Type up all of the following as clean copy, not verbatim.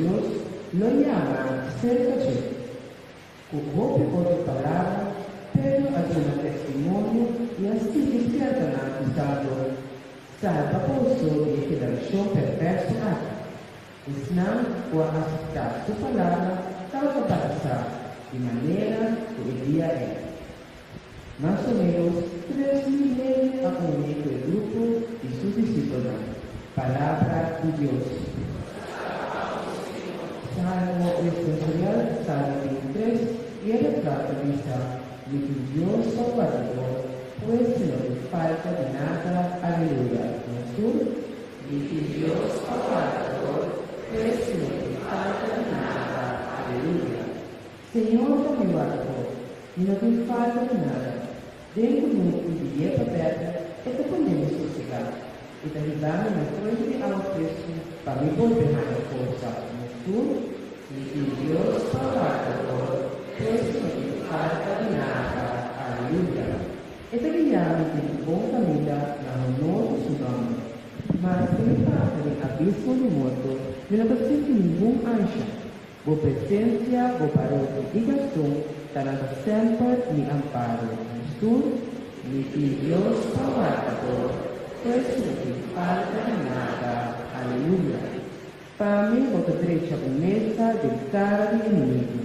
Dios lo yama serka dje. Ku hopi otro palabra, Pedro a duna testimonio i a sigui spièrta nan bisando, Salba boso di e generashon pèrvèrso aki. Esnan ku a aseptá su palabra tabata batisá di manera ku e dia ei, mas o ménos 3000 hende a uni ku e grupo di su disipelnan. Palabra di Dios. Salmo responsorial, Salmo 23, i e refran ta bisa, Mi tin Dios pa wardador, pues mi no tin falta di nada. Aleluya. Nos tur. Mi tin Dios pa wardador, pues mi no tin falta di nada. Aleluya. Señor ta mi wardador, mi no tin falta di nada. Den kunuku di yerba bèrdè e ta pone mi sosegá. E ta hiba mi na fuente di awa fresku pa mi bolbe haña forsa. Nos tur. Mi tin Dios pa wardador, pues mi no tin falta di nada. Aleluya. E ta guia mi den e bon kaminda na honor di su nòmber. Maske mi pasa den abismo di morto, mi no ta sinti ningun ansha. Bo presensia, bo barote i bastun ta nan pa semper mi amparo. Nos tur. Mi tin Dios pa wardador, pues mi no tin falta di nada. Aleluya! Pa mi bo ta drecha un mesa den kara di enemigu.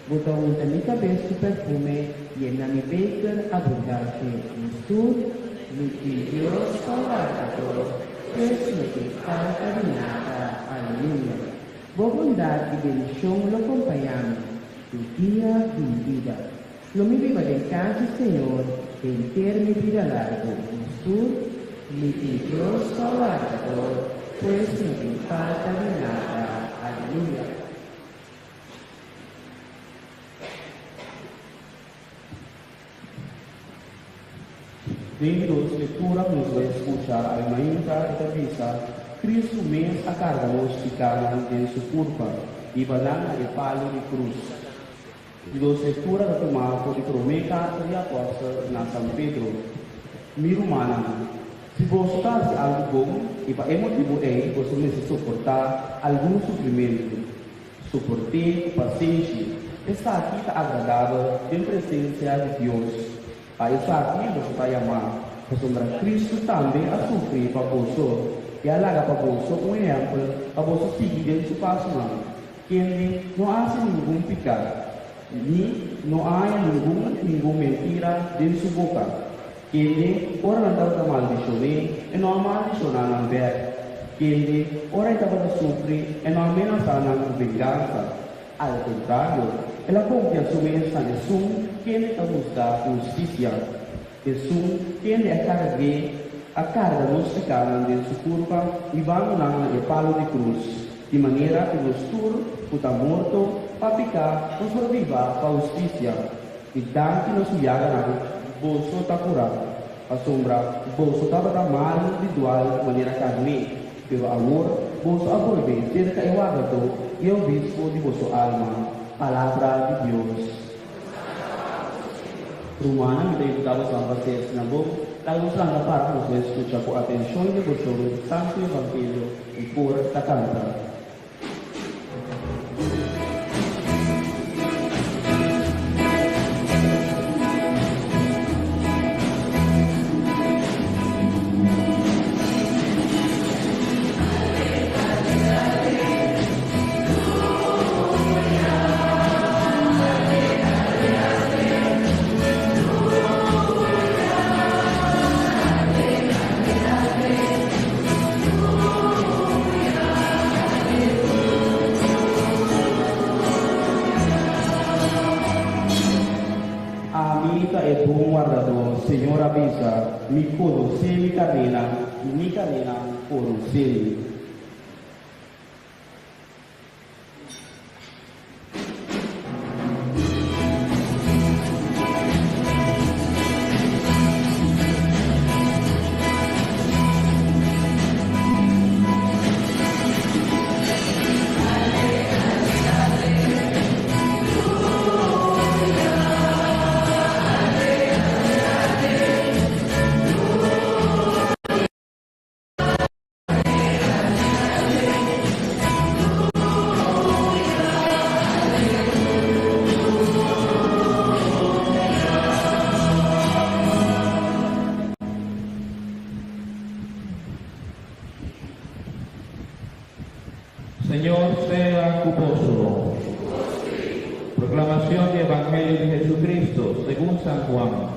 Bo ta unta mi kabes ku perfume, yena mi beker abundante. Nos tur. Mi tin Dios pa wardador, pues no tin falta di nada. Aleluya! Bo bondat i bendishon lo kompañá mi tur dia di mi bida. Lo mi biba den kas di Señor henter mi bida largu. Nos tur. Mi tin Dios pa wardador, pues no tin falta di nada. Aleluya! Den dos lectura cu nos bai scucha awe mainta e ta bisa, Cristo mes a carga nos picanan den su curpa, hiba nan na e palo di cruz. Di dos lectura ta tuma for di prome carta di apostel na San Pedro, Mi rumannan, si boso ta haci algu bon y pa e motibu ey boso mester soporta algun sufrimentu, Soport'é ku pasenshi. Esaki ta agradabel den presensia di Dios. Pa esaki boso ta yamá, pasobra Kristu tambe a sufri pa boso i a laga pa boso un ehèmpel pa boso sigui den su pasonan, kende no a hasi ningun piká, ni no a haña ningun ningun mentira den su boka. Kende, ora nan tabata maldishoné, e no a maldishoná nan bèk. Kende, ora e tabata sufri, e no a menasá nan ku vengansa. Al kontrario, el a konfia su mes na Esun kende ta husga ku hustisia, Esun kende a karg'é, a karga nos pikánan den su kurpa, hibando nan na e palu di krus, di manera ku nos tur ku ta morto pa piká nos por biba pa hustisia. I danki na su yaganan, boso ta kurá, pasobra boso tabata malu di dual manera karné, pero awor boso a bolbe serka e Wardadó i e Obispo di boso alma. Palabra di Dios. Rumannan, mi ta invitá boso pa ser asina bon, laga nos lanta para pa nos bai skucha ku atenshon i deboshon e Santu Evangelio i por ta kanta. Ami ta e bon wardadó, Señor a bisa, mi konosé mi karnénan i mi karnénan konosé mi. Señor sea ku boso. Proclamación di Evangelio di Jesucristo segun San Juan.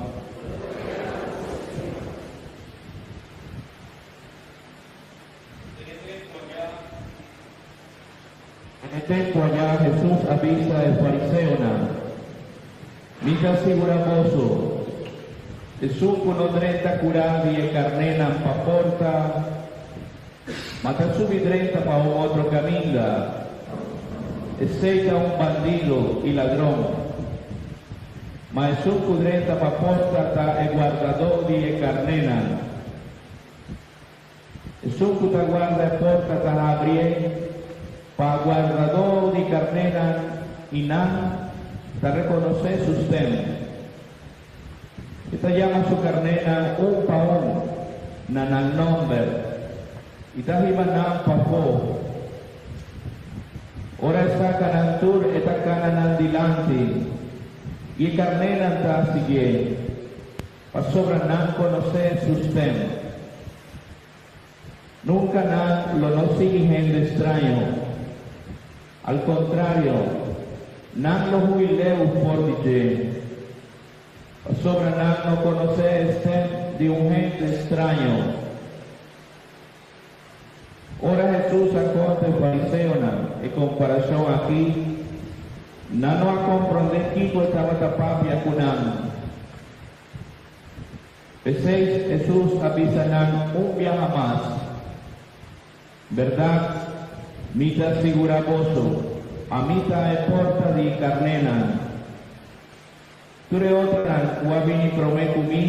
En e tempu ayá Hesus a bisa e fariseonan, Mi ta sigurá boso, esun ku no drenta kurá di e karnénan pa porta, ma ta subi drenta pa un otro kaminda, esei ta un bandido i ladron. Ma esun ku drenta pa porta ta e guardadó di e karnénan. Esun ku ta guarda e porta ta habrié pa guardadó di karnénan i nan ta rekonosé su stèm. E ta yama su karnénan un pa un na nan nòmber i ta hiba nan pafó. Ora e saka nan tur e ta kana nan dilanti i e karnénan ta siguié. Pasobra nan konosé su stèm. Nunka nan lo no sigui hende straño. Al kontrario, nan lo hui leu for di dje. Pasobra nan no konosé e stèm di un hende straño. Ora Hesus a konta e fariseonan e komparashon akí, nan no a komprondé kiko e tabata papia ku nan. P'esei Hesus a bisa nan un biaha mas, Bèrdat, mi ta sigurá boso, ami ta e porta di karnénan. Tur e otronan ku a bini promé ku mi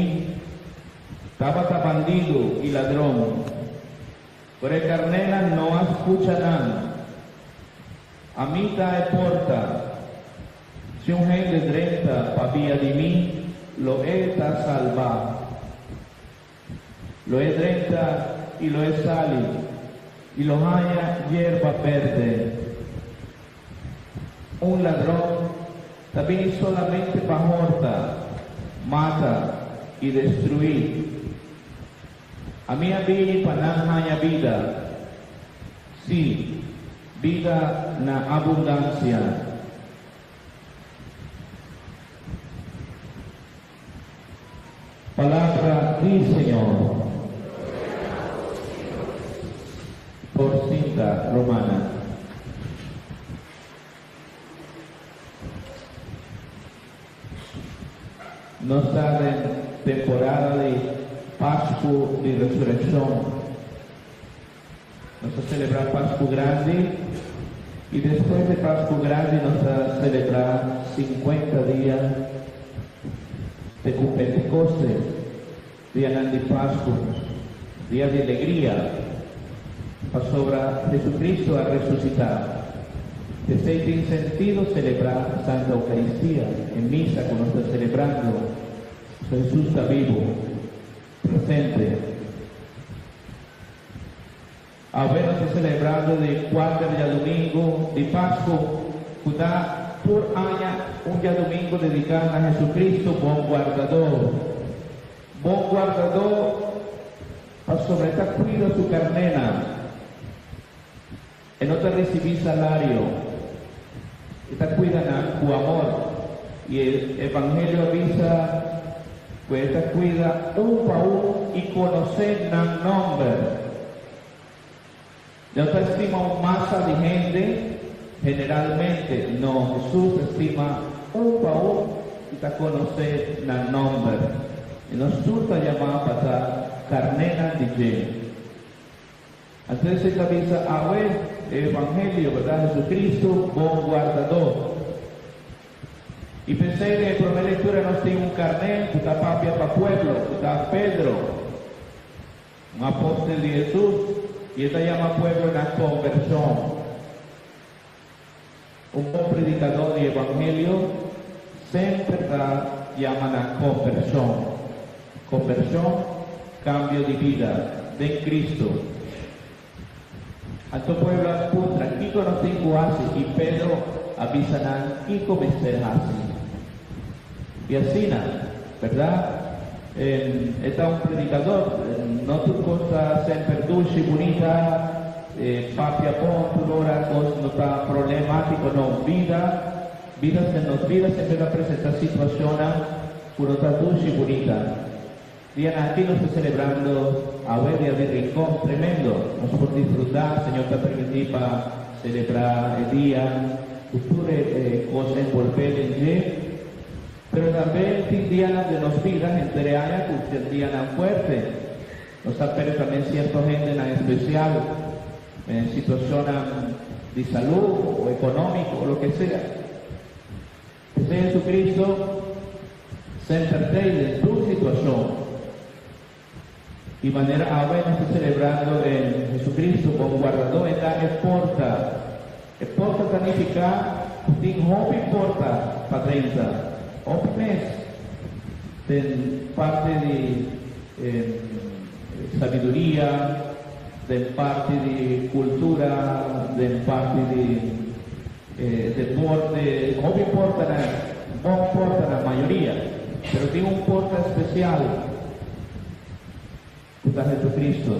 tabata bandido i ladron, pero e karnénan no a skucha nan. Ami ta e porta. Si un hende drenta pabia di mi, lo e ta salbá. Lo e drenta i lo e sali, i lo haña yerba berde. Un ladron ta bini solamente pa horta, mata i destruí. Ami a bini pa nan haña bida, sí, bida na abundansia. Palabra di Señor. Por cinta romana. Nos ta den temporada di Pascu di Resureccion. Nos ta celebra Pascu Grandi y despues di Pascu Grandi nos ta celebra 50 dia te cu Pentecoste, dianan di Pascu, dia di alegria, pasobra Jesucristo a resucita. P'esey tin sentido celebra Santa Eucaristia, e misa cu nos ta celebrando, pasobra Jesus ta bibo, presente. Awe nos ta selebrando di kuater djadumingu di Pasku, ku ta tur aña un djadumingu dediká na Jesucristo Bon Guardadó. Bon Guardadó pasobra e ta kuida su karnénan. E no ta risibí salario. E ta kuida nan ku amor. I e Evangelio a bisa ku e ta kuida un pa un i konosé nan nòmber. No ta stima un masa di hende generalmente. No, Hesus ta stima un pa un i ta konosé nan nòmber. I nos tur ta yamá pa ta karnénan di dje. Antes e ta bisa awe e evangelio, berdad? Jesucristo, bon guardador. I p'esei den e prome lectura nos tin un carné cu ta papia pa pueblo, cu ta Pedro, un apostel di Jesus, i e ta yama pueblo na conversion. Un bon predicador di evangelio semper ta yama na conversion. Conversion, cambio di bida den Cristo. Anto pueblo a puntra, Kico nos tin cu haci? I Pedro a bisa nan kico mester haci. I asina, berdad? E ta un predicador. No tur cos ta semper dushi, bunita. Papia bon tur ora cos no ta problematico no. Bida, bida nos bida semper ta presenta situacionnan cu no ta dushi bunita. Dianan aki nos ta celebrando awe dia di Rincon, tremendo. Nos por disfruta, Señor ta permiti pa celebra e dia cu tur e cos envolve den dje. Pero tambe tin dianan den nos bida henter e aña cu ta dianan fuerte. Nos ta perde tambe cierto hendenan especial den situacionnan di salud o economico o loke sea. P'esei Jesucristo semper t'ei den tur situacion. Di manera awe nos ta celebrando e Jesucristo bon guardadó, e ta e porta. E porta ta nifica cu tin hopi porta pa drenta, hopi mes den parti di sabiduria, den parti di cultura, den parti di deporte, hopi portanan, bon portanan mayoria, pero tin un porta especial cu ta Jesucristo,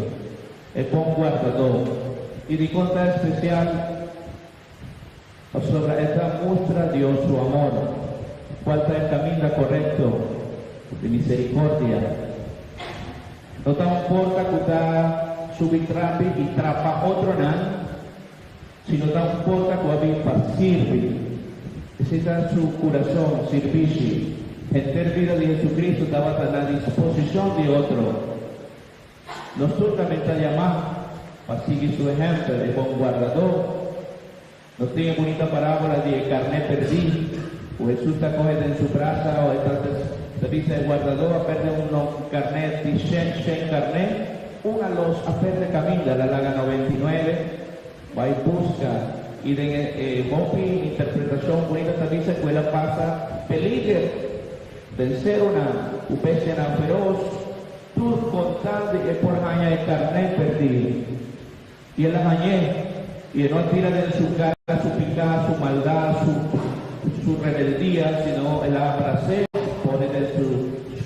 e bon guardador. Y dicon ta especial? Pasobra e ta mustra Dios su amor, cual ta e caminda corecto di misericordia. No ta un porta cu ta subi trapi y trapa otronan, sino ta un porta cu a bin pa sirbi. Esey ta su curason, sirbishi. Henter bida di Jesucristo tabata na disposicion di otro. Nos tur tambe ta yamá pa sigui su ehèmpel, e bon guardadó. Nos tin e bunita parábola di e karné pèrdí, ku Hesus ta kohe den su brasa o e ta ta bisa e guardadó a pèrdè un no karné di shen shen karné, un a los a pèrdè kaminda, el a laga 99 bai buska i den e e hopi interpretashon bunita ta bisa ku el a pasa peliger den serunan ku bestianan feros. Tur con tal di e por haña e carné perdí. I el a hañ'é, i e no a tira den su cara su picá, su maldad, su su rebeldía, sino el a abras'é, pone den su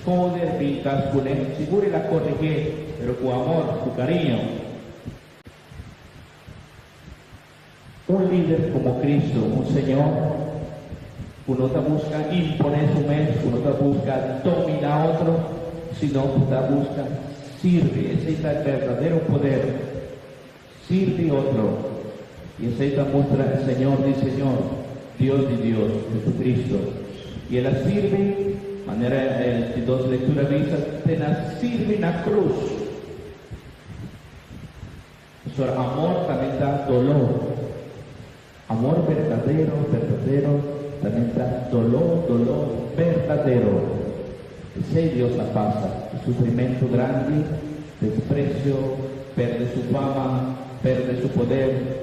schouder, bin cas cuné. Sigur el a corrigié, pero cu amor, cu cariño. Un lider como Cristo, un Señor cu no ta busca impone su mes, cu no ta busca domina otro, sino cu ta busca sirbi. Esey ta e berdadero poder, sirbi otro. Y esey ta mustra e Señor di Señor, Dios di Dios, Jesucristo. Y el a sirbi, manera e di dos lectura bisa, te na sirbi na cruz. Pasobra amor tambe ta doló. Amor berdadero, berdadero, tambe ta doló, doló berdadero. Esei Dios a pasa, e sufrimentu grandi, despresio, perde su fama, perde su poder,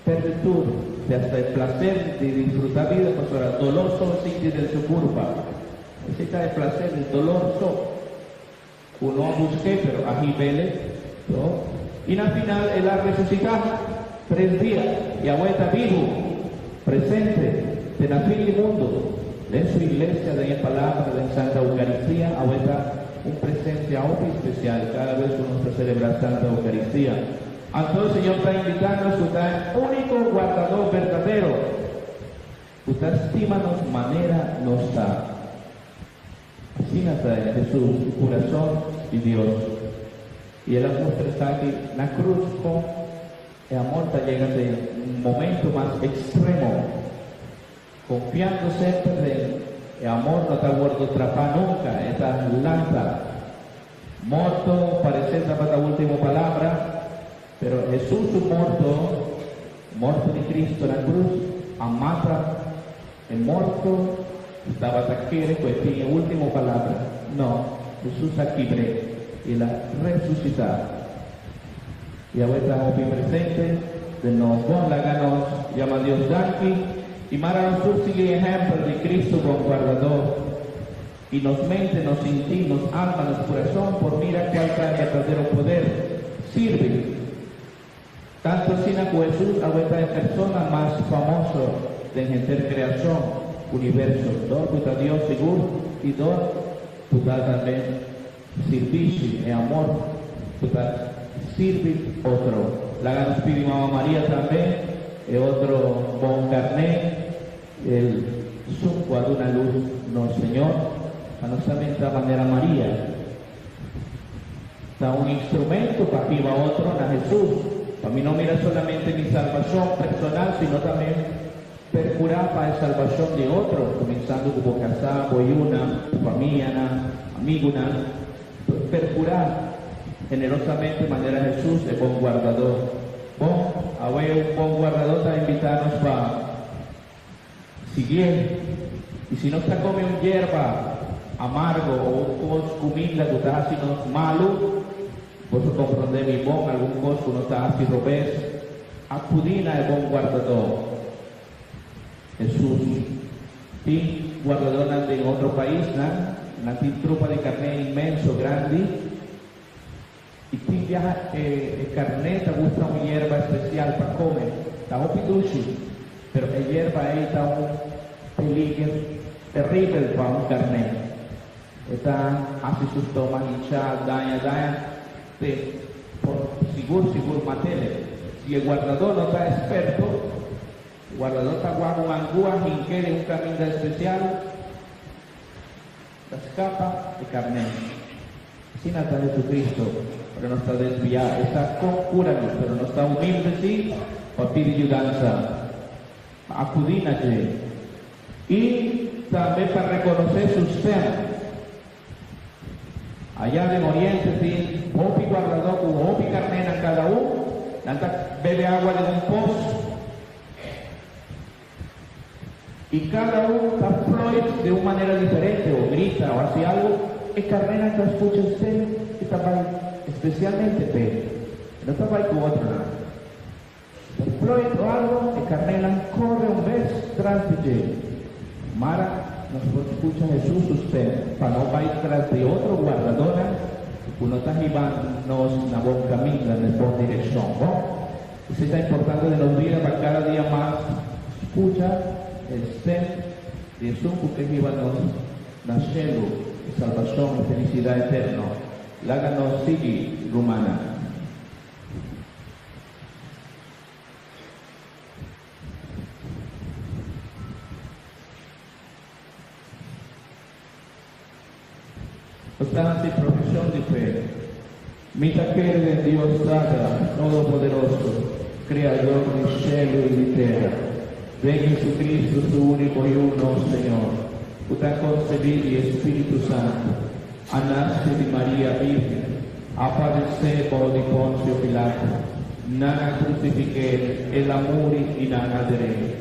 perde tur, te hasta e plaser di disfrutá bida, pasobra doló so sinti den su kurpa. Esei ta e plaser di dolor so. Cu no a busqué, pero a hibele, no? Y na final el a resucitá, tres dia, y awe ta bibu, presente, te na fin di mundo, den su Iglesia, den e Palabra, den Santa Eucaristia, awe ta un presencia hopi especial cada vez cu nos ta celebra Santa Eucaristia. Anto e Señor ta invita nos cu ta e unico guardador berdadero, cu ta stima nos manera nos ta. Asina ta Hesus su kurason di Dios, i el a mustra esaki na krus kon e amor ta yega te un momento mas ekstremo, konfiando semper den e amor no ta wordo trapá nunka, e ta lanta. Morto paresé tabata ultimo palabra, pero Hesus su morto, morto di Cristo na krus, a mata E morto tabata kere ku e tin e último palabra. No, Hesus a kibr'é i el a resusitá. Yahweh ta hopi presente den nos. Bon, laga nos yama Dios danki i mara nos tur sigui e ehèmpel di Kristu bon Guardadó. I nos mente, nos sintí, nos alma, nos kurason por mira kual ta e berdadero poder. Sirbi. Tantu asina ku Hesus awe ta e persona mas famoso den henter kreashon, universo, dor ku ta Dios sigur i dor ku ta tambe sirbishi, e amor ku ta sirbi otro. Laga nos pidi Mama Maria tambe, e otro bon karné, el esun ku a duna lus nos Señor, pa nos tambe ta manera Maria. Ta un instrumento pa hiba otro na Hesus, pa mi no mira solamente mi salbashon personal, sino tambe perkurá pa e salbashon di otro, kuminsando ku bo kasá, bo yunan, bo famianan, amigunan. Perkurá generosamente manera Hesus, e bon guardadó. Bon, awe un bon guardadó ta invitá nos pa Siguié, i si nos ta come un yerba amargo o un cos cuminda cu ta haci nos malu, boso comprende mi bon, algun cos cu nos ta haci robes, acudi na e bon guardadó, Jesús. Tin guardadónan den otro paisnan, nan tin trupa di carné inmenso grandi, i tin biaha e carné ta gusta un yerba especial pa come, ta hopi dushi, pero e yerba ei ta un peliger terribel pa un carné. E ta haci su stoma hincha, daña, daña, te por sigur sigur matele. Si e guardador no ta esperto, e guardador ta wak un angua hinke den un caminda especial, Ta scapa e carné. Asina ta Jesucristo, ora nos ta desviá, E sa con cura nos, pero nos ta humilde sí pa pidi yudansa, pa acudí na dje i tambe pa reconocé su stem. Ayá den Oriente tin hopi guardadó cu hopi carnénan cada un, nan ta bebe agua den un pos. I kada un ta floit de un manera diferente o grita o hasi algu, e karnénan ta skucha esei i ta bai espesialmente p'e. E no ta bai ku otronan. Ta floit o algu, e karnénan kore un bes tras di dje. Mara nos por skucha Hesus su stem pa no bai tras di otro guardadónan ku no ta hiba nos na bon kaminda, na e bon direkshon. Bon. Esei ta importante den nos bida pa kada dia mas skucha e stem di esun ku ke hiba nos na shelu, e salbashon i felisidat eterno. Laga nos sigui, rumannan. Nos ta hasi profeshon di fe. Mi ta kere den Dios Tata Todopoderoso, Kreador di shelu i di tera, den Jesucristo su úniko Yu, nos Señor, ku ta konsebí di e Spiritu Santu, a nase di Maria Bírgen, a padesé bou di Ponsio Pilato, nan a krusifik'é, el a muri i nan a der'é.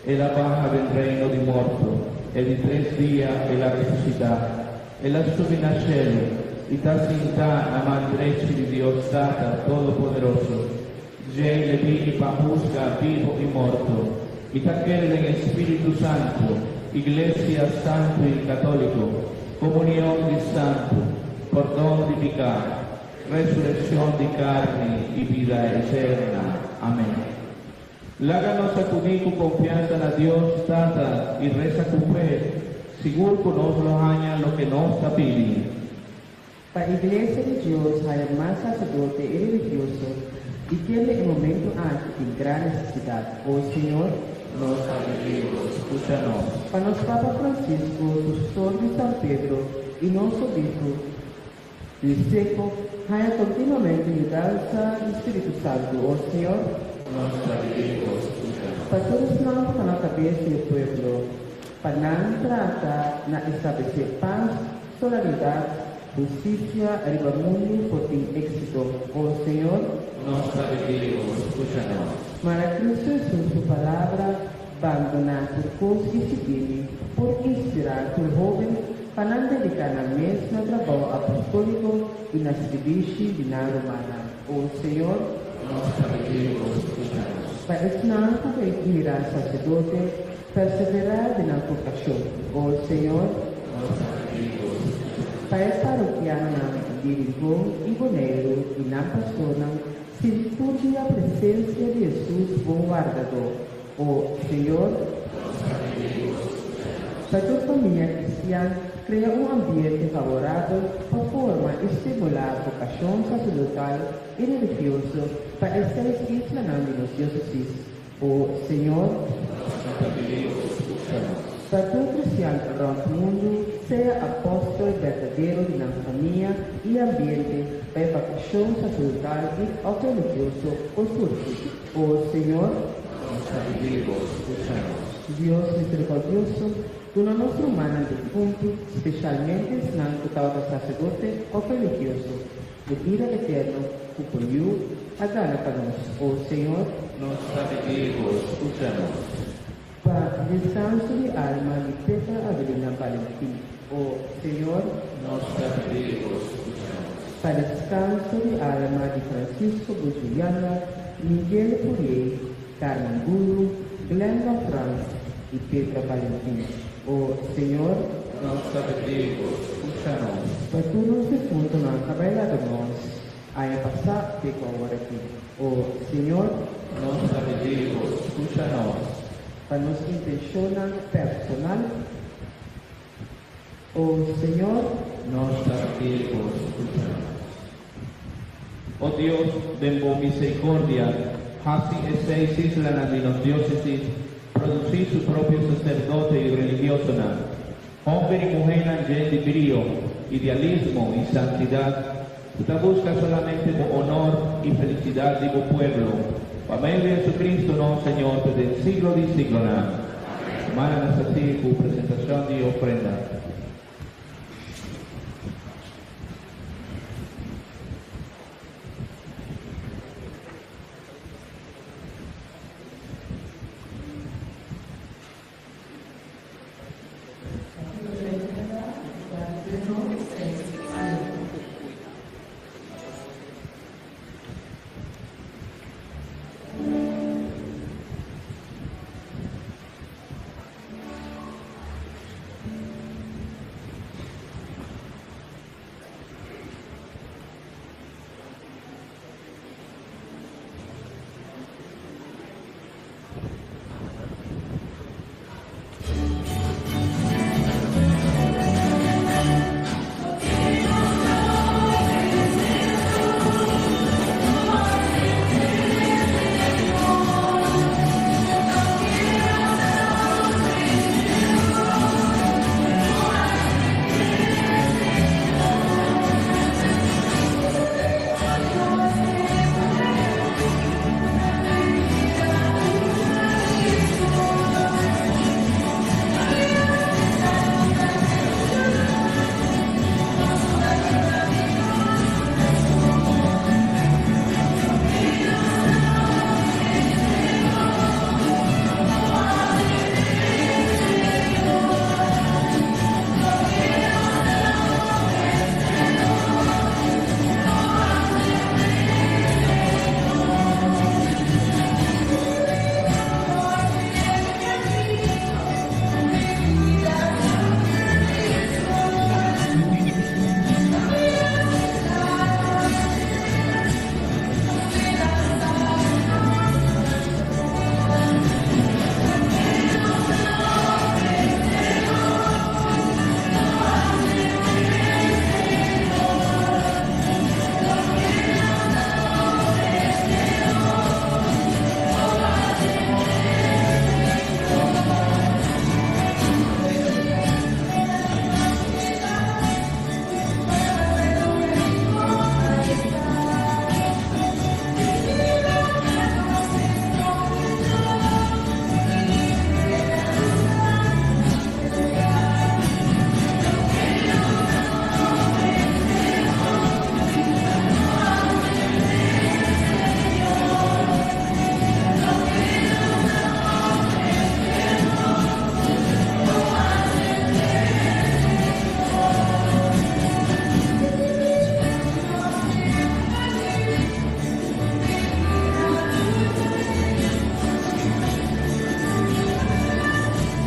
El a baha den reino di morto, e di tres dia el a resusitá. El a subi na shelu i ta sintá na man drechi di Dios Tata Todopoderoso. Djei le bini pa husga bibo i morto. Mi ta kere den e Spiritu Santu, Iglesia Santu i Katóliko, komunion di santu, pordon di piká, resurekshon di karni i bida eterna. Amèn. Laga nos akudí ku konfiansa na Dios Tata i resa ku fe, sigur ku nos lo haña loke nos ta pidi. Pa Iglesia di Dios haya mas sacerdote i religioso, di kende e momento aki tin gran nesesidat. O Señor. Nos ta pidi Bo, skucha nos. Pa nos Papa Francisco, susesor di San Pedro i nos Obispo Luis Secco, haña kontinuamente yudansa di Spiritu Santu. O Señor. Nos ta pidi Bo, skucha nos. Pa tur esnan ku ta na kabes di e pueblo, pa nan trata na establesé pas, solidaridat, hustisia riba mundu por tin éksito. O Señor. Nos ta pidi Bo, skucha nos. Mara Kristu Hesus su palabra, Bandoná tur kos i sigui mi, por inspirá tur hóben pa nan dediká nan mes na trabou apostóliko i na sirbishi di nan rumannan. O Señor. Nos ta pidi Bo, skucha nos. Pa esnan ku ke bira saserdote, perseverá den nan vokashon. O Señor. Nos ta pidi Bo, skucha nos. Pa e parokianonan di Rincon i Boneiru i nan pastornan sinti tur dia presensia di Hesus bon wardadó. O Señor. Nos ta pidi Bo, skucha nos. Pa tur famia kristian. krea un ambiente favorabel pa forma i stimulá vokashon saserdotal i religioso pa e seis islanan di nos diósesis. O Señor. Nos ta pidi Bo, skucha nos. Pa tur kristian rònt mundu sea apòstel berdadero di nan famia i ambiente pa e vakashon saserdotal i òf religioso por surgi. O Señor. Nos ta pidi Bo, skucha nos. Dios miserikòrdioso, duna nos rumannan defuntu, speshalmente esnan ku tabata saserdote òf religioso, E bida eterno ku bo Yu a gana pa nos, o Señor. Nos ta pidi Bo, skucha nos. Pa deskanso di alma di Petra Avelina Valentin, o Señor. Nos ta pidi Bo, skucha nos. Pa deskanso di alma di Francisco Bujuyanda, Miguel Pourier, Carmen Guru, Glenda Frans i Petra Valentin, o Señor. Nos ta pidi Bo, skucha nos. Pa tur nos defuntonan ta bai laga nos aña pasá te ku awor aki, o Señor. Nos ta pidi Bo, skucha nos. Pa nos intenshonnan personal, o Señor. Nos ta pidi Bo, skucha nos. O Dios, den bo misericordia, haci e seis islanan di nos diocesis produci su propio sacerdote y religiosonan, homber y muhenan jen di brio, idealismo y santidad, cu ta busca solamente bo honor y felicidad di bo pueblo. Pa medio di Jesucristo nos Señor te den siglo di siglonan. Hermana nos ta sigui cu presentacion di ofrenda.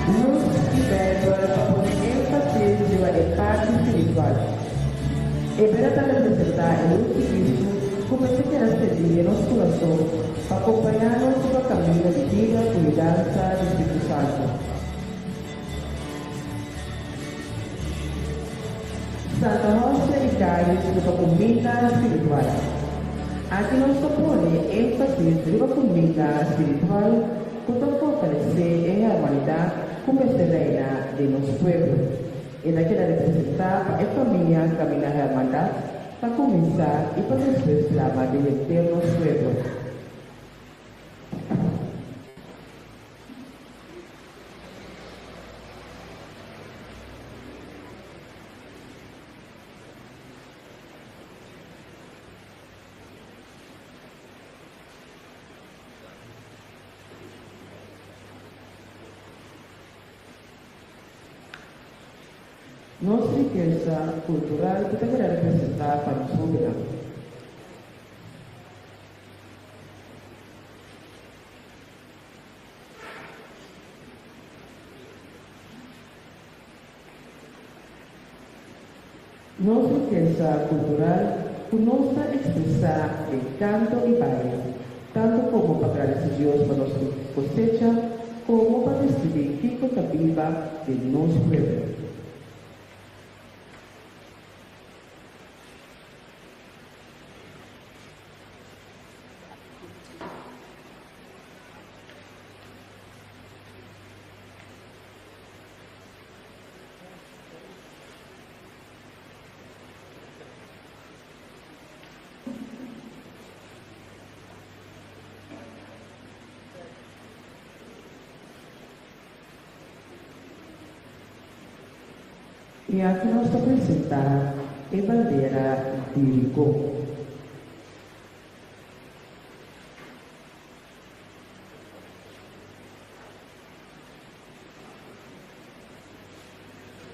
Lus di Bijbel pa pone énfasis riba e parti spiritual. E bera ta representá e lus di Kristu ku mester keda sendí den nos kurason pa kompañá nos riba kaminda di bida ku yudansa di Spiritu Santu. Caris ku ta kuminda spiritual. Aki nos ta pone énfasis riba kuminda spiritual ku ta fortalesé e hermanidat ku mester reina den nos pueblo. E ta keda representá pa e famia kaminda hermandat ta kuminsá i pa despues plama den henter nos pueblo. Nos rikesa kultural ku ta keda representá pa nos hóbennan. Nos rikesa kultural ku nos ta ekspresá den kanto i baile, tantu komo pa gradisí Dios pa nos kosecha komo pa deskribí kiko ta biba den nos pueblo. I aki nos ta presentá e bandera di Rincon.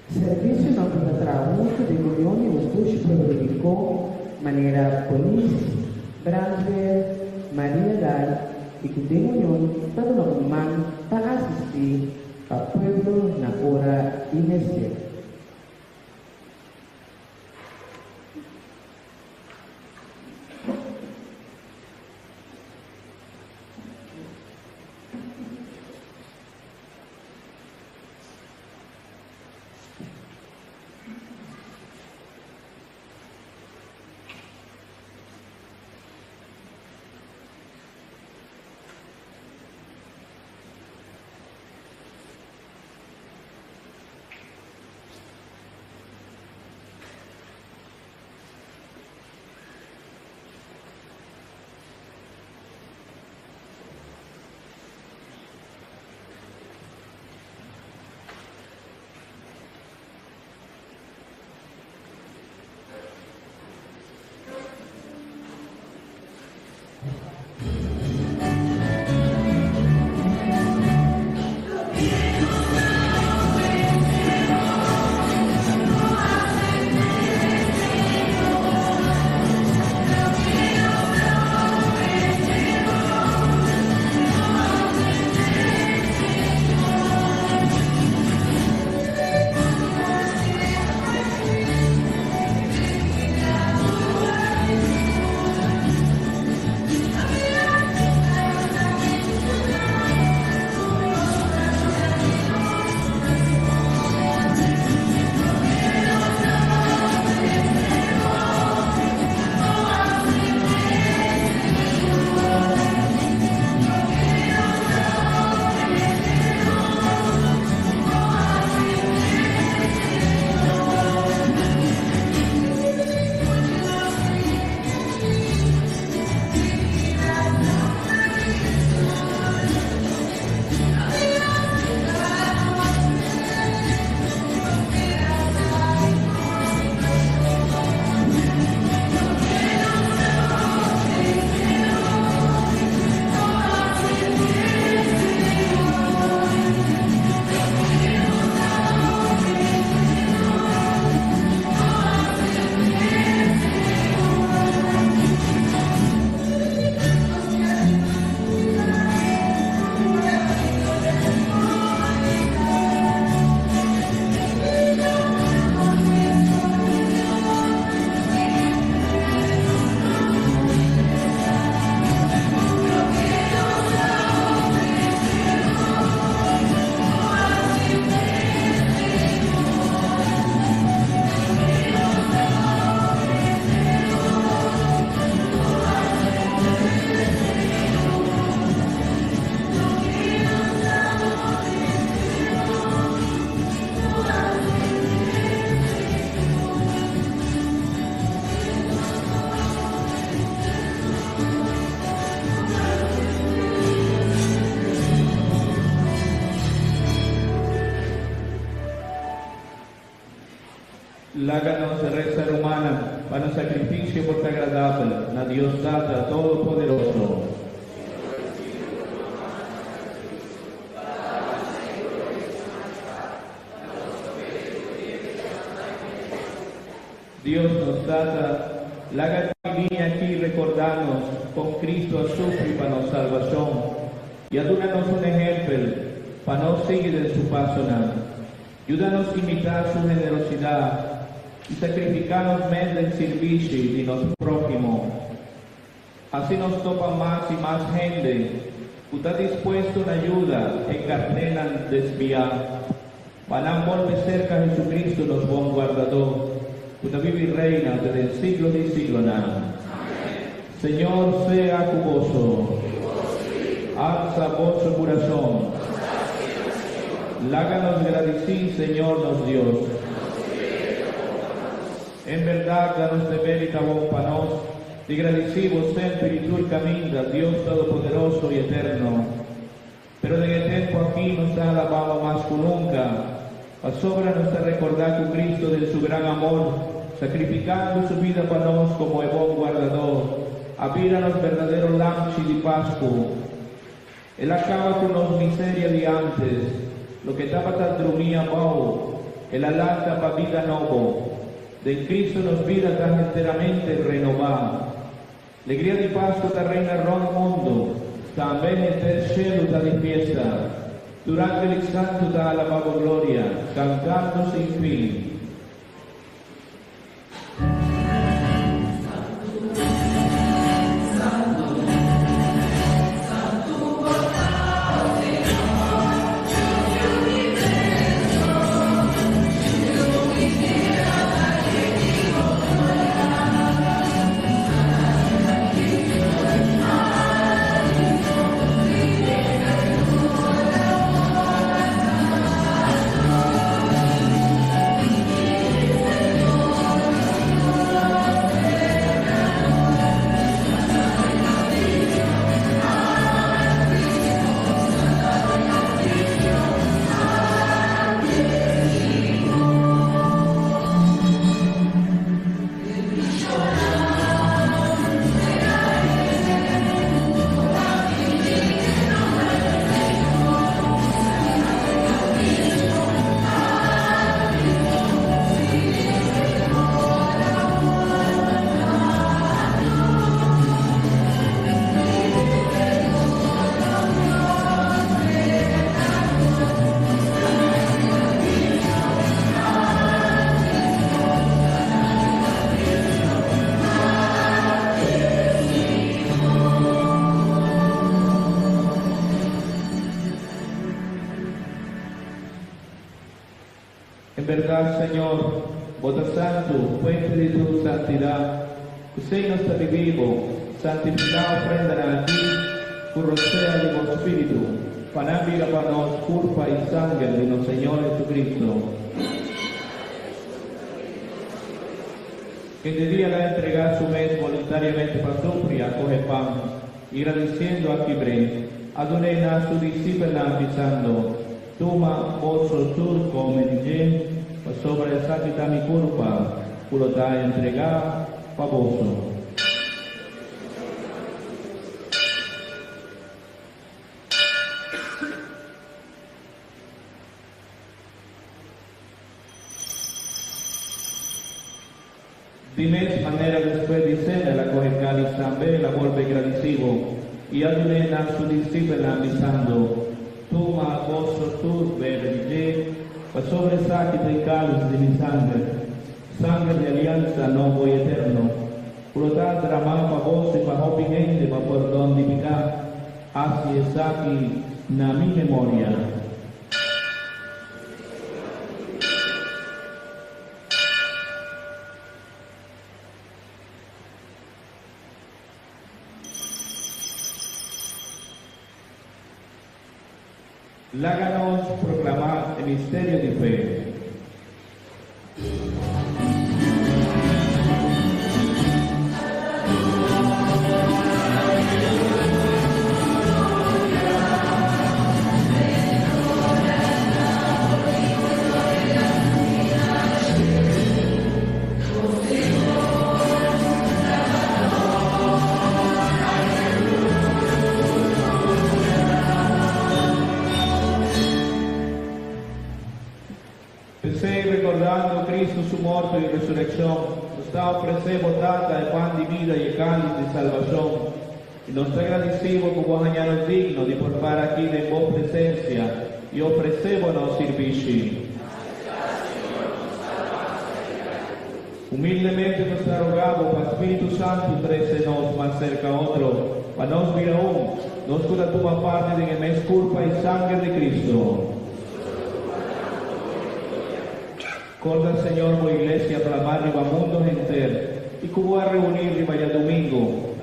Servisionan ku ta traha huntu den union di nos dushi pueblo di Rincon, manera polis, brandweer, Maria Dal i ku den union ta duna un man pa asistí pa pueblo na ora di mester. Laga nos resa rumannan pa nos sacrificio por ta agradabel na Dios Tata Todopoderoso. Dios nos Tata, laga e famia aki recorda nos con Cristo a sufri pa nos salbacion y a duna nos un ehempel pa nos sigui den su pasonan. Yuda nos imitá su generosidat i sakrifiká nos mes den sirbishi di nos próhimo. Hasi nos topa mas i mas hende ku ta dispuesto na yuda e karnénan desviá, pa nan bolbe serka Jesucristo nos Bon Guardadó, ku ta biba i reina te den siglo di siglonan. Señor sea ku boso. Alsa boso kurason. Laga nos gradisí Señor nos Dios. En bèrdat ta nos deber i ta bon pa nos di gradisí bo semper i tur kaminda, Dios Todopoderoso i Eterno. Pero den e tempu akí nos ta alabá bo mas ku nunka, pasobra nos ta rekordá ku Cristo den su gran amor, sakrifikando su bida pa nos komo e bon guardadó, a bira nos berdadero lamchi di Pasku. El a kaba ku nos miseria di ántes, loke tabata drumí abou, el a lanta pa bida nobo. Den Cristo nos bida ta henteramente renobá. Legria di Pasku ta reina rònt mundu, tambe henter shelu ta di fiesta. Tur angel i santu ta alabá bo gloria, kantando sin fin. En berdad, Señor, bo ta santu, fuente di tur santidad. P'esei nos ta pidi bo, santificá ofrendanan aki cu rosea di bo Spiritu, pa nan bira pa nos curpa i sanger di nos Señor Jesucristo. Kende dia el a entregá su mes voluntariamente pa sufri, a coge pan, i gradiciendo a kibr'é, a dun'é na su disipelnan, bisando, Tuma, boso tur come di dje, pasobra esaki ta mi curpa, cu lo ta entregá pa boso. Di mes manera despues di sena el a coge cáliz tambe, el a bolbe gradicí bo, i a dun'é na su discipelnan, bisando, Tuma, boso tur bebe di dje, pasobra esaki ta e cáliz di mi sanger, sanger di aliansa nobo i eterno, cu lo ta dramá pa boso i pa hopi hende pa pordon di picá. Haci esaki na mi memoria. Laga nos proclama e misterio di fe. P'esei, rekordando Kristu su morto i resurekshon, nos ta ofresé bo Tata e pan di bida i e kális di salbashon, i nos ta gradisí bo ku bo a haña nos digno di por para aki den bo presensia i ofresé bo nos sirbishi. Humildemente nos ta rogá bo pa Spiritu Santu trese nos mas serka otro, pa nos bira un, nos ku ta tuma parti den e mes kurpa i sanger di Kristu. Korda, Señor, bo Iglesia plamá riba mundo henter i ku bo a reuní riba djadumingu,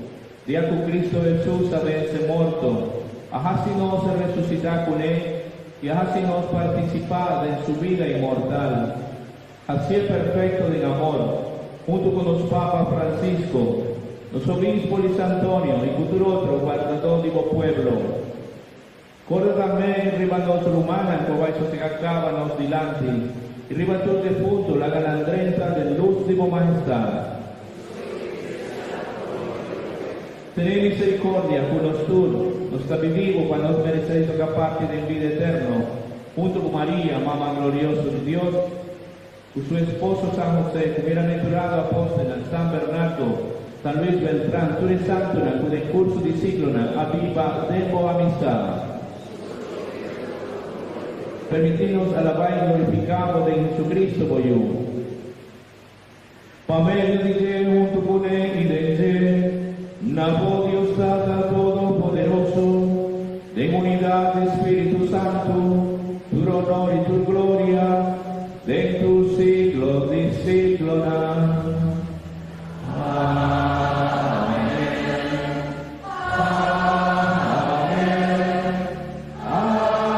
dia ku Kristu Hesus a vense morto, a hasi nos resusitá kuné i a hasi nos partisipá den su bida inmortal. Hasié perfecto den amor, hunto cu nos Papa Francisco, nos Obispo Luis Antonio y cu tur otro guardadó di bo pueblo. Corda tambe riba nos rumannan cu a bai sosega caba nos dilanti y riba tur defunto laga nan drenta den luz di bo Mahestad. Tene misericordia cu nos tur, nos ta bibibo pa nos merece di toca parti den bida eterno, hunto cu Maria, Mama glorioso di Dios, cu su esposo San José, cu bienaventurado apostelnan San Bernardo, San Luis Beltran, tur e santonan cu den curso di siglonan a biba den bo amistad. Permiti nos alaba y glorifica bo den Jesucristo bo Yu. Pa medio di dje, huntu kuné i den dje, na bo Dios Tata Todopoderoso, den unidat di Spiritu Santu, tur onor i tur gloria, den tur siglo di siglonan. Amen. Amen. Amen,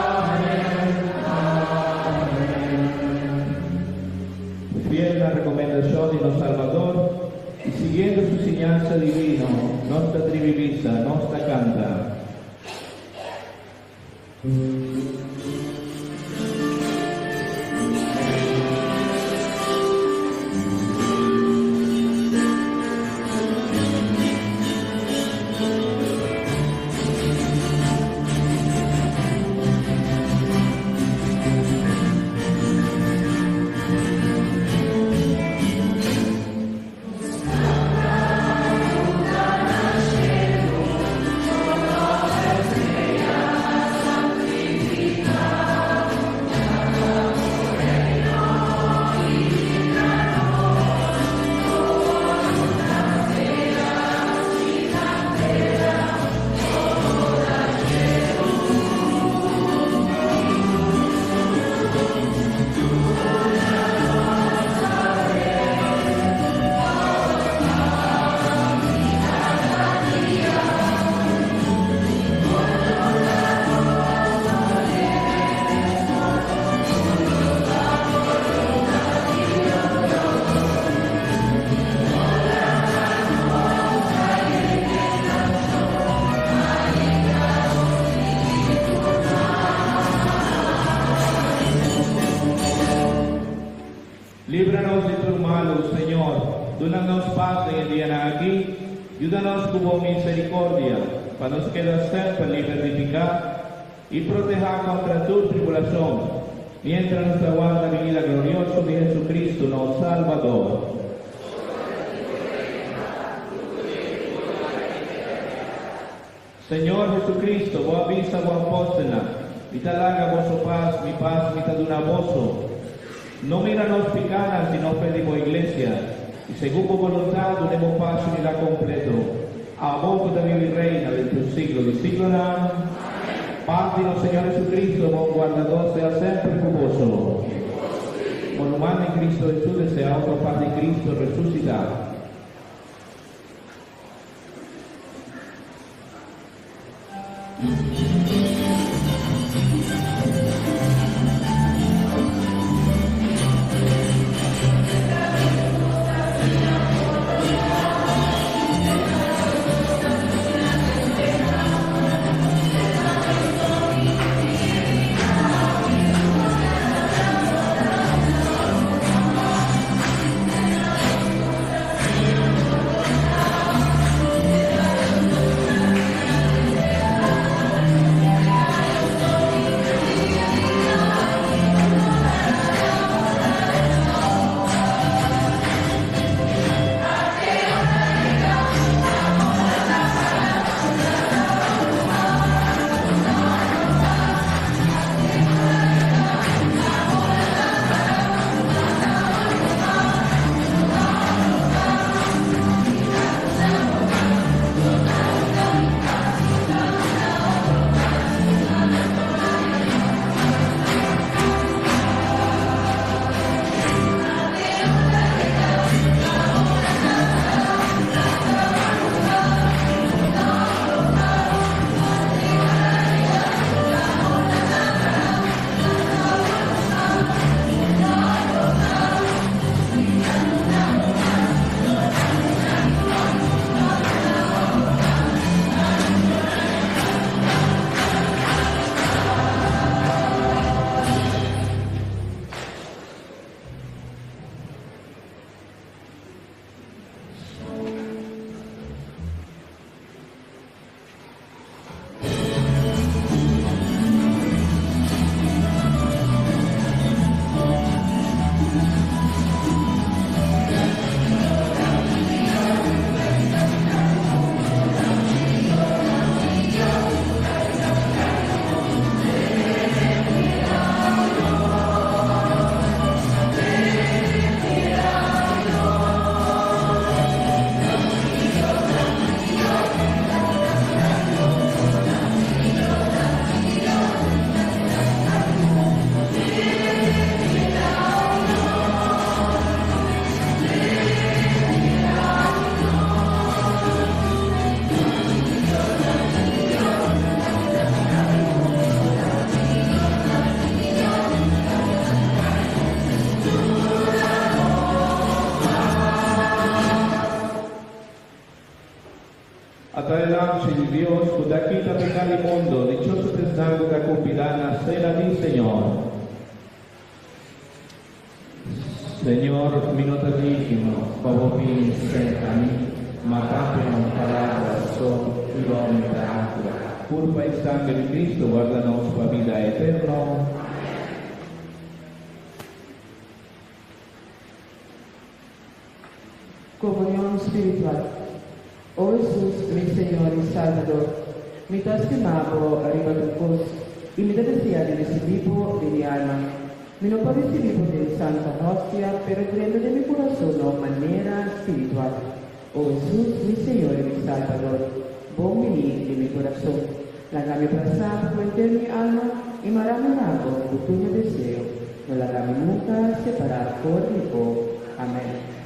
amen, amen. Fiel na rekomendashon di nos Salbador i siguiendo su siñansa divino, nos ta tribi bisa, nos ta kanta. Líbranos di tur malu, Señor, duna nos pas den e dianan aki, yuda nos ku bo misericordia, pa nos keda semper liber di piká i protehá kontra tur tribulashon, miéntras nos ta warda binida glorioso di Jesucristo, nos Salbador. Señor Jesucristo, bo a bisa bo apóstelnan, Mi ta laga boso pas, mi pas mi ta duna boso. No mira nos pikánan, sino fe di bo iglesia, i segun bo boluntat dune bo pas i unidad kompleto. Abo ku ta biba i reina den tur siglo di siglonan. Pas di nos Señor Jesucristo, bon guardadó, sea semper ku boso. Bo ruman den Cristo Jesús desea otro pas di Cristo resusitá. ta kumbidá na Sena di Señor. Señor, mi no ta digno pa bo bini serka mi, ma papia un palabra so i lo mi ta kura. Kurpa i sanger di Cristo warda nos pa bida eterno. Comunion spiritual. O Hesus, mi Señor y Salbador, mi ta stima Bo riba tur cos, y mi ta desea di ricibi Bo den mi alma. Mi no por ricibi Bo den Santa Hostia, pero drenta den mi curason na un manera spiritual. O Hesus, mi Señor y mi Salbador, bon bini den mi curason. Laga mi brasa Bo cu henter mi alma y mara mi na Bo cu tur mi deseo. No laga mi nunca separa for di Bo. Amen.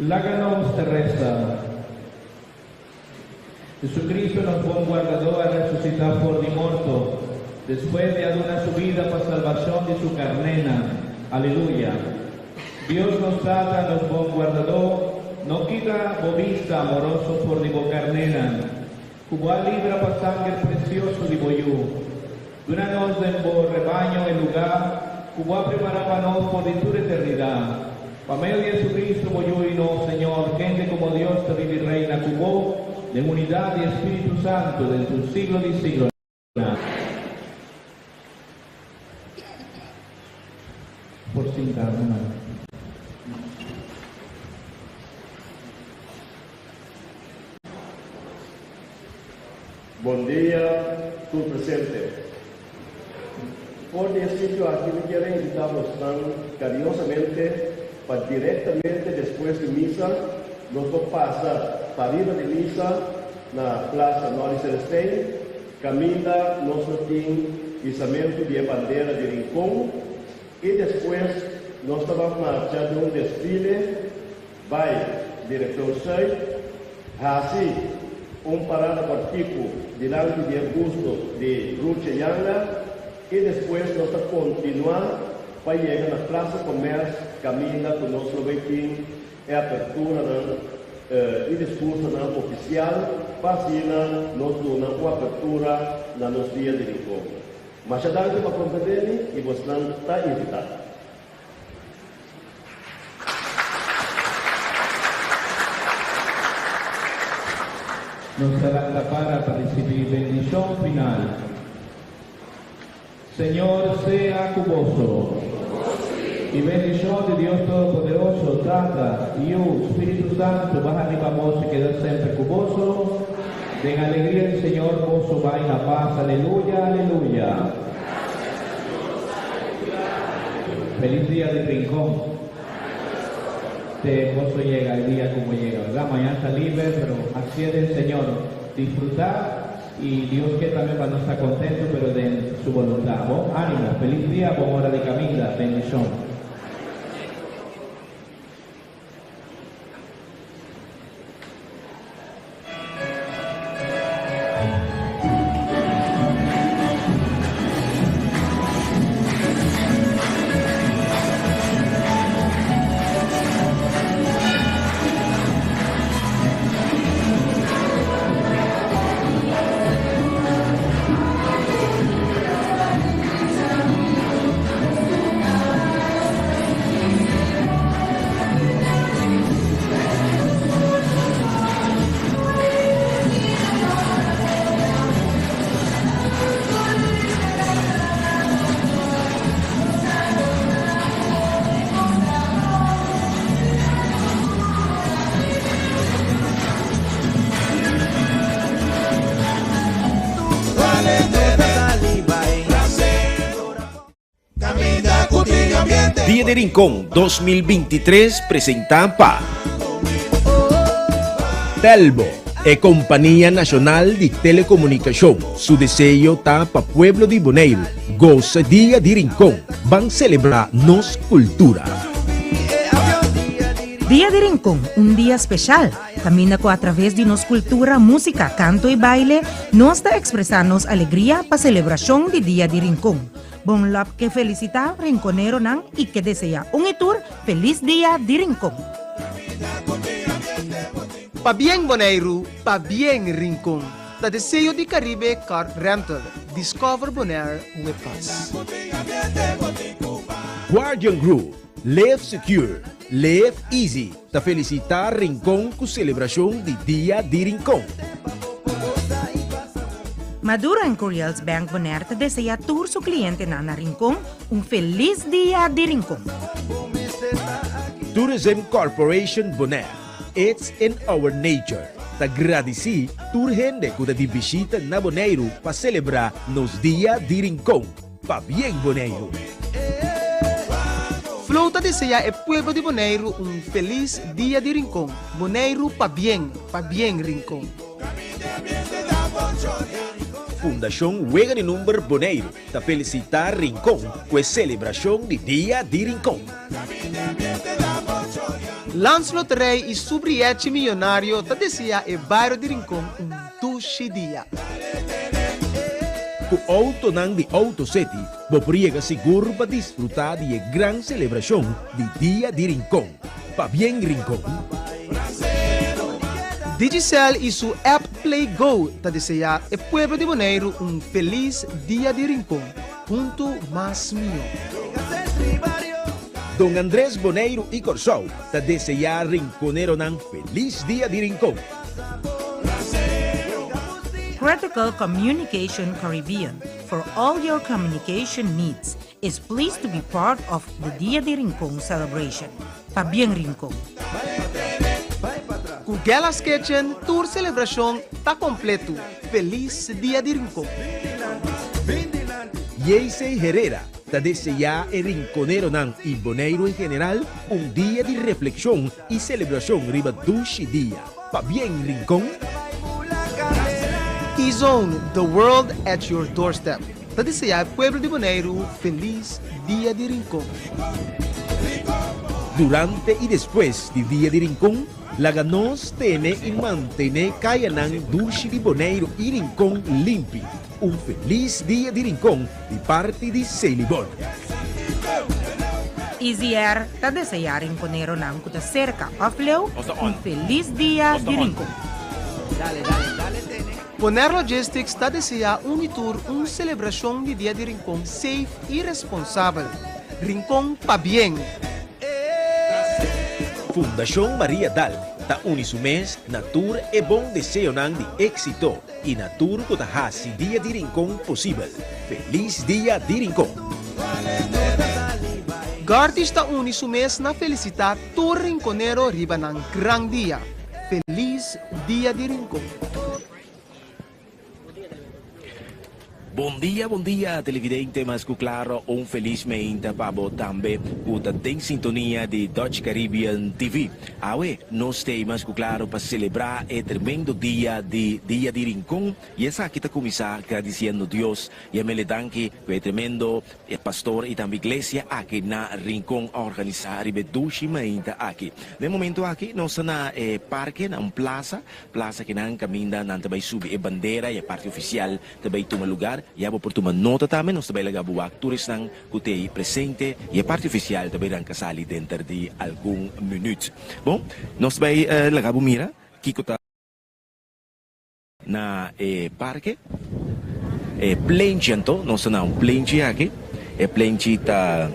Laga nos ta resa. Jesucristo nos bon Guardadó a resucitá for di morto, despues di a duna su bida pa salbacion di su carnénan. Aleluya! Dios nos Tata, nos bon Guardadó, no kita bo bista amoroso for di bo carnénan, cu bo a libra pa sanger precioso di bo Yu. Duna nos den bo rebaño e lugá ku bo a prepará pa nos for di tur eternidat. Pa medio di Jesucristo, bo Yu i nos Señor, kende komo Dios ta bibi reina ku bo den unidat di e Spiritu Santu den tur siglo di siglonan. Por sinta, ruman. Bon dia tur presente. For di e sitio aki mi kier a invita bosnan cariñosamente pa directamente despues di misa nos por pasa pariba di misa na Plaza Nolly Celestijn caminda nos lo tin hisamento di e bandera di Rincon y despues nos ta ban marcha den un desfile Bai direkshon sùit, hasi un parada kòrtiku dilanti di e busto di Ruche Yanga i despues nos ta kontinuá pa yega na Plaza Commerce kaminda ku nos lo bai tin e aperturanan i diskursonan ofisial pa asina nos duna un apertura na nos Dia di Rincon. Masha danki pa komprendé mi i bosnan ta invitá. Nos ta lanta para pa ricibi bendicion final. Señor sea cu boso. Y bendicion di Dios Todopoderoso, Tata, Yiu, Spiritu Santo baha riba boso y keda semper cu boso. Den alegria di Señor boso bay na paz. Aleluya, aleluya. Feliz dia di Rincon. Te boso yega e dia cu bo yega, verdad? Mañana ta liber, pero hacié den Señor. Disfruta y Dios ke tambe pa nos ta contento, pero den su voluntad. Bon animo. Feliz dia, bon ora di caminda. Bendicion. Dia di Rincon 2023 presenta pa Telbo, e kompania nashonal di telekomunikashon, su deseo ta pa pueblo di Boneiru gosa Dia di Rincon. Ban selebrá nos kultura. Dia di Rincon, un dia speshal, kaminda ku atraves di nos kultura, músika, kanto i baile, nos ta ekspresá nos alegria pa selebrashon di Dia di Rincon. Bon Lòp ke felisitá rinkoneronan i ke deseá un i tur felis Dia di Rincon. Pabien Boneiru, pabien Rincon, ta deseo di Caribe Car Rental, Discover Bonaire with us. Guardian Group, Live Secure, Live Easy ta felisitá Rincon ku selebrashon di Dia di Rincon. Maduro en Curiel's Bank Bonaire ta deseá tur su klientenan na Rincon un felis Dia di Rincon. Tourism Corporation Bonaire, It's in our nature ta gradisí tur hende ku ta di bishita na Boneiru pa selebrá nos Dia di Rincon. Pabien Boneiru! Flow ta deseá e pueblo di Boneiru un felis Dia di Rincon. Boneiru pabien, pabien Rincon. Fundashon Wega di Number Boneiru ta felisitá Rincon ku e selebrashon di Dia di Rincon. Landsloterij i su brièchi miyonario ta deseá e bario di Rincon un dushi dia. Ku outonan di Auto City bo por yega sigur pa disfrutá di e gran selebrashon di Dia di Rincon. Pabien Rincon! Digicel i su app Play Go ta deseá e pueblo di Boneiru un felis Dia di Rincon. Huntu mas mihó. Don Andres Boneiru i Kòrsou ta deseá rinkoneronan felis Dia di Rincon. Critical Communication Caribbean for all your communication needs is pleased to be part of the Dia di Rincon celebration. Pabien Rincon! Ku Gella's Kitchen tur selebrashon ta kompletu. Felis Dia di Rincon! Yeisey Herrera ta deseá e rinkoneronan i Boneiru en general un dia di reflekshon i selebrashon riba dushi dia. Pabien Rincon! T-Zone, the world at your doorstep, ta deseá e pueblo di Boneiru felis Dia di Rincon. Durante i despues di Dia di Rincon, laga nos tene i mantené kayanan dushi di Boneiru i Rincon limpi. Un felis Dia di Rincon di parti di Selibon. Easy Air ta deseá rinconeronan ku ta serka òf leu un felis Dia di Rincon. Bonaire Logistics ta deseá un i tur un selebrashon di Dia di Rincon safe i responsabel. Rincon pabien! Fundashon Maria Dal ta uni su mes na tur e bon deseonan di éksito i na tur ku ta hasi Dia di Rincon posibel. Felis Dia di Rincon! Gartish ta uni su mes na felisitá tur rinconero riba nan gran dia. Felis Dia di Rincon! Bon dia, bon dia televidente, mas ku klaro un felis meinta pa bo tambe ku ta den sintonia di Dutch Caribbean TV. Awe nos t'ei mas ku klaro pa selebrá e tremendo dia di Dia di Rincon i esaki ta kuminsá gradisiendo Dios i a mele danki ku e tremendo pastor i tambe iglesia aki na Rincon a organisá riba e dushi meinta aki. Den e momento aki nos ta na e parke, na un plasa, Plaza kinan caminda nan ta bay subi e bandera y e parti oficial ta bay tuma lugar. Ya bo por tuma nota tambe, nos ta bay laga bo wak tur esnan cu t'ey presente y e parti oficial ta bay ranca sali denter di algun minuut. Bon, nos ta bay laga bo mira kico ta na e parke, e plenchi anto, nos ta na un plenchi aki, e plenchi ta.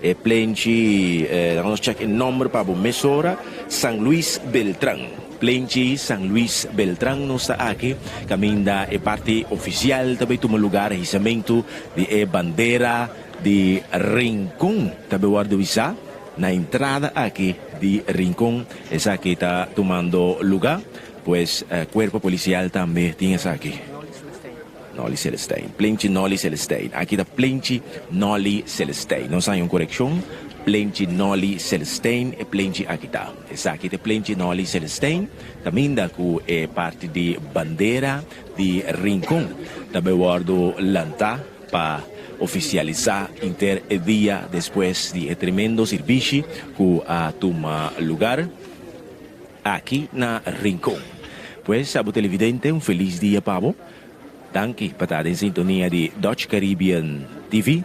E plenchi, laga nos check e nomber pa bo mesora, San Luis Beltran. Plenchi San Luis Beltran nos ta aki, caminda e parti oficial ta bay tuma lugar, hisamento di e bandera di Rincon ta bay wordo hisa na entrada aki di Rincon. Esaki ta tumando lugar, pues cuerpo policial tambe tin esaki. Nolly Celestijn. Plenchi Nolly Celestijn. Aki ta Plenchi Nolly Celestijn. Nos haña un korekshon. Plenchi Nolly Celestijn e plenchi aki ta. Esaki ta e Plenchi Nolly Celestijn. Kaminda ku e parti di bandera di Rincon ta bai wòrdu lantá pa ofisialisá inter e dia despues di e tremendo sirbishi ku a tuma lugar aki na Rincon. Pues abo televidente un felis dia pa bo. Danki pa ta den sintonia di Dutch Caribbean TV.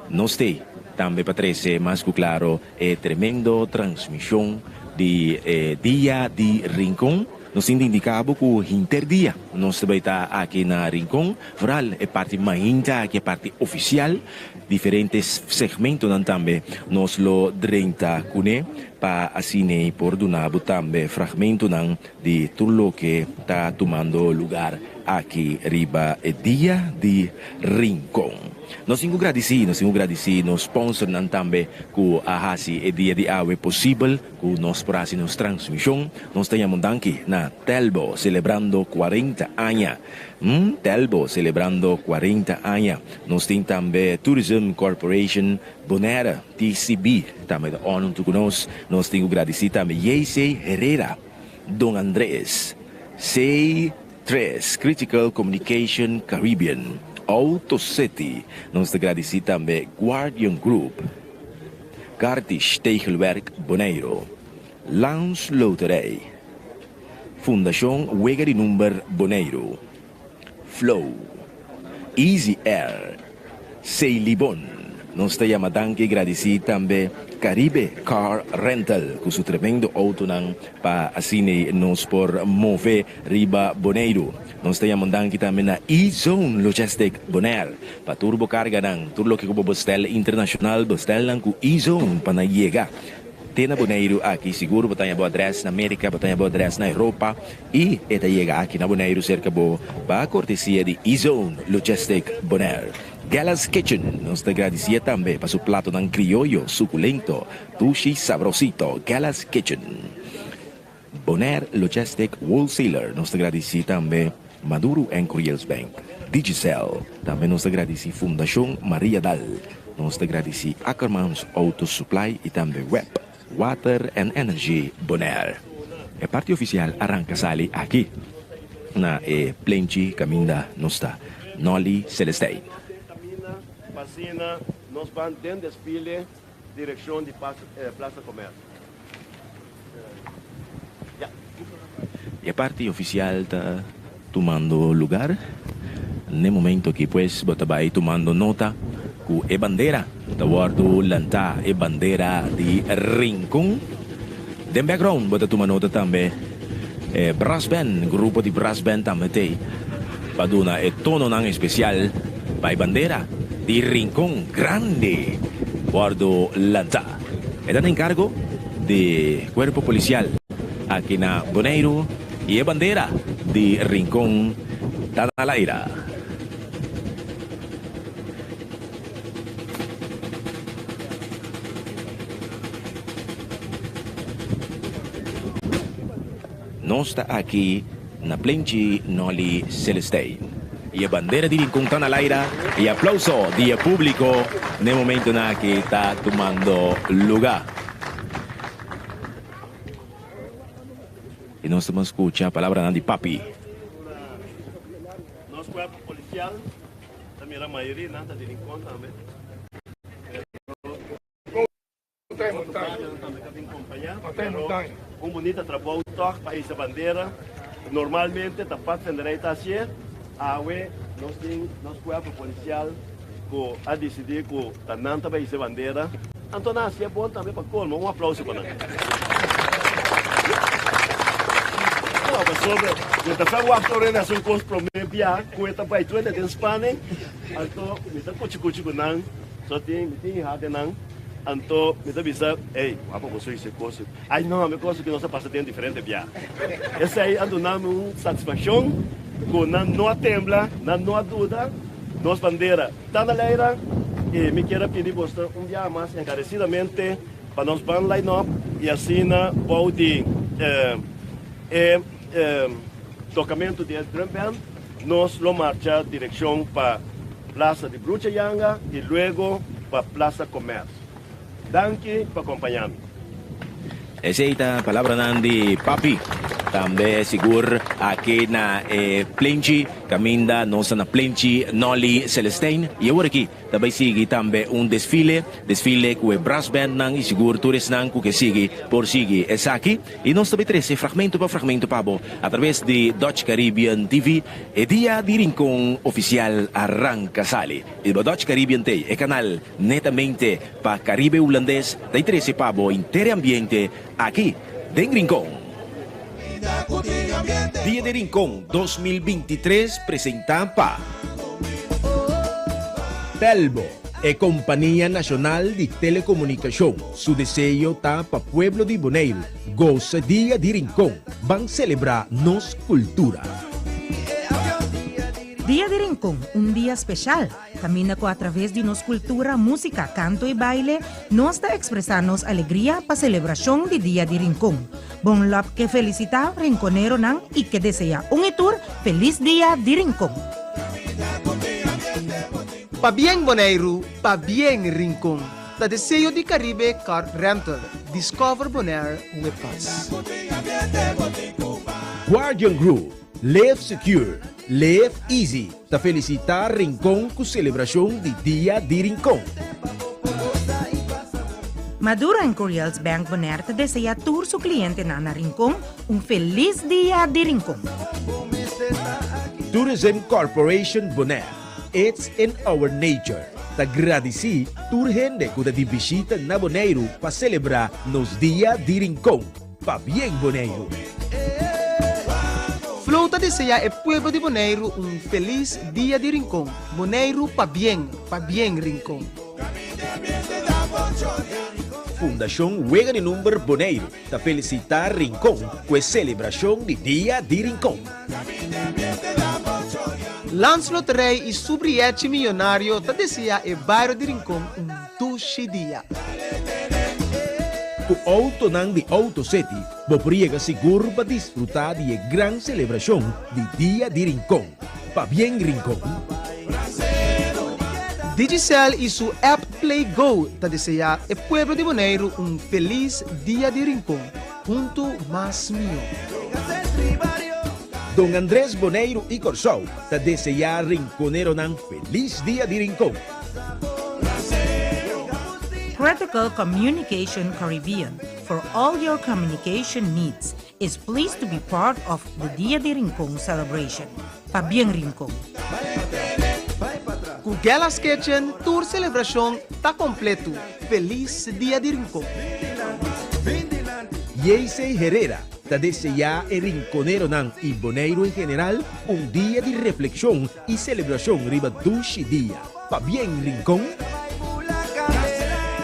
Nos t'ei tambe pa trece mas cu claro e tremendo transmision di e Dia di Rincon. Nos tin di indica bo cu hinter dia nos ta bay ta aki na Rincon, vooral e parti mainta aki, e parti oficial. Diferente segmentonan tambe nos lo drenta cune pa asina por duna bo tambe fragmentonan di tur loke ta tumando lugar aki riba e dia di Rincon. Nos tin cu gradici, nos tin cu gradici nos sponsornan tambe cu a haci e dia di awe posibel cu nos por haci nos transmision. Nos ta yama un danki na Telbo celebrando cuarenta aña. Telbo celebrando cuarenta aña. Nos tin tambe Tourism Corporation Bonaire, TCB, tambe ta on hunto cu nos. Nos tin cu gradici tambe JC Herrera. Don Andres, C tres, Critical Communication Caribbean, Auto City, nos ta gradici tambe Guardian Group, Gartisch Tegelwerk Boneiro. Landsloterij, Fundashon Wega di Number Boneiru, Flow, Easy Air, Ceylibon. Nos ta yama danki gradisí tambe Caribe Car Rental ku su tremendo outonan pa asina nos por move riba Boneiru. Nos ta yama un danki tambe na E-Zone Logistic Bonaire pa tur bo karganan, tur loke ku bo bestel internashonal, bestel nan ku E-Zone pa nan yega te na Boneiru aki. Sigur bo ta haña bo adrès na Merika, bo ta haña bo adrès na Europa i e ta yega aki na Boneiru serka bo pa kortesia di E-Zone Logistic Bonaire. Gella's Kitchen nos ta gradisié tambe pa su platonan krioyo sukulento, dushi sabrosito. Gella's Kitchen. Bonaire Logistic Wholesaler nos ta gradisí tambe Maduro en Curiels Bank, Digicel. Tambe nos ta gradisí Fundashon Maria Dal. Nos ta gradisí Ackermans Auto Supply i tambe web, Water and Energy Bonaire. E parti ofisial a ranka sali aki na e plenchi kaminda nos ta. Nolly Celestijn. P'asina nos ban den desfile direkshon di Plaza Comercio. E parti oficial ta tumando lugar n'e momento aki pues bo ta bay tumando nota cu e bandera ta wordo lanta, e bandera di Rincon. Den background bo ta tuma nota tambe e brass band, grupo di brass band tambe t'ey pa duna e tononan especial pa e bandera di Rincon grandi wordo lanta. E ta na enkargo di Kuerpo Polisial aki na Boneiru i e bandera di Rincon ta na laira. Nos ta aki na plenchi Nolly Celestijn. I e bandera di Rincon ta na laira i aplauso di e publico n'e momentonan aki ta tumando luga. I nos ta ban scucha palabranan di Papi. Nos cuerpo policial ta mira mayoria nan ta di Rincon tambe. Un bunita trabou tòg pa hisa bandera. Normalmente ta padvinderij ta hasié. Awe nos tin nos kuerpo polisial ku a disidí ku ta nan ta bai hisa bandera. Anto nan hasié bon tambe pa kolmo. Un aplouso pa nan. No, pasobra mi ta sa wak ora e hasi un kos promé bia ku e ta bai tur den spanning. Anto mi ta kuchi kuchi ku nan. So tin mi tin hihá den nan. Anto mi ta bisa, Ey, wak pa boso hisa e kos. Ay no, mi kos ku nos a pasa den diferente bia. Esei a duna mi un satisfakshon ku nan no a tembla, nan no a duda. Nos bandera ta na leira i mi kier a pidi boso un biaha mas enkaresidamente pa nos ban line up i asina bou di e tokamentu di e drum band Nos lo marcha direkshon pa Plaza di Brucha Yanga i luego pa Plaza Commerce. Danki pa kompañá mi. Esei ta palabranan di Papi. Tambe sigur aki na e plenchi kaminda nos ta na plenchi Nolly Celestijn i awor aki Ta bai sigui tambe un desfile, desfile ku e brassbandnan i sigur tur esnan ku ke sigui por sigui esaki. I nos ta bai trese fragmento pa fragmento pa bo atraves di Dutch Caribbean TV. E dia di Rincon ofisial a ranka sali. I bo Dutch Caribbean t'ei e kanal netamente pa Caribe Hulandes ta i trese pa bo inter e ambiente aki den Rincon. Dia di Rincon 2023 presenta pa. Telbo, e kompania nashonal di telekomunikashon, su deseo ta pa pueblo di Boneiru gosa Dia di Rincon, ban selebrá nos kultura. Dia di Rincon, un dia speshal, kaminda ku atraves di nos kultura, músika, kanto i baile, nos ta ekspresá nos alegria pa selebrashon di Dia di Rincon. Bon Lòp ke felisitá rinkoneronan i ke deseá un i tur felis Dia di Rincon. Pabien Boneiru, pabien Rincon, ta deseo di Caribe Car Rental, Discover Bonaire with us. Guardian Group, Live Secure, Live Easy ta felisitá Rincon ku selebrashon di Dia di Rincon. Maduro en Curiels Bank Bonaire ta desea tur su clientenan na Rincon un feliz Dia di Rincon. Tourism Corporation Bonaire, It's in our nature ta gradisí tur hende ku ta di bishita na Boneiru pa selebrá nos Dia di Rincon. Pabien Boneiru! Flow ta deseá e pueblo di Boneiru un felis Dia di Rincon. Boneiru pabien, pabien Rincon! Fundashon Wega di Number Boneiru ta felisitá Rincon ku e selebrashon di Dia di Rincon. Landsloterij i su brièchi miyonario ta deseá e bario di Rincon un dushi dia. Ku outonan di Auto City bo por yega sigur pa disfrutá di e gran selebrashon di Dia di Rincon. Pabien Rincon! Digicel i su app Play Go ta deseá e pueblo di Boneiru un felis Dia di Rincon. Huntu mas mihó. Don Andres Boneiru i Kòrsou ta deseá rinkoneronan felis Dia di Rincon. Critical Communication Caribbean, for all your communication needs, is pleased to be part of the Dia di Rincon celebration. Pabien Rincon! Ku Gella's Kitchen tur selebrashon ta kompletu. Felis Dia di Rincon! Yeisey Herrera ta deseá e rinkoneronan i Boneiru en general un dia di reflekshon i selebrashon riba dushi dia. Pabien Rincon!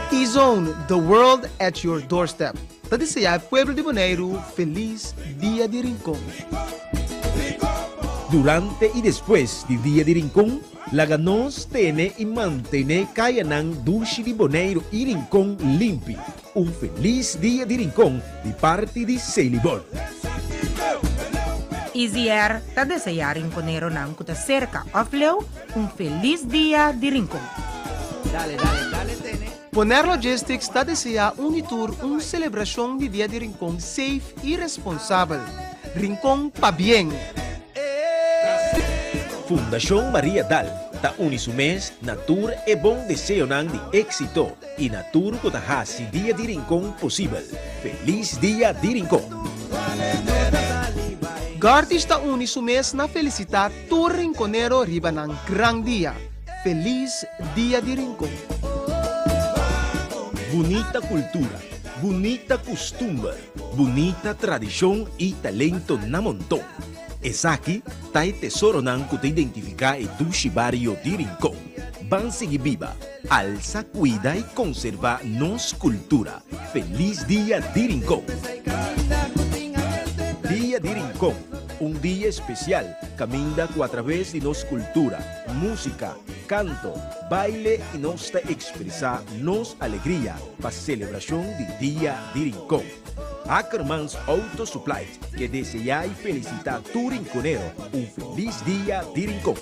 E-Zone, the world at your doorstep, ta deseá e pueblo di Boneiru felis Dia di Rincon. Durante i despues di Dia di Rincon, laga nos tene i mantené kayanan dushi di Boneiru i Rincon limpi. Un felis Dia di Rincon di parti di Selibon. Easy Air ta deseá rinconeronan ku ta serka òf leu un felis Dia di Rincon. Bonaire Logistics ta deseá un i tur un selebrashon di Dia di Rincon safe i responsabel. Rincon pabien! Fundashon Maria Dal ta uni su mes na tur e bon deseonan di éksito i na tur ku ta hasi Dia di Rincon posibel. Felis Dia di Rincon! Gartish ta uni su mes na felisitá tur rinconero riba nan gran dia. Felis Dia di Rincon! Bunita kultura, bunita kustumber, bunita tradishon i talento na monton. Esaki ta e tesoronan ku ta identifiká e dushi bario di Rincon. Ban sigui biba, alsa, kuida i konservá nos kultura. Felis Dia di Rincon! Dia di Rincon, un dia espesial kaminda ku atraves di nos kultura, músika, kanto, baile i nos ta ekspresá nos alegria pa selebrashon di Dia di Rincon. Ackermans Auto Supply ke deseá i felisitá tur rinconero un felis Dia di Rincon.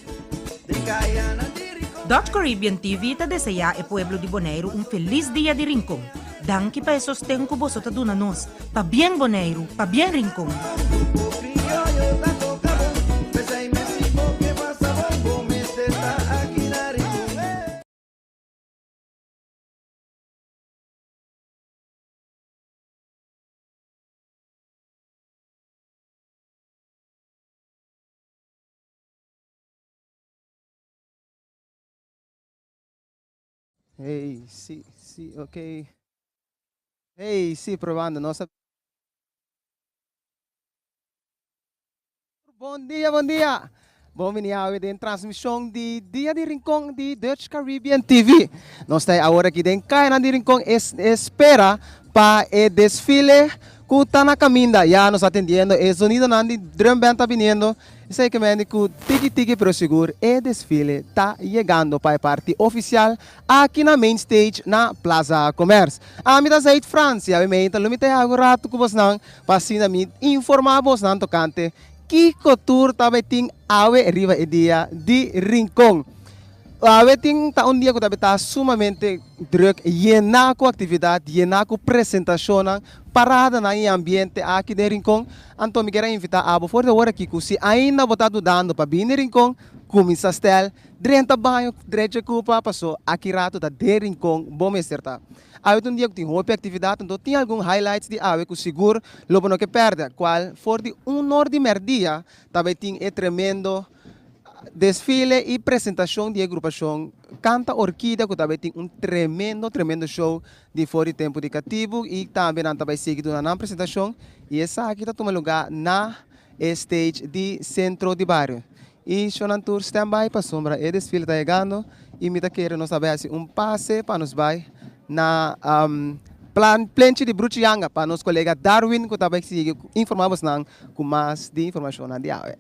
Dutch Caribbean TV ta deseá e pueblo di Boneiru un felis Dia di Rincon. Danki pa e sosten ku boso ta duna nos. Pabien Boneiru, pabien Rincon! Hey, sí, sí, ok. Hey, sí, probando. No sa... Bon dia, bon dia. Bon bini awe den transmishon di Dia di Rincon di Dutch Caribbean TV. Nos ta awor aki den kayanan di Rincon es espera pa e desfile ku ta na kaminda. Ya nos ta atendiendo e zonidonan di drum band ta biniendo. Esei ke mende ku tiki tiki pero sigur e desfile ta yegando pa e parti ofisial aki na main stage na Plaza Commerce. Ami ta Zaid Frans i awe meinta lo mi ta yaga un ratu ku bosnan pa asina mi informá bosnan tokante kiko tur ta bai tin awe riba e dia di Rincon. Awe tin ta un dia ku ta bai ta sumamente druk, yená ku aktividat, yená ku presentashonnan, paradanan i ambiente aki den Rincon. Anto mi kier a invitá abo for di awor aki ku si ainda bo ta dudando pa bini Rincon, Kuminsá stèl, drenta baño, drecha kupa, paso aki rato ta den Rincon bo mester ta. Awe ta un dia ku tin hopi aktividat, anto tin algun highlights di awe ku sigur lo bo no ke pèrdè, kual for di un or di mèrdia ta bai tin e tremendo desfile i presentashon di e grupashon Kanta Orkida ku ta bai tin un tremendo tremendo show di for di tempu di katibu i tambe nan ta bai sigui duna nan presentashon i esaki ta tuma lugá na e stage di Sentro di Bario. I shownan tur stand by pasobra e desfile ta yegando i mi ta kere nos ta bai hasi un pase pa nos bai na plan plenchi di Bruchi Yanga pa nos kolega Darwin ku ta bai sigui informa bosnan ku mas di informashonnan di awe.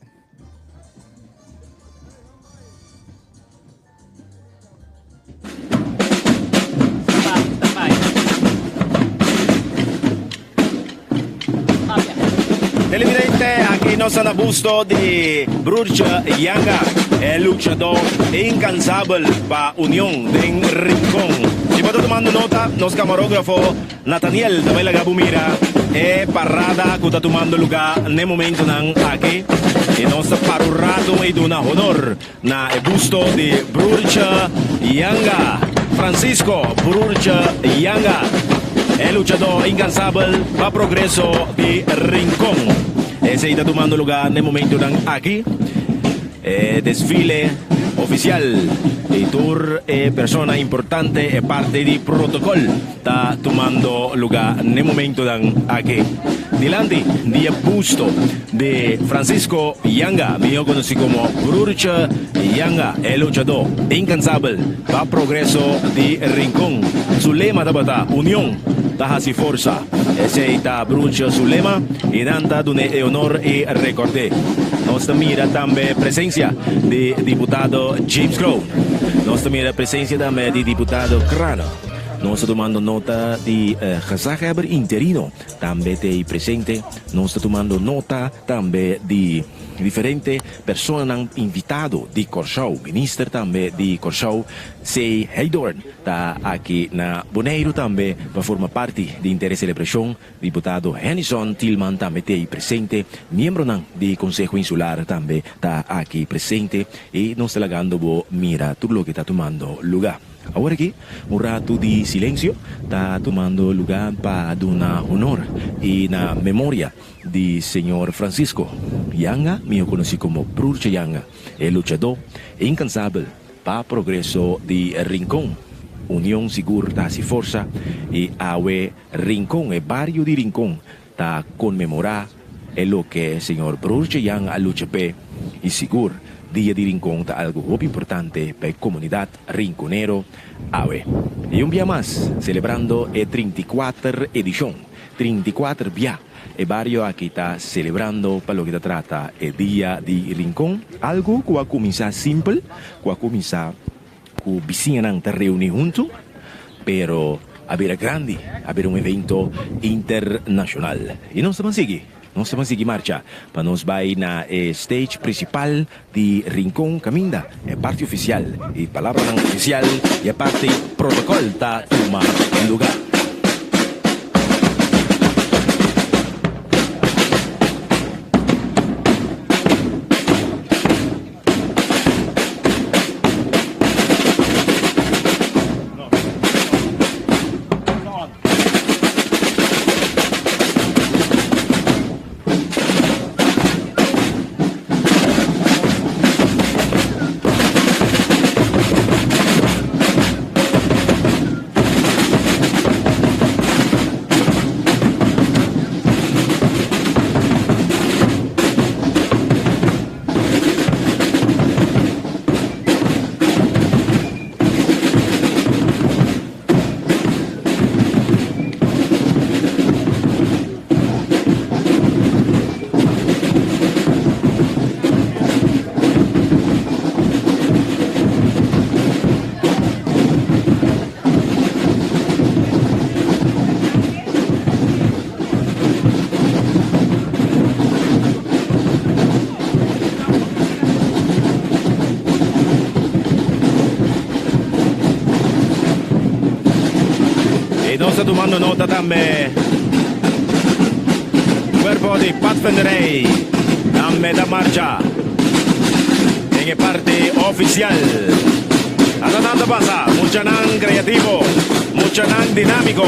Televidente, aki nos ta na busto di Broertje Yanga, e luchador incansabel pa Union den Rincon. Si bo ta tumando nota, nos camarógrafo Nathaniel ta bai laga bo mira e parada cu ta tumando luga n'e momentonan aki. Y nos ta para un rato y duna honor Na e busto di Broertje Yanga, Francisco Broertje Yanga, e luchadó incansabel pa progreso di Rincon. Esey ta tumando lugar n'e momentonan aki. E desfile oficial di tur e persona importante e parti di protocol. Ta tumando luga n'e momentonan aki dilanti di e busto di Francisco Yanga, mihó konosí komo Broertje Yanga, e luchadó inkansabel pa progreso di Rincon. Su lema tabata Union ta hasi forsa. Esei ta Broertje su lema i nan ta dun'é e honor i rekord'é. Nos ta mira tambe presensia di diputado James Kroon. Nos ta mira presensia tambe di diputado Crano. Nos ta tumando nota di gezaghebber interino tambe t'ei presente. Nos ta tumando nota tambe di diferente personanan invitado di Kòrsou. Minister tambe di Kòrsou, C. Heydoorn, ta aki na Boneiru tambe pa forma parti di inter e selebrashon. Diputado Hennyson Thielman tambe t'ei presente. Miembronan di Konseho Insular tambe ta aki presente i nos ta lagando bo mira tur loke ta tumando lugá. Awor aki un ratu di silencio ta tumando luga pa duna honor y na memoria di señor Francisco Yanga, miho conoci como Broertje Yanga, e luchador incansabel pa progreso di Rincon. Union sigur ta haci forsa y awe Rincon, e bario di Rincon, ta conmemora e loke señor Broertje Jan a lucha p'e y sigur Dia di Rincon ta algo hopi importante pa e comunidad rinconero awe. Y un bia mas celebrando e 34 edicion, 34 bia e bario aki ta celebrando pa loke ta trata e Dia di Rincon, algo cu a cuminsa simpel, cu a cuminsa cu bisiñanan ta reuni hunto, pero a bira grandi, a bira un evento internacional. Y nos ta ban sigui, nos ta ban sigui marcha pa nos bay na e stage principal di Rincon caminda e parti oficial y palabranan oficial y e parti protocol ta tuma lugar. Y nos ta tumando nota tambe. Cuerpo di Padvinderij tambe ta marcha. Den e parti oficial. Ata nan ta pasa, muchanan creativo, muchanan dinamico.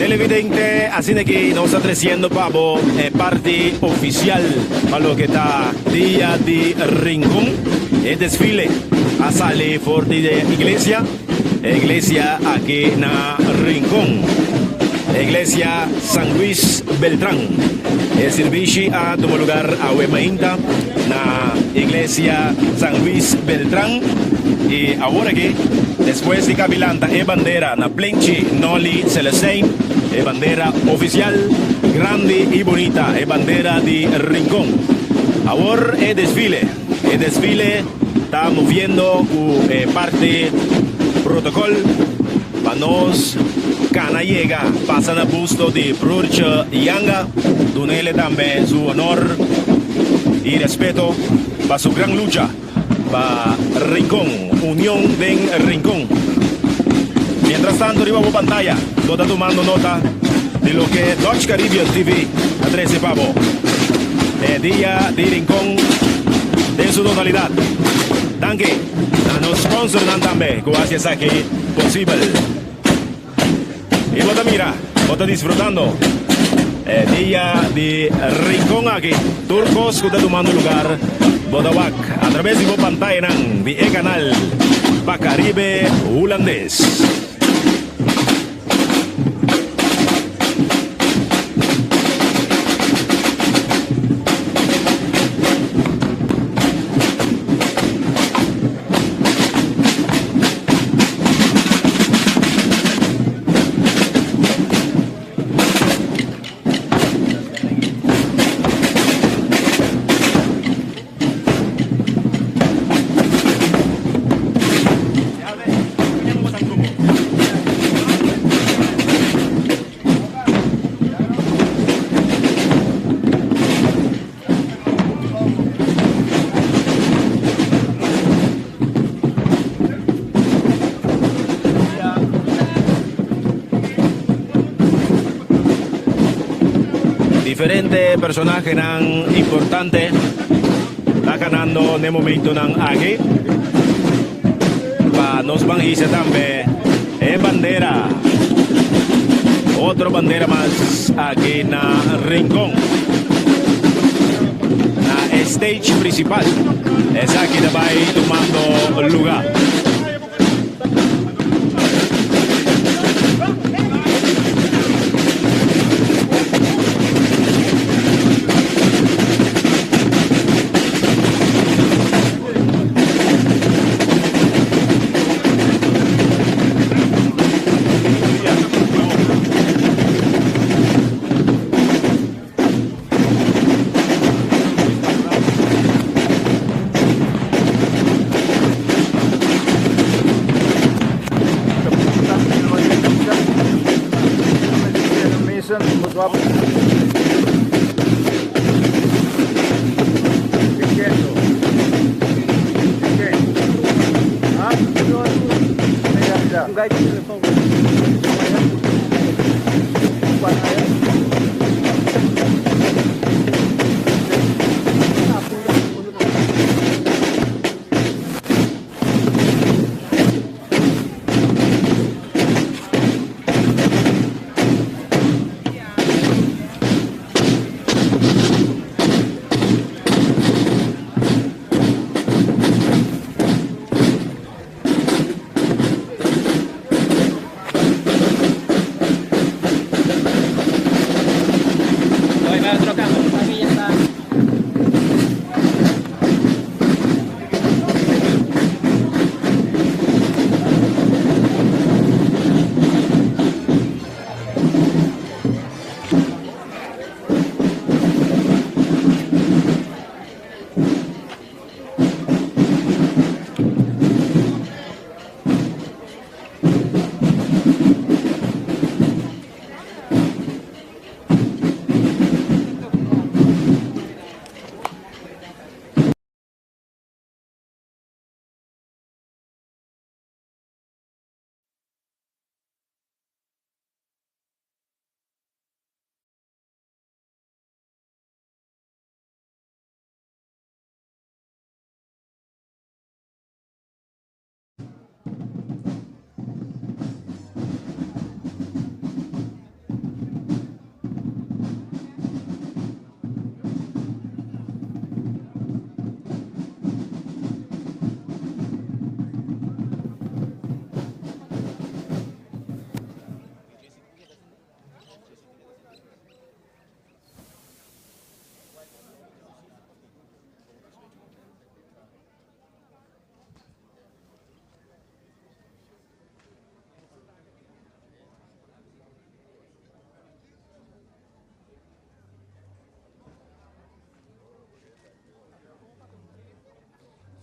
Televidente, asina ki nos ta treciendo pa bo e parti oficial pa loke ta Dia di Rincon. E desfile a sali for di e iglesia, e iglesia aki na Rincon, e iglesia San Luis Beltran. E sirbishi a tuma lugar awe mainta na iglesia San Luis Beltran y awor aki despues di kabilanta e bandera na plenchi Nolly Celestijn, e bandera oficial grandi y bunita, e bandera di Rincon. Awor e desfile, e desfile ta moviendo cu e parti protocol pa nos cana yega pasa na busto di Broertje Janga, dunele tambe su honor y respeto pa su gran lucha pa Rincon, union den Rincon. Mientras tanto riba bo pantaya bo ta tumando nota di loke Dutch Caribbean TV ta trece pa bo. E dia di Rincon den su totalidad. Danki na nos sponsornan tambe cu haci esaki posibel. Y bo ta mira, bo ta disfrutando e dia di Rincon aki. Tur cos cu ta tumando lugar bo ta wak a traves di bo pantayanan di e canal pa Caribe Hulandes. Diferente personahenan importante ta ganando n'e momentonan aki. Pa nos ban hisa tambe e bandera. Otro bandera mas aki na Rincon. Na e stage principal. Esaki ta bai tumando luga.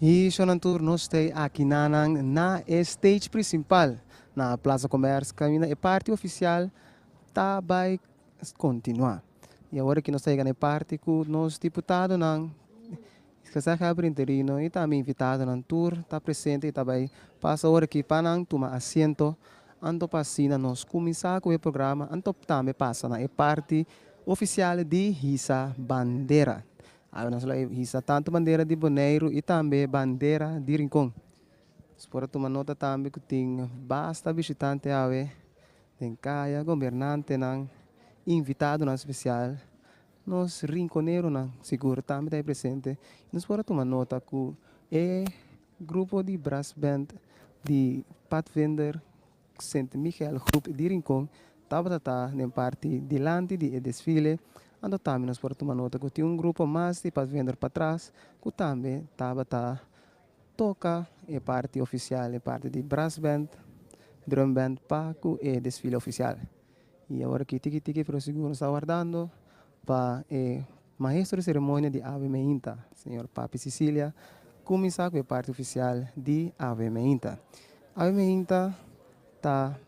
Y shonan tur nos ta aki nanan na e stage principal na Plaza Commerce caminda e parti oficial ta bay continua. Y awor aki nos ta yega na e parti cu nos diputadonan, gezaghebber interino y tambe invitadonan tur ta presente y ta bay pasa awor aki pa nan tuma asiento anto pa asina nos cuminsa cu e programa anto tambe pasa na e parti oficial di hisa bandera. Awe nos lo hisa tanto bandera di Boneiru y tambe bandera di Rincon. Nos por a tuma nota tambe cu tin basta bishitante awe den caya, gobernantenan, invitadonan special, nos rinconeronan sigur tambe ta ahí presente. Nos por a tuma nota cu e grupo di brass band di Padvinder Sint Michael Groep di Rincon tabata ta den parti dilanti di e desfile, anto tambe nos por a tuma nota ku tin un grupo mas di padvinder patras ku tambe tabata toka e parti ofisial, e parti di brassband, drumband pa ku e desfile ofisial. I awor aki tiki tiki pero sigur nos ta wardando pa e maestro di seremonia di Ave Meinta, señor Papi Cicilia, kuminsá ku e parti ofisial di Ave Meinta. Ave Meinta ta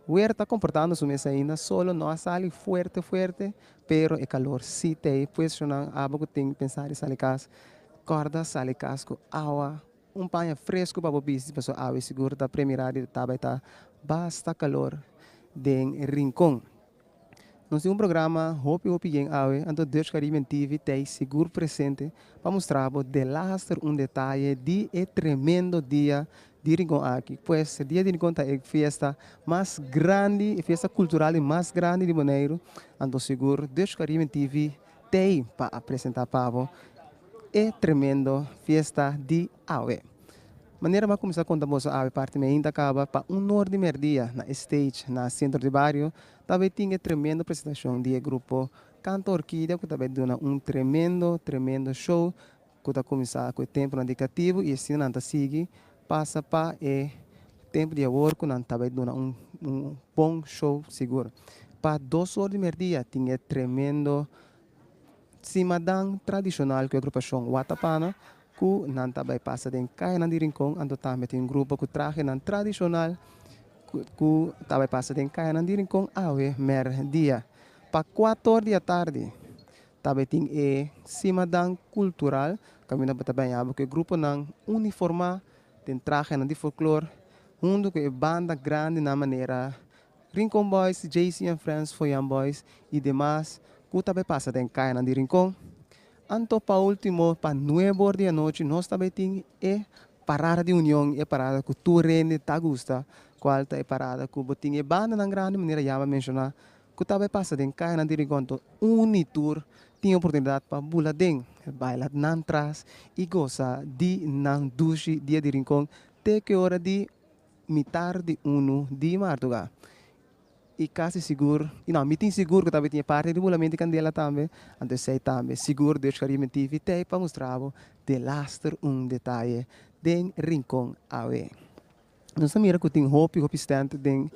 wer ta komportando su mes ainda, solo no a sali fuerte fuerte, pero e kalor sí t'ei, pues shonnan abo ku tin pensá di sali kas, kòrda sali kas ku awa, un paña fresku pa bo bisti, pasobra awe sigur ta premirá di ta bai ta basta kalor den Rincon. Nos tin un programa hopi hopi yen awe, anto Dutch Caribbean TV t'ei sigur presente pa mustra bo delaster un detaye di e tremendo dia di Rincon aki. Pues e dia di Rincon ta e fiesta mas grandi, e fiesta cultural di mas grandi di Boneiru, anto sigur Dutch Caribbean TV t'ei pa a presenta pa bo e tremendo fiesta di awe. Manera bo a kuminsá konta boso awe parti meinta kaba pa un nor di merdia na e stage na Sentro di Bario ta bay tin e tremendo presentashon di e grupo Canto Orquidea ku ta bay duna un tremendo tremendo show ku ta kuminsá ku e tempunan di katibu i asina nan ta sigui pasa pa e tempu di awor ku nan ta bay duna un un bon show sigur. Pa dos or di merdia tin e tremendo simadan tradishonal ku e agrupashon Watapana Ku nan ta bai pasa den kayanan di Rincon, anto tambe tin un grupo ku trahenan tradishonal ku ta bai pasa den kayanan di Rincon awe mèrdia. Pa kuator di atardi tabatin e simadan kultural kaminda bo ta baña bo ku e gruponan uniformá den trahenan di folklor huntu ku e banda grandinan manera Rincon Boys, JC and Friends, Foyan Boys i demas ku ta bai pasa den kayanan di Rincon. Anto pa ultimo pa nuebe or di anochi nos ta bai tin e parada di union, e parada ku tur hende ta gusta, kual ta e parada ku bo tin e bandanan grandi manera ya bo a menshoná ku ta bai pasa den kayanan di Rincon. Anto uni tur tin oportunidat pa bula den, baila nan tras i gosa di nan dushi dia di Rincon te ku e ora di mitar di unu di marduga. I kasi sigur, i no, mi tin sigur ku tabatin e parti di bulamento di kandela tambe, anto esei tambe sigur Dutch Caribbean TV t'ei pa mustra bo delaster un detaye den Rincon awe. Nos ta mira ku tin hopi hopi stand den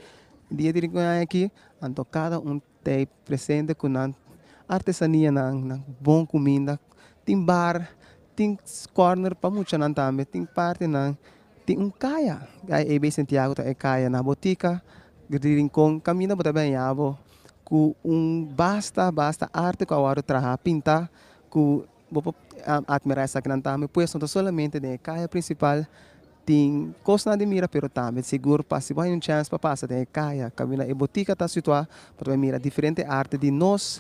dia di Rincon aña aki, anto kada un t'ei presente ku nan artesanianan, nan bon kuminda, tin bar, tin corner pa muchanan tambe, tin partinan Tin un kaya, kaya EB Santiago ta e kaya na botika di Rincon kaminda bo ta baña bo ku un basta basta arte ku a wòrdu traha pinta ku bo por atmirá esakinan tambe. Pues no ta solamente den e kaya prinsipal tin kosnan di mira pero tambe sigur pa si bo haña un chèns pa pasa den e kaya kaminda e botika ta situá bo ta bai mira diferente arte di nos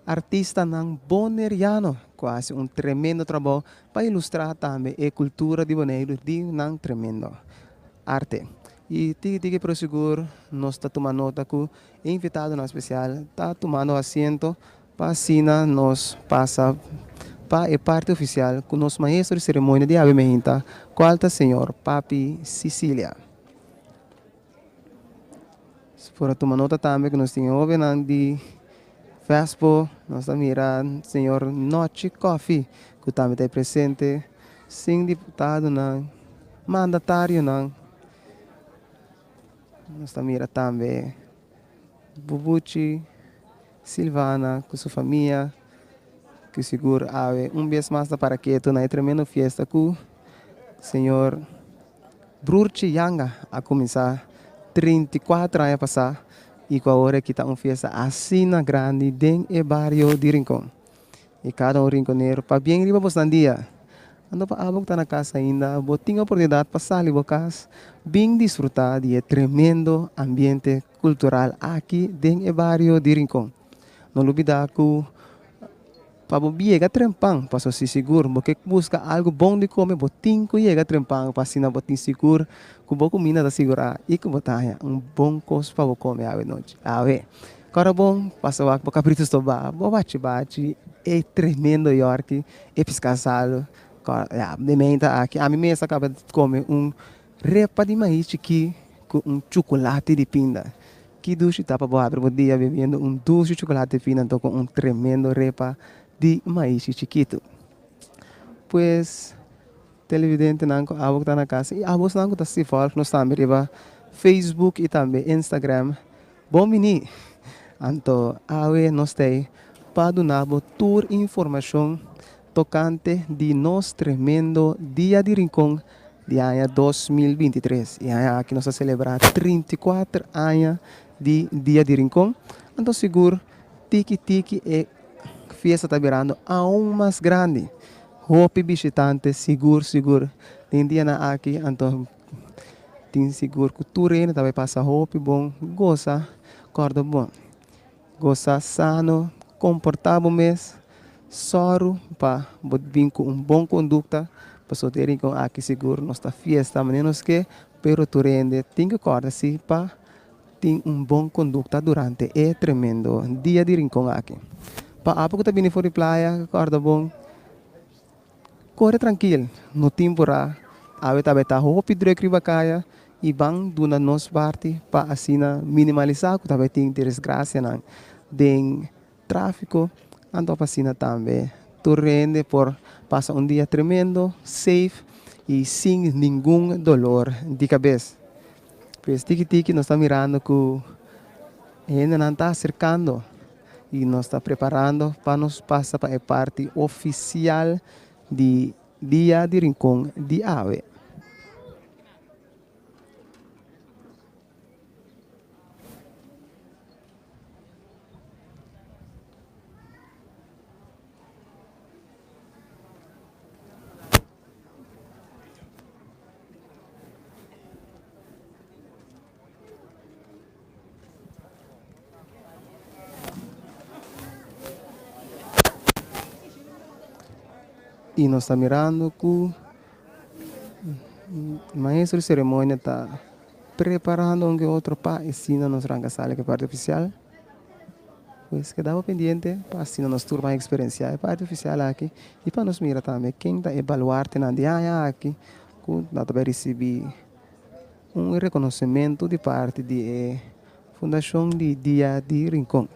Artistanan boneriano ku a hasi un tremendo trabou pa ilustrá tambe e kultura di Boneiru di nan tremendo arte. I tiki tiki pero sigur nos ta tuma nota ku e invitadonan spesial ta tumando asiento pa asina nos pasa pa e parti ofisial ku nos maestro di seremonia di awe meinta kual ta señor Papi Cicilia. Por a tuma nota tambe ku nos tin e hobennan di Vespo, nos ta mira señor Nochi Coffie ku tambe ta e presente, sin diputadonan, mandatarionan. Nos ta mira tambe Bubuchi Silvana ku su famia ku sigur awe un bes mas ta para ketu na e tremendo fiesta ku señor Brurchi Yanga a kuminsá 34 aña pasá i ku awor aki ta un fiesta asina grandi den e bario di Rincon. I kada un rinconero pabien riba bosnan dia. Anto pa abo ku ta na kas ainda bo tin oportunidat pa sali bo kas bin disfrutá di e tremendo ambiente kultural aki den e bario di Rincon. No lubidá ku Pa bo yega trempan, paso si sigur bo ke buska algu bon di kome bo tin ku yega trempan pa asina bo tin sigur ku bo kuminda ta sigurá i ku bo ta haña un bon kos pa bo kome awe nochi. Awe, kòrda bon, pasa wak bo kabritu stobá, bo bachi bachi e tremendo yòrki, e piská salu, kòrda, ya, di menta aki ami mes a kaba di kome un repa di mais chikí ku un chukulati di pinda. Ki dushi ta pa bo habri bo dia bebiendo un dushi chocolate fino anto cu un tremendo repa di maishi chikitu. Pues, televidentenan cu abo cu ta na casa y abosnan cu ta si volg nos tambe riba Facebook y tambe Instagram, bon bini! Anto awe nos ta ey pa duna bo tur informacion tocante di nos tremendo Dia di Rincon di aña 2023. E aña aki nos ta celebra 34 aña di Dia di Rincon. Anto sigur tiki tiki e fiesta ta birando aun mas grandi. Hopi bishitante sigur sigur den dianan aki anto tin sigur cu tur hende ta bay pasa hopi bon goza corda bon. Gosa sano, komportá bo mes, sòru pa bo bin ku un bon kondukta, pasobra den rincon aki sigur nos ta fiesta manera nos ke, pero tur hende tin ku kòrda si pa tin un bon kondukta durante e tremendo dia di rincon aki. Pa abo ku ta bini for di playa, kòrda bon, Kore trankil, no tin purá. Awe tabata hopi druk riba kaya i ban duna nos parti pa asina minimalisá ku tabatin desgrasianan den tráfiko, anto pa asina tambe tur hende por pasa un dia tremendo, safe i sin ningun dolor di kabes. Pues tiki tiki nos ta mirando ku hendenan ta aserkando. Y nos ta preparando pa nos pasa pa e parti oficial di Dia di Rincon di awe. I nos ta mirando ku maestro di seremonia ta preparando un ke otro pa asina nos ranka sali ku e parti ofisial. Pues keda bo pendiente pa asina nos tur ban eksperensiá e parti ofisial aki i pa nos mira tambe ken ta e baluartenan di aña aki ku nan ta bai risibí un rekonosementu di parti di e Fundashon di Dia di Rincon.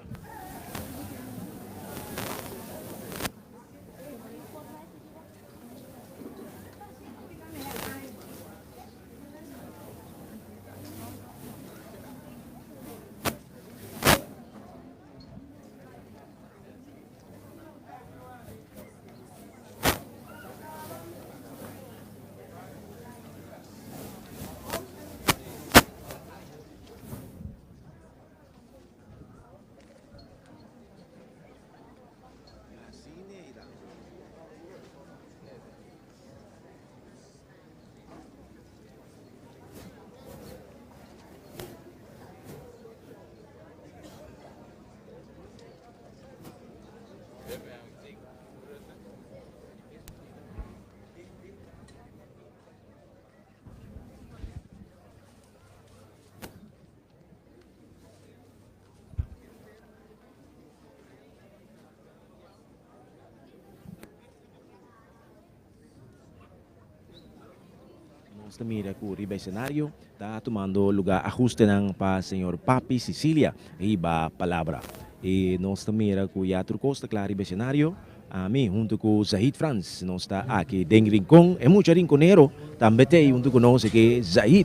Nos ta mira cu riba escenario ta tumando lugar ajustenan pa señor Papi Cicilia riba palabra. Y nos ta mira cu ya tur cos ta cla riba escenario. Ami hunto cu Zahid Frans nos ta aki den Rincon. E mucha rinconero tambe t'ey hunto cu nos aki Zahid.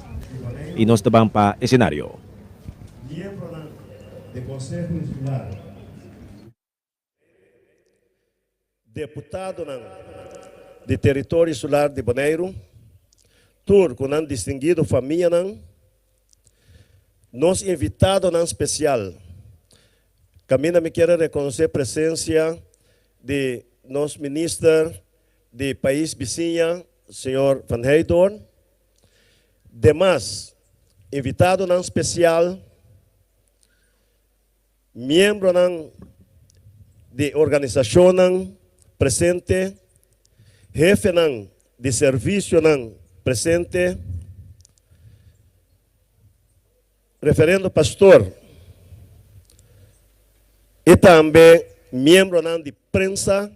Y nos ta ban pa escenario. Miembronan di Konseho Insular. Deputadonan di Teritorio Insular di Boneiru, tur ku nan distinguido famianan, nos invitadonan spesial, kaminda mi kier a rekonosé presensia di nos Minister di Pais Bisiña, señor Van Heydoorn, demas invitadonan spesial, Miembronan di organisashonnan presente, hefenan di servisionan presente, referendo pastor i tambe miembronan di prensa,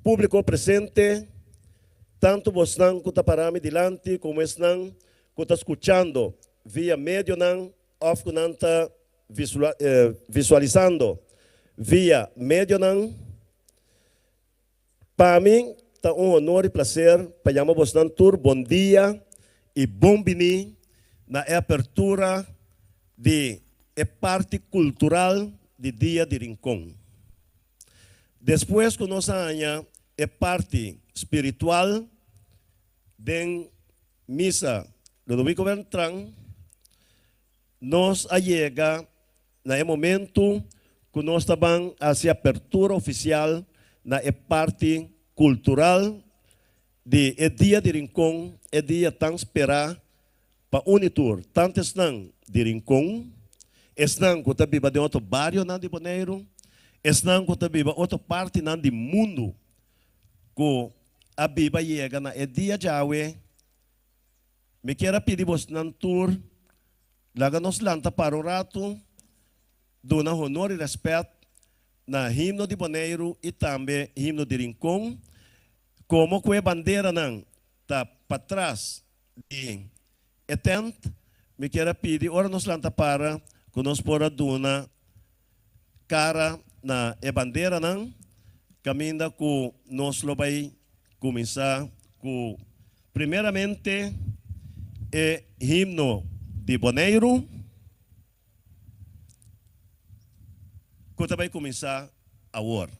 públiko presente, tantu bosnan ku ta pará mi dilanti komo esnan ku ta skuchando via medionan Òf ku nan ta visualisando via medionan. Pa mi ta un honor i plaser pa yama bosnan tur bon dia i bon bini na e apertura di e parti kultural di Dia di Rincon. Despues ku nos a haña e parti spiritual den Misa Ludovico Beltran, Nos a yega na e momento ku nos ta ban hasi apertura ofisial na e parti kultural di e Dia di Rincon, e dia tan sperá pa uni tur, tantu esnan di Rincon, esnan ku ta biba den otro barionan di Boneiru, esnan ku ta biba otro partinan di mundu ku a biba yega na e dia djawe, mi kier a pidi bosnan tur laga nos lanta para un ratu, duna honor i rèspèt na himno di Boneiru i tambe himno di Rincon, komo ku e banderanan ta patras di e tènt, mi kier a pidi ora nos lanta para ku nos por a duna kara na e banderanan kaminda ku nos lo bai kuminsá ku primeramente e himno di Boneiru ku ta bai kuminsá awor.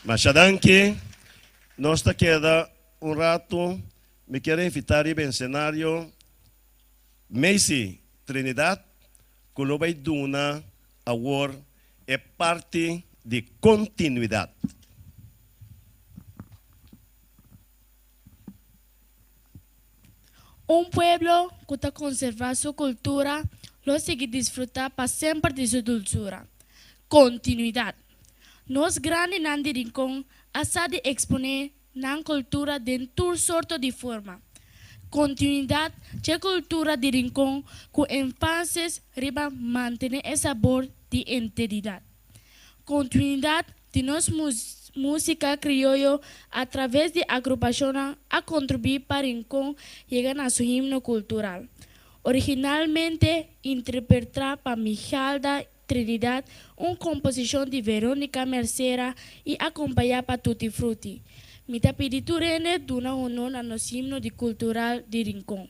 Masha danki. Nos ta keda un ratu. Mi kier invitá riba e esenario Macy Trinidad ku lo bai duna awor e parti di kontinuidat. Un pueblo ku ta konservá su kultura lo sigui disfrutá pa semper di su dulsura. Kontinuidat. Nos grandinan di Rincon a sa di eksponé nan kultura den tur sorto di forma. Kontinuidat dje kultura di Rincon ku énfasis riba mantené e sabor di identidat. Kontinuidat di nos músika krioyo a traves di agrupashonnan a kontribuí pa Rincon yega na su himno kultural. Originalmente interpretrá pa Mijalda Trinidad, un komposishon di Veronica Mercera i akompañá pa Tutti Frutti. Mi ta pidi tur hende duna honor na nos himno di kultural di Rincon.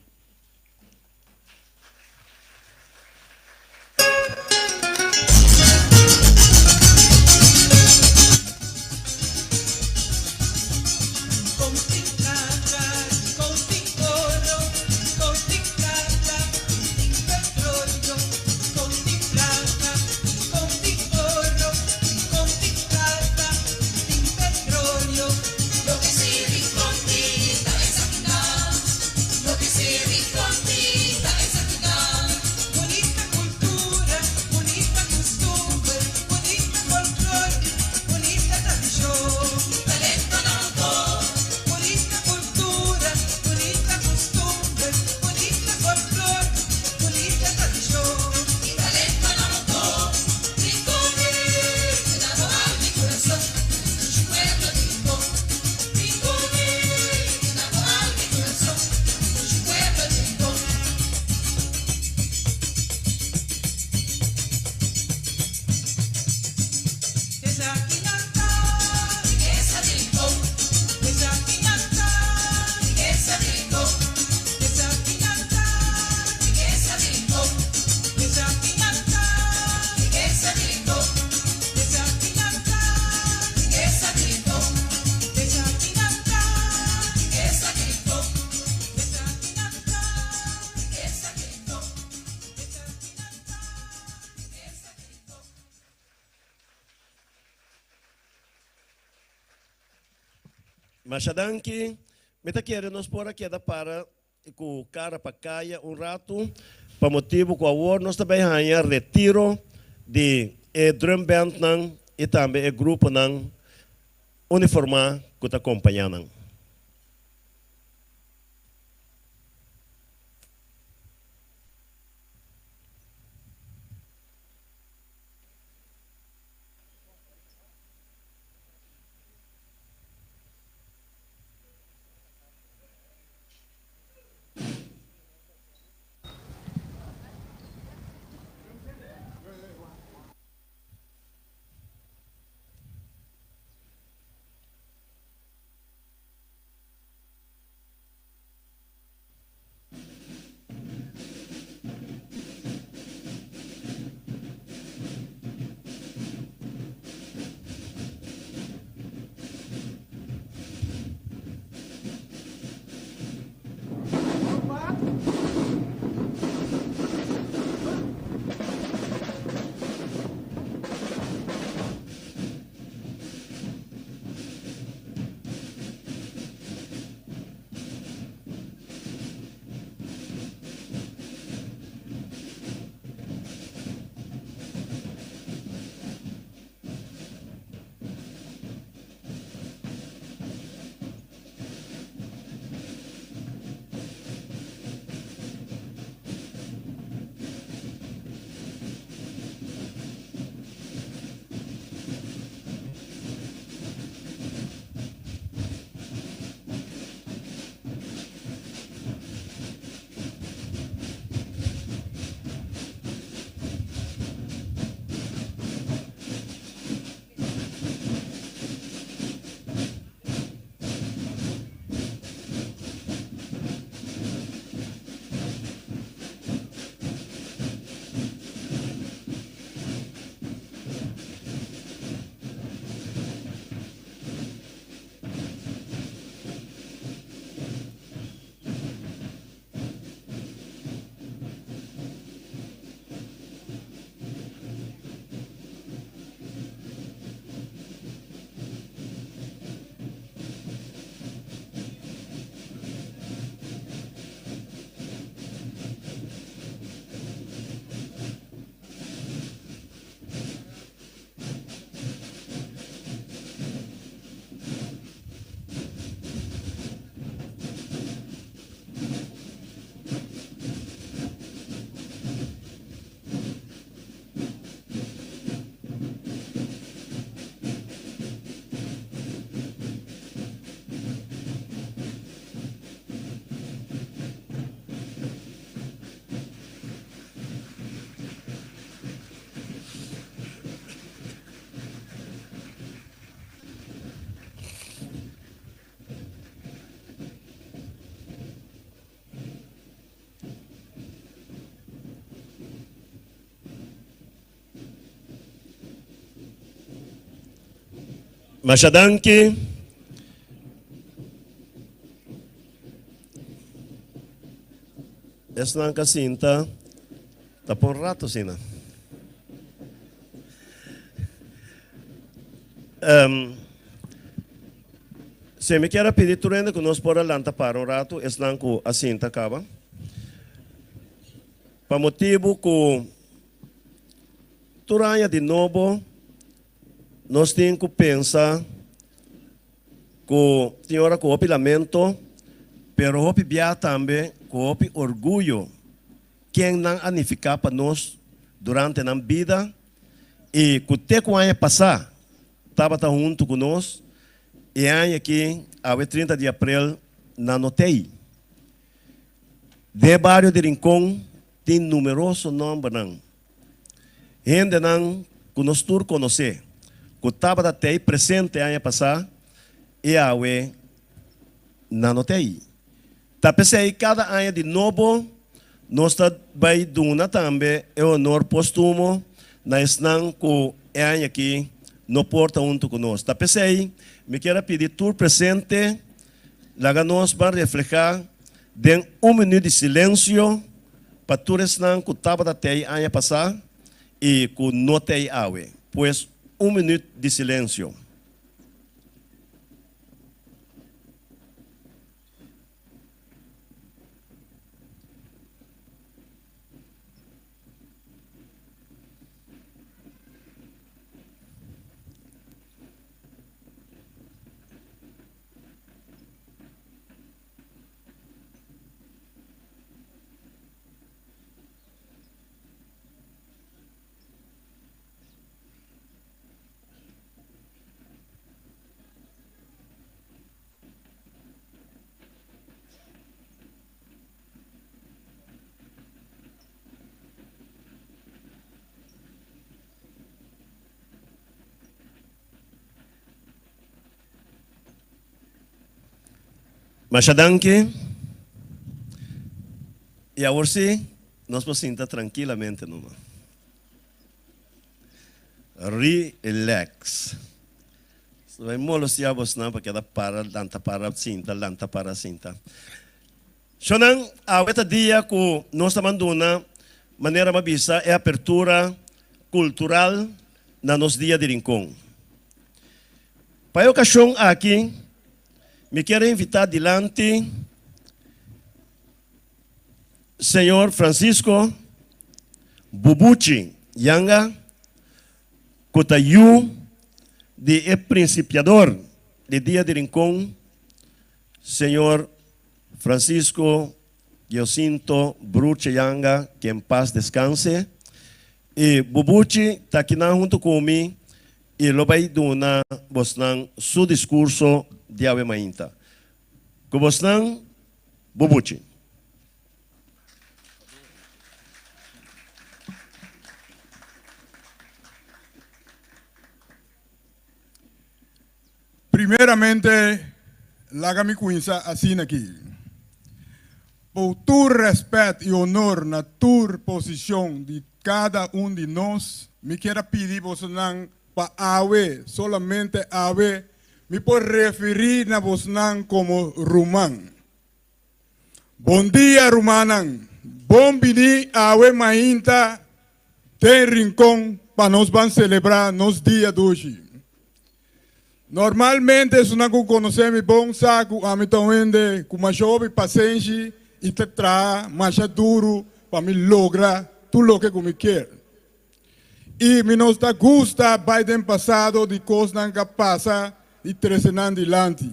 Masha danki. Mi ta kere nos por a keda para ku kara pa kaya un ratu pa motibu ku awor nos ta bai haña retiro di e drumbandnan i tambe e gruponan uniformá ku ta kompañá nan. Masha danki. Esnan ka sinta ta por un rato asina. Um, si mi kier a pidi tur hende ku nos por a lanta para un rato, esnan ku a sinta kaba. Pa motibu ku tur aña di nobo nos tin ku pensa ku tin ora ku hopi lamento, pero hopi bia tambe ku hopi orguyo ken nan a nifiká pa nos durante nan bida i ku te ku aña pasá tabata huntu ku nos i e aña aki awe 30 di aprel nan no t'ei. Den e bario di Rincon tin numeroso nòmbernan, hendenan ku nos tur konosé, ku tabata t'ei presente aña pasá i awe nan no t'ei. Ta p'esei kada aña di nobo nos ta bai duna tambe e honor postumo na esnan ku e aña aki no por ta huntu ku nos. Ta p'esei mi kier a pidi tur presente laga nos ban reflehá den un minüt di silensio pa tur esnan ku tabata t'ei aña pasá i ku no t'ei awe. Pues un minüt di silensio. Masha danki. I awor sí, nos por sinta trankilamente numa. Relax. So bai molestia bosnan pa keda para, lanta para, sinta, lanta para, sinta. Shonnan, awe ta dia ku nos ta manduna, manera m'a bisa, e apertura kultural na nos Dia di Rincon. Pa e okashon aki, mi kier a invitá dilanti Señor Francisco Bubuchi Yanga, ku ta yu di e prinsipiador di Dia di Rincon, Señor Francisco Giocinto Bruche Yanga, ke en pas deskanse. I Bubuchi ta akinan huntu ku mi i lo bai duna bosnan su diskurso di awe mainta. Ku bosnan, Bubuchi. Primeramente, laga mi cuminsa asina aki. Por tur respet y honor na tur posicion di cada un di nos, mi kier a pidi bosonan pa awe, solamente awe, mi por referi na bosnan como ruman. Bon dia rumannan, bon bini awe mainta den Rincon pa nos ban celebra nos dia dushi. Normalmente esunnan cu conoce mi bon sa cu ami ta un hende cu masha hopi pasenshi y ta traha masha duro pa mi logra tur loke cu mi kier. Y mi no ta gusta bay den pasado di cosnan cu a pasa y trece nan dilanti.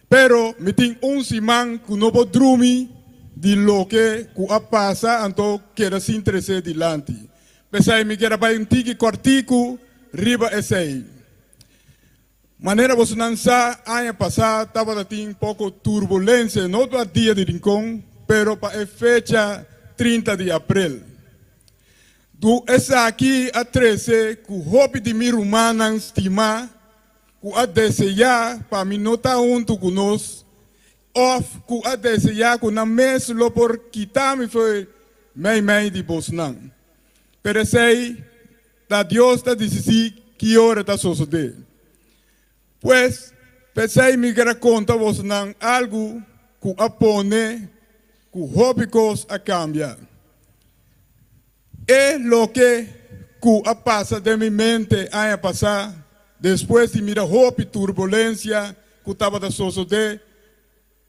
Pero mi tin un siman ku no por drumi di loke ku a pasa anto keda sin tres'é dilanti. P'esei mi kier a bai un tiki kòrtiku riba esei. Manera bosonan sa, aña pasá tabata tin poko turbulensia, no pa Dia di Rincon, pero pa e fecha 30 di aprel. Du esaki a trese ku hopi di mi rumannan stimá ku a deseá pa mi no ta huntu ku nos, òf ku a deseá ku nan mes lo por kita mi fo'i meimei di bosnan. Pero esei ta Dios ta disisí ki ora ta sosodé. Pues, p'esei mi ker a konta bosonan algu ku a pone ku hopi kos a kambia. E loke ku a pasa den mi mente aña pasá despues di mira hopi turbulensia ku tabata sosodé,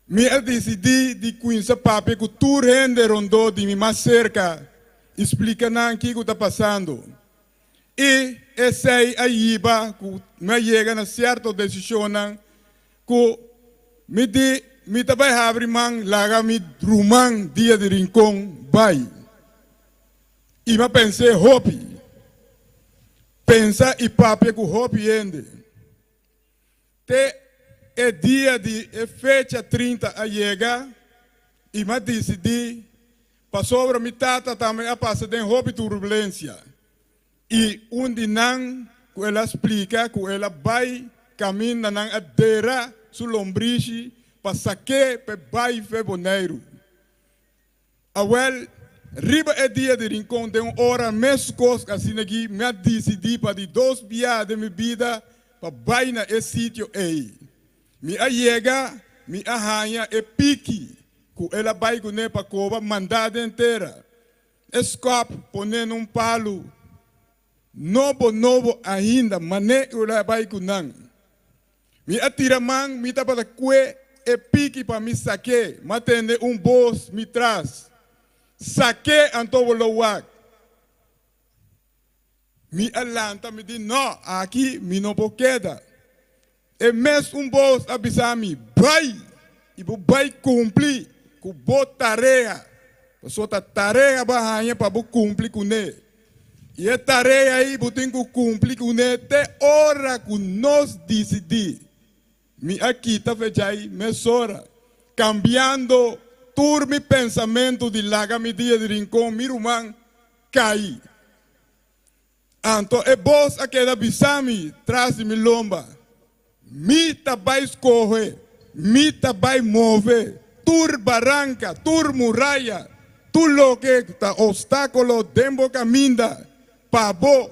mi a disidí di kuminsá papia ku tur hende rondó di mi mas serka i splika nan kiko ta pasando. I esei a yiba ku mi a yega na sierto desishonnan ku mi di mi ta bai habri man laga mi ruman Dia di Rincon bai. I mi a pens'é hopi. Pensa i papia ku hopi hende. Te e dia di e fecha 30 a yega i mi a disidí pasobra mi tata tambe a pasa den hopi turbulensia i un di nan ku el a splika ku el a bai kaminda nan a dera su lombrishi pa sak'é p'e bai fe Boneiru. Awel, riba e dia di Rincon den un ora meskos asina aki mi a disidí pa di dos biaha den mi bida pa bai na e sitio ei. Mi a yega, mi a haña e piki ku el a bai kuné pa koba mandá den tera. E skòp poné na un palu nobo nobo ainda mané el a bai ku nan. Mi a tira man, mi tabata kue e piki pa mi sak'é, m'a tende un bos mi tras, Sak'é anto bo lo wak. Mi a lanta, mi di, No, aki mi no por keda. E mes un bos a bisa mi, Bai, i bo bai kumpli ku bo tarea, pasobra ta tarea bo a haña pa bo kumpli kuné. I e tarea ei bo tin ku kumpli kuné te ora ku nos disidí. Mi a kita fechai mesora, kambiando tur mi pensamentu di laga mi dia di Rincon mi ruman kai. Anto e bos a keda bisa mi tras di mi lomba, Mi ta bai skohe, mi ta bai move tur baranka, tur muraya, tur loke ta obstákulo den bo kaminda pa bo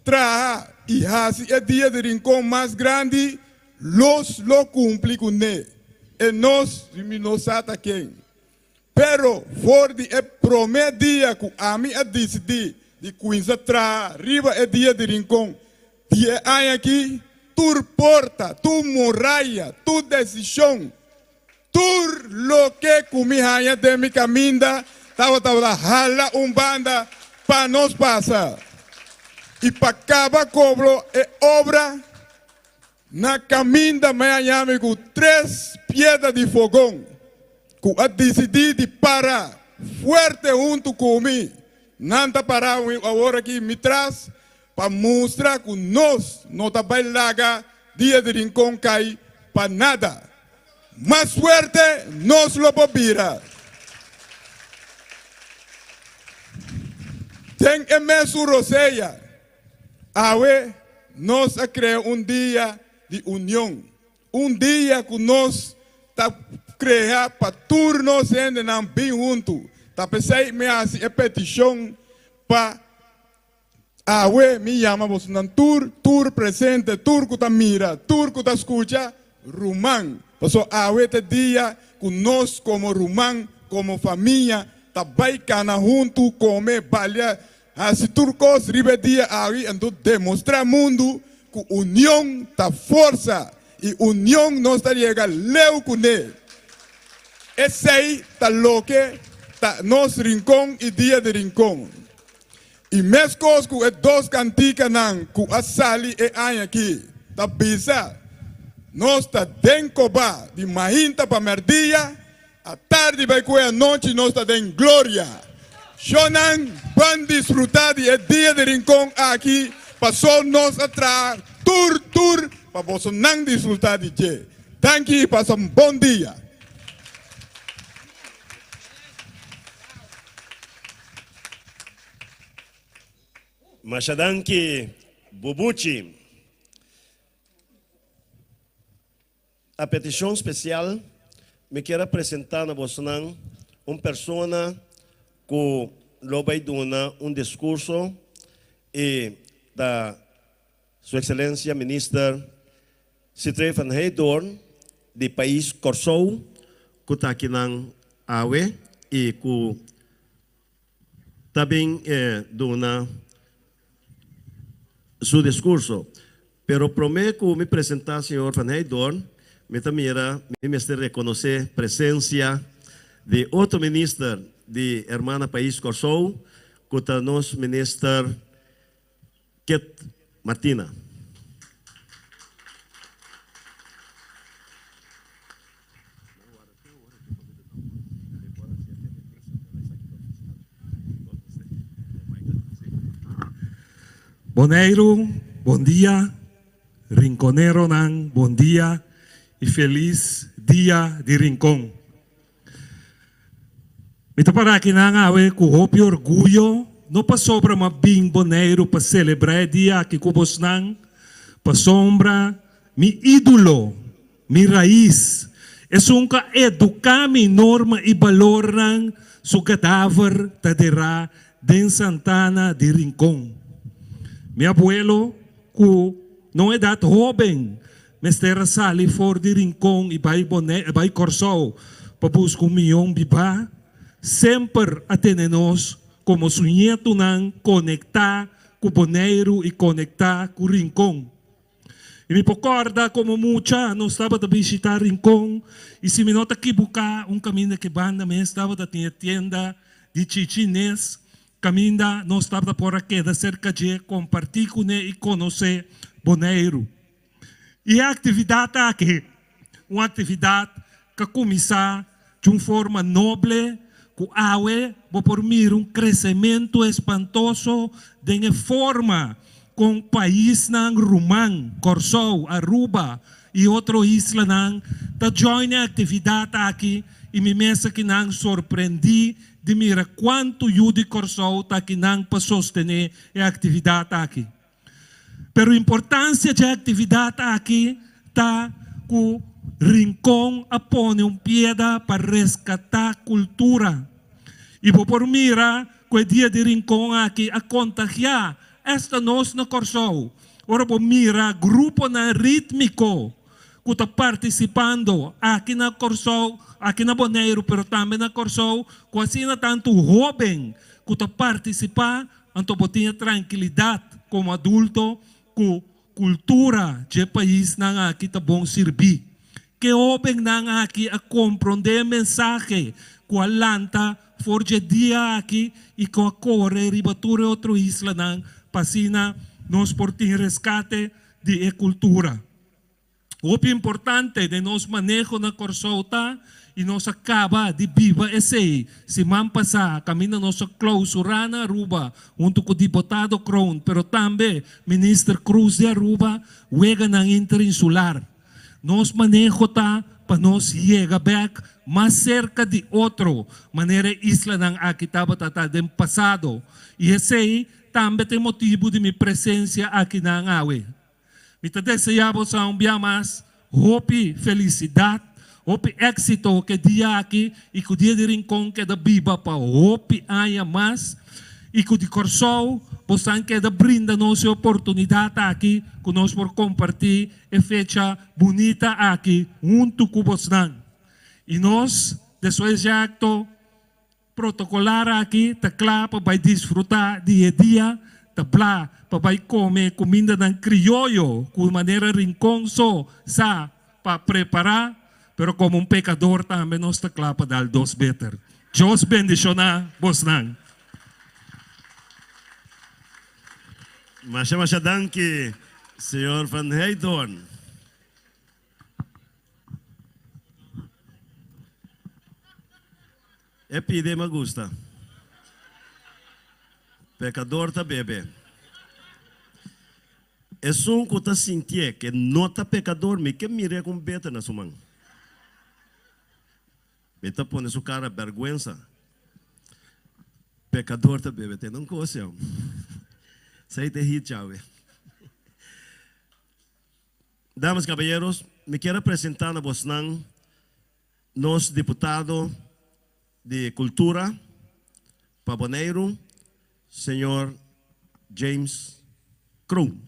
traha i hasi e dia di Rincon mas grandi, los lo kumpli kuné. E nos, mi no sa ta ken. Pero for di e promé dia ku ami a disidí di kuminsá traha riba e Dia di Rincon di e aña akí, tur porta, tur muraya, tur desishon, tur loke ku mi haña den mi kaminda tabata hala un banda pa nos pasa i pa kaba kobro e obra. Na kaminda mi a haña mi ku tres piedra di fogon ku a disidí di para fuerte huntu ku mi. Nan ta pará awor aki mi tras pa mustra ku nos no ta bai laga Dia di Rincon kai pa nada. Mas fuerte nos lo por bira. Den e mesun rosea. Awe nos a krea un dia di union, un dia ku nos ta krea pa tur nos hendenan bin huntu. Ta p'esei mi hasi e petishon pa awe mi yama bosonan tur, tur presente, tur ku ta mira, tur ku ta skucha, ruman. Pasobra awe ta e dia ku nos komo ruman, komo famia ta bai kana huntu, kome, balia, Hasi tur kos riba e dia awi anto demostrá mundu ku union ta forsa i union nos ta yega leu kuné. Esei ta loke ta nos Rincon i Dia di Rincon. I meskos ku e dos kantikanan ku a sali e aña aki ta bisa, nos ta den kobá di mainta pa mèrdia, Atardi bai ku e anochi nos ta den gloria. Shonnan ban disfruta di e dia di Rincon aki paso nos a traha tur tur pa bosonan disfruta di dje. Danki i pasa un bon dia. Masha danki Bubuchi. A peticion special mi kier a presenta na bosonan un persona cu lo bay duna un discurso y ta Su Excelencia Minister. Citré van Heydoorn di pais Kòrsou ku ta akinan awe i ku ta bin duna su diskurso. Pero promé ku mi presentá señor van Heydoorn, mi ta mira mi mester rekonosé presensia di otro minister di hermana pais Kòrsou ku ta nos minister Ket Martina. Boneiru, bon dia. Rinkoneronan, bon dia i felis Dia di Rincon. Mi ta para akinan awe ku hopi orguyo, no pasobra m'a bin Boneiru pa selebrá e dia aki ku bosnan, pasobra mi ídolo, mi rais, esun ku a eduká mi norma i balornan, su kadaver ta derá den Santana di Rincon. Mi abuelo, ku na un edat hóben Mester a sali for di Rincon i bai bai Kòrsou pa buska un mion bibá, semper a tene nos komo su ñetunan konektá ku Boneiru i konektá ku Rincon. I mi por kòrda komo mucha nos tabata bishitá Rincon i si mi no ta kibuká un kaminda ke banda mes tabata tin e tienda di Chichi Nes kaminda nos tabata por a keda serka dje kompartí kuné i konosé Boneiru. I e aktividat aki, un aktividat ku a kuminsá di un forma noble, ku awe bo por mira un kresementu espantoso den e forma kon paisnan ruman, Kòrsou, Aruba i otro islanan, ta join e aktividat aki i mi mes akinan sorprendí di mira kuantu yu di Kòrsou ta akinan pa sostené e aktividat aki. Pero importancia dje actividad aki ta cu Rincon a pone un pieda pa rescata cultura. Y bo por mira cu e dia di Rincon aki a contagia hasta nos na Corsou. Ora bo mira gruponan ritmico cu ta participando aki na Corsou, aki na Boneiru pero tambe na Corsou, cu asina tanto hoben cu ta participa Anto bo tin e trankilidat komo adulto ku kultura dje paisnan aki ta bon sirbí. Ke hóbennan aki a komprondé e mensahe ku a lanta for dje dia aki i ku a kore riba tur e otro islanan pa asina nos por tin reskate di e kultura. Hopi importante den nos maneho na Kòrsou ta i nos a kaba di biba esei siman pasá kaminda nos a klousurá na Aruba huntu ku Diputado Kroon pero tambe Minister Croes di Aruba weganan interinsular. Nos maneho ta pa nos yega bèk mas serka di otro manera e islanan aki tabata ta den pasado i esei tambe ta e motibu di mi presensia akinan awe. Mi ta deseá boso un bia mas hopi felisidat, hopi éksito ku e dia aki i ku Dia di Rincon keda biba pa hopi aña mas i ku di Kòrsou bosan keda brinda nos e oportunidat aki ku nos por kompartí e fecha bunita aki huntu ku bosnan. I nos, despues di e akto, Protocolar aki ta kla pa bai disfruta di e dia, ta bla pa bai come cumindanan crioyo cu manera Rincon so sa pa prepara, pero como un pecador tambe nos ta kla pa dal dos beter. Dios bendiciona bosnan. Masha masha danki señor van Heydoorn. E pide ma gusta. Pecador ta bebe. Esun cu ta sintié ke no ta pecador, mi ke mir'é cu un bete na su man. Mi ta pone su cara berguensa. Pecador ta bebe. Tende un cos, yau. Esei ta e hit djawe. Damas y caballeros, mi kier a presenta na bosnan nos diputado di Cultura pa Boneiru, señor James Kroon.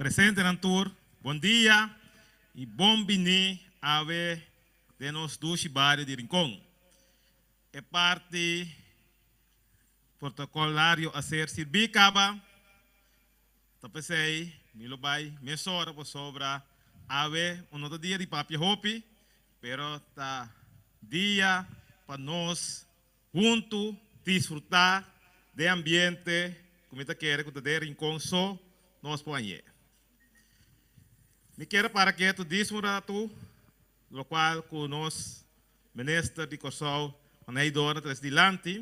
Presentenan tur, bon dia y bon bini awe den nos dushi bario di Rincon. E parti protocolario a ser sirbi caba, ta pesey mi lo bay mesora pasobra awe un no ta dia di papia hopi, pero ta dia pa nos huntu disfruta den ambiente cu mi ta kere cu ta den Rincon so nos por hañ'é. Mi kier para ketu dis un ratu locual cu nos Minister di Kòrsou Manei Dora tres dilanti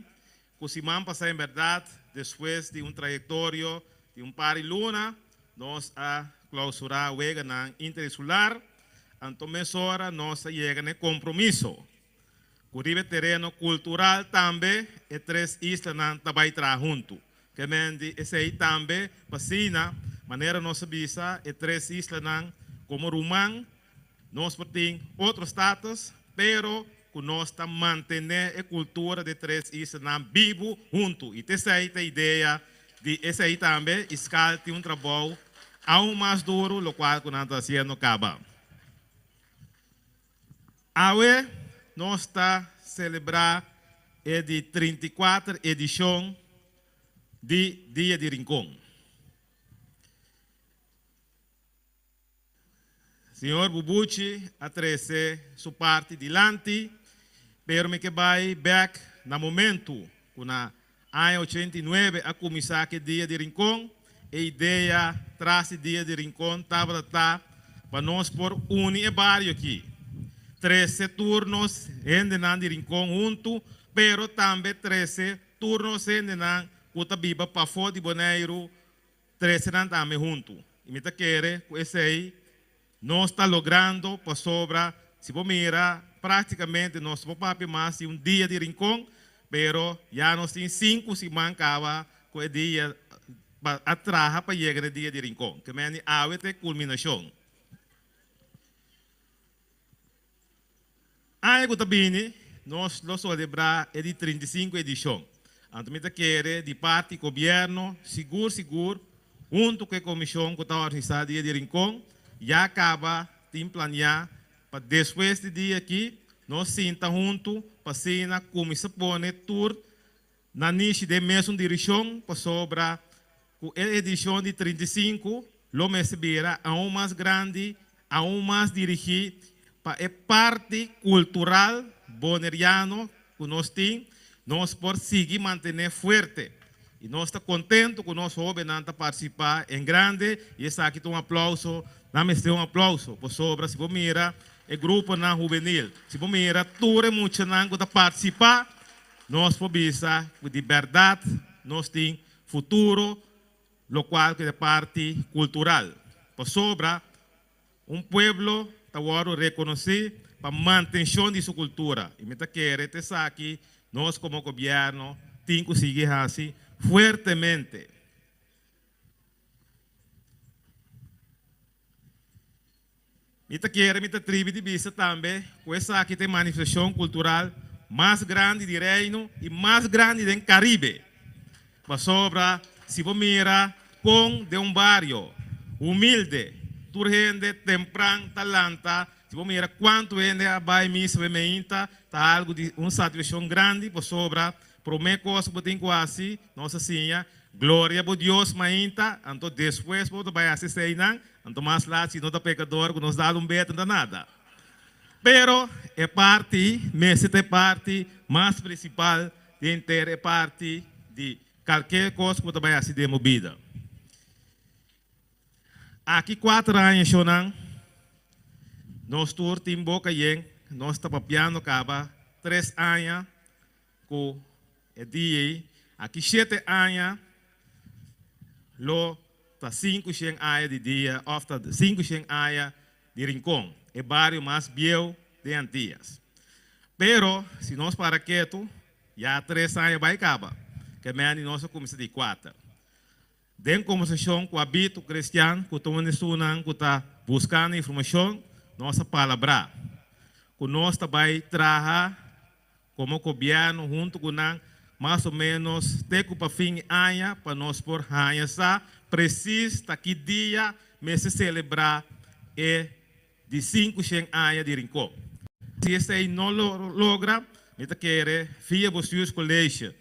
ku siman pasá en bèrdat despues di un trayektorio di un par di luna nos a klausurá weganan interinsular, anto mesora nos a yega na e kompromiso ku riba e tereno kultural tambe e tres islanan ta bai traha huntu. Ke men di esei tambe pa asina manera nos a bisa e tres islanan komo ruman Nos por tin otro status, pero ku nos ta mantené e kultura di tres islanan bibu huntu. I t'esei ta idea di esei tambe. Iskal tin un trabou aun mas duru, lokual ku nan ta hasiendo kaba. Awe nos ta selebrá e di 34 edishon di Dia di Rincon. Señor Bubuchi a trece su parti dilanti, pero mi ke bay bek na momento cu na aña 89 a cuminsa cu e Dia di Rincon. E idea tras di Dia di Rincon tabata ta pa nos por uni e bario aki, trece tur nos hendenan di Rincon hunto, pero tambe trece tur nos hendenan cu ta biba pafo di Boneiru Trece nan tambe huntu. Y mi ta kere cu esey nos ta logrando pasobra si bo mira practicamente nos no por papia mas di un dia di Rincon, pero ya nos tin cinco siman caba cu e dia pa a traha pa yega na e dia di Rincon. Ke meni awe ta e culminacion. Aña ku ta bini nos lo selebrá e di 35 edishon. Anto mi ta kere di parti gobièrnu sigur sigur huntu ku e komishon ku ta organisá Dia di Rincon ya kaba tin planiá pa despues di dia aki nos sinta huntu pa asina kuminsá pone tur na nishi den mesun dirishon pasobra ku e edishon di 35 lo mester bira aun mas grandi, aun mas dirigí pa e parti kultural boneriano ku nos tin, nos por sigui mantené fuerte. I nos ta kontentu ku nos hóbennan ta partisipá en grande i esaki ta un aplauso, nan mester un aplauso pasobra si bo mira e gruponan hubenil, si bo mira tur e muchanan ku ta partisipá, Nos por bisa ku di bèrdat nos tin futuro lokual ku ta parti kultural, pasobra un pueblo ta wòrdu rekonosí pa mantenshon di su kultura i mi ta kere ta esaki nos komo gobièrnu tin ku sigui hasi fuertemente. Mi ta kere, mi ta tribi di bisa tambe ku esaki ta e manifestashon kultural mas grandi di Reino i mas grandi den Karibe. Pasobra si bo mira kon den un bario humilde tur hende tempran ta lanta, si bo mira kuantu hende a bai misa be meinta, ta algu di un satisfakshon grandi pasobra promé kos ku bo tin ku hasi, nos a siña, Gloria bo Dios mainta, anto despues bo ta bai hasi eseinan. Anto mas lat si no ta pecador cu nos dal un beta no ta nada. Pero e parti mester ta e parti mas principal di henter e parti di calkier cos cu bo ta bay haci den bo bida. Aki cuater aña shonan nos tur tin boca yen, nos ta papiando caba tres aña cu e dia ei, aki shete aña lo ta 500 aña di dia of ta 500 aña di Rincon, e bario mas bieu den Antillas. Pero si nos para ketu, ya 3 aña bai caba, ke men di nos a cuminsa di 4. Den conversacion cu Abito Cristian cu ta un di esunnan cu ta buscando informacion, nos a palabrá cu nos ta bai traha komo gobièrnu huntu ku nan mas o ménos te ku pa fin di aña pa nos por haña sa presis ta ki dia. mester selebrá e di 500 aña di Rincon. Si esei no logra, mi ta kere via Bestuurscollege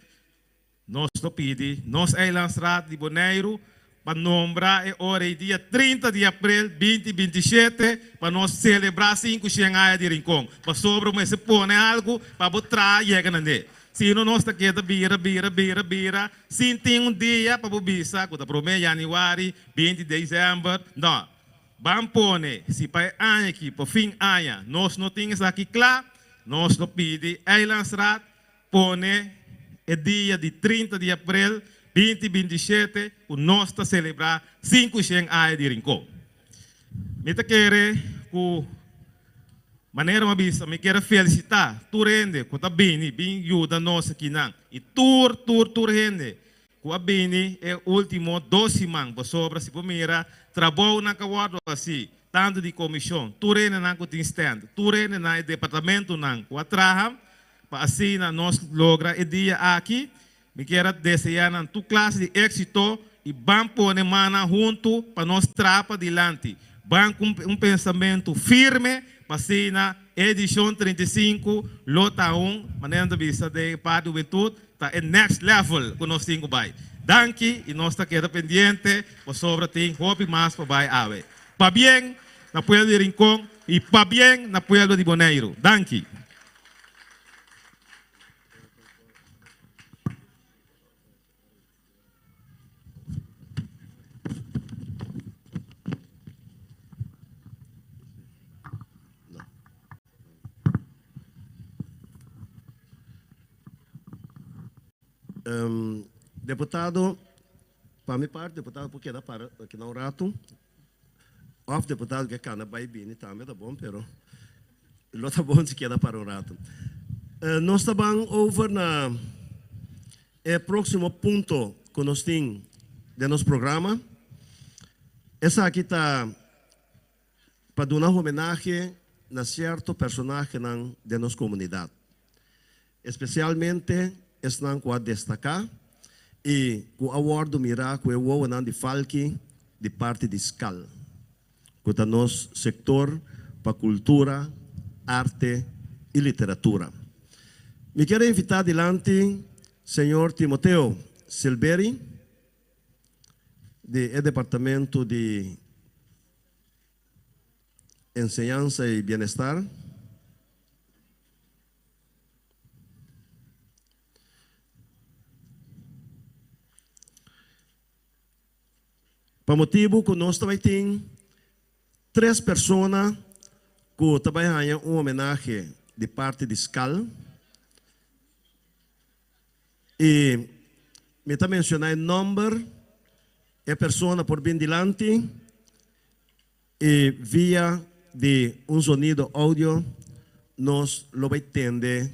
nos lo pidi nos Eilandsraad di Boneiru pa nombra e ora ei dia 30 di aprel 2027 pa nos selebrá 500 aña di Rincon. Pasobra mester pone algu pa bo traha yega na ne. Sino nos ta keda bira, bira, bira, bira sin tin un dia pa bo bisa ku ta promé yanüari, 20 desèmber. No. Ban pone si pa e aña aki, pa fin aña, nos no tin esaki kla, nos lo pidi Eilandsraad pone e dia di 30 di aprel 2027 ku nos ta selebrá 500 aña di Rincon. Mi ta kere ku manera mi a bisa, mi kier a felisitá tur hende ku ta bini bin yuda nos akinan i tur tur tur hende ku a bini e último dos siman pasobra si bo mira trabounan ku a wòrdu hasi tantu di komishon, tur hendenan ku tin stènt, tur hendenan e departamentunan ku a traha pa asina nos logra e dia aki. Mi kier a deseá nan tur klase di éksito i ban pone mannan huntu pa nos traha padilanti. Ban ku un pensamentu firme pa asina edishon 35 lo ta un, manera nan ta bisa den e parti hubentut, ta e next level ku nos tin ku bai. Danki i nos ta keda pendiente pasobra tin hopi mas pa bai awe. Pabien na pueblo di Rincon i pabien na pueblo di Boneiru. Danki. Deputado, pa mi parti deputado por keda para aki na un rato. Of deputado ke kana bai bini tambe ta bon pero lo ta bon si keda para un rato. Nos ta ban over na e proximo punto ku nos tin den nos programa. Esaki ta pa duna homenahe na sierto personahenan den nos komunidat. Espesialmente esnan ku a destaká i ku a wòrdu mirá ku e wowonan di falki di parti di skal, ku ta nos sektor pa kultura, arte i literatura. Mi kier a invitá dilanti señor Timoteo Silberi di e Departamento di Enseñansa i Bienestar. Pa motibu ku nos ta bai tin tres persona ku ta bai haña un homenahe di parti di skal i mi ta menshoná e nòmber, e persona por bin dilanti I via di un zonido audio nos lo bay tende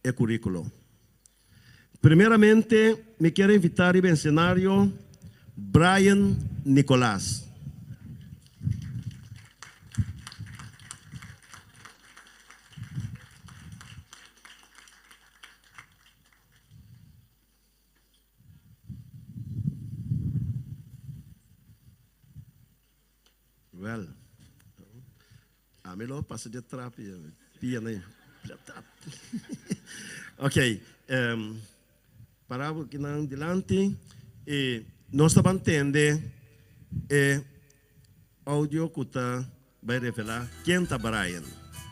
e curriculo. Primeramente mi kier invita riba escenario Brian Nicolaas. Wel, ami lo pasa dje trap y pia na trap. Ok, para bo kinan dilanti y nos ta ban tende e audio cu ta Bai revelá ken ta Brian.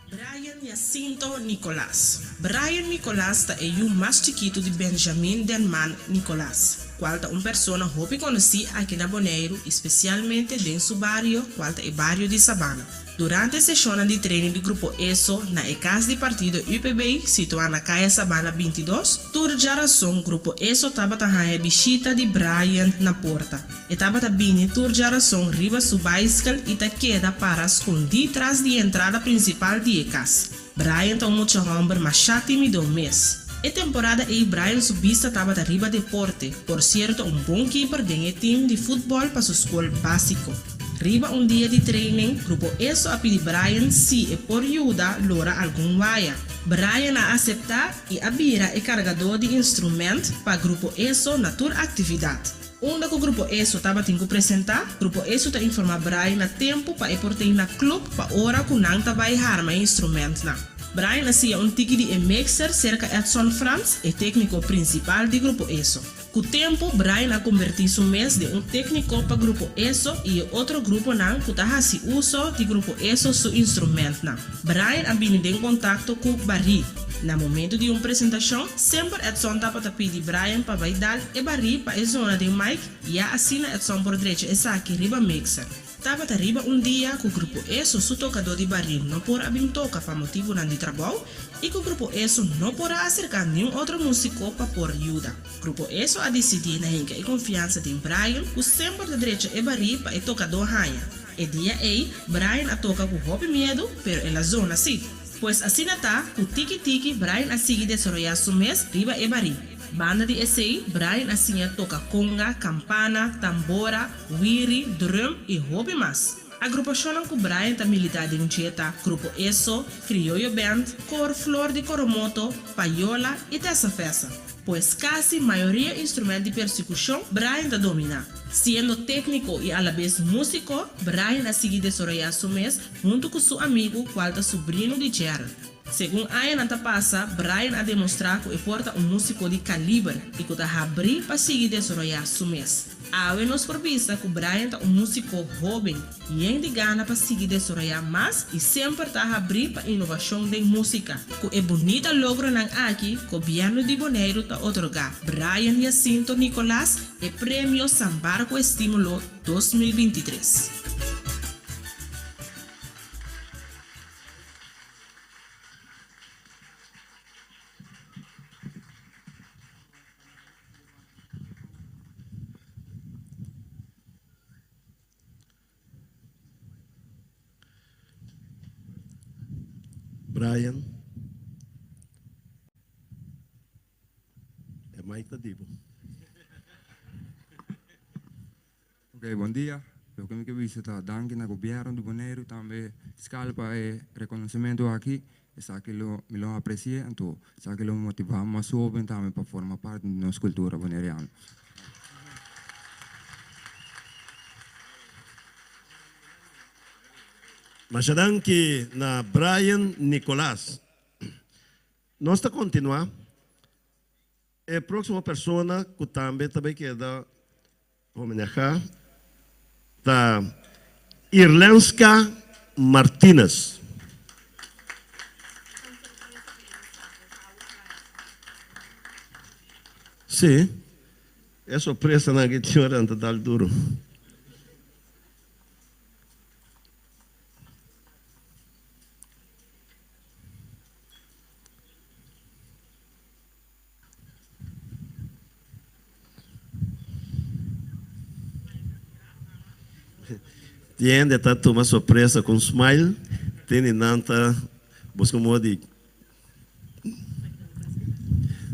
Brian Jacinto Nicolaas. Brian Nicolaas ta e yu mas chikitu di Benjamin Denman Nicolaas, kual ta un persona hopi konosí aki na Boneiru i spesialmente den su bario kual ta e bario di Sabana. Durante seshonnan di training di Grupo Eso na e kas di partido UPB situá na Kaya Sabana 22, tur djarason Grupo Eso tabata haña bishita di Brian na porta. E tabata bini tur djarason riba su baiskel i ta keda para skondí tras di e entrada prinsipal di e kas. Brian ta un mucha hòmber mashá timido mes. E temporada ei Brian su bista tabata riba deporte, por sierto un bon kiper den e tim di futbòl pa su skol básiko. Riba un dia di training, Grupo Eso a pidi Brian si e por yuda lora algun waya. Brian a aseptá i a bira e kargadó di instrumènt pa Grupo Eso na tur aktividat. Unda ku Grupo Esso tabatin ku presentá, Grupo Esso ta informá Brian na tempu pa e por tin na club pa ora ku nan ta bai harma e instrumentnan. Brian a siña un tiki di e mixer serka Edson Frans, e tékniko prinsipal di Grupo Esso. Ku tempu, Brian a kombertí su mes den un tékniko pa Grupo Esso i e otro gruponan ku ta hasi uso di Grupo Esso su instrumentnan. Brian a bini den kontakto ku barí. Na momentu di un presentashon, semper Edson tabata pidi Brian pa bai dal e barí pa e zona den mic, ya asina Edson por drecha esaki riba mixer. Tabata riba un dia ku Grupo Eso su tokadó di barí no por a bin toka pa motibunan di trabou i ku Grupo Eso no por a aserká niun otro músiko pa por yuda. Grupo Eso a disidí na hinka e konfiansa den Brian ku semper ta drecha e barí pa e tokadó haña. E dia ei, Brian a toka ku hopi miedu, pero el a zona sí. Pues asina ta ku tiki tiki Brian a sigui desaroyá su mes riba e barí. Banda di esei, Brian a siña toka konga, kampana, tambora, wiri, drum i hopi mas. Agrupashonnan ku Brian ta militá den dje ta Grupo Eso, Krioyo Band, Kor Flor di Coromoto, Payola i Tessa Fessa. Pues kasi mayoria instrument di persekushon Brian ta dominá. Siendo tékniko i alabes músiko, Brian a sigui desaroyá su mes huntu ku su amigu kual ta subrino di Gerald. Segun añanan ta pasa, Brian a demostrá ku e por ta un músiko di kaliber i ku ta habrí pa sigui desaroyá su mes. Awe nos por bisa ku Brian ta un músiko hóben, yen di gana pa sigui desaroyá mas i semper ta habrí pa inovashon den músika. Ku e bunita logronan aki, Gobièrnu di Boneiru ta otorgá Brian Jacinto Nicolaas e Premio Sambar ku Estímulo 2023. Brian, e mic ta di bo. Ok, bon dia. Loke mi ke bisa ta danki na gobierno di Boneiru tambe fiskal pa e rekonosementu aki. Esaki lo mi lo apresi'é anto esaki lo motivá mas hoben tambe pa forma parti di nos kultura boneriano. Masha danki na Brian Nicolaas. Nos ta kontinuá. E próksimo persona ku tambe ta bai keda homenahá ta Irlenska Martinez. Sí, e sorpresanan aki tin ora nan ta dal duru. Tin hende ta tuma sorpresa ku un smile, tin di nan ta buska un modo di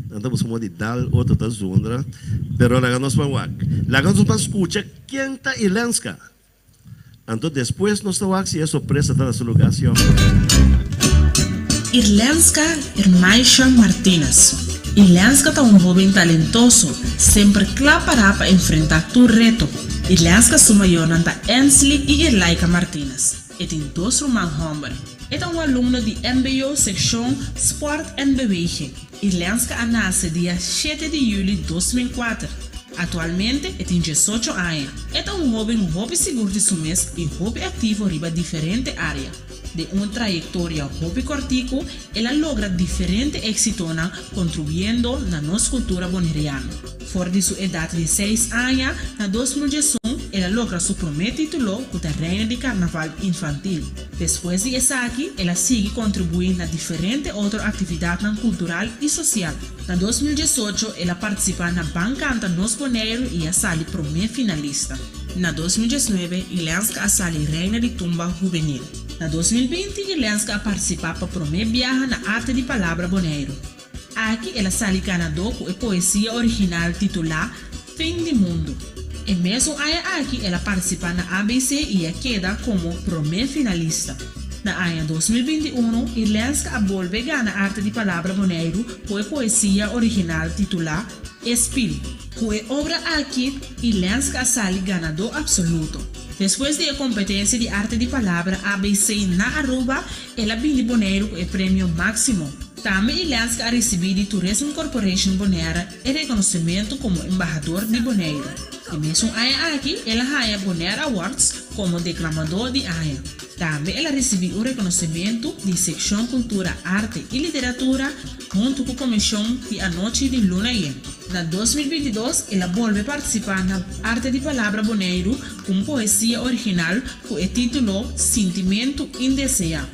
nan ta buska un modo di dal otro ta zundra, pero laga nos ban wak. Laga nos ban skucha ken ta Ilenska. Anto despues nos ta wak si e sorpresa ta na su lugar si of no. Irlenska Ermaisha Martinez Irlenska ta un hoben talentoso, semper kla pará pa enfrentá tur reto. Irlenska su mayornan ta Ensley i Irlaika Martinez. E tin dos ruman hòmber. E ta un alumno di mbo sekshon Sport en Beweging. Irlenska a nase dia shete di yüli 2004. Aktualmente e tin diesocho aña. E ta un hóben hopi sigur di su mes i hopi aktivo riba diferente área. Den un trayektoria hopi kòrtiku el a logra diferente éksitonan kontribuyendo na nos kultura boneriano. For di su edat di seis aña, na 2011 el a logra su promé título ku ta Reina di Karnaval Infantil. Despues di esaki el a sigui kontribuí na diferente otro aktividatnan kultural i sosial. Na 2018 el a partisipá na Ban Kanta Nos Boneiru i a sali promé finalista. Na 2019 Ilenska a sali Reina di Tumba Hubenil. Na 2020 Ilenska a partisipá pa promé biaha na Arte di Palabra Boneiru. Aki el a sali ganadó ku e poesia original titulá Fin di Mundu. E mesun aña aki el a partisipá na ABC i a keda komo promé finalista. Na aña 2021, Irlenska a bolbe gana Arte di Palabra Boneiru ku e poesia original titulá E Spil. Ku e obra aki, Irlenska a sali ganadó apsoluto. Despues di e kompetensia di Arte di Palabra ABC na Aruba, el a bini Boneiru ku e premio máksimo. Tambe Irlenska a risibí di Tourism Corporation Bonaire e rekonosementu komo embahador di Boneiru. E mesun aña aki el a haña Bonaire Awards komo deklamadó di aña. Tambe el a risibí un rekonosementu di Sekshon Kultura, Arte i Literatura huntu ku Komishon di Anochi di Luna Yen. Na 2022 el a bolbe partisipá na Arte di Palabra Boneiru ku un poesia original ku e título Sintimentu Indeseá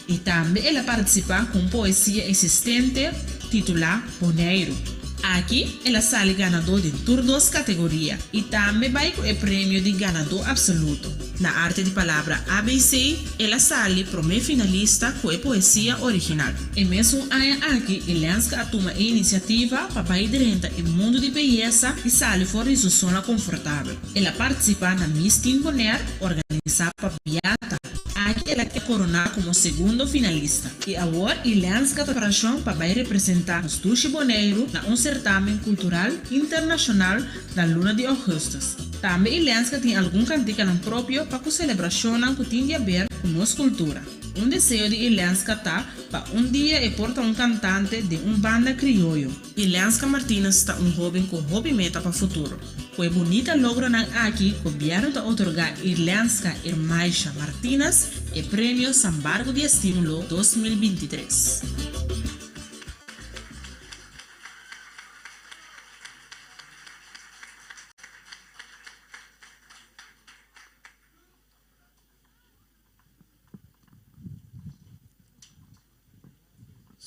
i tambe el a partisipá ku un poesia eksistente titulá Boneiru. Aki el a sali ganadó den tur dos kategoria i tambe bai ku e premio di ganadó apsoluto. Na Arte di Palabra ABC el a sali promé finalista ku e poesia original. E mesun aña aki Ilenska a tuma e inisiativa pa bai drenta e mundu di beyesa i sali for di su zona konfortabel. El a partisipá na Miss Teen Bonaire organisá pa Biata. Aki el a keda koroná komo segundo finalista. I awor Ilenska ta preparashon pa bai representá nos dushi Boneiru na un sertamen kultural internashonal na luna di ougùstùs. Tambe Ilenska tin algun kantikanan propio pa ku selebrashonnan ku tin di aber ku nos kultura. Un deseo di Ilenska ta pa un dia e por ta un kantante den un banda krioyo. Ilenska Martinez ta un hóben ku hopi meta pa futuro. Ku e bunita logronan aki gobièrnu ta otorgá Irlenska Irmaisha Martinez e premio San Bargo di Estímulo 2023.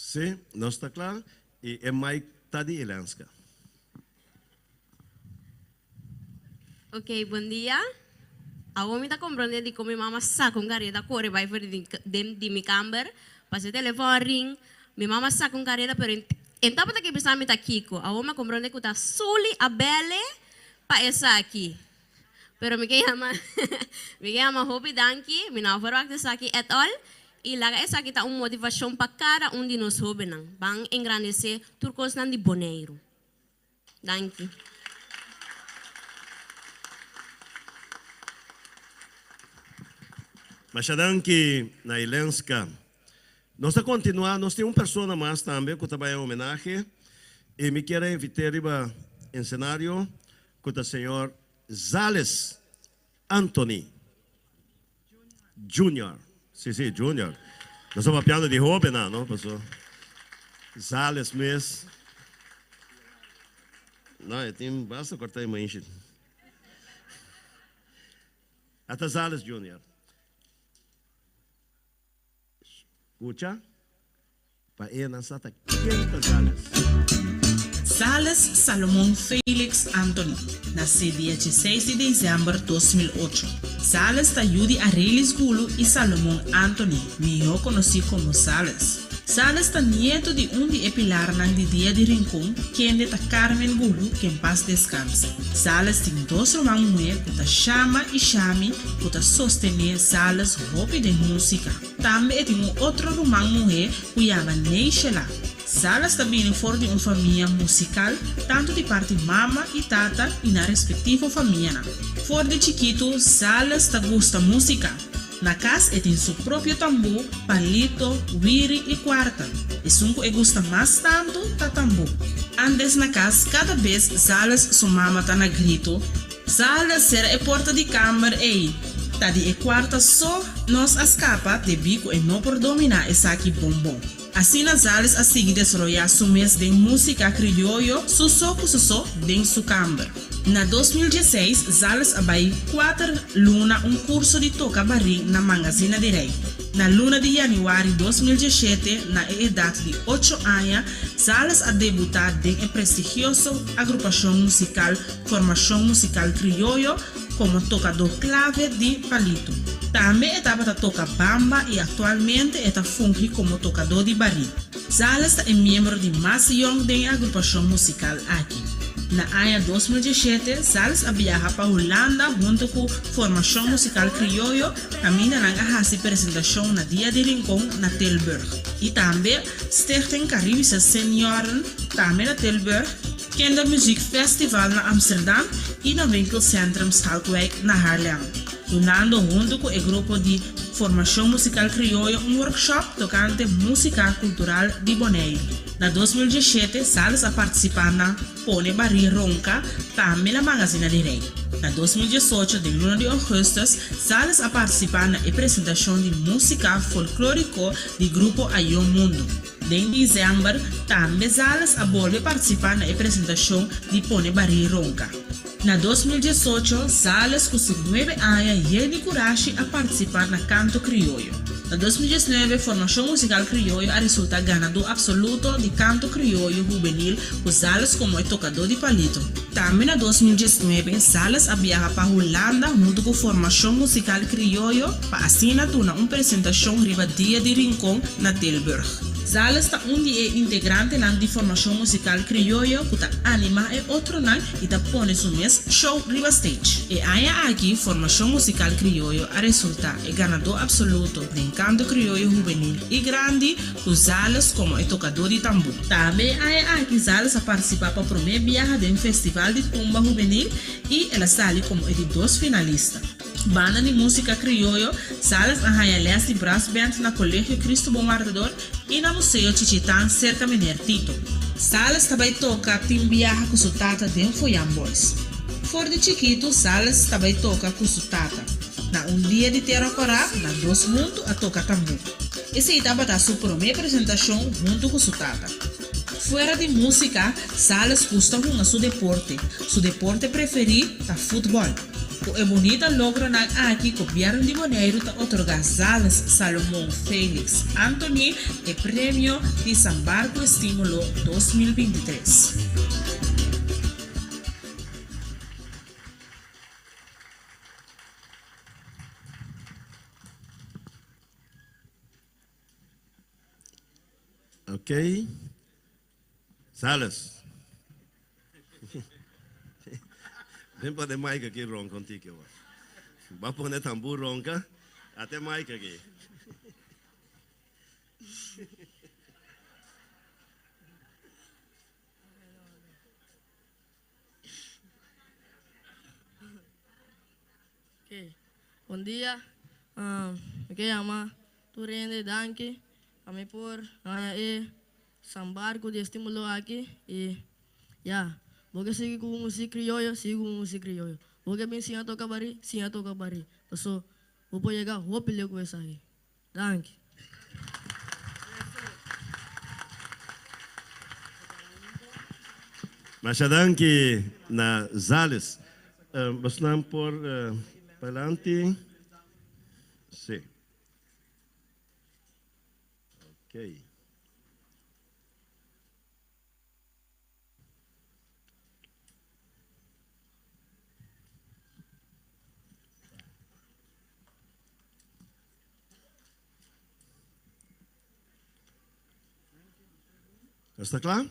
Sí, nos ta kla i e mic ta di Ilenska. Ok, bon dia. Awor mi ta comprende dikon mi mama saka un kareda kore bai for di den di mi kamber pasobra e telefon ring. Mi mama saka un kareda pero e tabata ke bisa mi ta kiko. Awor mi a comprende ku ta Sully a bele pa esaki. Pero mi ke yama mi ke yama hopi danki, mi no a verwagt esaki at all y laga esaki ta un motivacion pa cada un di nos hobennan. Ban engrandece tur cosnan di Boneiru. Danki. Masha danki na Ilenska. Nos ta continua, nos tin un persona mas tambe cu ta bay e homenahe y mi kier a invite riba ensenario cu ta señor Zales Anthony Junior. Si, si, Junior. Nos ta papiando di hobennan, no? Paso Zales mes. No, e tin basta corta e manshi. Ata Zales Junior. Scucha. Pa e nan sa ta ken ta Zales. Zales Salomon Felix Anthony, nasé dia dieseis di desèmber 2008. Zales ta yu di Arelis Gulu i Salomon Anthony, mihó konosí komo Zales. Zales ta nieto di un di e pilarnan di Dia di Rincon, kende ta Carmen Gulu, ken pas deskanse. Zales tin dos ruman muhé ku ta Shama i Shami ku ta sostené Zales hopi den músika. Tambe e tin un otro ruman muhé ku yama Neishela. Salas ta bini for di un famia musikal, tantu di parti mama i tata i nan respektivo famianan. For di chikitu Salas ta gusta músika. Na kas e tin su propio tambú, palito, wiri i kuarta. Esun ku e gusta mas tantu ta tambú. Antes na kas kada bes Salas su mama ta na gritu, Zalda sera e porta di kamber ei. Ta di e kuarta so nos a skapa debí ku e no por dominá esaki bon bon. Asina Zales a sigui desaroyá su mes den músika krioyo su so ku su so den su kamber. Na 2016 Zales a bai kuater luna un kurso di toka barí na Mangazina di Rei. Na luna di yanüari 2017, na e edat di ocho aña, Zales a debutá den e prestigioso agrupashon musikal Formashon musikal krioyo komo tokadó klave di palito. Tambe e tabata toka bamba i aktualmente e ta fungi komo tokadó di barí. Zales ta e miembro di mas yong den e agrupashon musikal aki. Na aña 2017, Zales a biaha pa Hulanda huntu ku Formashon Musikal Krioyo kaminda nan a hasi presentashon na Dia di Rincon na Tilburg i tambe Stichting Caribische Senioren tambe na Tilburg, Kindermuziek Festival na Amsterdam i na Winkelcentrum Schalkwijk na Haarlem, dunando huntu ku e grupo di Formashon Musikal Krioyo un workshop tokante músika kultural di Boneiru. Na 2017 Sales a partisipá na Pone Barí Ronka, tambe na Magazina di Rei. Na 2018 den luna di ougùstùs Sales a partisipá na e presentashon di músika folklóriko di grupo Ayó Mundu. Den desèmber tambe Zales a bolbe partisipá na e presentashon di Pone Barí Ronka. Na 2018 Zales ku su nuebe aña yen di kurashi a partisipá na Kanto Krioyo. Na 2019 Formashon Musikal Krioyo a resultá ganadó apsoluto di Kanto Krioyo Hubenil ku Zales komo e tokadó di palito. Tambe na 2019 Zales a biaha pa Hulanda huntu ku Formashon Musikal Krioyo pa asina duna un presentashon riba Dia di Rincon na Tilburg. Zales ta un di e integrantenan di Formashon Musikal Krioyo ku ta animá e otronan i ta pone su mes show riba stage. E aña aki Formashon Musikal Krioyo a resultá e ganadó apsoluto den Kanto Krioyo Hubenil i Grandi ku Zales komo e tokadó di tambú. Tambe e aña aki Zales a partisipá pa promé biaha den Festival di Tumba Hubenil i el a sali komo e di dos finalista. Banda di músika krioyo, Zales a haña lès di brassband na Kolegio Cristo Bon Wardador i na Museo Chichitán serka Meneer Tito. Zales ta bai toka tin biaha ku su tata den Foyan Boys. For di chikitu Zales ta bai toka ku su tata. Na un dia di Tera Kòrá nan dos huntu a toka tambú. Esei tabata su promé presentashon huntu ku su tata. Fuera di músika, Zales gusta hunga su deporte. Su deporte preferí ta futbòl. Ku e bunita logronan aki gobièrnu di Boneiru ta otorgá Zales Salomon Felix Anthony e premio di Sambar ku Estímulo 2023. Ok. Sales. Ven pa de mic aki ronca un tiki awor. Ba pone tambú ronca. Ate mic aki. Ok, bon dia. Mi ke yama tur hende danki pa mi por haña e San Barco di estimulo aki y ya, bo ke sigui ku musik krioyo, sigui ku musik krioyo. Bo ke bin siña toka barí, siña toka barí. Paso bo por yega hopi leu ku esaki. Danki. Masha danki na Zales. Bosnan por palanti. Si. Ok. Nos ta kla?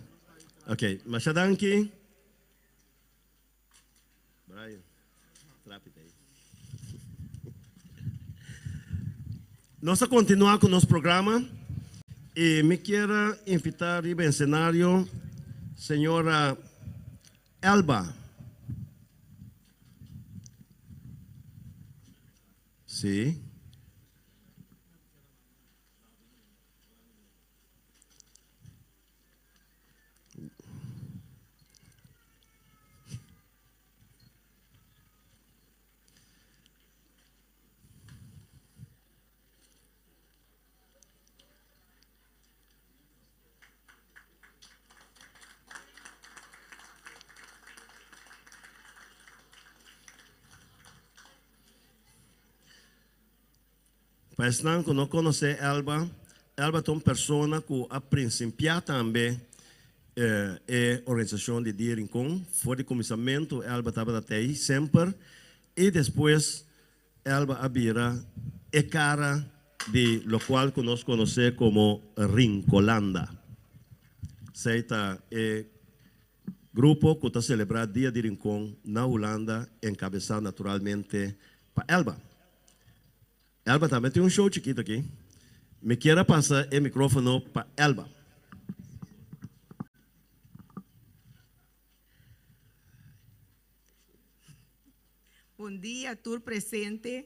Ok, masha danki. Brian, trapit ei. Nos ta kontinuá ku nos programa i mi kier a invitá riba ensenario señora Elba. Sí. Pa esnan ku no konosé Elba, Elba ta un persona ku a prinsimpiá tambe e organisashon di Dia Rincon. For di kuminsamentu Elba tabata tei semper i despues Elba a bira e kara di lokual ku nos konosé komo Rincolanda. Esei ta e. Grupo ku ta selebrá Dia di Rincon na Hulanda enkabesá naturalmente pa Elba. Elba tambe tin un show chikito aki. Mi kier a pasa e mikrófono pa Elba. Bon dia tur presente.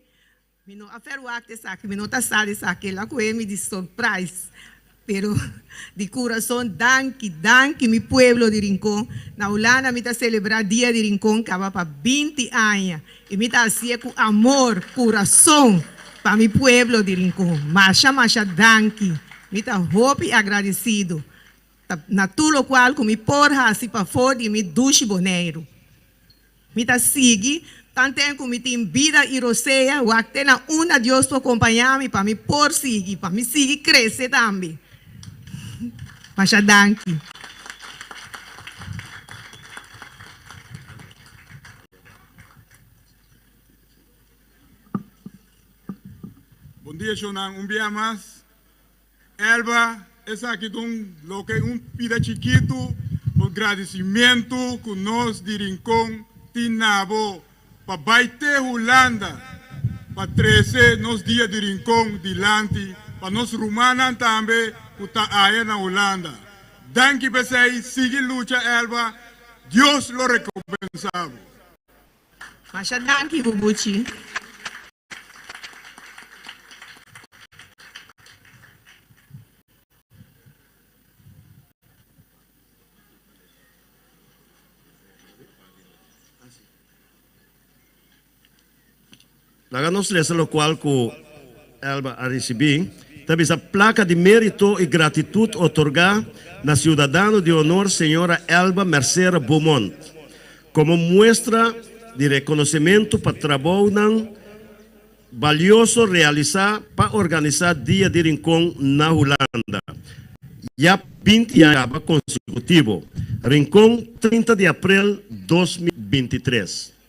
Mi no a verwagt esaki, mi no ta sa di esaki, el a coge mi di surprise. Pero di curason danki, danki mi pueblo di Rincon. Na Hulanda mi ta celebra Dia di Rincon caba pa binti aña y mi ta hacié cu amor, curason pa mi pueblo di Rincon. Masha masha danki. Mi ta hopi agradecido ta na tur locual cu mi por haci pafó di mi dushi Boneiru. Mi ta sigui, tanten ku mi tin bida i rosea, wak te na unda Dios por kompañá mi pa mi por sigui, pa mi sigui krese tambe. Masha danki. Bon dia shownan, un bia mas. Elba, esaki ta un loke un pida chikitu por gradisimentu ku nos di Rincon tin na bo pa bai te Hulanda pa trese nos dia di Rincon dilanti pa nos rumannan tambe ku ta aya na Hulanda. Danki p'esei, sigui lucha Elba, Dios lo rekompensa bo. Masha danki Bubuchi. Laga nos lesa lokual ku Elba a risibí, ta bisa, Plaka di mérito i gratitut otorgá na siudadano di honor señora Elba Mercera Beaumont, Komo muestra di rekonosementu pa trabounan balioso realisá pa organisá Dia di Rincon na Hulanda, ya 20 aña kaba konsekutivo, Rincon, 30 di aprel 2023.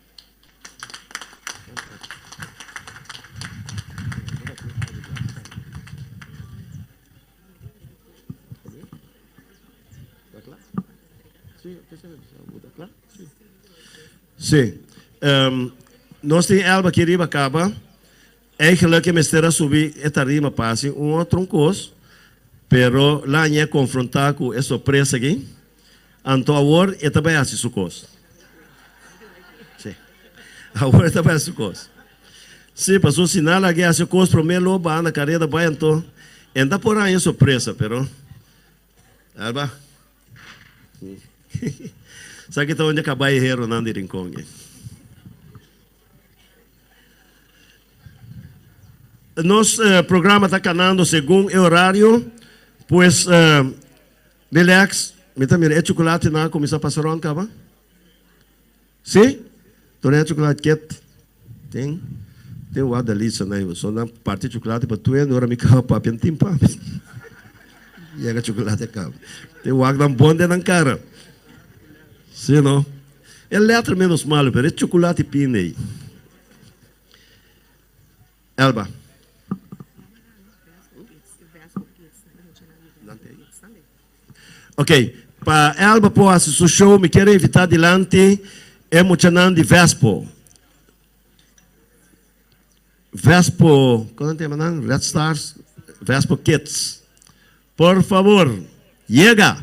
Sí. Nos tin Elba aki riba caba. Eigenlijk e mester a subi e tarima pa haci un otro un cos, pero la ñe confronta cu e sorpresa aki. Anto awor e ta bay haci su cos. Sí. Awor e ta bay haci su cos. Sí, pasobra si nan laga e haci e cos prome lo baha na careda bay anto e ta por haña sorpresa, pero Elba. Sa ki ta onde kabai heronan di Rincon e. Nos programa ta kanando segun e horario, pues relax. Mi ta mira e chokolatenan a kuminsá pasa rònt kaba. Sí? Tur e chocolate ket tin tin wak delisa na so nan parti chocolate pa tuende ora mi kaba papia n'tin pa mi yega chocolate a kaba tin wak nan bon den nan kara sí no e letra menos malo pero e chocolate pin ei Elba. Ok, pa Elba por hasi su show mi kier invita dilanti e muchanan di Vespo. Vespo, kon nan ta yama nan? Red Stars, Vespo Kids. Por favor, yega!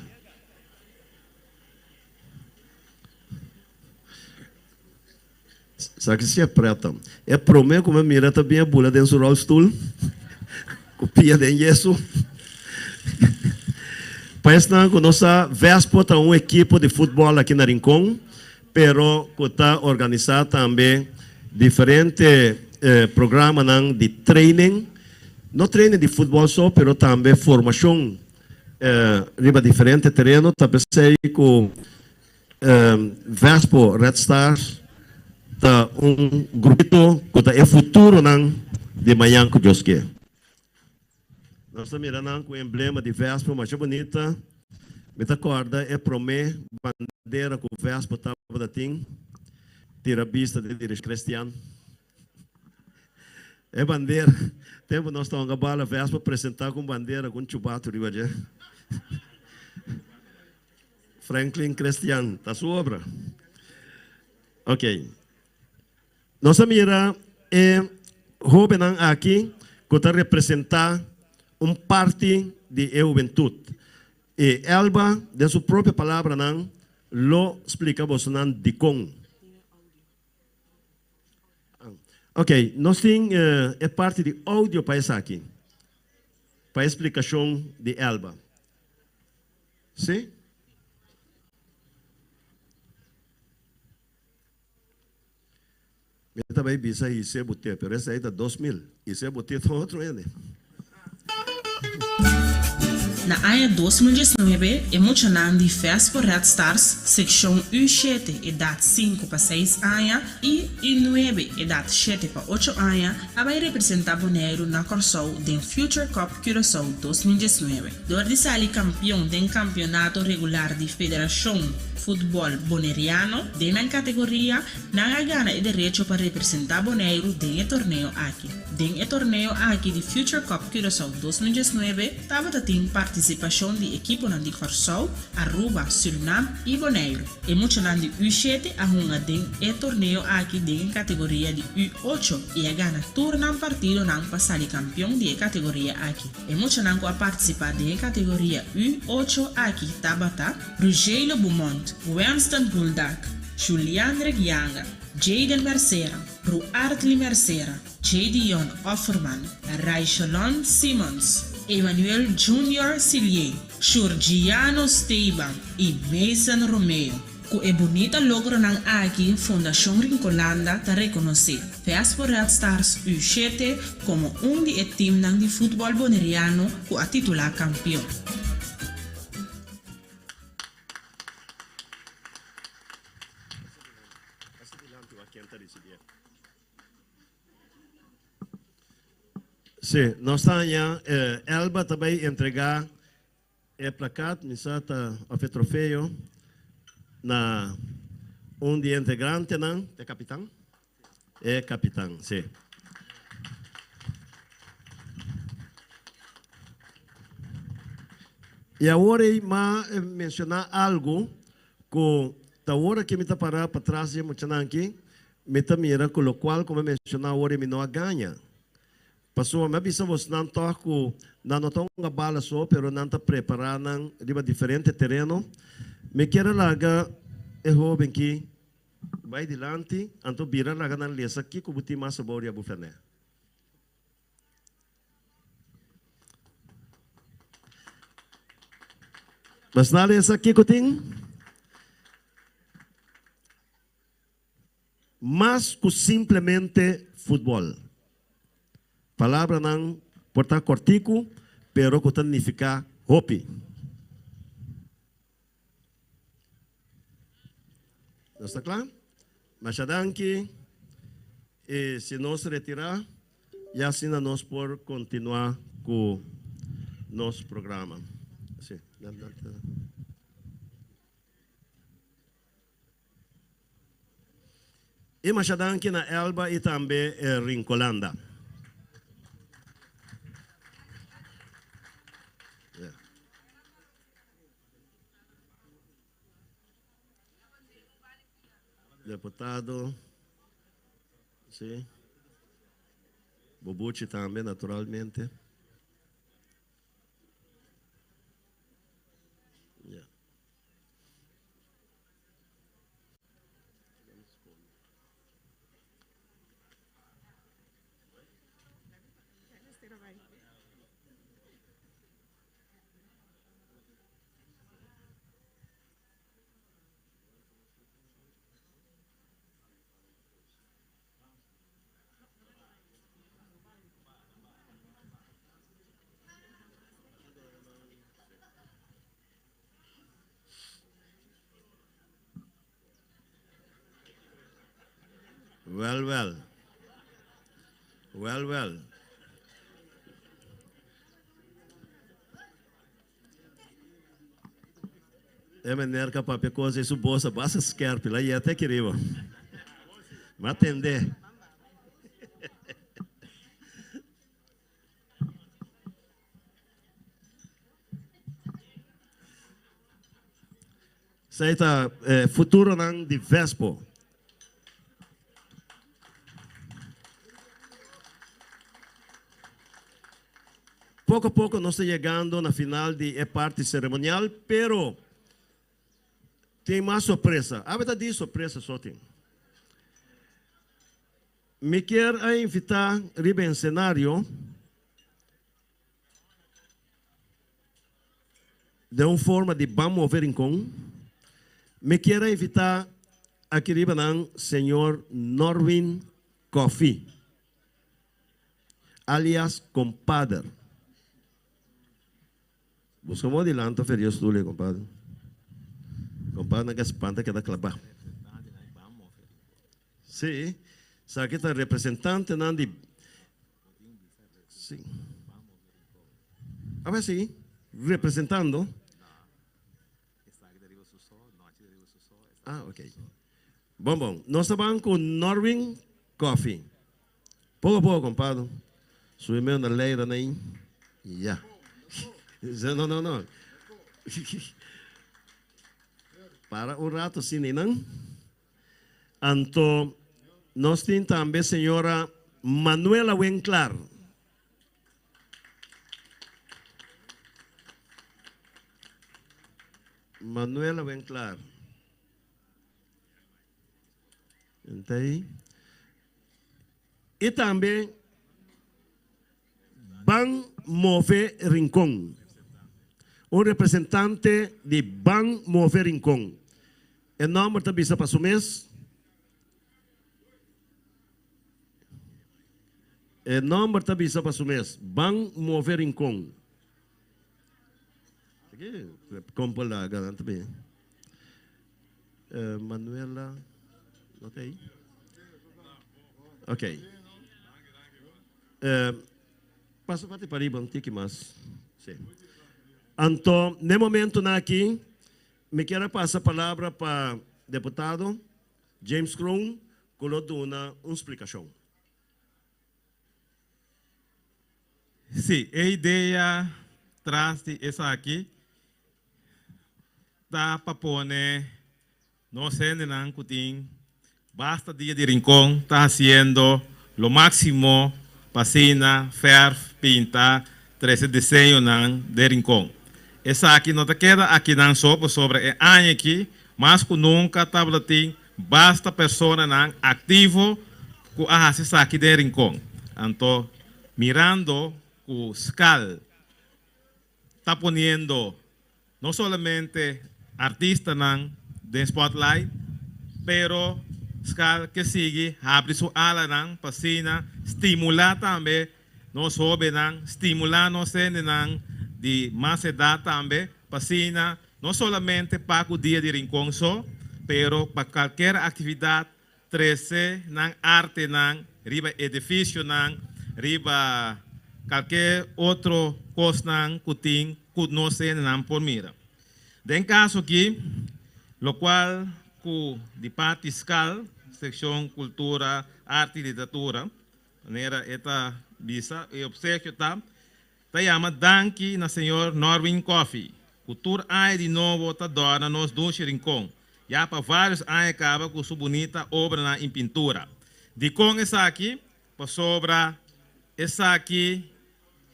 Sa ki si e preta? E prome ku mi a mira ta bin a bula den su rolstoel ku pia den yesu. Pa esnan ku no sa, Vespo ta un ekipo di futbòl aki na Rincon, pero ku ta organisá tambe diferente programanan di training, no training di futbòl so, pero tambe formashon riba diferente tereno. Ta p'esei ku Vespo Red Stars ta un grupito ku ta e futuronan di mañan ku Dios ke. Nos ta mira nan ku emblema di Vespo masha bunita. Mi ta kòrda e promé bandera ku Vespo tabata tin, tira bista den direkshon Cristian. E bandera, tempu nos ta hunga bala Vespo presentá ku un bandera ku un chubatu riba dje. Franklin Crestian, ta su obra. Ok. Nos a mira e hóbennan aki ku ta representá un parti di e hubentut. I Elba, den su propio palabranan, lo splika bosonan dikon. Ok, nos tin e parti di audio pa esaki, pa e splikashon di Elba. Sí? Mi ta bay bisa Isé Boté, pero esei ta 2000. Isé Boté ta otro hende. Na aña 2019 e muchanan di Vespo Red Stars, sekshon U shete, edat sinku pa seis aña, i U nuebe, edat shete pa ocho aña, a bai representá Boneiru na Kòrsou den Future Cup Curaçao 2019. Dor di sali kampion den kampionato regular di Federashon Futbòl Boneriano den nan kategoria, Nan a gana e derecho pa representá Boneiru den e torneo aki. Den e torneo aki di Future Cup Curaçao 2019 tabata tin partisipashon di ekiponan di Kòrsou, Aruba, Surinam i Boneiru. E muchanan di U shete a hunga den e torneo aki den e kategoria di U ocho i a gana tur nan partidonan pa sali kampion di e kategoria aki. E muchanan ku a partisipá den e kategoria U ocho aki tabata, Rugeilo Beaumont, Wenston Buldak, Juliandrick Janga, Jayden Mercera, Ruartly Mercera, Jaydion Offerman, Rayshelon Simmons, Emmanuel Junior Silié, Shurgiano Steban i Mason Romeo. Ku e bunita logronan aki Fundashon Rincolanda ta rekonosé Vespo Red Stars U shete komo un di e timnan di futbòl boneriano ku a titulá kampion. Sí, nos ta haña Elba ta bai entregá e plakat, mi sa ta, òf e trofeo na un di e integrantenan, e kapitan? E kapitan, sí. I awor ei m'a menshoná algu ku ta ora ku mi ta pará patras di e muchanan aki, mi ta mira ku lokual ku mi a menshoná awor ei mi no a gaña. Pasobra mi a bisa bosnan tòg ku nan no ta hunga bala so, pero nan ta prepará nan riba diferente tereno. Mi kier a laga e hóben ki Bai dilanti, anto bira laga nan lesa kiko bo tin mas abou di abu fenè. Mas nan lesa kiko tin? Mas ku simplemente futbòl. Palabranan por ta kòrtiku, pero ku ta nifiká hopi. Nos ta kla? Masha danki. I si nos retirá, ya asina nos por kontinuá ku nos programa. Sí. I masha danki na Elba i tambe Rincolanda. Deputado, sí. Bubuchi tambe, naturalmente. Yeah. Wel, wel. Wel, wel. E meneer ka papia cosa y su voz a basta skerp, la yeta aquí riba. Ma atende. Esei ta futuronan di Vespo. Poko poko nos ta yegando na final di e parti seremonial, pero tin mas sorpresa. Awe ta di sorpresa so tin. Mi kier a invita riba e scenario den un forma di ban move Rincon. Mi kier a invita aki riba nan señor Norwin Coffie, alias Compadre. Busca modo di lanta fe Dios tule, compadre. Compadre nan ke spanta keda klabá. Sí, esaki ta representantenan di Sí. A ver si, representando. Ah, ok. Bon, bon. Nos ta ban ku Norwin Coffee. Poko poko, compadre. Subi medio na leira na ahí. Ya. No, no, no. Para un rato sin nan. Anto nos tin tambe señora Manuela Winklaar. Manuela Winklaar. Enta ahí. Y tambe Ban Move Rincon. Un representante di Ban Move Rincon. E nomber ta bisa pa su mes. E nomber ta bisa pa su mes. Ban Move Rincon. Kompo laga nan tambe. Manuela, no ta ahí? Ok. Pasa parti pariba un tiki mas. Sí. Anto, n'e momentonan aki, mi kier a pasa palabra pa deputado James Kroon ku lo duna un splikashon. Sí, e idea tras di esaki ta pa pone nos hendenan ku tin basta dia di Rincon ta hasiendo lo máksimo pa asina fèrf, pinta, trese diseñonan den Rincon. Esaki no ta keda akinan so pasobra e aña aki mas ku nunka tabata tin Basta personanan aktivo ku a hasi esaki den Rincon. Anto mirando ku skal ta poniendo no solamente artistanan den spotlight, pero skal ke sigui habri su alanan pa asina stimulá tambe nos hóbennan, stimulá nos hendenan di mas edat tambe pa asina No solamente pa cu Dia di Rincon so, pero pa cualkier actividad trece nan artenan riba edificionan, riba cualkier otro cosnan cu tin cu nos hendenan por mira. Den caso aki, locual cu di parti skal, Seccion Cultura, Arte y Literatura, manera e ta bisa, e obsekio ta, Ta yama danki na señor Norwin Coffie, ku tur aña di nobo ta dòrna nos dushi Rincon, ya pa vários aña kaba ku su bunita obranan in pintura. Dikon esaki? Pasobra esaki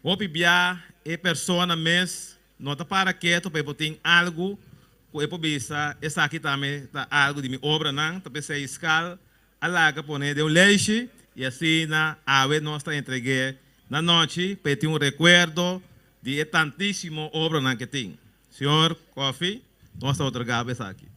hopi bia e persona mes no ta para ketu pa e por tin algu ku e por bisa esaki tambe ta algu di mi obranan, ta p'esei skal a laga pone den un leishi y asina awe nos ta entreg'é na nochi pa e tin un recuerdo di e tantisimo obranan ke tin. Señor Coffie, nos ta otorga bo esaki.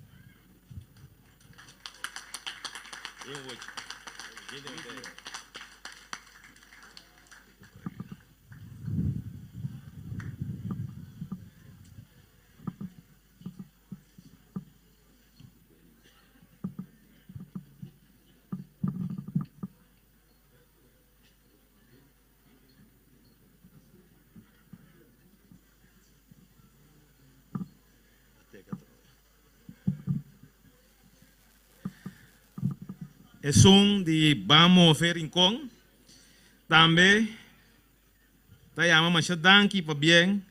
Esun di Ban Move Rincon tambe ta yama masha danki pabien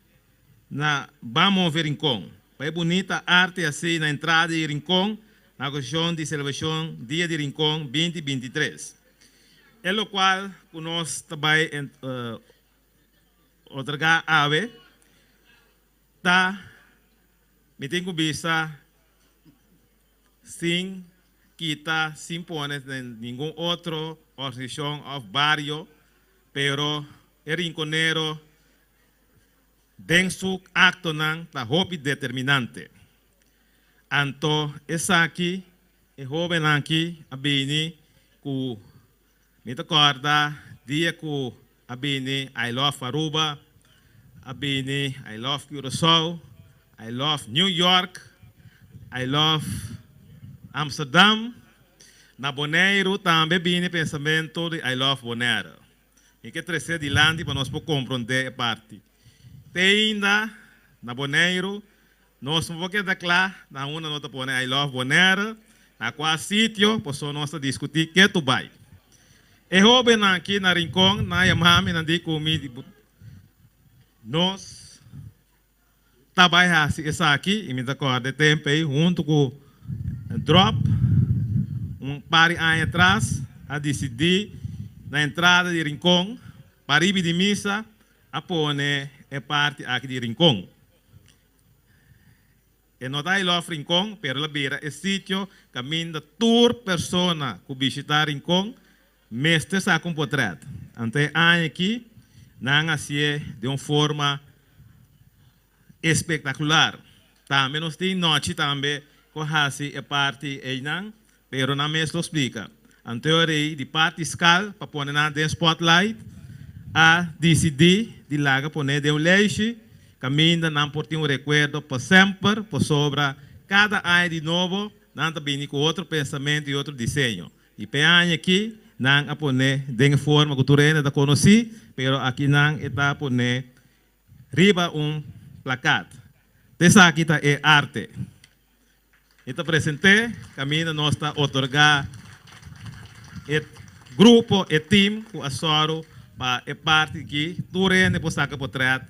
na Ban Move Rincon. pa e bunita arte así na entrada di Rincon na okashon di selebrashon Dia di Rincon 2023. E lokual ku nos ta bai otorgá awe ta, mi tin ku bisa, sin kita, sin pone den ningun otro organisashon òf bario, pero e Rinconero den su aktonan ta hopi determinante. Anto esaki e hóbennan aki a bini ku mi ta kòrda dia ku a bini I love Aruba, a bini I love Curaçao, I love New York, I love Amsterdam. Na Boneiru tambe bini pensamentu di I love Bonaire. Mi ke trese dilanti pa nos por komprondé e parti. Te ainda na Boneiru nos no por keda kla na unda no ta pone I love Bonaire, na kua sitio, pasobra nos ta diskutí ketu bai. E hóbennan aki na Rincon nan a yama mi, nan di ku mi nos ta bai hasi esaki i mi ta kòrda e tempu ei huntu ku Drop un par di aña atras a disidí na entrada di Rincon pariba di misa a pone e parti aki di Rincon. E no ta I love Rincon pero el a bira e sitio kaminda tur persona ku bishitá Rincon mester saka un potrèt. Anto e aña aki nan a hasié den un forma espektakular. Tambe nos tin nochi tambe ku a hasi e parti einan pero nan mes lo splika. Anto e rei di parti skal pa pone nan den spotlight a disidí di laga pone den un leishi kaminda nan por tin un rekuerdo pa semper pasobra kada aña di nobo nan ta bini ku otro pensamentu i otro diseño. I p'e aña aki nan a pone den e forma ku tur hende ta konosí pero aki nan e ta pone riba un plakat. Esaki ta e arte. Mi ta present'é kaminda nos ta otorgá e grupo, e team ku a sòru pa e parti aki tur hende por saka potrèt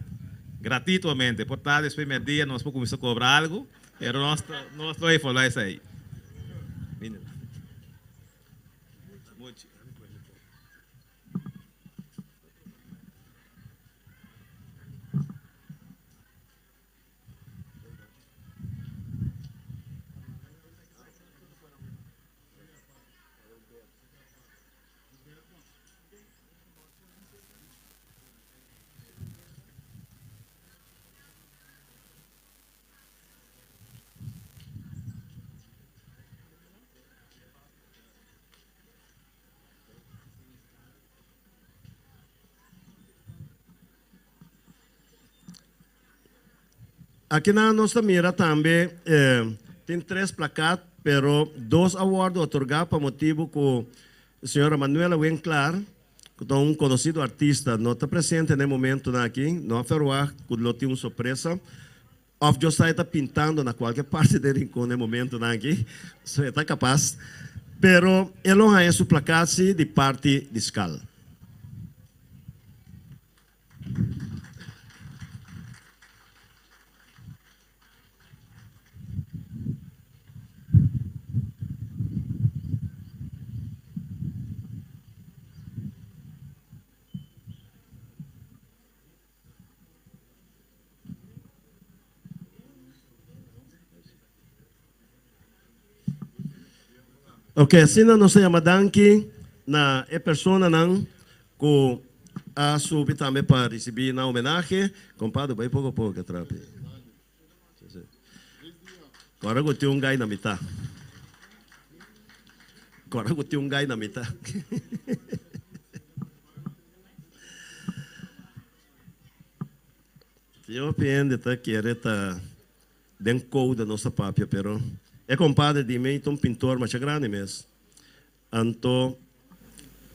gratituamente. Por ta despues mèrdia nos por kuminsá kobra algu, pero nos nos lo evaluá esei. Akinan nos ta mira tambe tin tres plakat pero dos a wòrdu otorgá pa motibu ku señora Manuela Winklaar ku ta un konosido artista no ta presente na e momentunan aki, no a ferwagt ku lo tin un sorpresa òf Josai ta pintando na kualke parti den Rincon na e momentunan aki, so e ta kapas, pero e lo haña su plakat si di parti di skal. Ok, asina nos ta yama danki na e personanan ku a subi tambe pa risibí nan homenahe. Kompadre, bai poko poko trapi. Kòrda ku tin un gai na mitá. Kòrda ku tin un gai na mitá. Tin hopi hende ta kere ta den kouda nos ta papia pero e compadre di mi ta un pintor masha grandi mes. Anto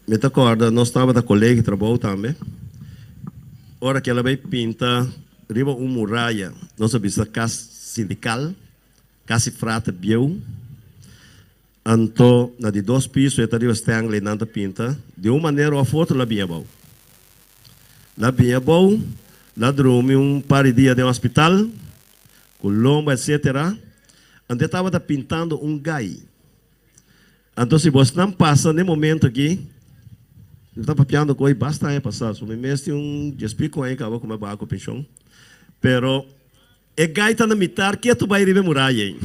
mi ta corda nos tabata colegio trabou tambe ora ke el a bay pinta riba un muraya nos a bisa cas sindical casi frater bieu anto na di dos piso e ta riba Stanley nan ta pinta di un manera of otro el a bin abou. La bin abou, la drumi un par di dia den hospital. Ku lomba etcetera. Anto e tabata pintando un gai. Anto si bosnan pasa n'e momento aki, mi ta papiando ku hoy basta aña pasá, so mi mes tin un dies pico aña kaba ku mi a baha ku penshon, pero e gai ta na mitar ketu bai riba e muraya ei.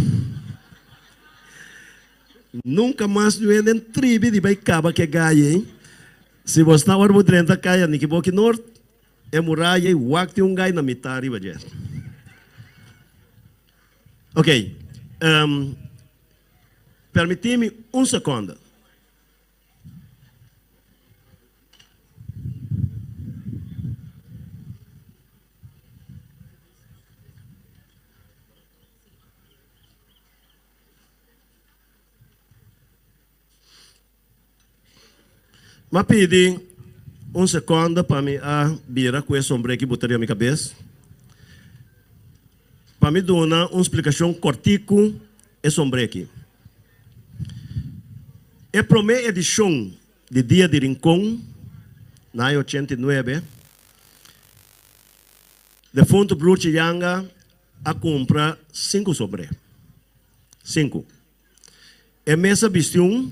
Nunka mas nu hende tribi di bai kaba ku e gai ei. Si bosnan ora bo drenta kaya Nikiboki Noord, E muraya ei wak tin un gai na mitá riba dje. Ok, um, permití mi un sekonda. M'a pidi un sekonda pa mi a bira ku e sombré ki bo ta riba mi kabes, pa mi duna un splikashon kòrtiku e sombré ki. E promé edishon di Dia di Rincon na aña 89, defuntu Broertje Janga a kumpra sinku sombré. Sinku. E mes a bisti un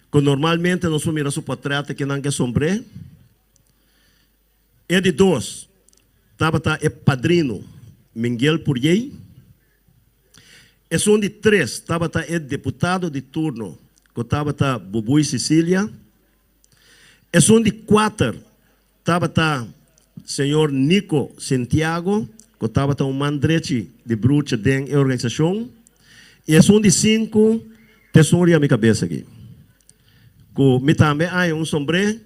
ku normalmente nos por mira su portret akinan ku e sombré. E di dos tabata e padrino Minguel Puriey. Esun di tres tabata e deputado di turno ku tabata Bubui Cicilia. Esun di kuater Tabata señor Nico Sentiago, ku tabata un man drechi di brucha den e organisashon, i esun di sinku ta esun riba mi kabes aki, ku mi tambe haña un sombré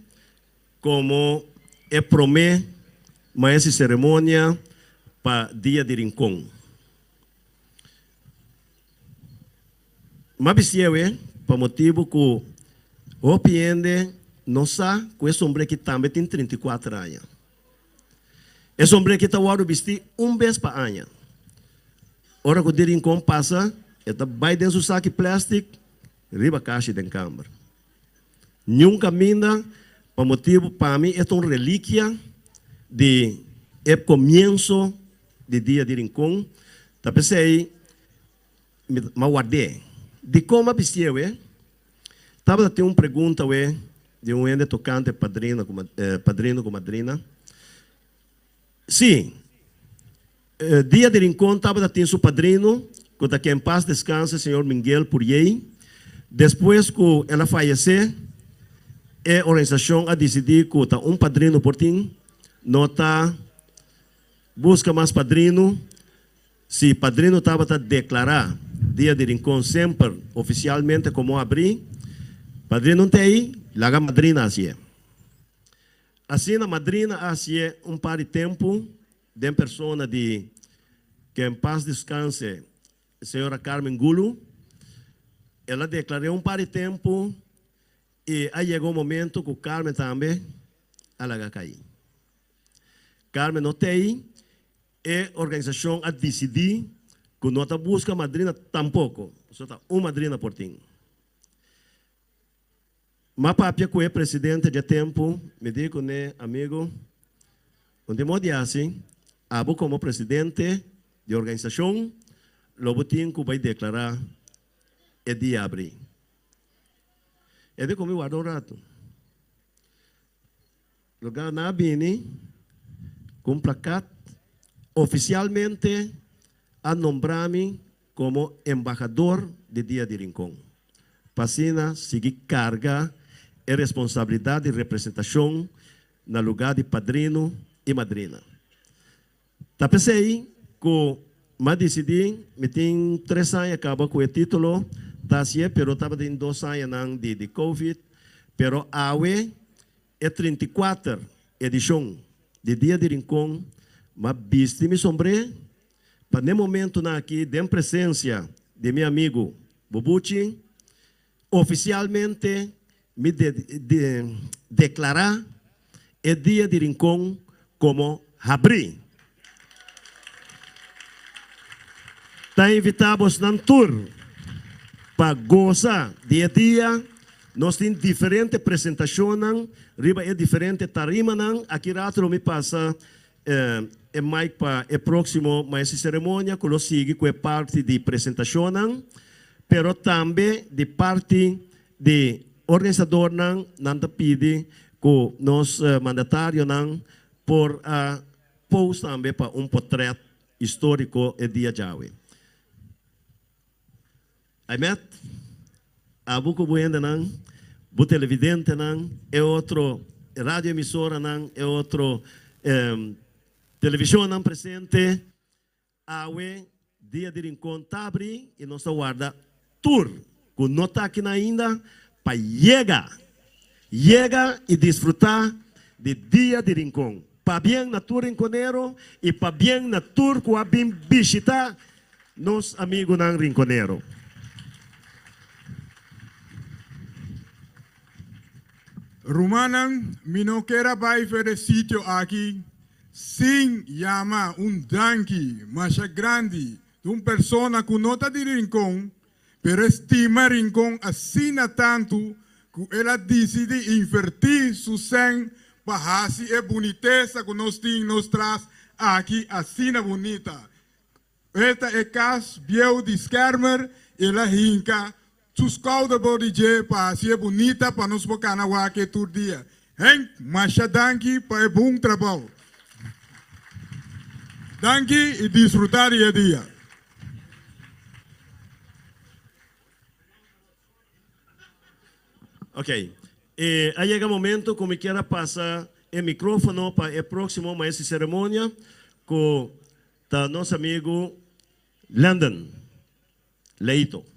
komo e promé maes di seremonia pa Dia di Rincon. M'a bisti'e pa motibu ku hopi hende no sa ku e sombré aki tambe tin 34 aña. E sombré aki ta wòrdu bistí un bes pa aña. Ora ku di Rincon pasa, e ta bai den su saki plèstik riba kashi den kamber. Niun kaminda pa motibu pa mi e ta un relikia di e komienso di Dia di Rincon. Ta p'esei Mi a ward'é. Dikon m'a bistié we? Tabata tin un pregunta we di un hende tokante padrino ku padrino ku madrina. Sí, Dia di Rincon tabata tin su padrino ku ta ke en pas deskanse señor Minguel Puriey. Despues ku el a fayesé, e organisashon a disidí ku ta un padrino por tin, no ta buska mas padrino. Si padrino tabata deklará Dia di Rincon semper ofisialmente komo abrí, padrino no ta ei, laga madrina hasié. Asina madrina a hasié un par di tempu den persona di, ke en pas deskanse, señora Carmen Gulu. El a deklar'é un par di tempu i a yega un momento ku Carmen tambe a laga kai. Carmen no ta ei. E organisashon a disidí ku no ta buska madrina tampoko, pasobra ta un madrina por tin. M'a papia ku e presidente dje tempu, mi di kuné, Amigu, un di modo di hasi, abo komo presidente di organisashon lo bo tin ku bai deklará e dia abrí. E di ku mi warda un ratu. Lugar nan a bini ku un plakat ofisialmente a nombra mi komo embahador di Dia di Rincon, pa asina sigui karga e responsabilidat di representashon na lugar di padrino i madrina. Ta p'esei ku m'a disidí, mi tin tres aña kaba ku e título, ta hasié, pero tabatin dos añanan di di covid, pero awe e 34 edishon di Dia di Rincon m'a bisti mi sombré pa n'e momentunan aki den presensia di mi amigu Bubuchi Ofisialmente mi deklará e Dia di Rincon komo habrí. Ta invitá bosnan tur pa gosa di e dia. Nos tin diferente presentashonnan riba e diferente tarimanan. Aki rato lo mi pasa. e mic pa e próksimo maestro di seremonia ku lo sigui ku e parti di presentashonnan, pero tambe di parti di organisadornan nan ta pidi ku nos mandatarionan por a post tambe pa un potrèt históriko e dia djawe. Aimet, abo ku bo hendenan, bo televidentenan, e otro radioemisoranan, e otro televishonnan presente, awe Dia di Rincon ta abri i nos ta warda tur ku no ta akinan ainda pa yega, yega i disfrutá di Dia di Rincon. Pabien na tur rinconero i pabien na tur ku a bin bishitá nos amigunan rinconero. Rumannan, mi no kier a bai for e sitio aki sin yama un danki masha grandi di un persona ku no ta di Rincon, pero e stima Rincon asina tantu ku el a disidí invertí su sèn pa hasi e bunitesa ku nos tin nos tras aki asina bunita. E ta e kas bieu di Schermer i el a hinka su skouder bou di dje pa hasié bunita pa nos por kana wak e tur dia. Henk, masha danki pa e bon trabou. Danki i disfrutá di e dia. Ok, e a yega momento ku mi kier a pasa e mikrófono pa e próksimo maestro di seremonia ku ta nos amigu Landon Leito.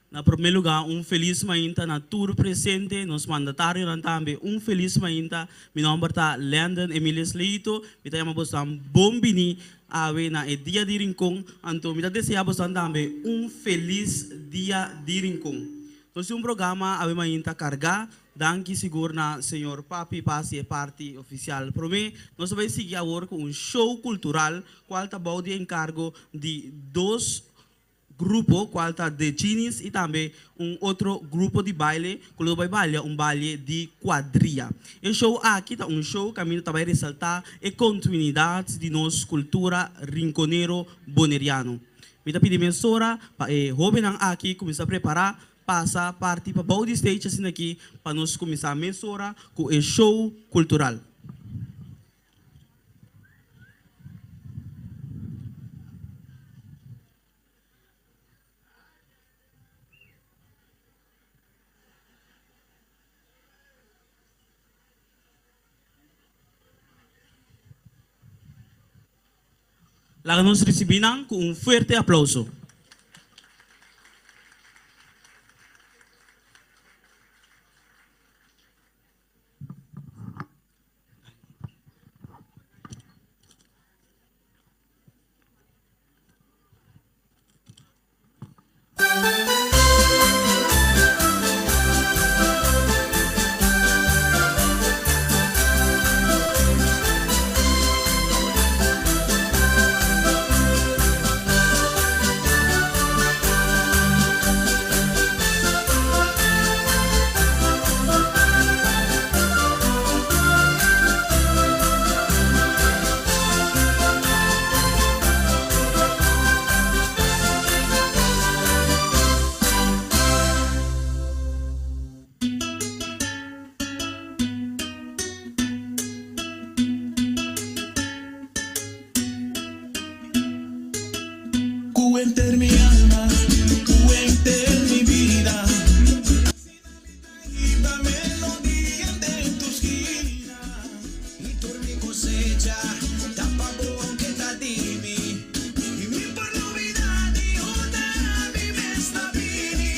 Na promé lugá un felis mainta na tur presente, nos mandatarionan tambe un felis mainta. Mi nòmber ta Landon Emilius Leito, mi ta yama bosnan bon bini awe na e Dia di Rincon, anto mi ta deseá bosnan tambe un felis Dia di Rincon. Nos tin un programa awe mainta kargá, danki sigur na señor Papi pa hasi e parti ofisial. Promé nos ta bai sigui awor ku un show kultural kual ta bou di enkargo di dos grupo cual ta The Genies y tambe un otro grupo di baile cu lo bay balia un baile di cuadria. E show aki ta un show caminda ta bay resalta e continuidad di nos cultura rinconero boneriano. Mi ta pidi mesora pa e hobennan aki cuminsa prepara pasa parti pa bou di stage asina aki pa nos cuminsa mesora cu e show cultural. Laga nos ricibi nan cu un fuerte aplauso. Ku henter mi alma, ku henter mi bida. Asina mi ta hiba melodia den tur skina. I tur mi kosecha ta pa bo aunke ta di mi. I mi por lubida di unda mi mes ta bini.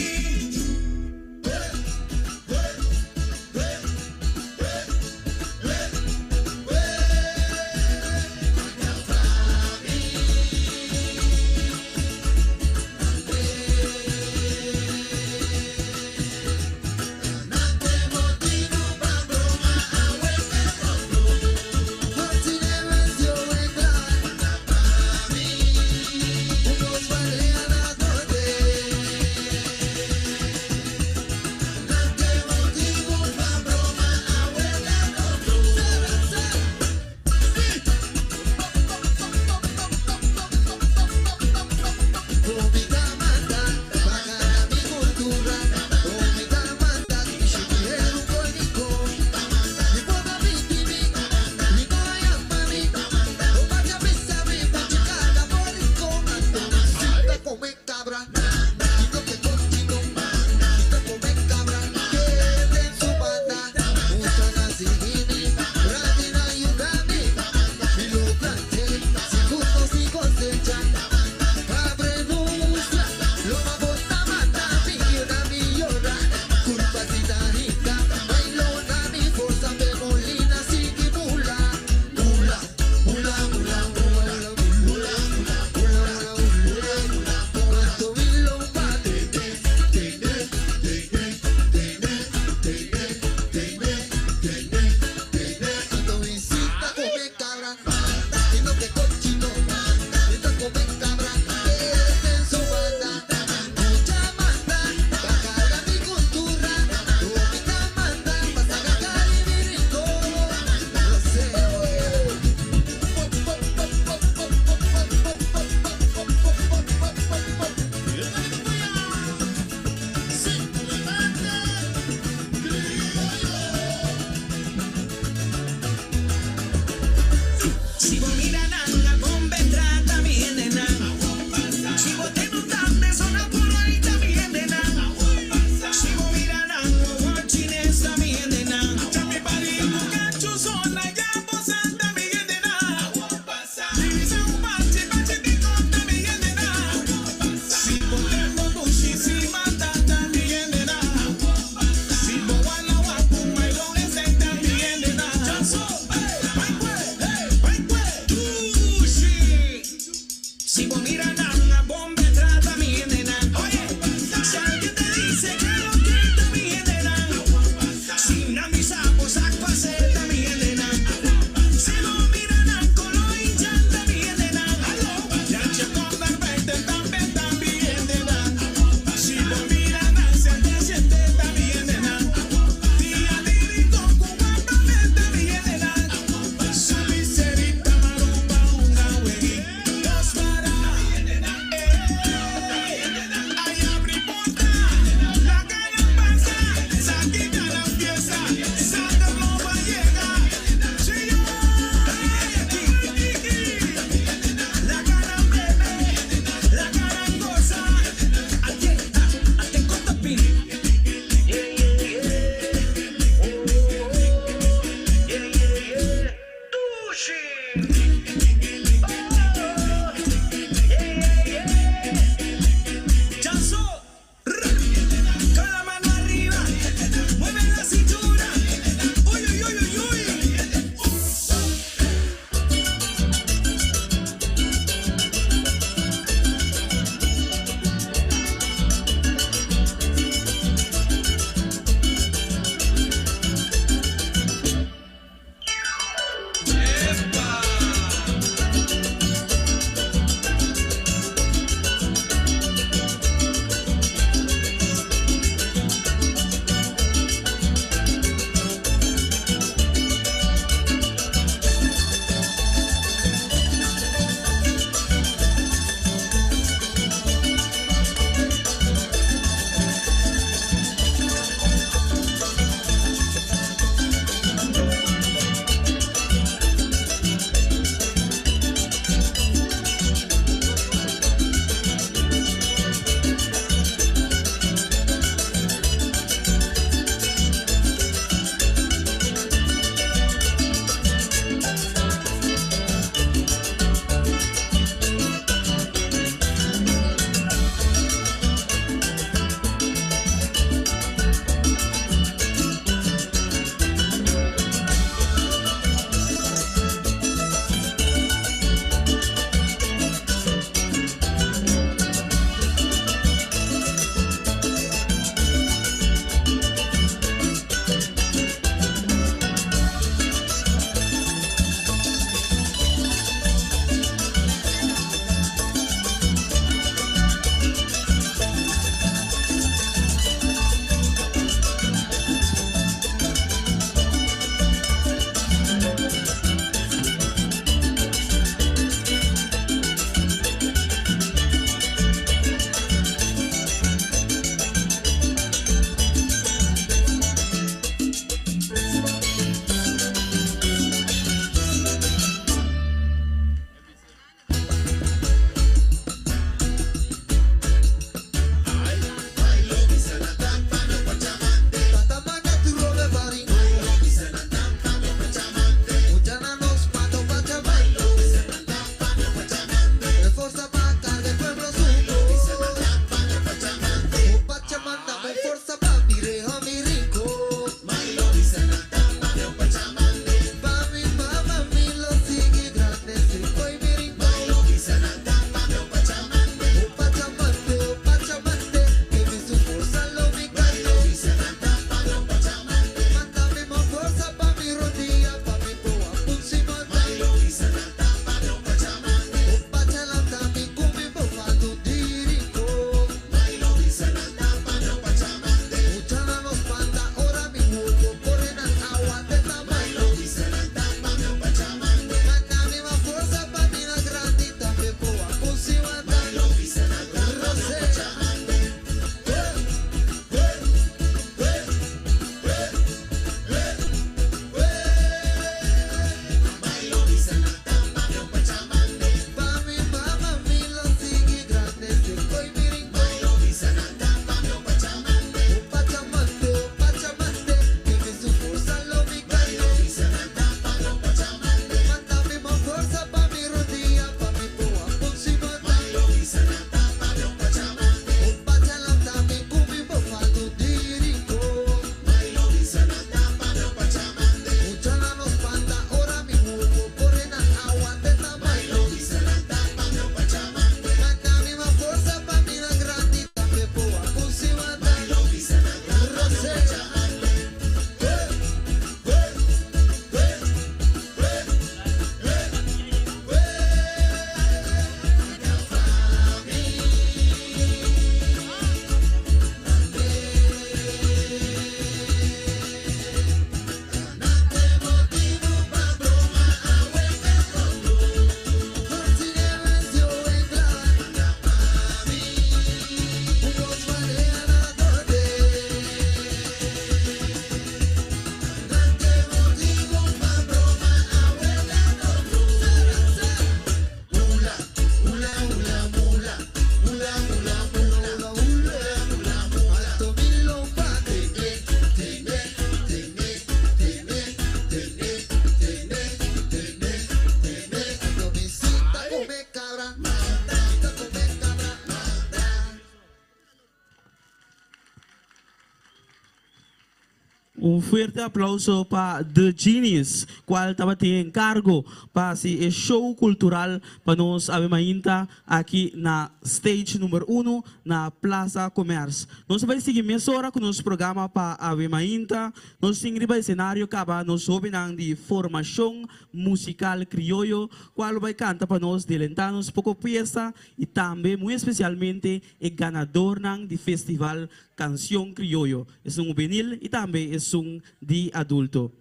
Un fuerte aplauso pa The Genies, cual tabatin encargo pa haci e show cultural pa nos awe mainta aki na stage number uno na Plaza Commerce. Nos ta bay sigui mesora cu nos programa pa awe mainta. Nos tin riba escenario caba nos hobennan di Formacion Musical Crioyo, cual lo bay canta pa nos, delenta nos poco pieza y tambe muy especialmente e ganadornan di Festival Canción Crioyo, esun hubenil y tambe esun di adulto.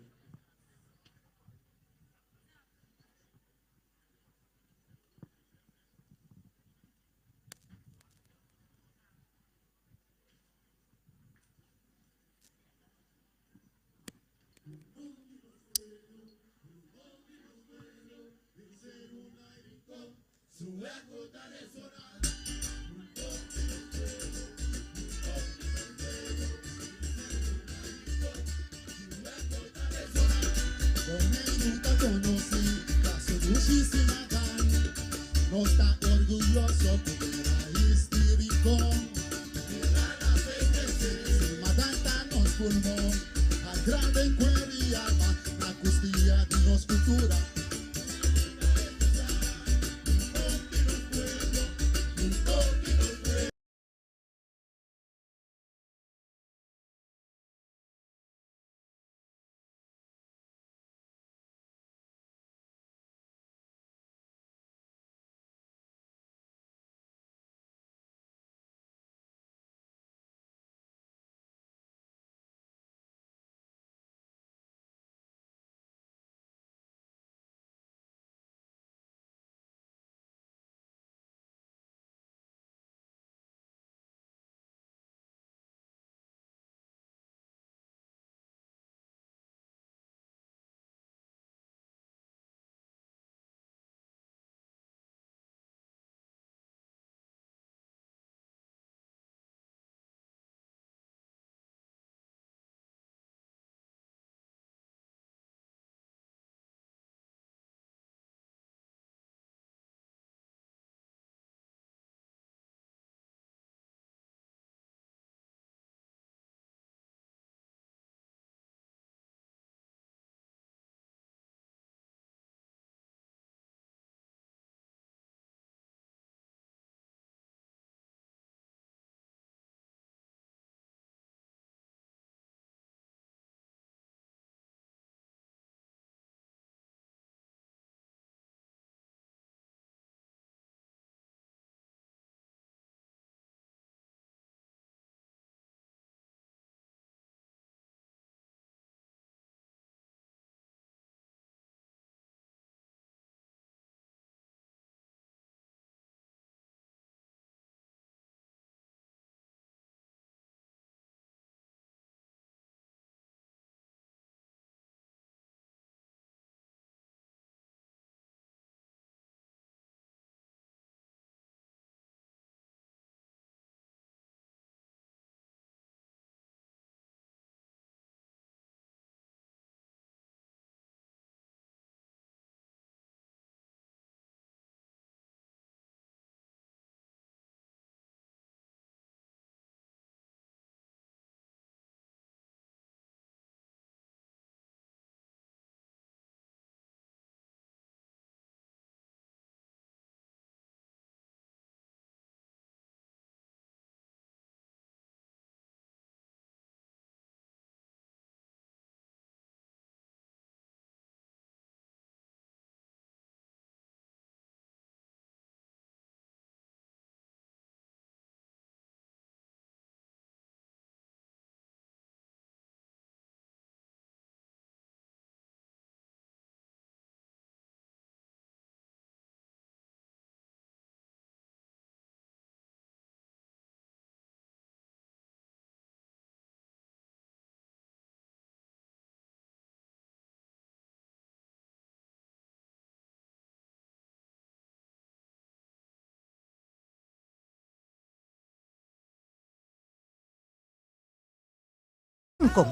Rincon.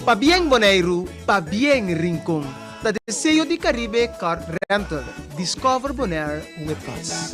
Pabien Boneiru, pabien Rincon. Ta deseo di Caribe Car Rental. Discover Bonaire with us.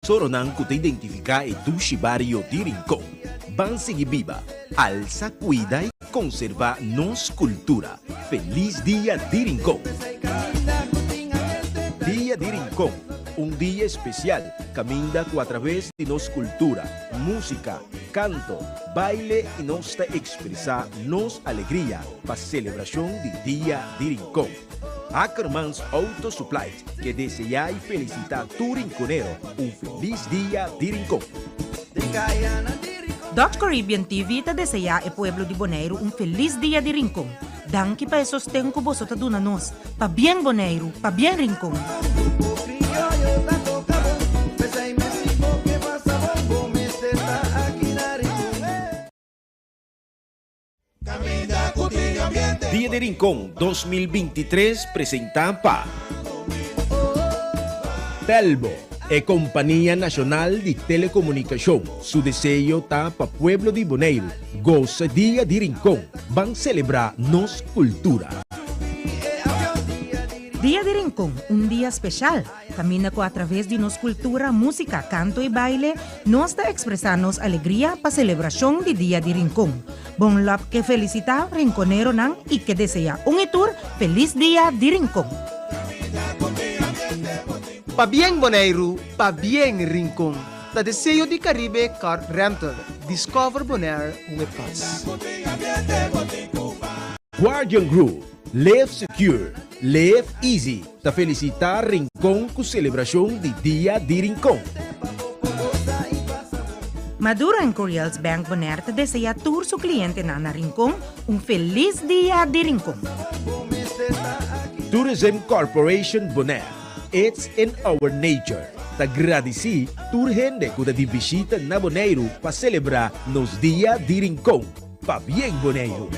Tesoronan ku ta identifiká e dushi bario di Rincon. Ban sigui biba, alsa, kuida i konservá nos kultura. Felis Dia di Rincon! Dia di Rincon, un dia espesial kaminda ku atraves di nos kultura, músika, kanto, baile i nos ta ekspresá nos alegria pa selebrashon di Dia di Rincon. Ackermans Auto Supply ke deseá i felisitá tur rinkonero un felis dia di Rincon. Dutch Caribbean TV ta deseá e pueblo di Boneiru un felis dia di Rincon. Danki pa e sosten ku boso ta duna nos. Pabien Boneiru, pabien Rincon! Dia di Rincon 2023 presenta pa Telbo, e kompania nashonal di telekomunikashon, su deseo ta pa pueblo di Boneiru gosa Dia di Rincon, ban selebrá nos kultura. Dia di Rincon, un dia speshal! Kaminda ku atraves di nos kultura, músika, kanto i baile, nos ta ekspresá nos alegria pa selebrashon di Dia di Rincon. Bon Lòp ke felisitá rinkoneronan i ke deseá un i tur felis Dia di Rincon. Pabien Boneiru, pabien Rincon, ta deseo di Caribe Car Rental. Discover Bonaire with us. Guardian Group, Live Secure, Live Easy ta felisitá Rincon ku selebrashon di Dia di Rincon. Maduro en Curiel's Bank Bonaire ta deseá tur su klientenan na Rincon un felis Dia di Rincon. Tourism Corporation Bonaire, It's in our nature ta gradisí tur hende ku ta di bishita na Boneiru pa selebrá nos Dia di Rincon. Pabien Boneiru!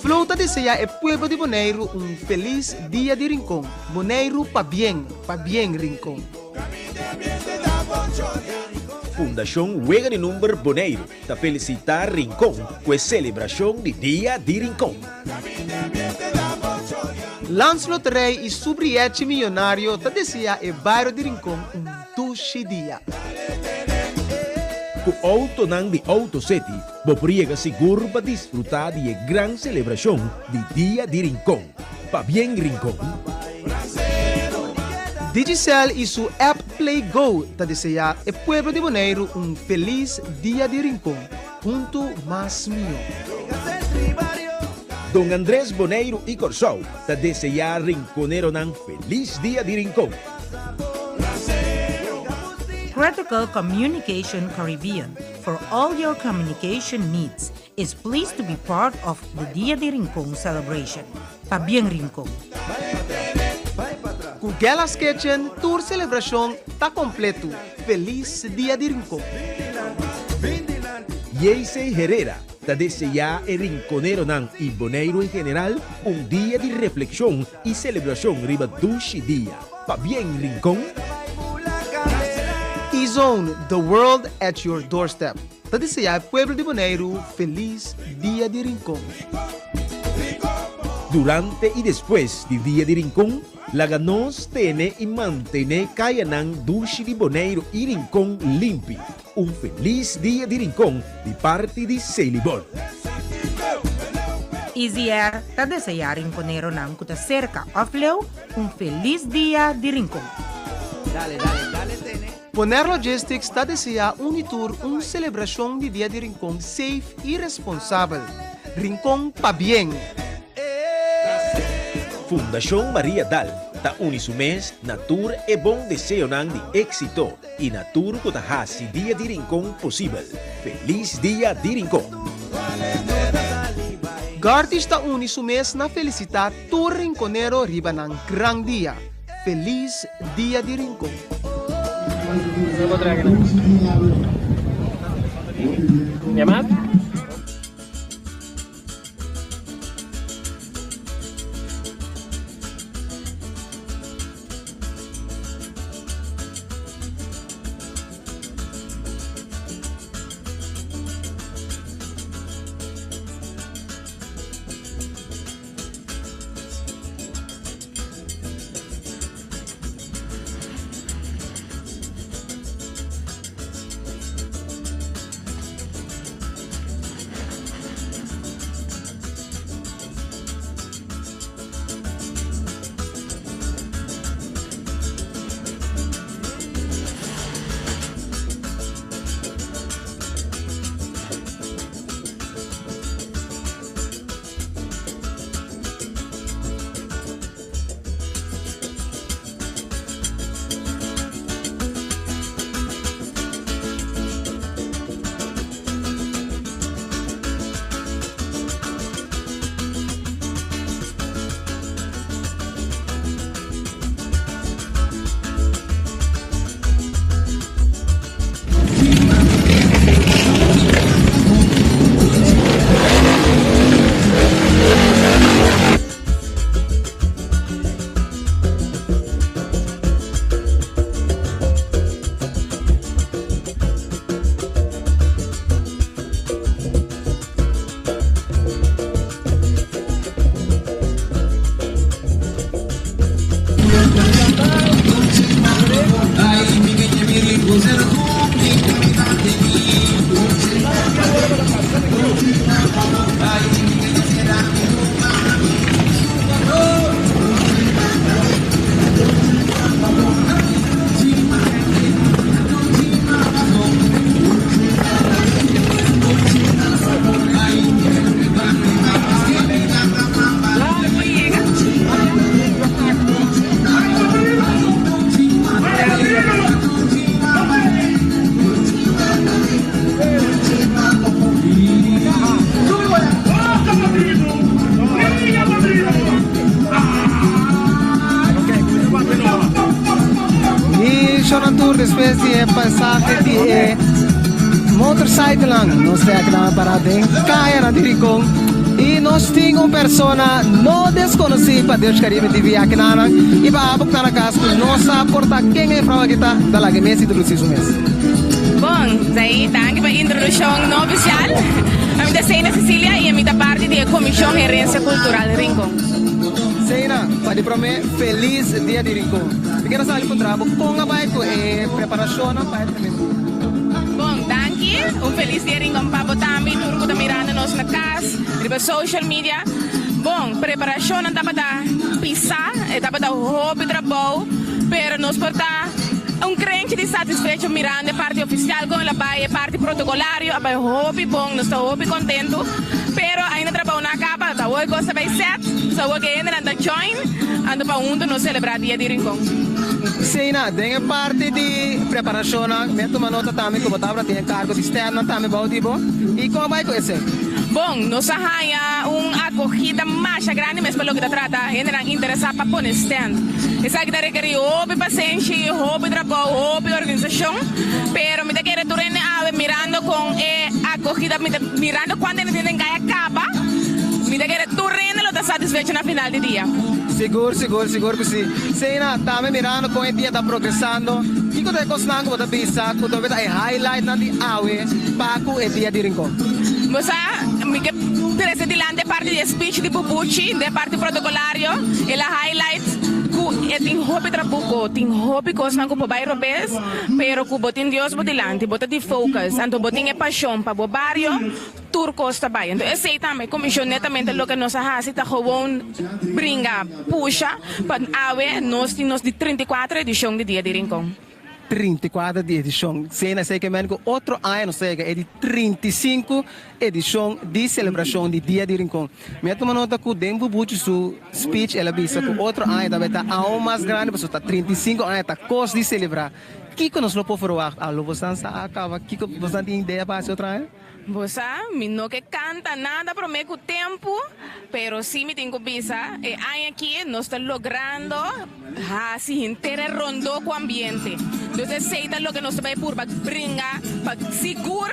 Flow ta deseá e pueblo di Boneiru un felis Dia di Rincon. Boneiru pabien, pabien Rincon. Fundashon Wega di Number Boneiru ta felisitá Rincon ku e selebrashon di Dia di Rincon. Landsloterij i su brièchi miyonario ta deseá e bario di Rincon un Dushi dia. Ku outonan di Auto City bo por yega sigur pa disfrutá di e gran selebrashon di Dia di Rincon. Pabien Rincon! Digicel i su app Play Go ta deseá e pueblo di Boneiru un felis Dia di Rincon. Huntu mas mihó. Don Andres Boneiru i Kòrsou ta deseá rinkoneronan felis Dia di Rincon. Critical Communication Caribbean for all your communication needs is pleased to be part of the Dia di Rincon celebration. Pabien Rincon! Ku Gella's Kitchen tur selebrashon ta kompletu. Felis Dia di Rincon! Yeisey Herrera ta deseá e rinkoneronan i Boneiru en general un dia di reflekshon i selebrashon riba dushi dia. Pabien Rincon! E-Zone, the world at your doorstep, ta deseá e pueblo di Boneiru felis Dia di Rincon. Durante i despues di Dia di Rincon, laga nos tene i mantené kayanan dushi di Boneiru i Rincon limpi. Un felis Dia di Rincon di parti di Selibon. Easy Air ta deseá rinkoneronan ku ta serka òf leu un felis Dia di Rincon. Bonaire Logistics ta deseá un i tur un selebrashon di Dia di Rincon safe i responsabel. Rincon pabien! Fundashon Maria Dal ta uni su mes na tur e bon deseonan di éksito I na tur ku ta hasi Dia di Rincon posibel. Felis Dia di Rincon! Gartish ta uni su mes na felisitá tur rinkonero riba nan gran dia. Felis Dia di Rincon! despues di e pasaje di e motorcyclenan, nos ta akinan para den kayanan di Rincon i nos tin un persona no deskonosí pa Dutch Caribbean TV akinanan i pa abo ku ta na kas ku no sa por ta ken e frou aki ta, ta laga e mes introdusí su mes. Bon, Zaid, danki pa e introdukshon no ofisial. Ami ta Seina Cecilia i ami ta parti di e Komishon Herensia Kultural Rincon. Seina, pa di promé, felis Dia di Rincon. Mi kier a sa puntra bo kon a bai ku e preparashonnan pa e promé dia. Bon, danki. Un felis Dia Rincon pa bo tambe i tur ku ta mirando nos na kas, riba social media. Bon, preparashonnan tabata pisá, e tabata hopi trabou, pero nos por ta un krenchi di satisfecho mirando e parti ofisial kon el a bai, e parti protokolario a bai hopi bon, nos ta hopi kontentu. Pero ainda trabou no a kaba, ta awor kos ta bai sèt, so awor ku e hendenan ta join, anto pa huntu nos selebrá Dia di Rincon. Sina, den e parti di preparashonnan, mi a tuma nota tambe ku bo tabata tin e kargo di stènnan tambe bou di bo. I kon a bai ku esei? Bon, nos a haña un akogida masha grandi mes pa loke ta trata hendenan interesá pa pone stènt. Esaki ta rekerí hopi pasenshi, hopi trabou, hopi organisashon, pero mi ta kere tur hende awe mirando kon e akogida, mi ta mirando kuantu hende tin den kaya kaba, mi ta kere tur hende lo ta satisfecho na final di dia. Sigur, sigur, sigur ku si. Sena, tambe mirando kon e dia ta progresando, kiko ta e kosnan ku bo ta bisa ku ta e highlightnan di awe pa ku e dia di Rincon? Bo sa, mi ke trese dilanti e parti di e speech di Bubuchi, den e parti protocolario, el a highlight ku e tin hopi trabuko, tin hopi kosnan ku por bai robes, pero ku bo tin Dios bo dilanti, bo ta di focus, anto bo tin e pashon pa bo bario, Tur kos ta bai. Enton esei tambe komishon netamente loke nos a hasi ta gewoon bringa, pusha pa awe nos tin nos di 34 edishon di Dia di Rincon. 34 di edishon. Sena esei ke men ku otro aña nos ta yega e di 35 edishon di selebrashon di Dia di Rincon. Mi a tuma nota ku den Bubuchi su speech el a bisa ku otro aña ta bai ta aun mas grandi pasobra ta 35 aña ta kos di selebrá. Kiko nos lo por ferwagt? Alo bosan sa a kaba kiko bosan tin idea pa hasi otro aña? Bo sa, mi no ke kanta nada promé ku tempu, pero sí mi tin ku bisa, e aña aki nos ta logrando hasi henter e rondó ku ambiente. Dus esei ta loke nos ta bai purba bringa pa sigur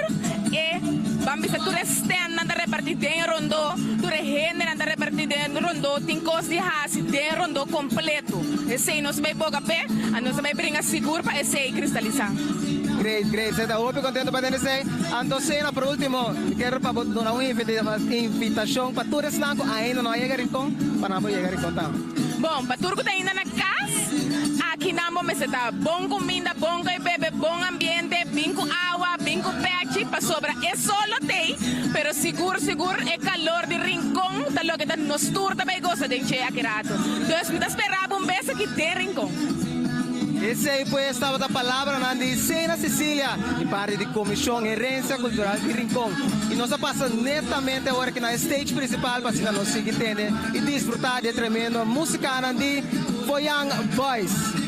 e ban bisa tur e stèntnan ta repartí den e rondó, tur e hendenan ta repartí den e rondó, tin kos di hasi den e rondó kompleto. Esei nos ta bai boga p'e, a nos ta bai bringa sigur pa esei kristalisá. Great, great. Esei ta hopi kontento pa tende esei. Anto Sena, por ultimo, mi kier pa bo duna un invitacion pa tur esnan cu ainda no a yega Rincon, pa nan por yega Rincon tambe. Bon, pa tur cu ta ainda na cas, aki nan bo mester ta bon cuminda, bon coe bebe, bon ambiente, bin cu awa, bin cu pechi, pasobra e sol lo tey, pero sigur sigur e calor di Rincon ta loke ta nos tur ta bay goza den dje aki rato. Dus mi ta spera bo un bes aki den Rincon. Esey pues tabata palabranan di Sena Cecilia. Di parti di Komishon Herensia Kultural di Rincon i nos a pasa netamente awor aki na e stage principal pa asina nos sigui tende i disfruta di e tremendo musikanan di Foyang Boys.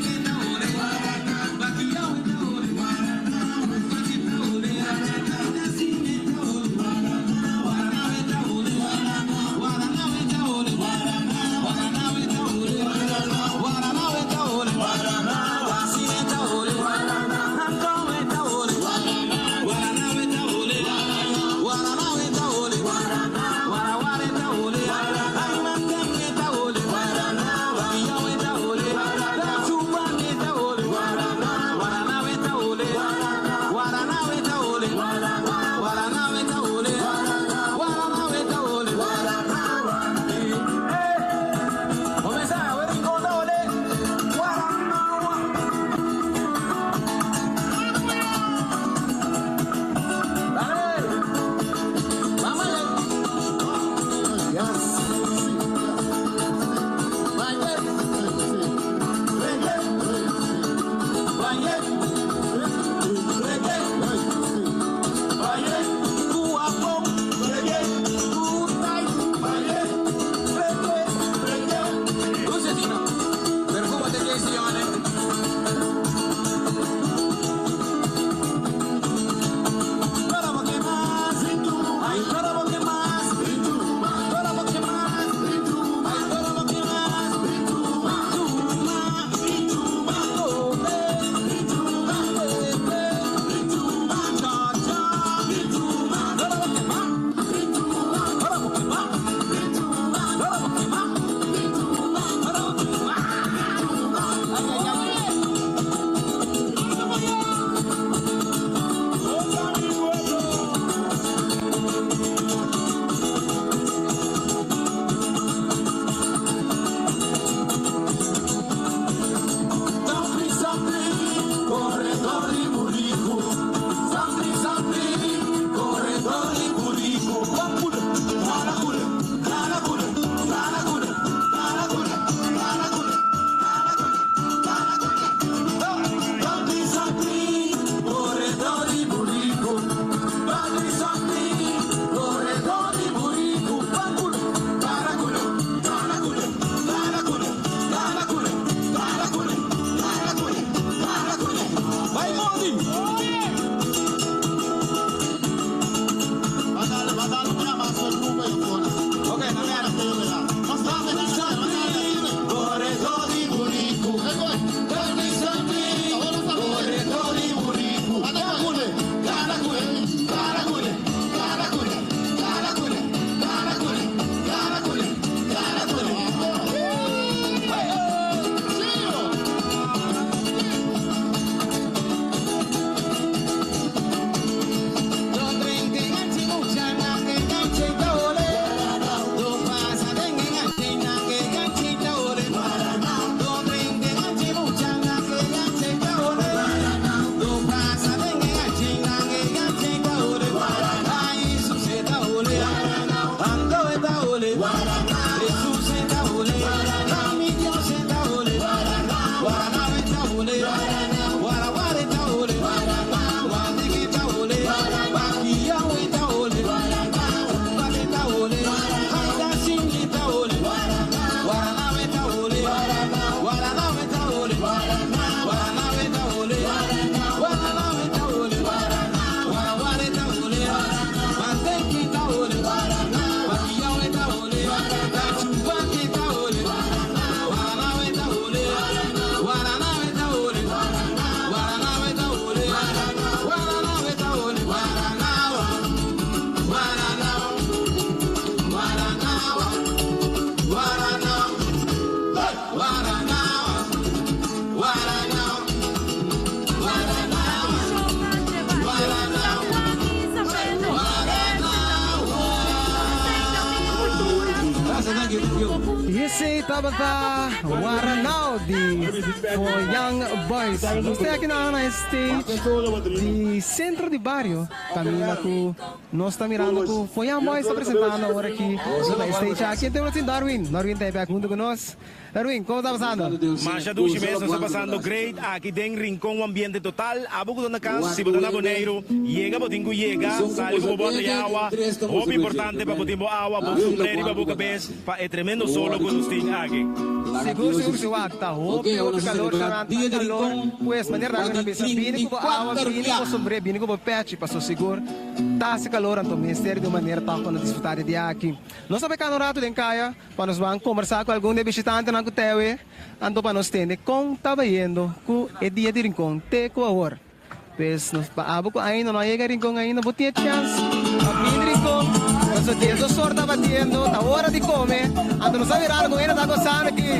Esey tabata Waranao di For Young Boys. Nos ta aki na na e stage di Centro di Bario caminda cu nos ta mirando cu For Young Boys ta presentando awor aki na e stage aki. Ente nos tin Darwin. Darwin ta e bek hunto cu nos. Darwin, como ta pasando? Masha dushi mes, nos ta pasando great aki den Rincon un ambiente total. Abo cu ta na cas, si bo ta na Boneiru, yega bo tin cu yega, sali cu bo bota di awa. Hopi importante pa bo tin bo awa, bo sombré riba bo cabes pa e tremendo solo cu nos tin aki. Sigur sigur si wak, ta hopi hopi calor durante e calor, pues manera Darwin a bisa, bini cu bo awa, bini cu bo sombré, bini cu bo pechi, paso sigur ta haci calor anto mester di un manera tog pa nos disfruta di dia aki. Nos ta pecando un rato den caya. Pa nos ban kombersá ku algun di e bishitantenan ku tewe, anto pa nos tende kon ta bayendo ku e dia di Rincon te ku awor. Pues nos pa abo ku ainda no a yega Rincon ainda bo tin e chèns pa bini Rincon, pasobra diesdos or ta batiendo, ta ora di kome, anto nos a mirando kon hende ta gosando aki.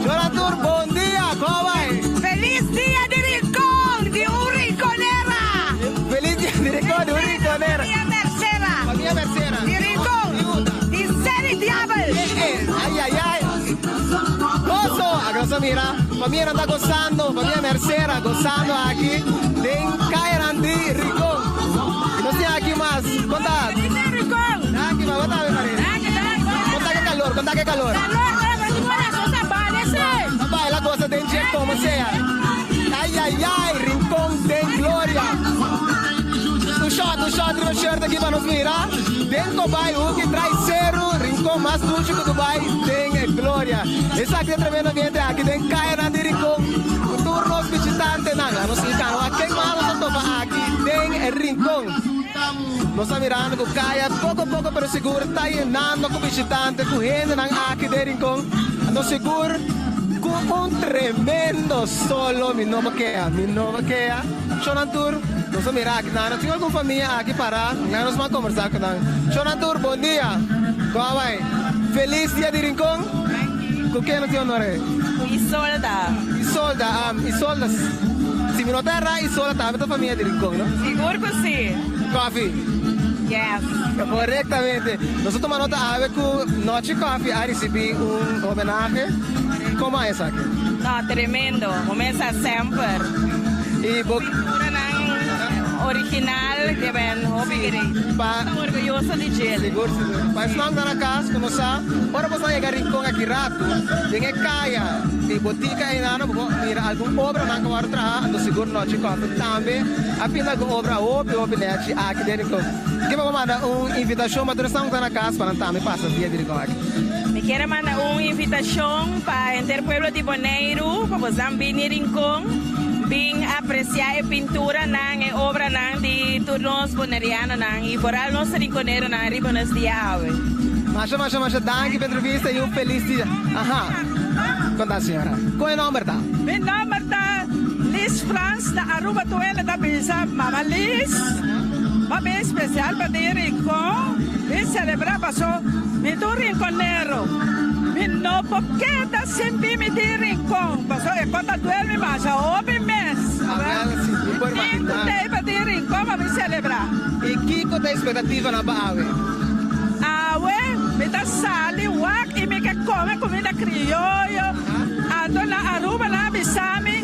Joran tur bon dia, kon bai? Felis dia di Rincon di un Rinconera! Felis dia di Rincon di un Rinconera! Famia Mercera! Famia Mercera! Di Rincon! Di Seri Diabel! Ay ay ay! Goso! Aki nos a mira famianan ta gosando, famia Mercera gosando aki den kayanan di Rincon. Y nos tin aki mas. Kon ta? Feliz dia Rincon! Danki ma, bo tambe Maria. Danki, danki. Kon ta ke kalor? Kon ta ke kalor? Kalor, pero tin corazon ta baile si. Ta baila gosa den dje como sea. Ay ay ay! Rincon den gloria! Un shot, un shot riba shirt aki pa nos mira. Den Cobai Hoek y trai Seru, Rincon mas dushi cu Dubai den gloria. Esaki ta tremendo ambiente aki den cayanan di Rincon cu tur nos bishitantenan. A nos sigui cana wak ken mas nos ta topa aki den Rincon. Nos ta mirando cu caya poco poco pero sigur ta yenando cu bishitante, cu hendenan aki den Rincon. Anto sigur cu un tremendo solo mi no por keha, mi no por keha. Shonan tur, nos a mira aki nan, tin algun famia aki para, nan nos ban kombersá ku nan. Shonan tur, bon dia! Kon a bai? Felis dia di Rincon! Ku ken nos tin honor ei? Ku Isolda. Isolda, Isolda, si mi no ta erá Isolda tambe ta famia di Rincon, no? Sigur ku si. Koffie? Yes. Korektamente. Nos a tuma nota awe ku Nochi Koffie a risibí un homenahe. Komo a esaki? No, tremendo. Bo mester semper. Y bo. Pinturanan original ke ben hopi great. Pa. Ta orguyoso di djel. Sigur sigur. Pa esnan ta na kas ku no sa, ora bo sa yega Rincon aki ratu, den e kaya di botika einan bo por mira algun obranan ku wòrdu traha, anto sigur Nochi Kòfi tambe a pinta algun obra hopi hopi nèchi aki den Rincon. Ke bo por manda un invitashon pa tur esnan ku ta na kas pa nan tambe pasa dia di Rincon aki? Mi kier a manda un invitashon pa henter pueblo di Boneiru pa bosan bini Rincon, bin apresiá e pinturanan, e obranan di tur nos bonerianonan i foral nos rinconeronan riba nos dia awe. Masha masha masha danki pa entrevista i un felis dia. Aha. Konta señora. Kon e nomber ta? Mi nomber ta Liz Frans na Aruba tur hende ta bisa Mama Liz. Pa mi especial pa di Rincon mi celebra paso mi ta un rinconero mi no por keda sin bimi di Rincon paso e cos ta duel mi masha hopi mes mi tin cu tey pa di Rincon pa mi celebra. Y kico ta expectativanan pa awe? Awe mi ta sali wak y mi ke come comida crioyo anto na Aruba nan a bisa mi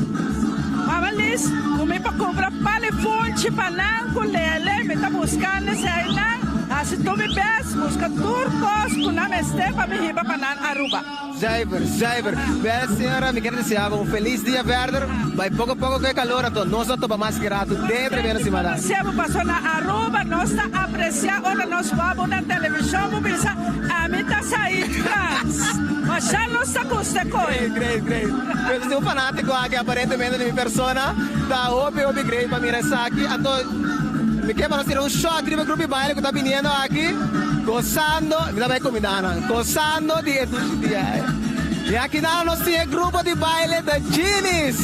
Mama Liz cu mi por cumpra pali funchi pa nan cu lele mi ta buscando esey nan haci tur mi best busca tur cos cu nan mester pa mi hiba pa nan Aruba. Zuiver, zuiver. Wel señora mi kier desea bo un feliz dia verder. Bay poco poco cu e calor anto nos lo topa mas ki rato den e tremendo simana. Si bo paso na Aruba nos ta aprecia ora nos wak bo na television bo bisa ami ta Said Frans. Masha nos ta gusta koe. Great, great, great. Pues tin un fanatico aki aparentemente di mi persona. Ta hopi hopi great pa mira esaki. Anto mi kier pa nos tira un shot riba e grupo di baile cu ta biniendo aki gozando. Mi ta bay cuminda nan. Gozando di e dushi dia. Y aki nan nos tin e grupo di baile The Genies.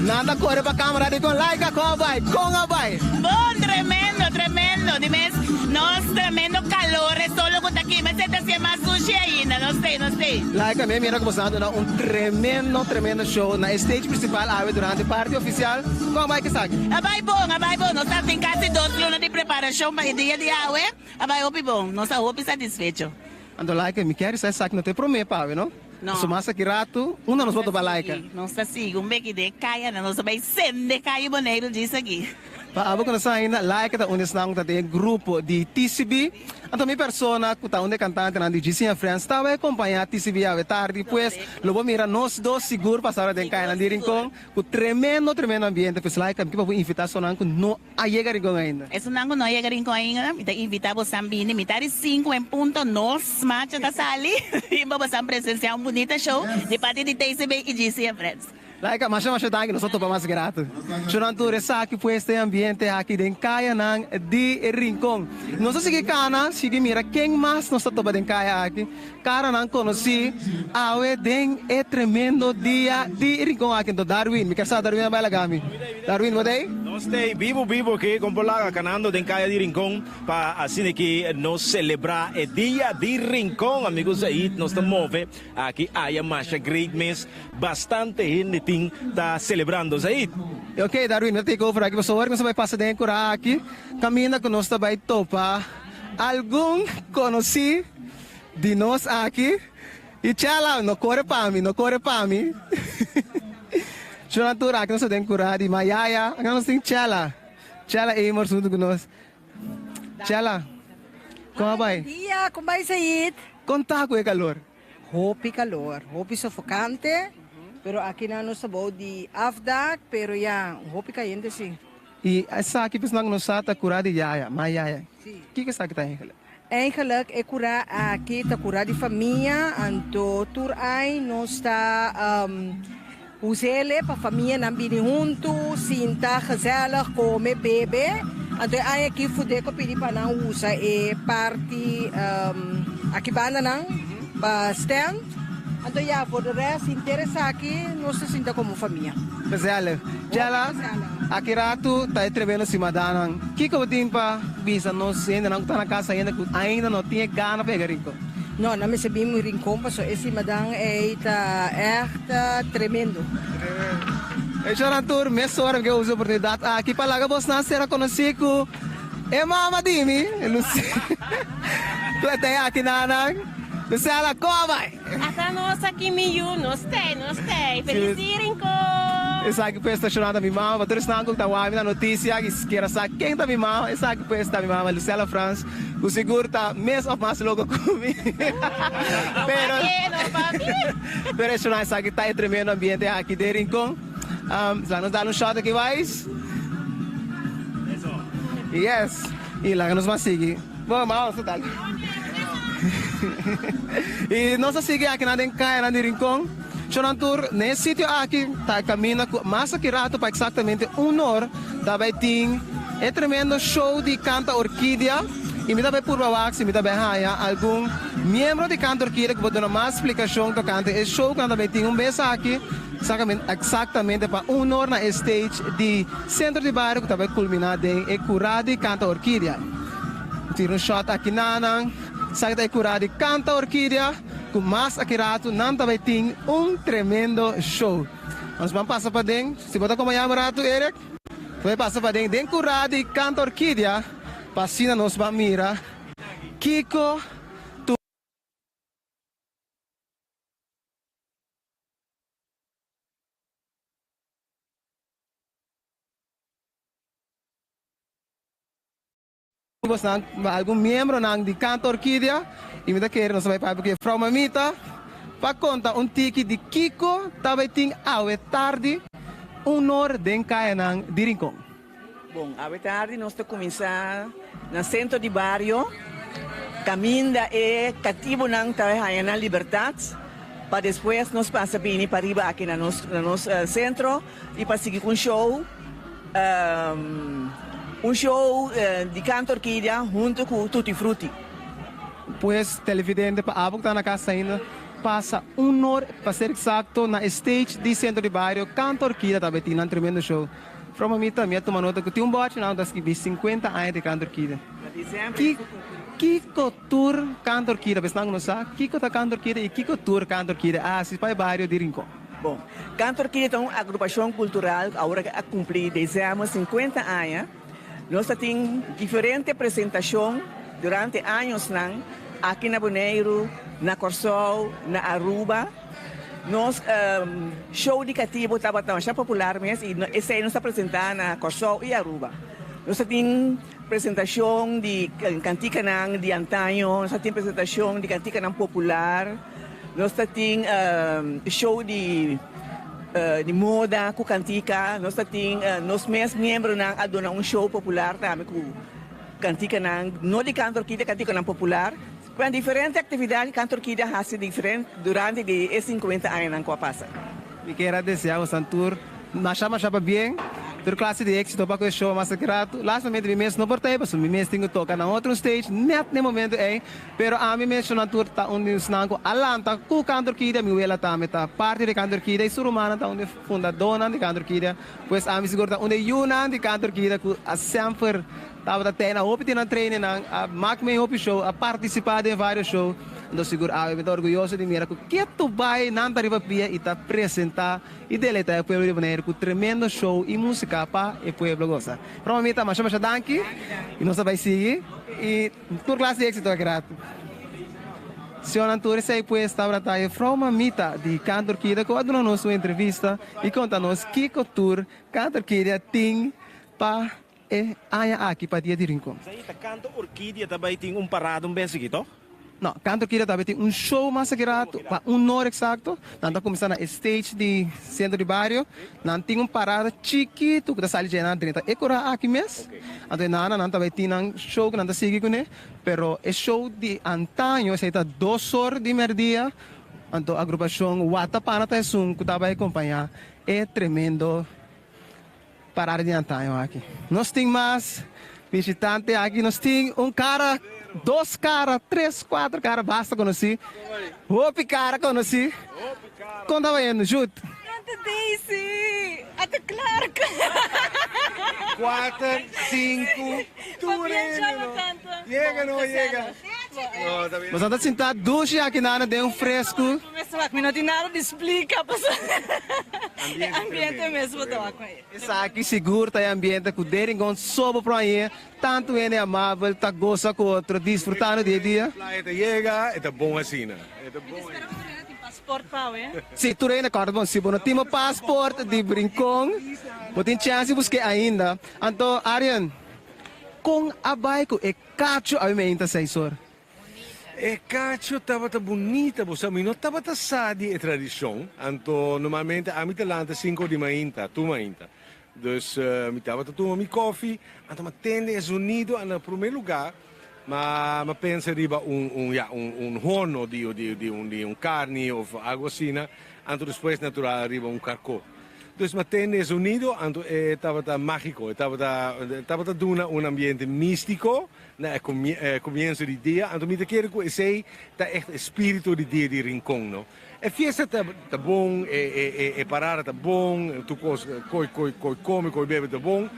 Nan ta core pa camera di con Laika con a bay, con a bay. Bon, tremendo, tremendo. Di mes nos tremendo calor e solo cu ta kima esey ta hacié mas sushi ainda. Nos tey, nos tey. Laika, mi a mira cu boso a duna un tremendo, tremendo show na e stage principal awe durante parti oficial. Con a bay cu esaki? A bay bon, a bay bon. Nos ta tin casi dos luna di preparacion pa e dia di awe. A bay hopi bon. Nos ta hopi satisfecho. Anto Laika, mi kier sa esaki no ta e prome pa awe, no? No. Pasobra mas aki ratu, unda nos por topa Laika? Nos ta sigui un beki den kaya, nos ta bai sende kaya Boneiru djis aki. Pa abo ku no sa ainda, Laika ta un di esnan ku ta den e grupo di TCB. Anto mi persona ku ta un di e kantantenan di GC and Friends ta bai kompañá TCB awe tardi. Pues lo bo mira nos dos sigur pasa ora den kayanan di Rincon ku tremendo tremendo ambiente. Pues Laika, mi ke pa bo invitá esonan ku no a yega Rincon ainda. Esunnan ku no a yega Rincon ainda, mi ta invitá bosan bini. Mitá di sinku en punto nos macho ta sali i pa bosan presensiá un bunita show di parti di TCB i GC and Friends. Laika, masha masha danki, nos a topa mas grato. Shonan tur esaki pues ta e ambiente aki den kayanan di Rincon. Nos a sigui kana, sigui mira ken mas nos ta topa den kaya aki. Karanan konosí awe den e tremendo dia di Rincon aki. Anto Darwin, mi ker sa Darwin a bai laga mi. Darwin, bo ta ei? Nos ta ei bibu bibu aki kon por laga kanando den kaya di Rincon pa asina ki nos selebrá e dia di Rincon. Amigo Zaid, nos ta move Aki aya masha great mes, bastante hende tin ta celebrando Zaid. Ok Darwin, mi ta take over aki pasobra ora ku nos ta bai pasa den e kura aki kaminda ku nos ta bai topa algun konosí di nos aki i Chela no kore pa mi, no kore pa mi Shona tur aki nos ta den kura di Mayaya, aki nos tin Chela, Chela Amors huntu ku nos. Chela, kon a bai? Bon dia, kon bai Said? Kon ta ku e kalor? Hopi kalor, hopi sofokante, pero akinan nos ta bou di afdak, pero ya, hopi kayente si. I esaki p'esnan ku no sa ta kurá di yaya, ma yaya, kiko esaki ta eigenlijk? Eigenlijk e kurá aki ta kurá di famia, anto tur ai nos ta Us'ele pa famianan bini huntu, sinta gezellig, kome, bebe. Anto e aña aki Fudeco a pidi pa nan usa e parti aki bandanan pa stand. Anto ya, for de rest henter esaki nos ta sinta komo famia. Gezellig. Jella, aki ratu ta e tremendo simadannan. Kiko bo tin pa bisa nos hendenan ku ta na kas ainda ku ainda no tin e gana pa yega Rincon? No, nan mester bin Rincon pasobra e simadan ei ta ègt tremendo. Tremendo. E shornan tur mesora mi ke usa e oportunidat aki pa laga bosnan sera konosí ku e mama di mi, Lucila. Ku e ta e aki nanan. Lucela, koba bai! Ata nos aki mi yu, nos tei, nos tei. Feliz dia Rincon! Esaki pues ta shorando mi mama, pa tur esnan ku ta wak mi na notisia i kier a sa ken ta mi mama, esaki pues ta mi mama Lucela Frans, ku sigur ta mes of mas loko ku mi. Pero pero e shorando esaki ta e tremendo ambiente aki den Rincon. Laga nos dal un shot aki wais. Yes, i laga nos mas sigui. Bo mama nos ta dal. I nos a sigui akinan den kayanan di Rincon. Shornan tur na e sitio aki ta e kaminda ku mas aki rato pa eksaktamente un or ta bai tin e tremendo show di Kanta Orkidia. I mi ta bai purba wak si mi ta bai haña algun miembro di Kanta Orkidia ku por duna mas splikashon tokante e show ku nan ta bai tin un bes aki eksaktamente pa un or na e stage di Sentro di Bario ku ta bai kulminá den e kurá di Kanta Orkidia. Tira un shot aki nanan. Esaki ta e kurá di Kanta Orkidia ku mas aki ratu nan ta bai tin un tremendo show. Nos ban pasa paden. Si bo ta kompañá mi ratu Eric, ta bai pasa paden den kurá di Kanta Orkidia pa asina nos ban mira kiko tur. Bosnan algun miembronan di Kanta Orkidia y mi ta kere nos ta bai papia ku Juffrouw Mamita pa konta un tiki di kiko ta bai tin awe tardi un nor den kayanan di Rincon. Bon, awe tardi nos ta kuminsá na sentro di bario kaminda e katibunan ta bai haña nan libertat pa despues nos pasa bini pariba aki na nos na nos sentro y pa sigui ku un show. Un show di Canto Orquídea hunto cu Tutti Frutti. Pues televidente pa abo cu ta na casa ainda pasa un or pa ser exacto na e stage di Centro di Bario Canto Orquídea ta bay tin nan tremendo show. From mamita mi a tuma nota cu tin un bochi nan ta skibi 50 aña di Canto Orquídea. Kico tur Canto Orquídea pa esnan cu no sa kico ta Canto Orquídea y kico tur Canto Orquídea a haci pa e bario di Rincon. Bon, Canto Orquídea ta un agrupashon kultural ku awor a kumpli desèmber sinkuenta aña. Nos ta tin diferente presentashon durante añosnan. Aki na Boneiru, na Kòrsou, na Aruba. Nos show di katibu tabata masha popular mes i esei nos ta presentá na Kòrsou i Aruba. Nos ta tin presentashon di kantikanan di antaño, nos ta tin presentashon di kantikanan popular, nos ta tin show di di moda ku kantika, nos ta tin nos mes miembronan a duna un show popular tambe ku kantikanan no di Kanto Orkidea, kantikanan popular. Bueno, diferente actividad Canto Orquidea a haci diferente durante di e 50 añanan cu a pasa. Mi kier a desea bosan tur masha masha pabien, tur clase di exito pa cu e show mas aki rato. Lastimamente mi mes no por ta ey pasobra mi mes tin cu toca na otro stage net na e momento ey, pero ami mes shonan tur ta un di esnan cu a lanta cu Canto Orquidea, mi wela tambe ta parti di Canto Orquidea y su rumannan ta un di e fundadonan di Canto Orquidea, pues ami sigur ta un di e yunan di Canto Orquidea cu a semper Tabata tei na hopi di nan trainingnan, a mak mei hopi show, a partisipá den vários show. Anto sigur awe mi ta orguyoso di mira ku ketu bai nan ta riba pia i ta presentá i deleitá e pueblo di Boneiru ku tremendo show i músika pa e pueblo gosa. Pero mamita, masha masha danki i nos ta bai sigui i tur klas di éksito aki ratu. Señornan tur esei pues tabata ta e frou mamita di Cantor Kida ku a duna nos un entrevista i konta nos kiko tur Cantor Kida tin pa E aña aki pa Dia di Rincon. Esei ta Canto Orquidea ta bay tin un parada un bes aki toh? No, Canto Orquidea ta bay tin un show mas aki rato, pa un hora exacto. Nan ta cuminsa na e stage di Centro di Bario. Nan tin un parada chikito cu ta sali dje nan drenta e cora aki mes. Anto e nana nan ta bay tin nan show cu nan ta sigui cune. Pero e show di antaño esei ta dos or di merdia. Anto agrupacion Watapana ta esun cu ta bay acompaña e tremendo. Parada di antaño aki. Nos tin mas bishitante aki. Nos tin un cara, dos cara, tres, cuatro cara basta conoci. Hopi cara conoci. Con ta bayendo, Jude? Tante Daisy! Ata Clark! Cuater, cinco, tur hende no. Yega no yega. No, ta bien. Nos a ta sinta dushi aki nana den un fresco. Mi no tin nada di splica pasobra e ambiente mes bo ta wak. Esaki sigur ta e ambiente cu den Rincon sobo pro aña, tanto hende amabel ta goza cu otro, disfrutando di e dia. Playa ta yega, e ta bon asina. E ta bon. Mi ta spera cu tur hende tin paspoort pa awe. Si, tur hende corda bon, si bo no tin bo paspoort di Rincon, bo tin chance di busque ainda. Anto Arjen, con a bay cu e cacho awe meinta seis or? E cacho tabata bunita, bo sa, mi no tabata sa di e tradicion, anto normalmente ami ta lanta cinco di mainta, tur mainta. Dus mi tabata tuma mi koffie, anto mi a tende e zonido, anto na prome lugar ma mi a pensa riba un un ya un un horno di di di un di un carni of algo asina, anto despues natural riba un carco. Dus mi a tende e zonido, anto e tabata magico, e tabata tabata duna un ambiente mistico. Na e comienso di dia, anto mi ta kere cu esey ta echt e spirito di dia di Rincon, no. E fiesta ta ta bon, e e e parada ta bon, tur cos, coy coy coy come, coy bebe ta bon,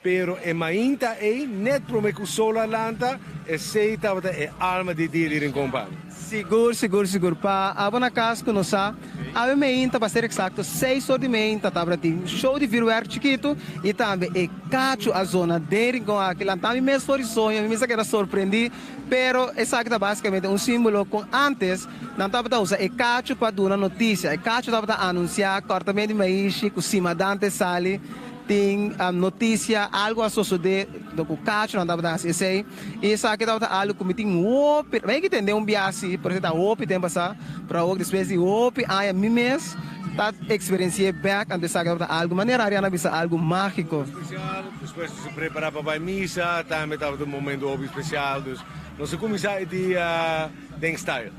pero e mainta ey, net prome cu sol a lanta, esey tabata e alma di dia di Rincon pa mi. Sigur, sigur, sigur. Pa abo na cas cu no sa, awe meinta, pa ser exacto, seis or di meinta tabata tin show di vuurwerk chikito y tambe e Cacho a zona den rincon aki lanta mi mes for di soño, mi mes a keda sorprendí, pero esaki ta básicamente un símbolo con antes nan tabata usa e cacho pa duna noticia, e cacho tabata anunciá cortament di maishi cu simadante sali tin noticia, algo a sosodé cu cacho nan tabata haci esey, y esaki tabata algo cu mi tin hopi, mi a yega tende un biaha si, pero esey ta hopi tempo pasá, pero awor despues di hopi aña mi mes. Ta experienci'é bek, anto esaki tabata algu, manera Ariana a bisa, algu mágiko. Spesial, despues nos a prepará pa bai misa, tambe tabata un momento hopi spesial, dus nos a kuminsá e dia den style.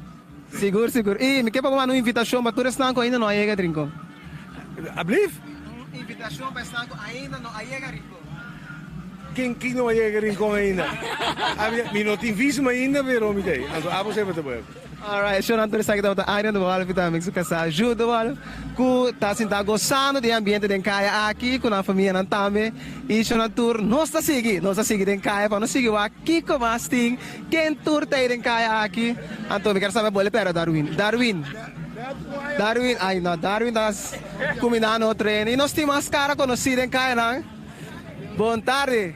Sigur, sigur. I mi ke pa bo manda un invitashon pa tur esnan ku ainda no a yega Rincon. Ablief? Un invitashon pa esnan ku ainda no a yega Rincon. Ken ki no a yega Rincon ainda? Mi no tin visum ainda, pero mi ta ei. Anto abo semper ta bai. Alright, shon anto esaki tabata Arian de Wolff y tambe su casá Jude de Wolff cu ta sinta gozando di e ambiente den caya aki cu nan famianan tambe. Y shon tur nos ta sigui, nos ta sigui den caya pa nos sigui wak kico mas tin, ken tur ta ey den caya aki. Anto mi kier sabe bo le pera Darwin. Darwin, Darwin, ay no, Darwin ta cuminando otro hende y nos tin mas cara conoci den cayanan. Bon tarde.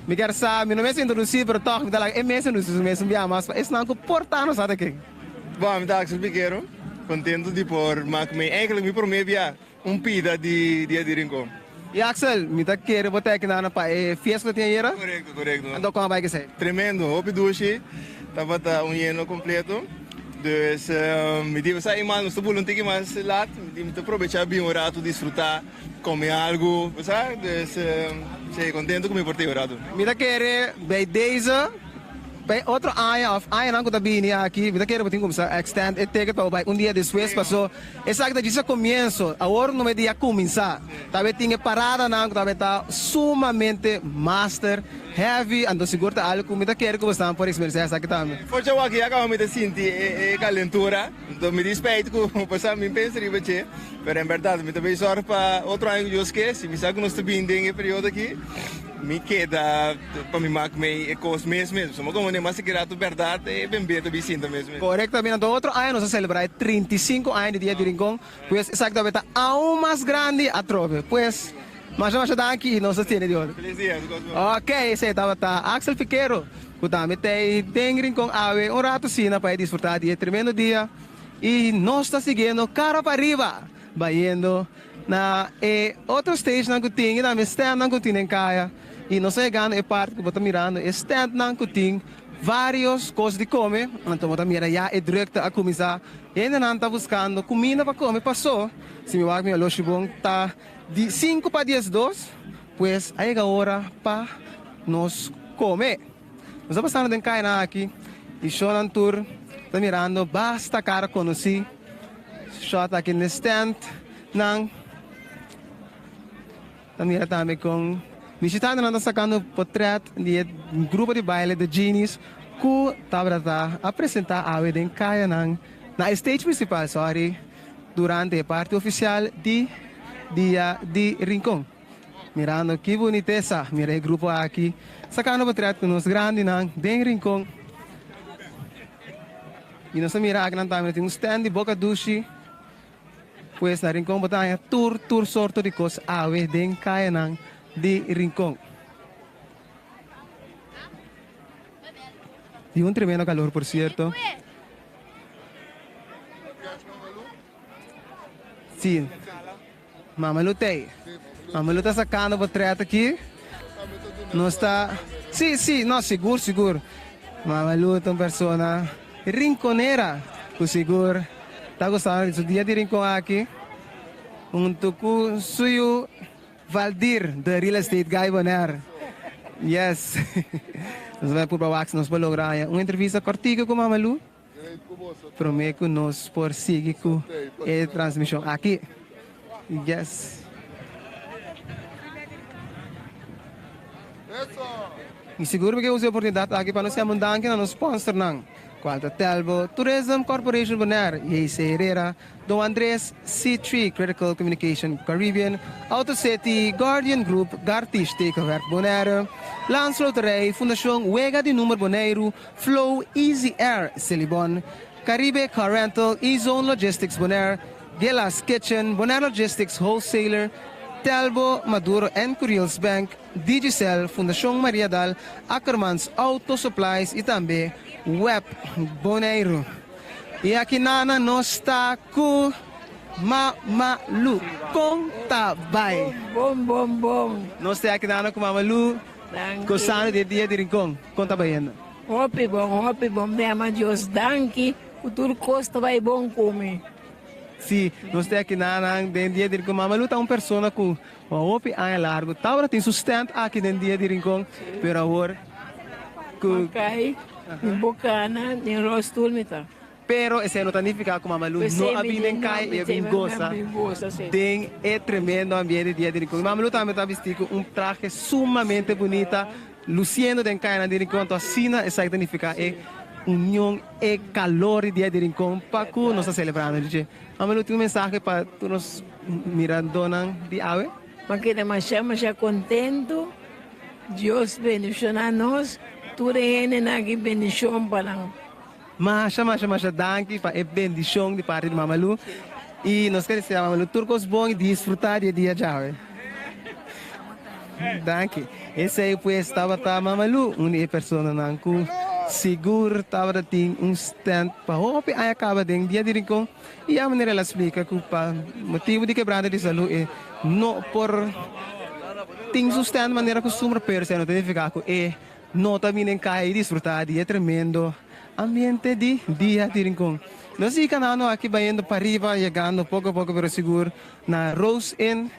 Mi kier sa, mi no mester introduci, pero toch mi ta laga e mes introduci su mes un bia mas pa esnan cu por ta nos ata ken. Bon, mi ta Axel Piquero, contento di por mak mi eigenlijk mi prome bia un pida di Dia di Rincon. Y Axel, mi ta kere bo ta ekinana pa e fiesta cu tin ayera? Corecto, corecto. Anto con a bay kesey? Tremendo, hopi dushi, tabata un yeno completo. Dus mi di sa iman nos ta bula un tiki mas lat, mi di mi ta probecha bin un rato disfruta, come algo, bo sa, dus si contento cu mi por ta e un rato. Mi ta kere bij deze P'e otro aña of añanan ku ta bini aki, mi ta kere bo tin kuminsá extend e ticket pa bo bai un dia despues paso esaki ta djis e komienso. Awor no e dia kuminsá. Ta bay tin e paradanan ku ta bay ta sumamente master, heavy, anto sigur ta algu ku mi ta kere ku bosnan por eksperensiá esaki tambe. For dje wak ya kaba mi ta sinti e kalentura, anto mi di spijt ku pasá mi pensa riba dje, pero en bèrdat mi ta bay sòrg pa otro aña ku Dios ke, si mi sa ku nos ta bini den e periodo aki. Mi keda pa mi mak mei e kos mes mes. Pasobra komo den mas sekirato bèrdat e bembe ta bin sinta mes mes. Korektamente. Anto otro aña nos a selebrá e 35 aña di Dia di Rincon. Pues esaki ta beta aun mas grandi atrobe. Pues masha masha danki i nos ta tene di otro. Felis dia. Su kos bon. Ok, esei tabata Axel Piquero ku tambe ta ei den Rincon awe un rato asina pa e disfrutá di e tremendo dia. I nos ta siguiendo kara pa riba bayendo Na e otro stagenan ku tin i tambe standnan ku tin den kaya i nos a yegando e parti ku bo ta mirando e standnan ku tin varios kos di kome, anto bo ta mira ya e drukte a kuminsá, hendenan ta buskando kuminda pa kome paso si mi wak mi oloshi bon ta di sinku pa diesdos pues a yega ora pa nos kome. Nos ta pasando den kayanan aki i shownan tur ta mirando basta kara konosí. Shot aki n'e stand nan ta mira tambe con bishitantenan ta sacando potret di e grupo di baile The Genies cu tabata ta a presenta awe den cayanan na e stage principal sorry durante e parti oficial di Dia di Rincon. Mirando ki bunitesa mira e grupo aki sacando potret cu nos grandinan den Rincon. I nos a mira akinan tambe no tin un stand di boka dushi. Pues na Rincon bo ta haña tur tur sorto di kos awe den kayanan di Rincon. Di un tremendo kalor por sierto. Si. Mama Lu t'ei. Mama Lu ta sakando potret aki. Nos ta. Si, si, no, sigur, sigur. Mama Lu ta un persona rinconera ku sigur ta gustando di su dia di rincon aki huntu ku su yu Valdir, the real estate guy Bonaire. Yes. Nos bai purba wak si nos por logra haña un entrevista kòrtiku ku Mama Lu. Prome ku nos por sigui ku e transmishon aki. Yes. Mi sigur mi ke usa e oportunidat aki pa nos yama un danki na nos sponsornan, kual ta Telbo Tourism Corporation Bonaire, JC Herrera, Don Andres, C-Tree Critical Communication Caribbean, Auto City, Guardian Group, Gartish Tekenwerk Bonaire, Landsloterij, Fundashon Wega di Number Boneiru, Flow, Easy Air, Selibon, Caribe Car Rental, E-Zone Logistics Bonaire, Gelas Kitchen, Bonaire Logistics Wholesaler, Telbo, Maduro en Curiels Bank, Digicel, Fundashon Mariadal, Ackermans Auto Supplies y tambe Web Boneiru. Y aki nana nos ta cu Mama Lu. Con ta bay? Bon, bon, bon. Nos ta aki nana cu Mama Lu. Gozando di e dia di Rincon. Kon ta bayendo? Hopi bon, hopi bon. Mi ama Dios danki ku tur kos ta bai bon ku mi. Si, nos ta aki nanan den dia di Rincon. Mama Lu ta un persona ku hopi aña largu tabata tin su stand aki den dia di Rincon, pero awor ku. Mi kai, mi bokana, den rolstoel mi ta. Pero esei no ta nifiká ku Mama Lu no a bin den kai i a bin gosa den e tremendo ambiente di Dia di Rincon. Mama Lu tambe ta bistí ku un trahe sumamente bunita, lusiendo den kainan di Rincon. Anto asina esaki ta nifiká e union, e kalor di Dia di Rincon pa ku nos ta selebrando dje. Mama Lu tin un mensahe pa tur nos miradónan di awe? Mi a keda masha masha kontentu. Dios bendishoná nos tur e hendenan aki bendishon pa nan. Masha masha masha danki pa e bendishon di parti di Mama Lu y nos ke desea Mama Lu tur kos bon y disfruta di e dia djawe. Danki. Esei pues tabata Mama Lu, un di e personanan ku sigur tabata tin un stand pa hopi aña kaba den Dia di Rincon i ya manera el a splika ku pa motibu di kebrante di salu e no por tin su stand manera kustumber pero esei no ta nifiká ku e no ta bini den kaya i disfrutá di e tremendo ambiente di Dia di Rincon. Nos sigui kanando aki bayendo pariba yegando poko poko pero sigur na Rose Inn.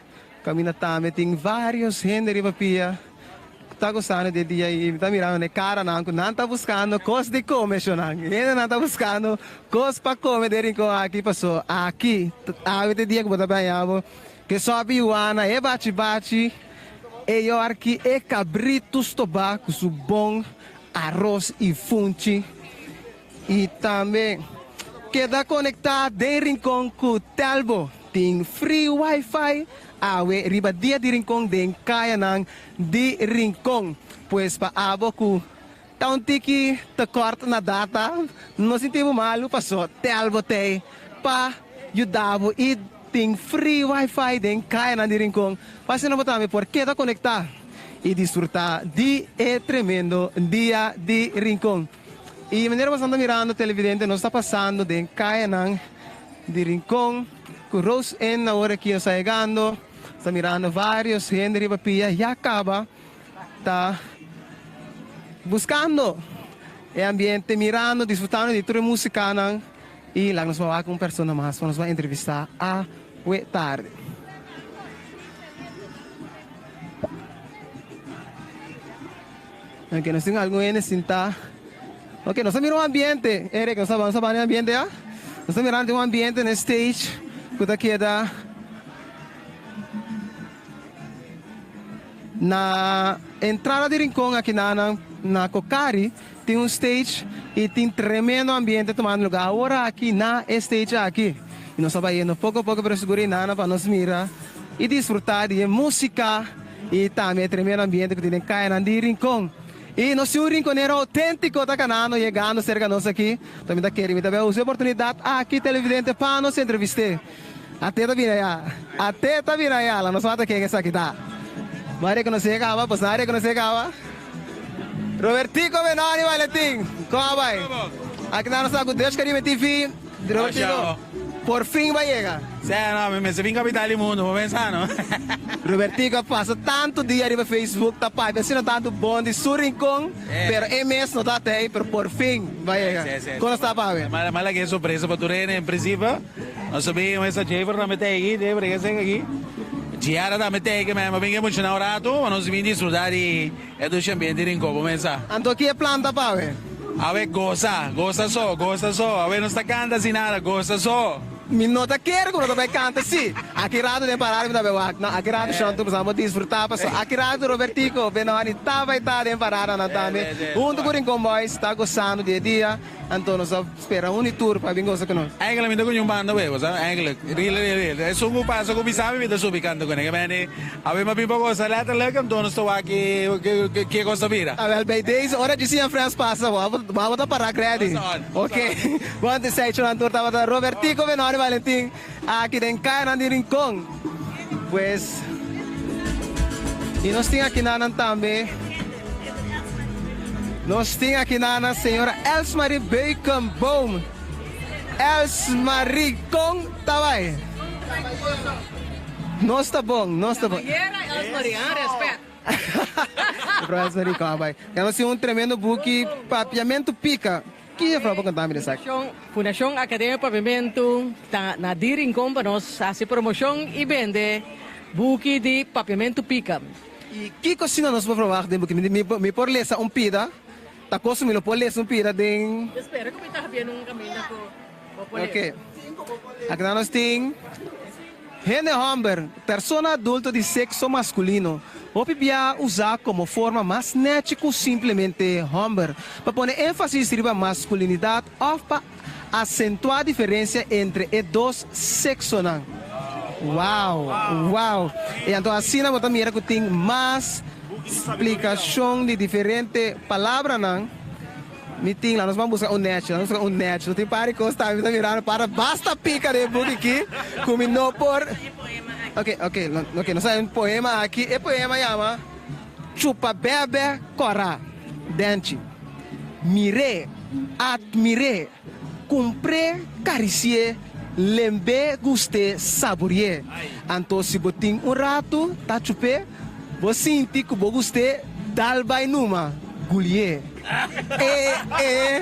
Caminda tambe tin varios hende riba pia cu ta gozando di e dia y mi ta mirando na e caranan cu nan ta buscando cos di come shonan. Hendenan ta buscando cos pa come den rincon aki paso aki awe ta e dia cu bo ta baña bo ke sopi yuana, e bachi bachi, e yorki, e cabrito stoba cu su bon aros y funchi y tambe keda conecta den rincon cu Telbo. Tin free wifi awe riba dia di Rincon den kayanan di Rincon. Pues pa abo ku ta un tiki tekort na data, no sinti bo malu paso Telbo t'ei pa yuda bo i tin free wifi den kayanan di Rincon pa asina bo tambe por keda konektá i disfrutá di e tremendo dia di Rincon. I manera bo ta mirando televidente nos ta pasando den kayanan di Rincon cu Rose Inn awor aki nos ta yegando, nos ta mirando varios hende riba pia ya caba ta buscando e ambiente, mirando, disfrutando di tur e musicanan y laga nos wak un persona mas pa nos bay entrevista awe tarde. Ok, nos tin algun hende sinta. Ok, nos ta mira un ambiente. Eric, nos ta nos ta bani ambiente ya? Nos ta mirando un ambiente na stage ku ta keda na entrada di Rincon aki na na na Cocari tin un stage y tin tremendo ambiente tumando lugar awor aki na e stage aki. Y nos ta bayendo poco poco pero sigur y pa nos mira y disfruta di e musica. Y tambe e tremendo ambiente cu tin den cayanan di Rincon. Y nos tin un rinconero autentico ta canando yegando cerca nos aki. Tambe ta kere mi ta bay usa e oportunidad aki televidente pa nos entreviste. Ate ta bini aya. Ate ta bini aya. La nos wak ken esaki ta. Bo a reconoce caba? Bos no a reconoce caba? Robertico Benoni Valentin. Con a bay? Aki nan nos ta cu Dutch Caribbean TV. Robertico, por fin bo a yega. Sè, no, mi mester bin capital di mundo, bo pensa no? Robertico a pasa tanto dia riba Facebook ta papia asina tanto bon di su rincon, pero e mes no ta atei, pero por fin bo a yega. Con nos ta papia? M'a m'a laga e sorpresa pa tur hende, en principio nos a bin mester Jever tambe ta aki, Jever e sek aki, Giara tambe ta aki, m'a bin emociona un rato, nos bin disfruta di E dushi ambiente di Rincon, bo mesa. Anto ki e plan ta pa awe? Awe gosa, gosa so, gosa so. Awe no sta canta si nada, gosa so. Mi no ta kere ku no ta bai canta si. Aki rato den parada mi ta bai wak. No, aki rato shon tur pasobra bo disfruta paso. Aki rato Robertico, Benoni ta bai ta den parada nan tambe. Hunto ku Rincon Boys ta gosando di e dia. Anto nos ta spera un di tur pa bin gosa ku nos. Eigenlijk mi ta ku ñun banda wee, bo sa? Eigenlijk, really, really, really. Esun ku pasa ku mi sabi mi ta subi kanta kuné. Ke mende, awe mi a bin pa gosa letterlijk, anto nos ta wak ke ke kos ta bira. Awel, bij deze, ora Jessy en Friends pasa, bo bo ta para ready. Oké. Bon, te sei chu nan tur tabata Robertico, Benoni, Valentin, aki den kayanan di Rincon. Pues, y nos tin aki nanan tambe. Nos tin aki nanan señora Elsmarie Beukenboom. Elsmarie, con ta bay? Nos ta bon, nos ta bon. Caballera Elsmarie, ha? Respet. Mevrouw Elsmarie, con a bay? Ya nos tin un tremendo buki, Papiamentu Pica. Ki juffrouw por conta mi esaki? Fundacion Academia Papiamentu ta na di Rincon pa nos haci promocion y bende buki di Papiamentu Pica. Y kico asina nos por verwacht den buki? Mi por lesa un pida? Ta cosa mi lo por lesa un pida den. Mi spera cu mi ta habiendo un caminda cu bo por lesa. Ok. Aki nan nos tin. Hende hòmber, persona adulto di sekso maskulino, hopi bia usá komo forma mas nèchi ku simplemente hòmber, pa pone énfasis riba maskulinidat òf pa asentuá diferensia entre e dos seksonan. Wow! Wow! I anto asina bo ta mira ku tin mas splikashon di diferente palabranan. Mi tin la nos ban buska un nèchi, nos buska un nèchi. No tin par di kos tambe mi ta mirando para basta pika den e buki aki ku mi no por. Ok, ok, ok, nos hay un poema aki. E poema yama. Chupa bèbè kòrá, Denchi. Mir'é, atmir'é, kumpr'é, karisi'é, lemb'é, gust'é, sabori'é. Anto si bo tin un ratu ta chup'é, bo sinti ku bo gust'é, dal bai numa, guli'é. E, e,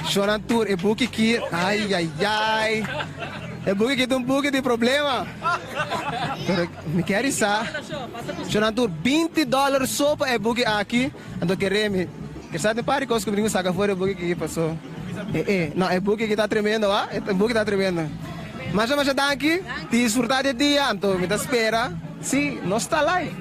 shornan tur e buki ki, ai, ai, ai. E buki ki ta un buki di problema. Pero mi kier sa, shornan tur 20 dòler so pa e buki aki. Anto kere mi ke sa tin par di kos ku mi tin ku saka for e buki aki paso e e no e buki aki ta tremendo wa e buki ta tremendo. Masha masha danki disfruta di e dia anto mi ta spera si nos ta live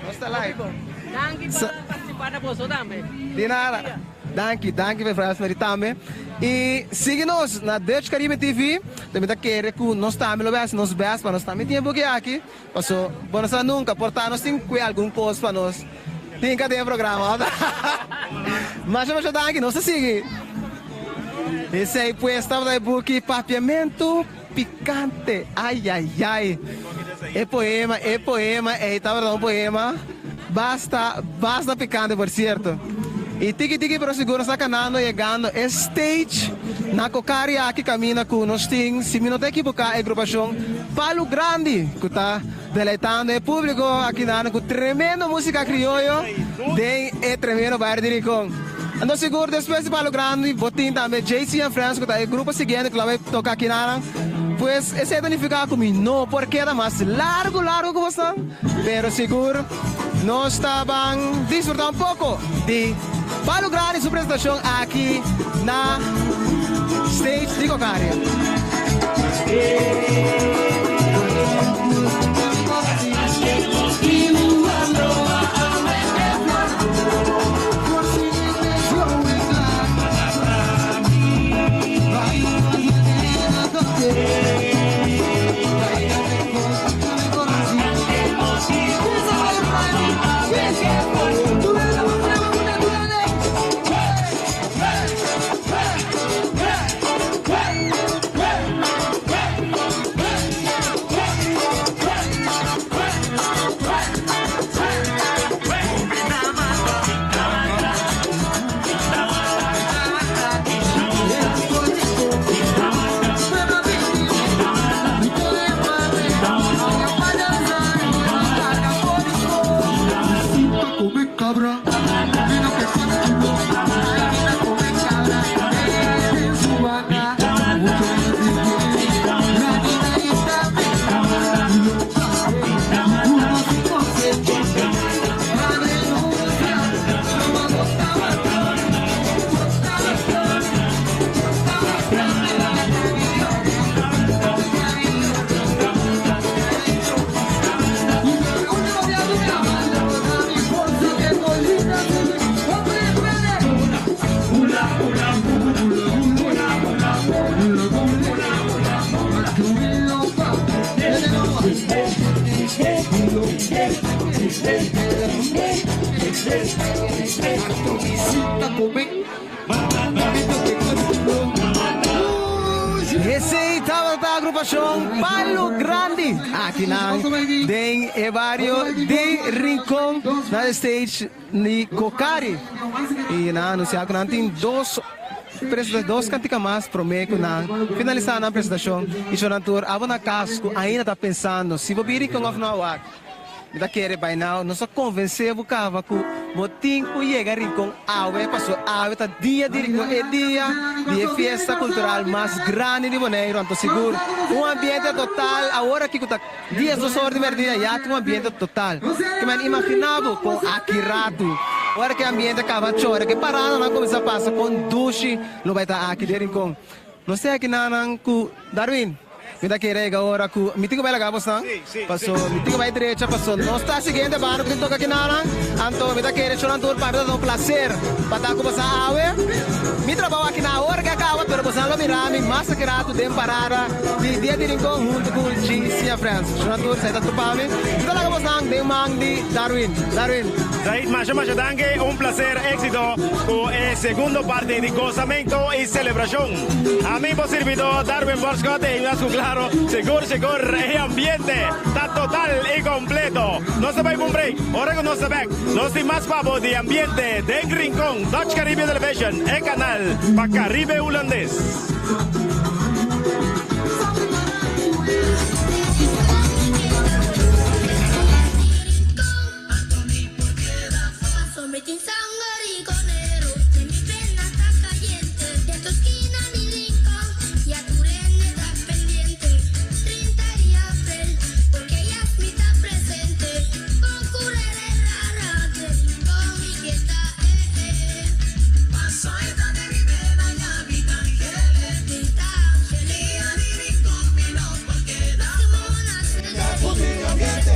nos ta live. Danki pa participa na boso tambe. Di nada. Danki danki pa e frasnan di tambe y sigui nos na Dutch Caribbean TV ta mi ta kere ku nos tambe lo bay hasi nos best pa nos tambe tin e buki aki. Paso bo no sa nunca, por ta nos tin cue algun cos pa nos tinca den e programa. Masha masha danki, nos ta sigui. Esey pues tabata e buki Papiamentu Picante. Ay ay ay. E poema, e poema ey tabata un poema basta, basta picante por cierto. Y tiki tiki pero sigur nos ta canando yegando e stage na Cocari aki caminda cu nos tin, si mi no ta equiboca, e agrupacion Palu Grandi cu ta deleitando e publico aki nan cu tremendo musica crioyo den e tremendo bario di Rincon. Anto sigur despues di Palu Grandi bo tin tambe JC and Friends cu ta e grupo siguiente cu lo bay toca aki nan. Pues esey ta nifica cu mi no por keda mas largo largo cu bosnan, pero sigur nos ta ban disfruta un poco di Palu Grandi su presentacion aki na stage di Cocaria. Esey tabata agrupacion Palo Grandi akinan den e bario di Rincon na e stage di Cocari. Y nan a anuncia cu nan tin dos dos cantica mas prome cu nan finalisa nan presentacion. Y shonan tur abo na cas cu ainda ta pensando si bo bin Rincon of no awak. Mi ta kere by now nos a convence bo caba cu bo tin cu yega Rincon awe paso awe ta dia di Rincon e dia di e fiesta cultural mas grandi di Boneiru anto sigur un ambiente total awor aki cu ta 12 or di merdia ya tin un ambiente total ke men imagina bo con aki ratu ora cu e ambiente caba chora cu e paradanan cuminsa pasa con dushi lo bay ta aki den Rincon nos tin aki nanan cu Darwin. Mi ta kere yega ora ku mi tin ku bai laga bosnan, paso mi tin ku bai drecha paso nos ta siguiente banda ku tin toka kinanan, anto mi ta kere shornan tur pa mi ta ta un plaser pa ta ku bosan awe. Mi trabou aki na ora ke a kaba pero bosan lo mira mi mas aki ratu den parada di Dia di Rincon huntu ku GC and Friends. Shornan tur sa e ta tur pa mi. Mi ta laga bosnan den man di Darwin. Darwin. Zaid, masha masha danki, un placer, éxito ku e segundo parti di gozamento i selebrashon. Ami bo sirbidó Darwin Borscott i mas ku klaro, sigur sigur e ambiente ta total i kompleto. Nos ta bai pa un break, ora ku nos ta bèk nos tin mas pa bo di ambiente den Rincon, Dutch Caribbean Television, e kanal pa Caribe Hulandes.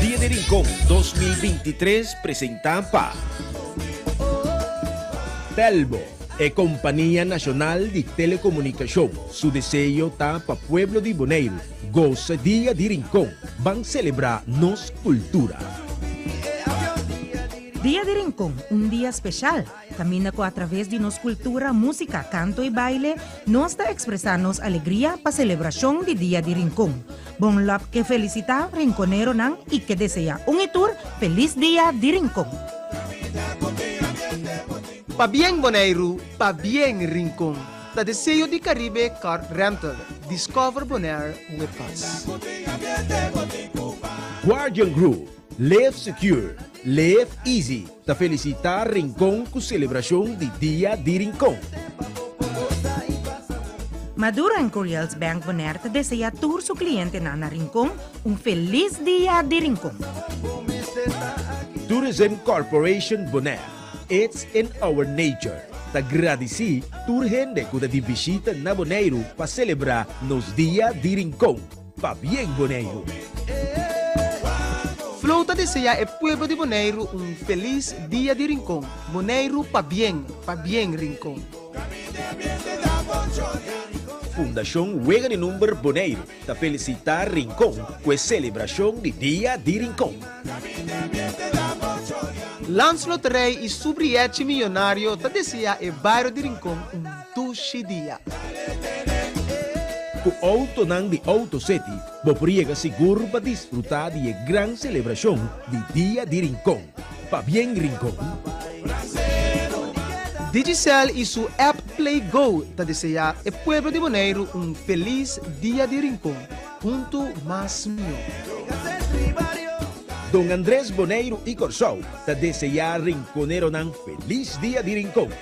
Dia di Rincon 2023 presenta pa Telbo, e kompania nashonal di telekomunikashon, su deseo ta pa pueblo di Boneiru gosa Dia di Rincon, ban selebrá nos kultura. Dia di Rincon, un dia speshal, kaminda ku atraves di nos kultura, músika, kanto i baile, nos ta ekspresá nos alegria pa selebrashon di Dia di Rincon. Bon Lòp ke felisitá rinkoneronan i ke deseá un i tur felis Dia di Rincon. Pabien Boneiru, pabien Rincon, ta deseo di Caribe Car Rental, Discover Bonaire with us. Guardian Group, Live Secure, Live Easy ta felicita Rincon cu celebracion di Dia di Rincon. Maduro en Curiel's Bank Bonaire ta desea tur su clientenan na Rincon un feliz Dia di Rincon. Tourism Corporation Bonaire, It's in our nature ta gradici tur hende cu ta di bishita na Boneiru pa celebra nos Dia di Rincon. Pabien Boneiru! Flow ta deseá e pueblo di Boneiru un felis Dia di Rincon. Boneiru pabien, pabien Rincon. Fundashon Wega di Number Boneiru ta felisitá Rincon ku e selebrashon di Dia di Rincon. Landsloterij i su brièchi miyonario ta deseá e bario di Rincon un dushi dia. Ku outonan di Auto City bo por yega sigur pa disfrutá di e gran selebrashon di Dia di Rincon. Pabien Rincon! Digicel i su app Play Go ta deseá e pueblo di Boneiru un felis Dia di Rincon. Huntu mas mihó. Don Andres Boneiru i Kòrsou ta deseá rinkoneronan felis Dia di Rincon.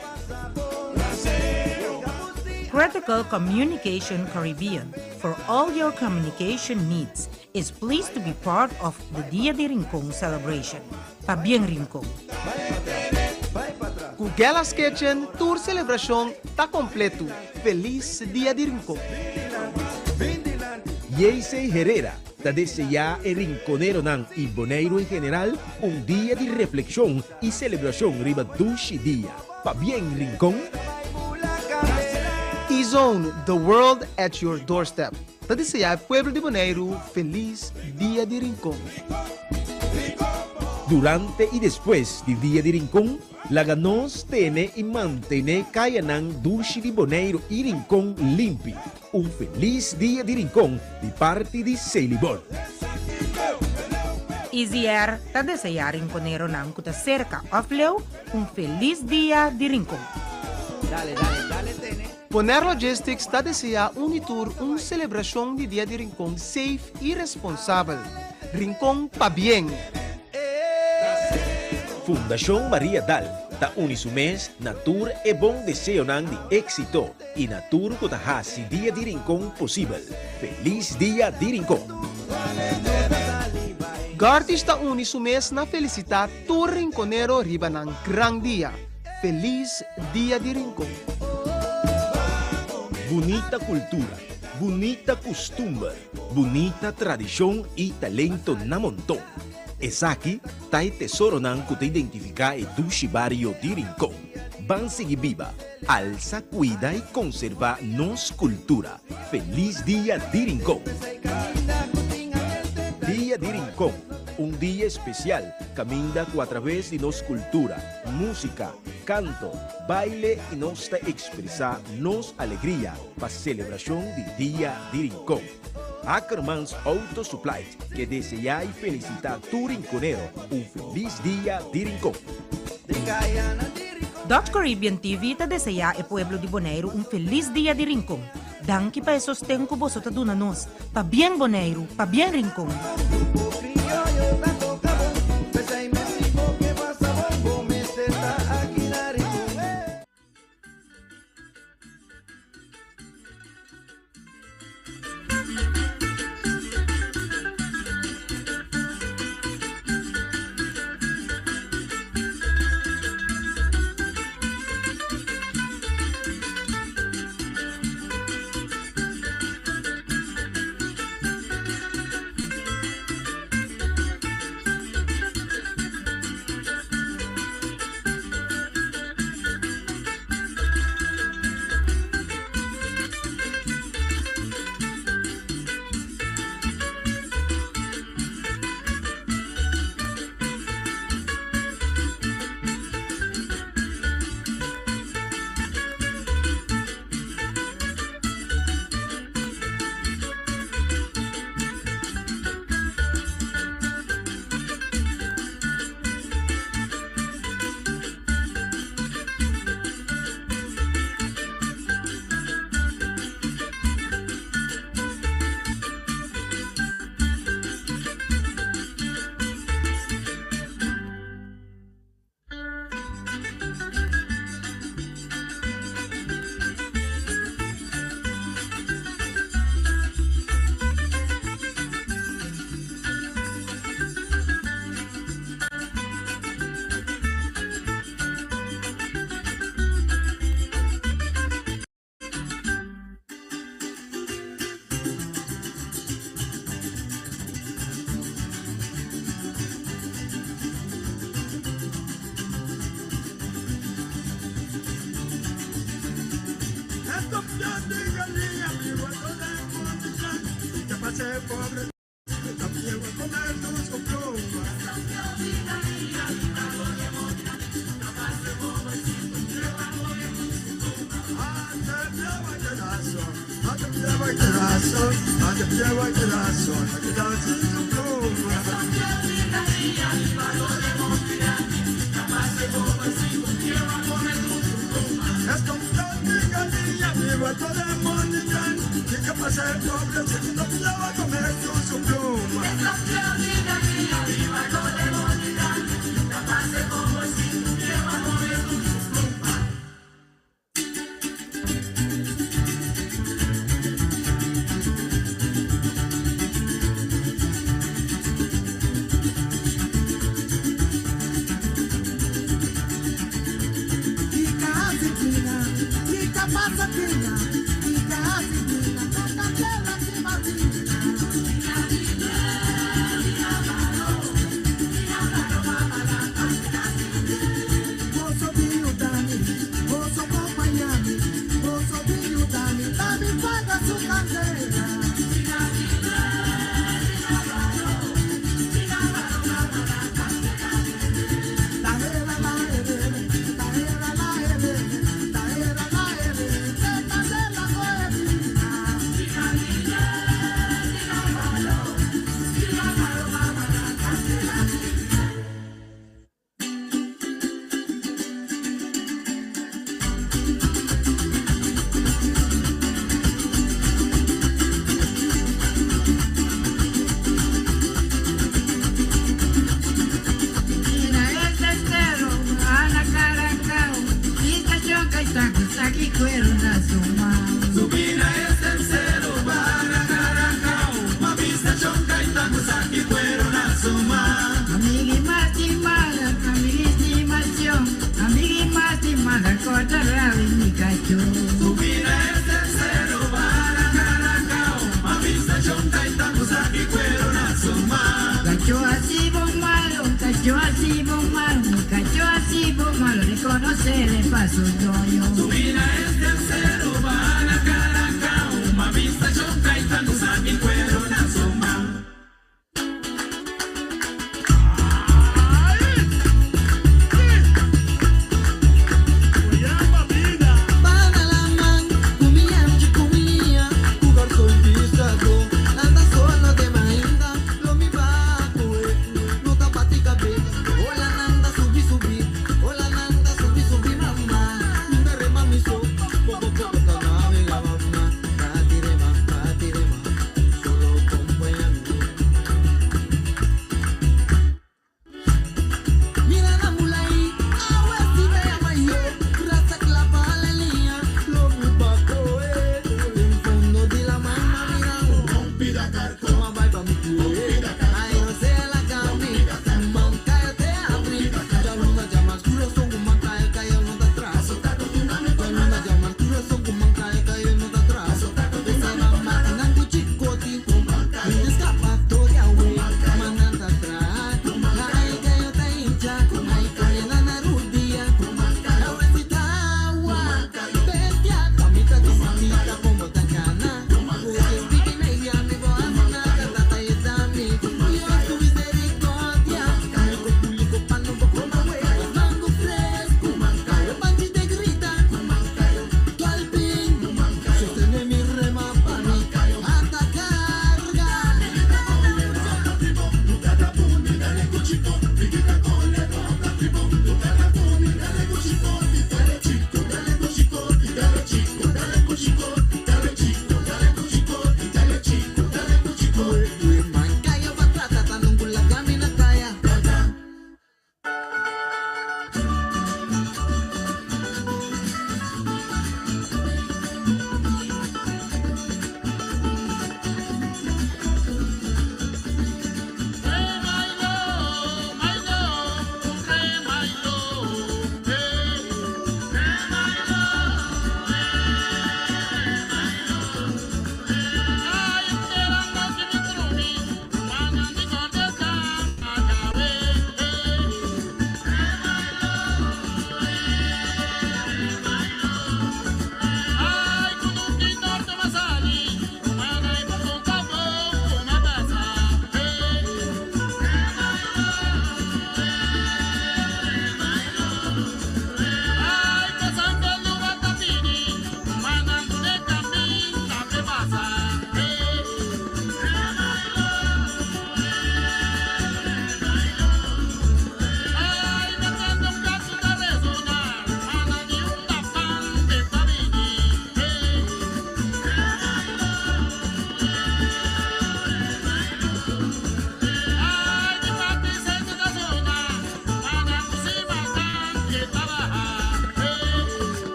Critical Communication Caribbean for all your communication needs is pleased to be part of the Dia di Rincon celebration. Pabien Rincon! Ku Gella's Kitchen tur selebrashon ta kompletu. Felis Dia di Rincon! Yeisey Herrera ta deseá e rinkoneronan i Boneiru en general un dia di reflekshon i selebrashon riba dushi dia. Pabien Rincon! E-Zone, the world at your doorstep, ta deseá e pueblo di Boneiru felis Dia di Rincon. Durante i despues di Dia di Rincon, laga nos tene i mantené kayanan dushi di Boneiru i Rincon limpi. Un felis Dia di Rincon di parti di Selibon. Easy Air ta deseá rinkoneronan ku ta serka òf leu un felis Dia di Rincon. Bonaire Logistics ta deseá un i tur un selebrashon di Dia di Rincon safe i responsabel. Rincon pabien! Fundashon Maria Dal ta uni su mes na tur e bon deseonan di éksito i na tur ku ta hasi Dia di Rincon posibel. Felis Dia di Rincon! Gartish ta uni su mes na felisitá tur rinkonero riba nan gran dia. Felis Dia di Rincon! Bunita kultura, bunita kustumber, bunita tradishon i talento na monton. Esaki ta e tesoronan ku ta identifiká e dushi bario di Rincon. Ban sigui biba, alsa, kuida i konservá nos kultura. Felis Dia di Rincon! Dia di Rincon, un dia espesial. kaminda ku atraves di nos kultura, músika, kanto, baile i nos ta ekspresá nos alegria pa selebrashon di Dia di Rincon. Ackermans Auto Supply ke deseá i felisitá tur rinkonero un felis Dia di Rincon. Dutch Caribbean TV ta deseá e pueblo di Boneiru un felis Dia di Rincon. Danki pa e sosten ku boso ta duna nos. Pabien Boneiru, pabien Rincon!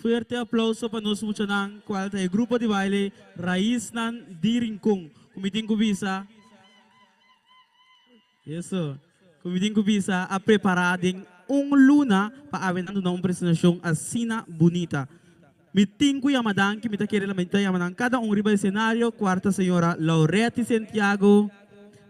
Fuerte aplauso pa nos muchanan cual ta e grupo di baile Raiznan di Rincon cu mi tin cu bisa Eso cu mi tin cu bisa a prepara den un luna pa awe nan duna un presentacion asina bunita. Mi tin cu yama danki, mi ta kere la mi ta yama nan cada un riba escenario, cuarta señora Laureti Santiago,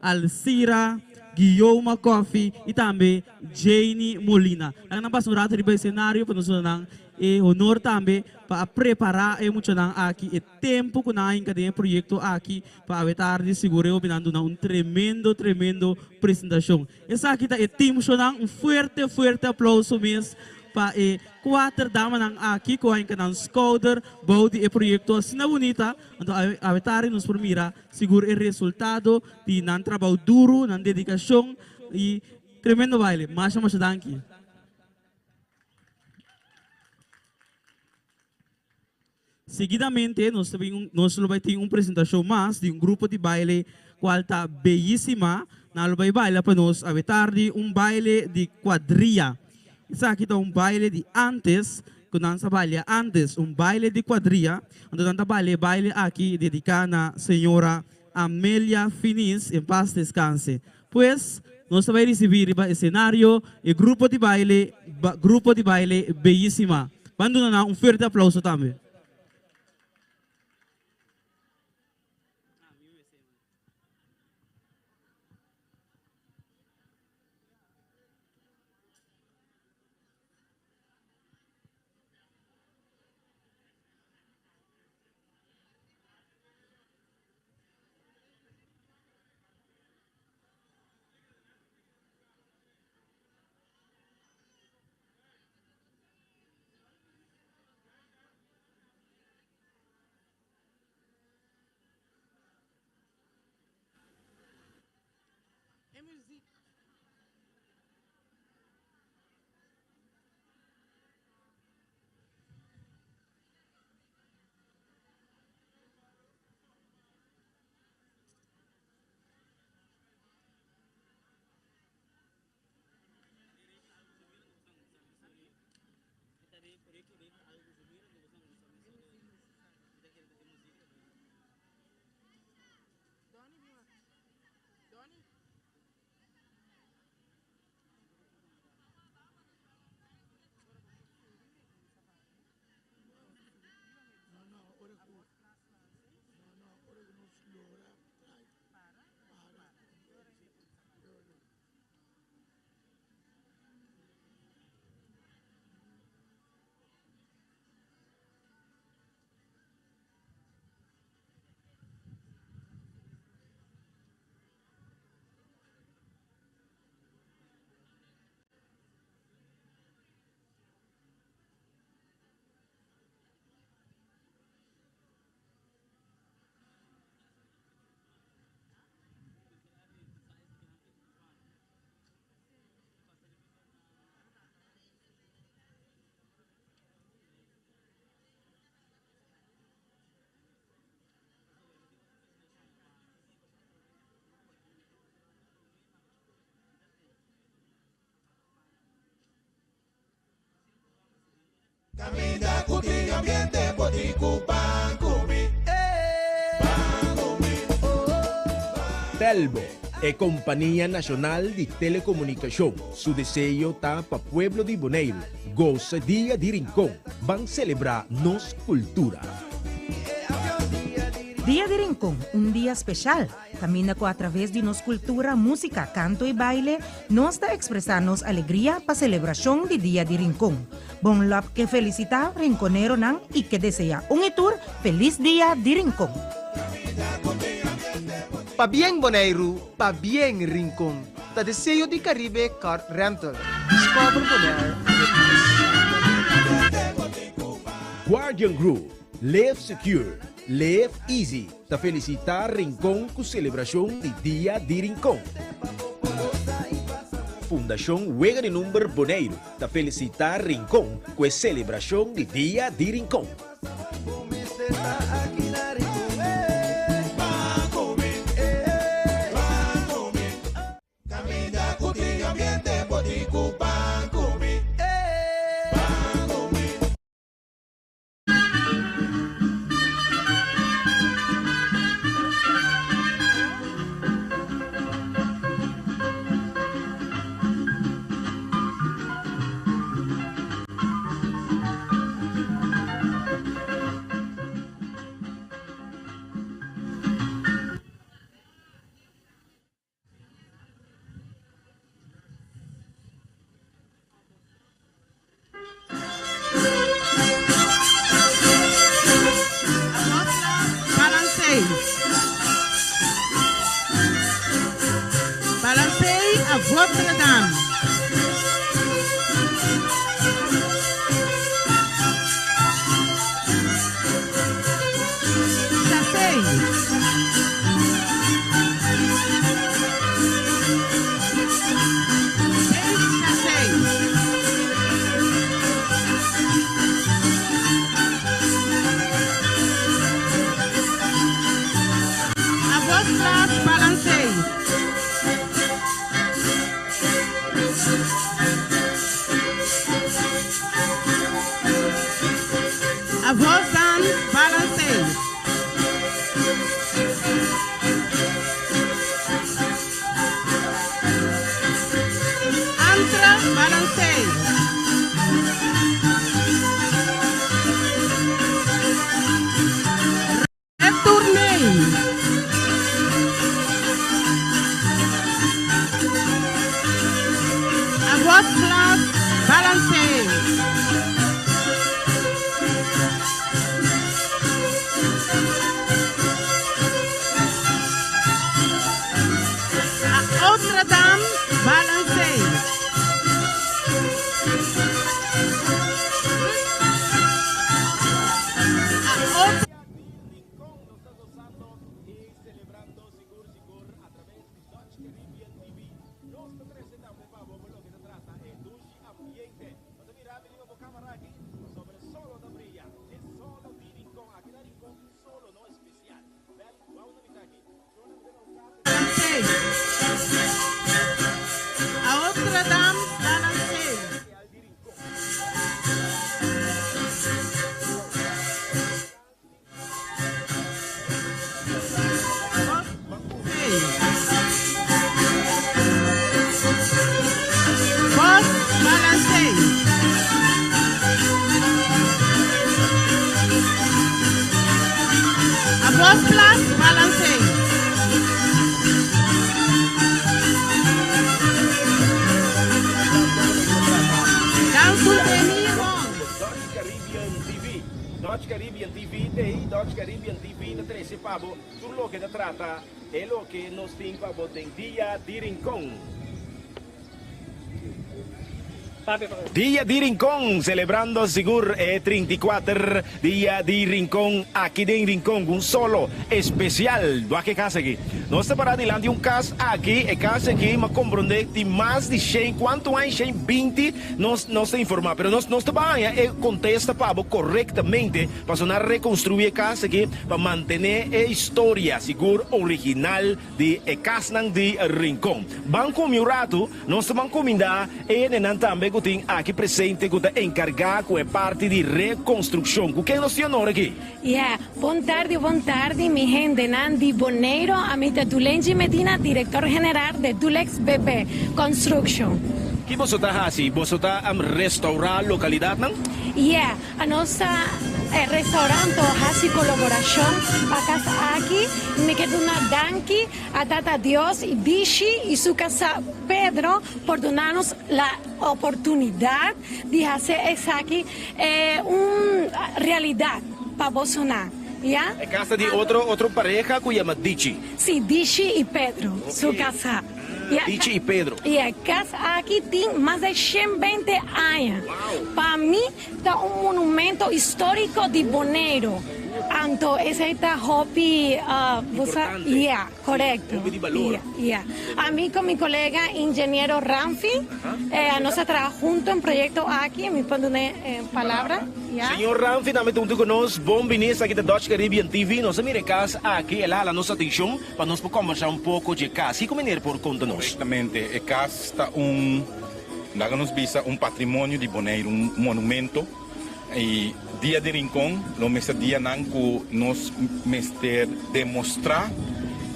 Alcira, Guillaume Coffie y tambe Janie Molina. Laga nan pasa un rato riba escenario pa nos duna nan e honor tambe pa a prepara e muchanan aki e tempo cu nan a hinca den e proyecto aki pa awe tardi sigur e hopi nan duna un tremendo tremendo presentacion. Esaki ta e team shonan, un fuerte fuerte aplauso mes pa e kuater damanan aki ku a hinka nan skouder bou di e proyekto asina bunita. Anto awe tardi nos por mira sigur e resultado di nan trabou duru, nan dedikashon i tremendo baile. Masha masha danki. Seguidamente nos ta bin nos lo bai tin un presentacion mas di un grupo di baile cual ta beyisima. Nan lo bai baila pa nos awe tardi un baile di cuadrilla. Esaki ta un baile di antes cu nan sa balia antes, un baile di cuadrilla. Anto nan ta baila e baile aki dedica na señora Amelia Finis, en paz descanse. Pues nos ta bai ricibi riba escenario e grupo di baile grupo di baile beyisima. Ban duna nan un fuerte aplauso tambe. Caminda cu tin ambiente bo tin cu ban cu mi Ban cu mi Telbo, e kompania nashonal di telekomunikashon, su deseo ta pa pueblo di Boneiru gosa Dia di Rincon. Ban selebrá nos kultura. Dia di Rincon, un dia speshal. Kaminda ku atraves di nos kultura, músika, kanto i baile, nos ta ekspresá nos alegria pa selebrashon di Dia di Rincon. Bon Lòp ke felisitá rinkoneronan i ke deseá un i tur felis Dia di Rincon. Pabien Boneiru, pabien Rincon, ta deseo di Caribe Car Rental. Discover Bonaire with us. Guardian Group, Live Secure, Live Easy ta felicita Rincon cu celebracion di Dia di Rincon. Fundacion Wega di Number Boneiru ta felicita Rincon cu e celebracion di Dia di Rincon. Dutch Caribbean TV t'ei, Dutch Caribbean TV ta trece pa bo tur loke ta trata e loke nos tin pa bo den Dia di Rincon. Dia di Rincon, celebrando sigur e 34 Dia di Rincon aki den Rincon cu un solo especial. Wak e cas aki. Nos ta para dilanti un cas aki, e cas aki m'a comprende tin mas di shen, cuanto aña? Shen binti nos nos ta informa, pero nos nos ta baña e contesta pa bo corectamente pasobra nan a reconstrui e cas aki pa mantene e historia sigur original di e casnan di Rincon. Ban cumi un rato. Nos ta ban kumindá e hendenan tambe ku tin aki presente ku ta enkargá ku e parti di rekonstrukshon. Ku ken nos tin honor aki? Yeah, bon tardi, bon tardi mi hendenan di Boneiro. Ami ta Dulenji Medina, direktor general de Dulex BP Construction. Ki boso ta hasi? Boso ta restourá lokalidatnan? Yeah, Anos ta e restaurant to hasi kolaborashon pa kas aki. Mi ke duna danki a Tata Dios i Bishi i su kasá Pedro por duna nos la oportunidat di hasi esaki un realidat pa bosonan, ya. E kas ta di otro otro pareha ku yama Dichi. Si, Dichi i Pedro, su kasá. Dichi i Pedro. I e kas aki tin mas di 120 aña. Pa mi ta un monumento históriko di Boneiru. Anto esei ta hopi Importante. Ya, korekto. Hopi di balor. Ya, ya. Ami ku mi kolega ingeniero Ramfi, nos a traha hunto en proyekto aki. Mi por duna e palabra. Ya. Señor Ramfi tambe ta hunto ku nos. Bon bini esaki ta Dutch Caribbean TV. Nos a mira e kas aki, el a hala nos atenshon. Pa nos por kombersá un poko dje kas, kiko meneer por konta nos? Korektamente, e kas ta un, laga nos bisa, un patrimonio di Boneiru, un monumento. I Dia di Rincon lo mester dianan ku nos mester demostrá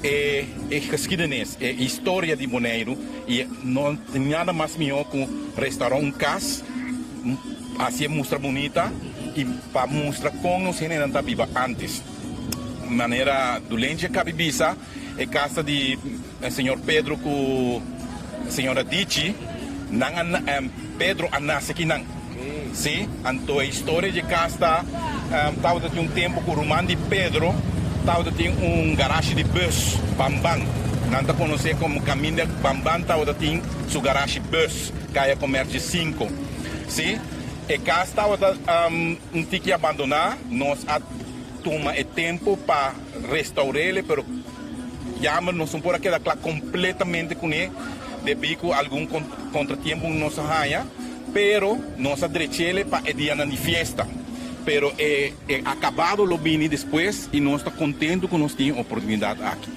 e e geskiedenis, e historia di Boneiru. I no tin nada mas mihó ku restaurá un kas, hasié mustra bunita i pa mustra kon nos hendenan ta biba ántes. Manera Dulenchi a kabi bisa, e kasa di señor Pedro ku señora Dichi, nan a Pedro a nase kinan. Sí, anto e historia dje kas ta, tabata tin un tempu ku ruman di Pedro tabata tin un garashi di bus, Bamban. Nan ta konosé komo kaminda Bamban tabata tin su garashi bus, Kaya Komersio 5. Sí, e kas tabata un tiki abandoná, nos a. Tuma e tempu pa restaur'el, pero jammer nos no por a keda kla kompletamente kuné debí ku algun kontratiempo nos a haña, pero nos a drech'el pa e dianan di fiesta. Pero e akabado lo bini despues i nos ta kontentu ku nos tin e oportunidat aki.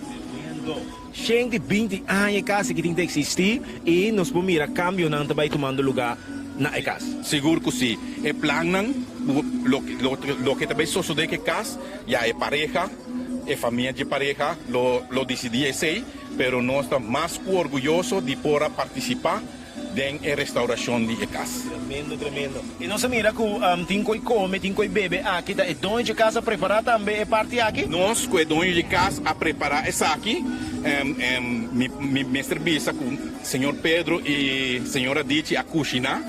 120 aña e kas aki tin ta eksistí i nos por mira kambionan ta bai tumando lugá na e kas. Sigur ku sí. E plannan loke ta bai sosodé ku e kas, ya e pareha, e famia dje pareha lo disidí esei, pero nos ta mas ku orguyoso di por a partisipá den e restauracion di e cas. Tremendo, tremendo. Y nos a mira cu tin coy come, tin coy bebe aki. Ta e doño dje cas a prepara tambe e parti aki? Nos cu e doño dje cas a prepara esaki. Mi mi mester bisa cu señor Pedro y señora Dichi a cushina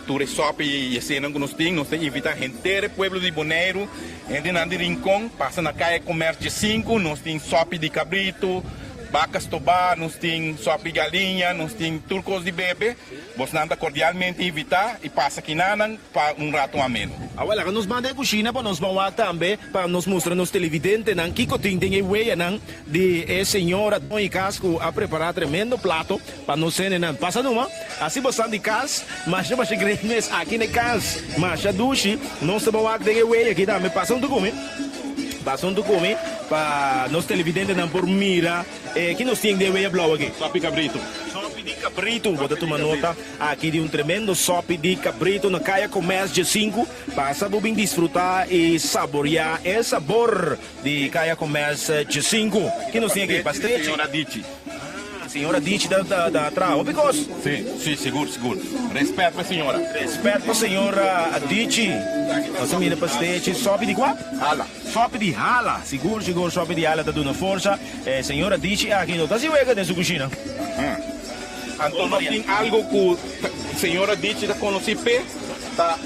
tur e sopi y esenan cu nos tin. Nos ta invita henter e pueblo di Boneiru, hendenan di Rincon, pasa na Calle Comercio 5. Nos tin sopi di cabrito. Baka stobá, nos tin sòpi galiña, nos tin tur kos di bebe. Bosnan ta kordialmente invitá i pasa kinanan pa un rato ameno. Awor laga nos manda e kushina pa nos ban wak tambe pa nos mustra nos televidentenan kiko tin den e weyanan di e señora doña kas ku a prepará tremendo plato pa nos hendenan. Pasa numa, asi bosnan di kas masha masha great mes aki na e kas masha dushi nos ta ban wak den e weya aki tambe. Pasa un tukume. Pasa huntu ku mi pa nos televidentenan por mira e ki nos tin den Weya Blou aki. Sopi kabritu. Sopi di kabritu. Bo ta tuma nota aki di un tremendo sopi di kabritu na Kaya Commerce 15. Pasa bo bin disfruta i saboria e sabor di Kaya Commerce 15. Ki nos tin aki? Pastechi. Señora Dichi. Ah, señora Dichi ta ta traha hopi kos. Si, si, sigur, sigur. Respet pa señora. Respet pa señora Dichi. Nos a mira pastechi. Sopi di kua? Hala. Sopi di hala. Sigur, sigur sopi di hala ta duna forsa. E señora Dichi aki no ta hasi wega den su kushina. Anto nos tin algo ku señora Dichi ta konosí p'e, ta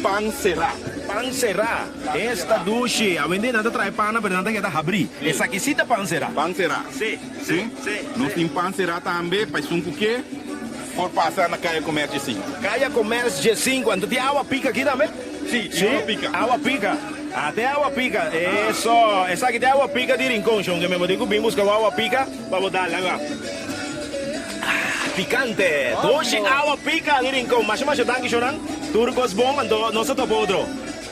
pan será. Pan será. Esta dushi. Awendia nan ta trae pannan pero nan ta keda habrí. Esaki sí ta pan será. Pan será. Sí. Sí. Sí. Nos tin pan será tambe pa esun ku ke por pasa na Kaya Commerce dje sinku. Kaya Commerce dje sinku. Anto tin awa pika aki tambe? Sí, tin awa pika. Awa pika. Ah, te awa pika. Eso. Esaki te awa pika di Rincon, shon. Ke me bo tin ku bin buska bo awa pika pa bo dal. Ahí va. Ah, pikante. Dushi awa pika di Rincon. Masha masha danki, shonnan. Tur kos bon, anto nos ta topa otro.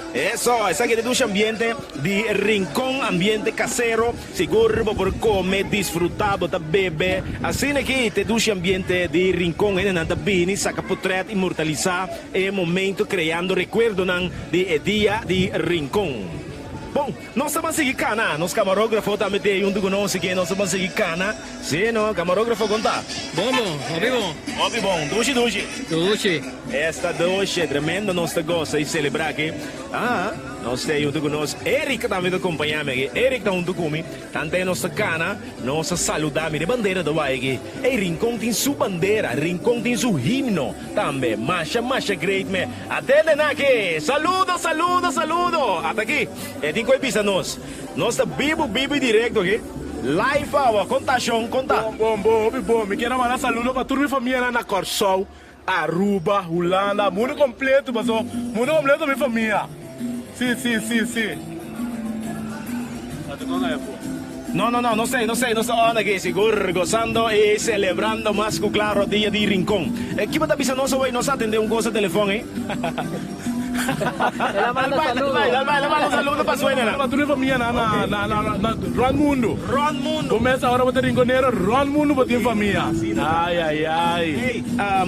Eso, esaki ta dushi ambiente di Rincon, ambiente casero. Sigur bo por come, disfruta, bo ta bebe. Asina aki ta e dushi ambiente di Rincon. Hendenan ta bini saca potret, inmortalisa e momento creando recuerdonan di e dia di Rincon. Bon, nos ta ban sigui cana. Nos camarógrafo tambe ta hunto cu nos, así nos ta ban sigui cana. Sí, no, camarógrafo con ta? Bon, bon, hopi bon. Hopi bon, dushi, dushi. Dushi. Esta dushi, tremendo nos ta goza y celebra aki. Ah, nos ta hunto cu nos. Eric tambe ta acompaña mi aki. Eric ta hunto cu mi. Tante nos ta cana, nos ta saluda. Mira e bandera ta wai aki. Ey, Rincon tin su bandera, Rincon tin su himno tambe. Masha, masha great me. Atende na aki. Saludo, saludo, saludo. Ata aki. E tin cu e bisa nos. Nos ta bibu, bibu y directo aki. Live awa. Con ta, shon? Con ta? Bon, bon, bon, hopi bon. Mi kier a manda saludo pa tur mi famianan na Kòrsou, Aruba, Hulanda, mundu kompleto paso mundu kompleto mi famia. Si, si, si, si. No, no, no, no sé, no sé, nos ta on aki sigur gozando y celebrando mas cu claro dia di Rincon. Kiba ta bisa nos awey? Nos a atende un cosa telefon ey. El a manda saludo. Dal bai, el a manda saludo pa sueñonan. Pa tur mi famia na na na na na rond mundo. Rond mundo. Bo mes ahora bo ta rinconero, rond mundo bo tin famia. Ay ay ay. Hey,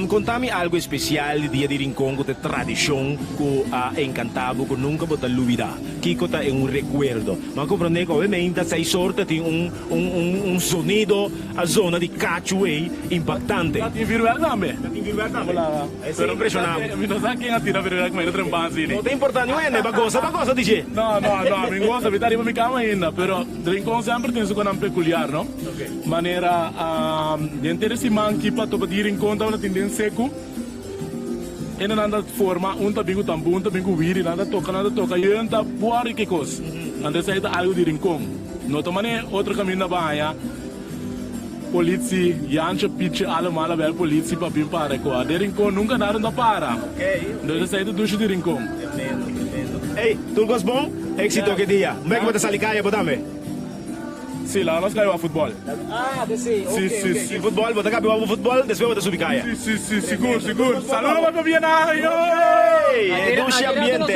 conta mi algo especial di dia di Rincon cu ta tradicion cu a encanta bo cu nunca bo ta lubida. Kico ta e un recuerdo? Bo a comprende cu obviamente seis or ta tin un un un un sonido a zona di cachu ey impactante. Ta tin vuurwerk tambe. Ta tin vuurwerk tambe. Esey impresiona bo. Mi no sa ken a tira vuurwerk ma e ta trempa así. No ta importa niun hende, ba goza ba goza di dje. No no no mi goza mi ta riba mi cama ainda pero Rincon semper tin su conan peculiar no. Manera den tere siman ki pa topa di Rincon tabata tin den secu. Hende nan ta forma, un ta bin ku tambú, un ta bin ku wiri, nan ta toka, nan ta toka, yun ta bori ki kos. Anto esei ta algu di Rincon. No ta manera otro kaminda ba haña politsi, Jancho, Pichi, allemal a bel politsi pa bin para e koa. Den Rincon nunka nada no ta para. Entonces esei ta dushi di Rincon. Ey, tur kos bon? Éxito ke dia. Un bek bo ta sali kaya bo tambe? Si, laga nos kai wak futbol. Ah, te si, Si, ok, si, ok. si. Futbol, bo ta kapi wak bo futbol, despues bo ta subi kaya. Si, si, si, sigur, sigur. Saludo pa Pabienario! Ey, e dushi ambiente.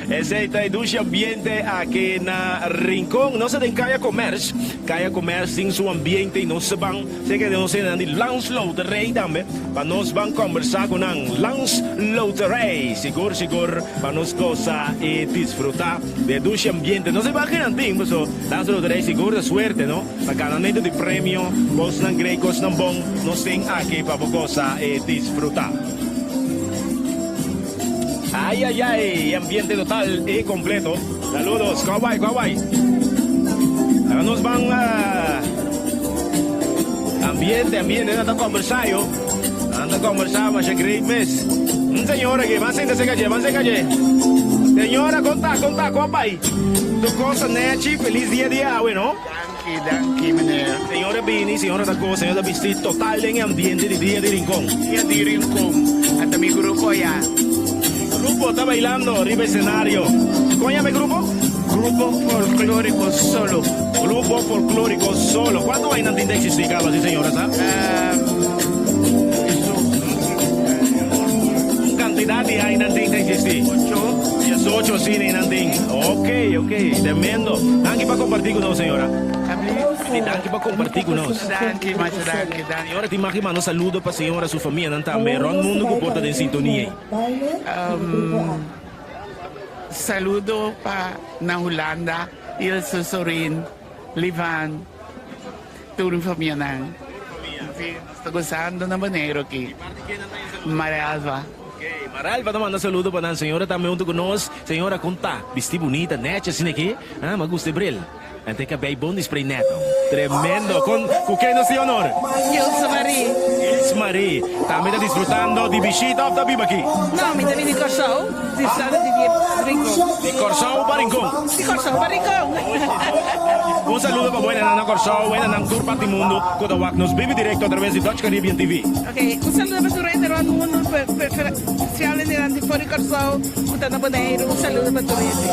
Esey ta e dushi ambiente aki na Rincon. Nos ta den Kaya Commerce. Kaya Commerce tin su ambiente y nos ta ban cerca di nos hendenan di Lans Loterij tambe pa nos ban combersa cu nan. Lans Loterij, sigur sigur pa nos goza y disfruta di e dushi ambiente. Nos a ban kinan tin paso Lans Loterij sigur ta suerte no pa ganamento di premio, cosnan grey, cosnan bon nos tin aki pa bo goza y disfruta. Ay ay ay, ambiente total y completo. Saludos, kawai kawai. Ahora nos van a ambiente, ambiente, anda conversa yo. Anda conversa, masha great mes. Un señora aquí, van senta se calle, van se calle. Señora, conta, conta, compa ahí. Tu cosa nechi, feliz día día, awe, no? Danki, danki, meneer. Señora bini, señora ta cosa, señora ta bisti total den e ambiente di Dia di Rincon. Dia di Rincon, ata mi grupo ya. Grupo ta bailando riba escenario. Con yama e grupo? Grupo Folklorico Solo. Grupo Folklorico Solo. Cuanto aña nan tin ta existi caba si señora sa? Un cantidad di aña nan tin ta existi. Ocho. Diesocho asina nan tin. Ok, ok. Tremendo. Danki pa comparti cu nos señora. Di danki pa comparti cu nos. Danki, masha danki, danki. Señora tin mag di manda saludo pa señora su famianan tambe rond mundo cu por ta den sintonia ey. Saludo pa na Hulanda, Ilse, Sorin, Livan, tur mi famianan. Nos ta gozando na Boneiru aki. Marelva. Marelva ta manda saludo pa nan. Señora tambe hunto cu nos. Señora con ta? Bisti bunita, nechi asina aki. Ah, m'a gusta e bril. En te cabei bon di spray neto. Tremendo. Con cu ken nos tin honor? Ilse Marie. Ilse Marie. Tambe ta disfrutando di bishita of ta biba aki? No, mi ta bini di Corsou. Disfrutando di dia Rincon. Di Corsou pa Rincon. Di Corsou pa Rincon. Un saludo pa buenanan na Corsou, buenanan tur parti mundo cu ta wak nos bibi directo a traves di Dutch Caribbean TV. Ok, un saludo pa tur hende rond mundo, specialmente nan di for di Corsou cu ta na Boneiru. Un saludo pa tur hende.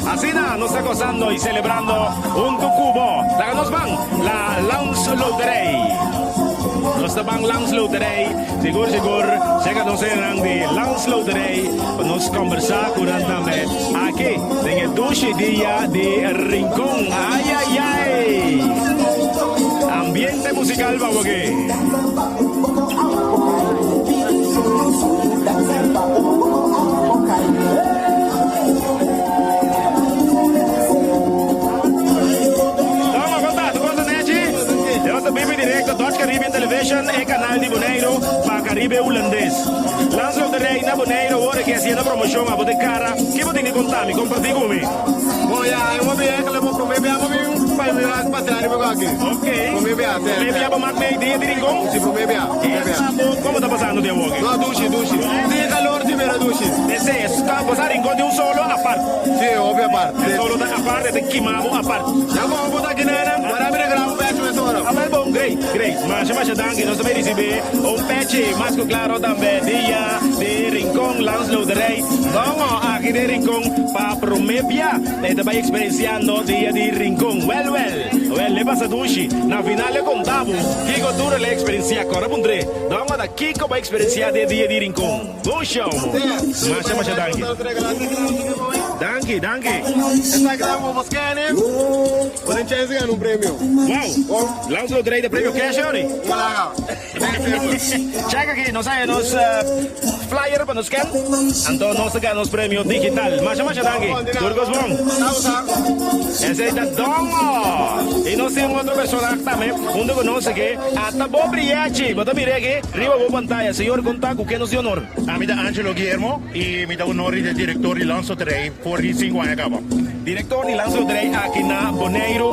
Asina nos ta gozando y celebrando hunto cu bo. Laga nos ban la Landsloterij. Nos ta ban Landsloterij. Sigur sigur chega nos hendenan di Landsloterij pa nos combersa cu nan tambe aki den e dushi dia di Rincon. Ay ay ay! Ambiente musical pa bo aki. Toma konta, tu konta Nechi? Nos ta bibi direkto Dutch Caribbean Television, e kanal di Boneiru pa Karibe Hulandes. Lans Loterij na Boneiru awor aki hasiendo promoshon abo den kara. Ke bo tin di konta mi? Kompartí ku mi. Bon ya, e hopi eigenlijk bo prome bia bo bin pa mira pasea riba ku aki. Ok. Prome bia, si. Prome bia bo mak mei dia di Rincon? Si, prome bia, prome bia. Komo ta pasando di awor aki? No, dushi, dushi. Tin kalor si mira dushi. Esei, bo sa Rincon tin un solo apart. Si, hopi apart. E solo ta apart, e ta kima bo apart. Ya komo bo ta aki nena, mara mi regrabo un pechi mes ora. Awel bon, great, great. Masha, masha danki. Nos ta bay ricibi un pechi mas cu claro tambe dia di Rincon Landsloterij. Dongo aki den Rincon pa prome bia e ta bay experienciando dia di Rincon. Wel, wel, wel, e pasa dushi. Na final e conta bo kico tur el a experiencia. Cora puntre, dongo ta kico bo a experiencia den dia di Rincon? Bon show mo. Masha masha danki. Danki danki. Esaki ta bo scanner. Bo tin chance di gana un premio. Wow. Lans loterij ta premio cash yori. Wala. Check aki nos haya nos flyer pa nos scan. Anto nos ta gana nos premio digital. Masha masha danki. Tur cos bon. Esey ta Dongo. Y nos tin un otro persona tambe hunto cu nos aki. Ata bo briachi. Bo ta mira aki. Riba bo pantaya, Señor konta ku ke nos di honor. Ami ta Angelo Guillermo y mi ta honor di ta director di Landsloterij for di sinku aña kaba. Director di Landsloterij aki na Boneiru,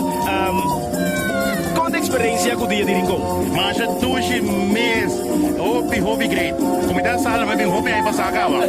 kon ta experiencia ku Dia di Rincon? Masha dushi mes, hopi hopi great. Ku mi ta sala mi a bin hopi aña pasa kaba.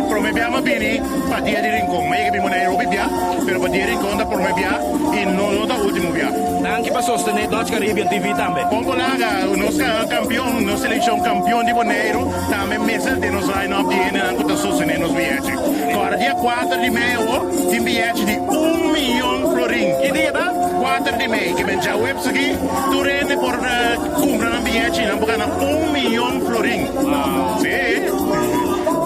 Prome bia mi a bini pa Dia di Rincon. Mi a yega bin Boneiru hopi bia, pero pa Dia di Rincon ta prome bia y no no ta ultimo bia. Danki pa sostene Dutch Caribbean TV tambe. Kon Bolaga, nos kampion, nos selekshon kampion di Boneiru, tambe mester den nos line up di hendenan ku ta sostené nos biyechi. Kòrda dia kuater di mei awor tin biyechi di un miyon florin. Ki dia ta? Kuater di mei. Ke men djaweps aki tur hende por kumpra nan biyechi i nan por gana un miyon florin. Sí,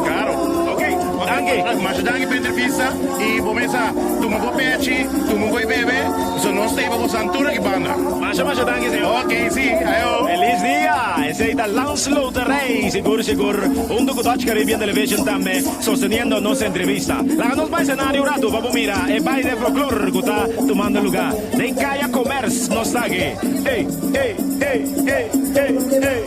klaro. Ok, danki. Masha danki pa e entrevista i bo mesa tuma bo pechi, tuma un koi bebe. So nos ta iba bosan tur aki banda. Masha masha danki señor. Ok si, ayo. Feliz dia! Esey ta Landsloterij, sigur sigur, hunto cu Dutch Caribbean Television tambe sosteniendo nos entrevista. Laga nos bai escenario un rato pa bo mira e baile folklor cu ta tumando luga den Caya Commerce. Nos ta aki. Ey, ey, ey, ey, ey, ey.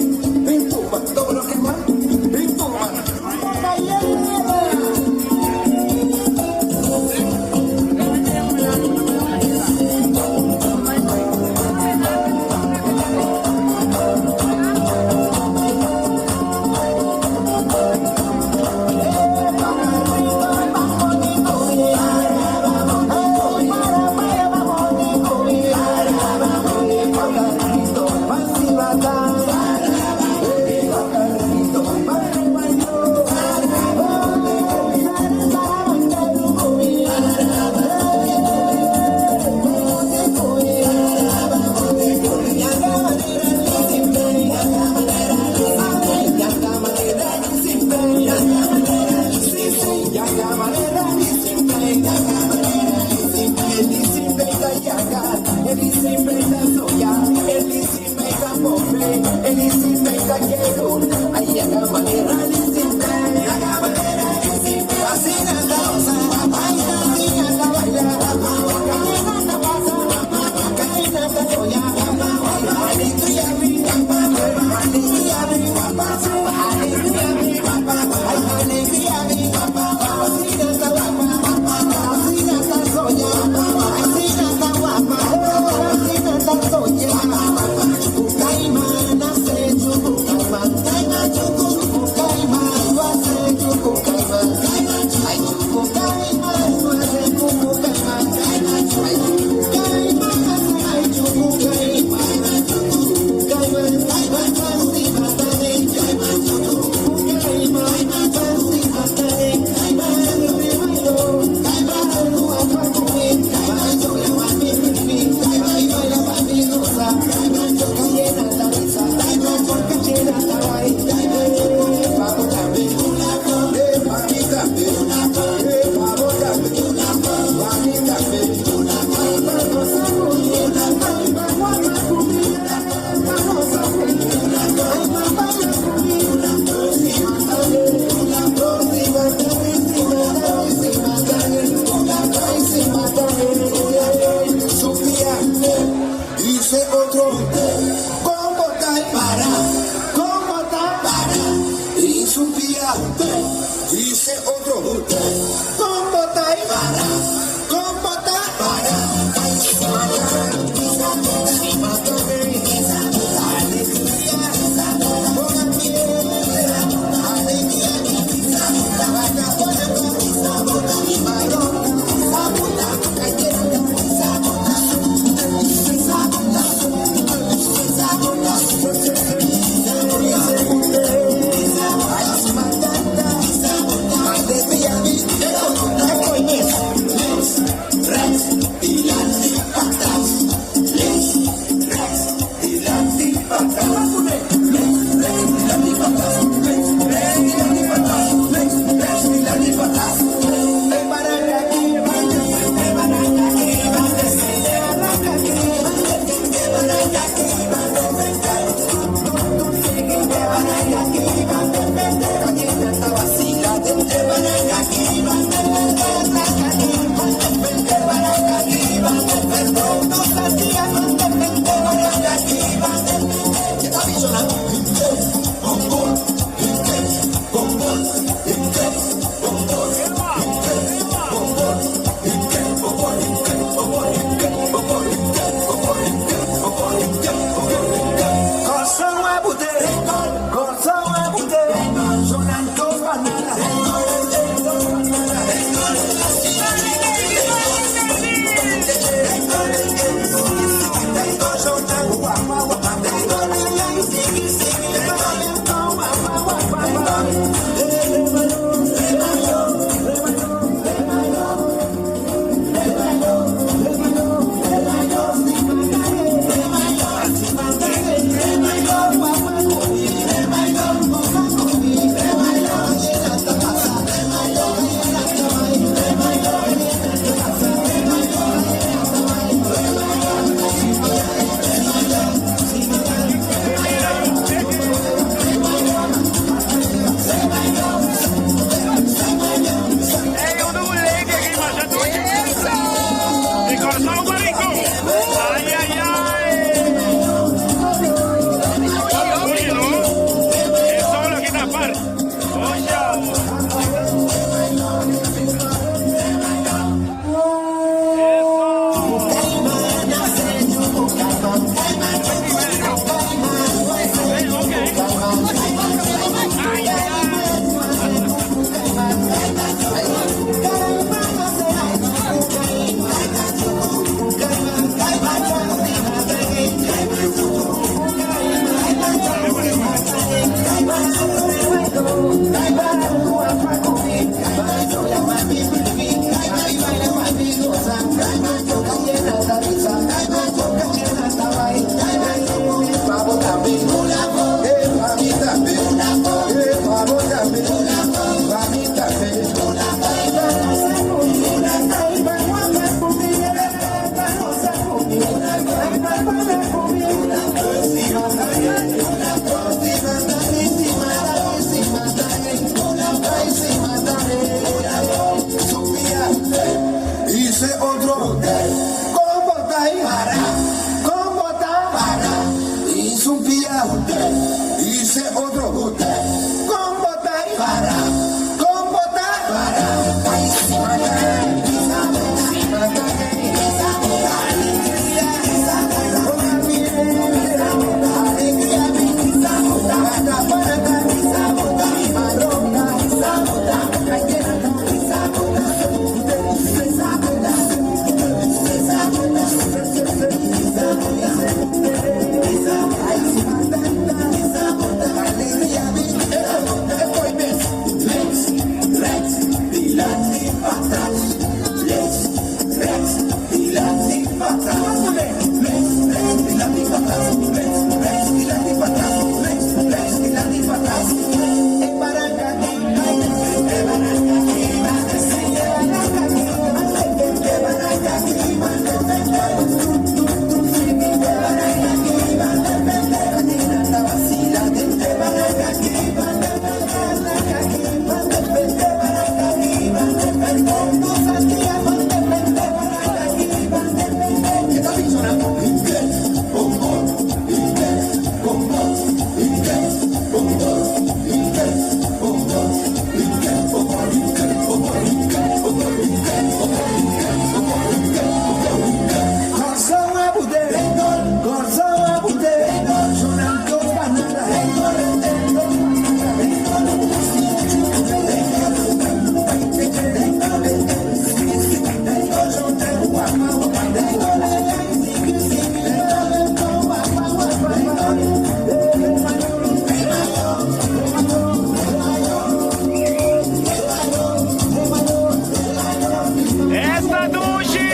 Esta dushi!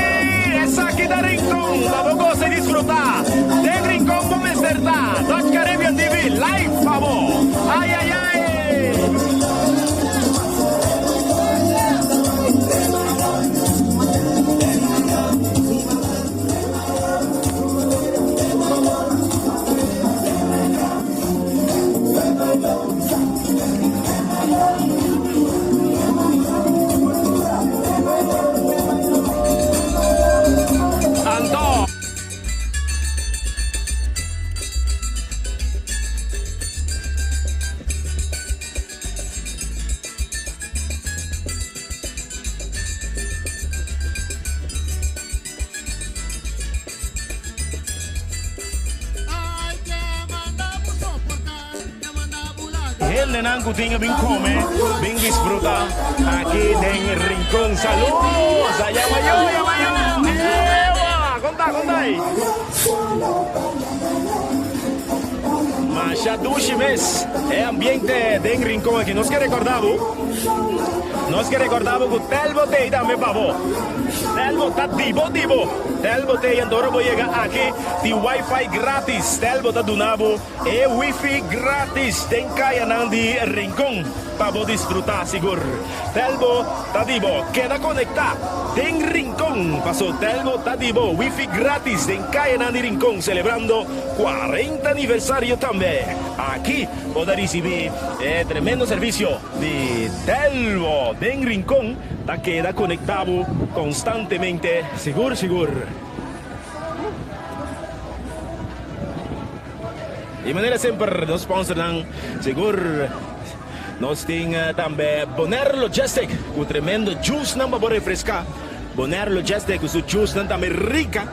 Esaki ta Rincon pa bo gosa y disfruta. Den Rincon bo mester ta. Dutch Caribbean TV live pa bo. Ay ay ay! Anto, Hendenan ku tin a bin kome, bin disfruta aki den Rincon. Saludos! Aya mayo, aya mayo! Ewa! Konta, konta ei! Masha dushi mes e ambiente den Rincon aki. Nos ke recorda bo, nos ke recorda bo ku Telbo t'ei tambe pa bo. Telbo ta di bo di bo. Telbo t'ei anto ora bo yega aki tin wifi gratis. Telbo ta duna bo E wifi gratis den kayanan di Rincon pa bo disfrutá sigur. Telbo ta di bo. Keda konektá den Rincon paso Telbo ta di bo. Wifi gratis den kayanan di Rincon selebrando 40 aniversario tambe. Aki bo ta risibí e tremendo servisio di Telbo den Rincon ta keda konektá bo konstantemente sigur sigur. Di manera semper nos sponsornan sigur nos tin tambe Bonaire Logistic cu tremendo juicenan pa bo refresca. Bonaire Logistic cu su juicenan tambe rica,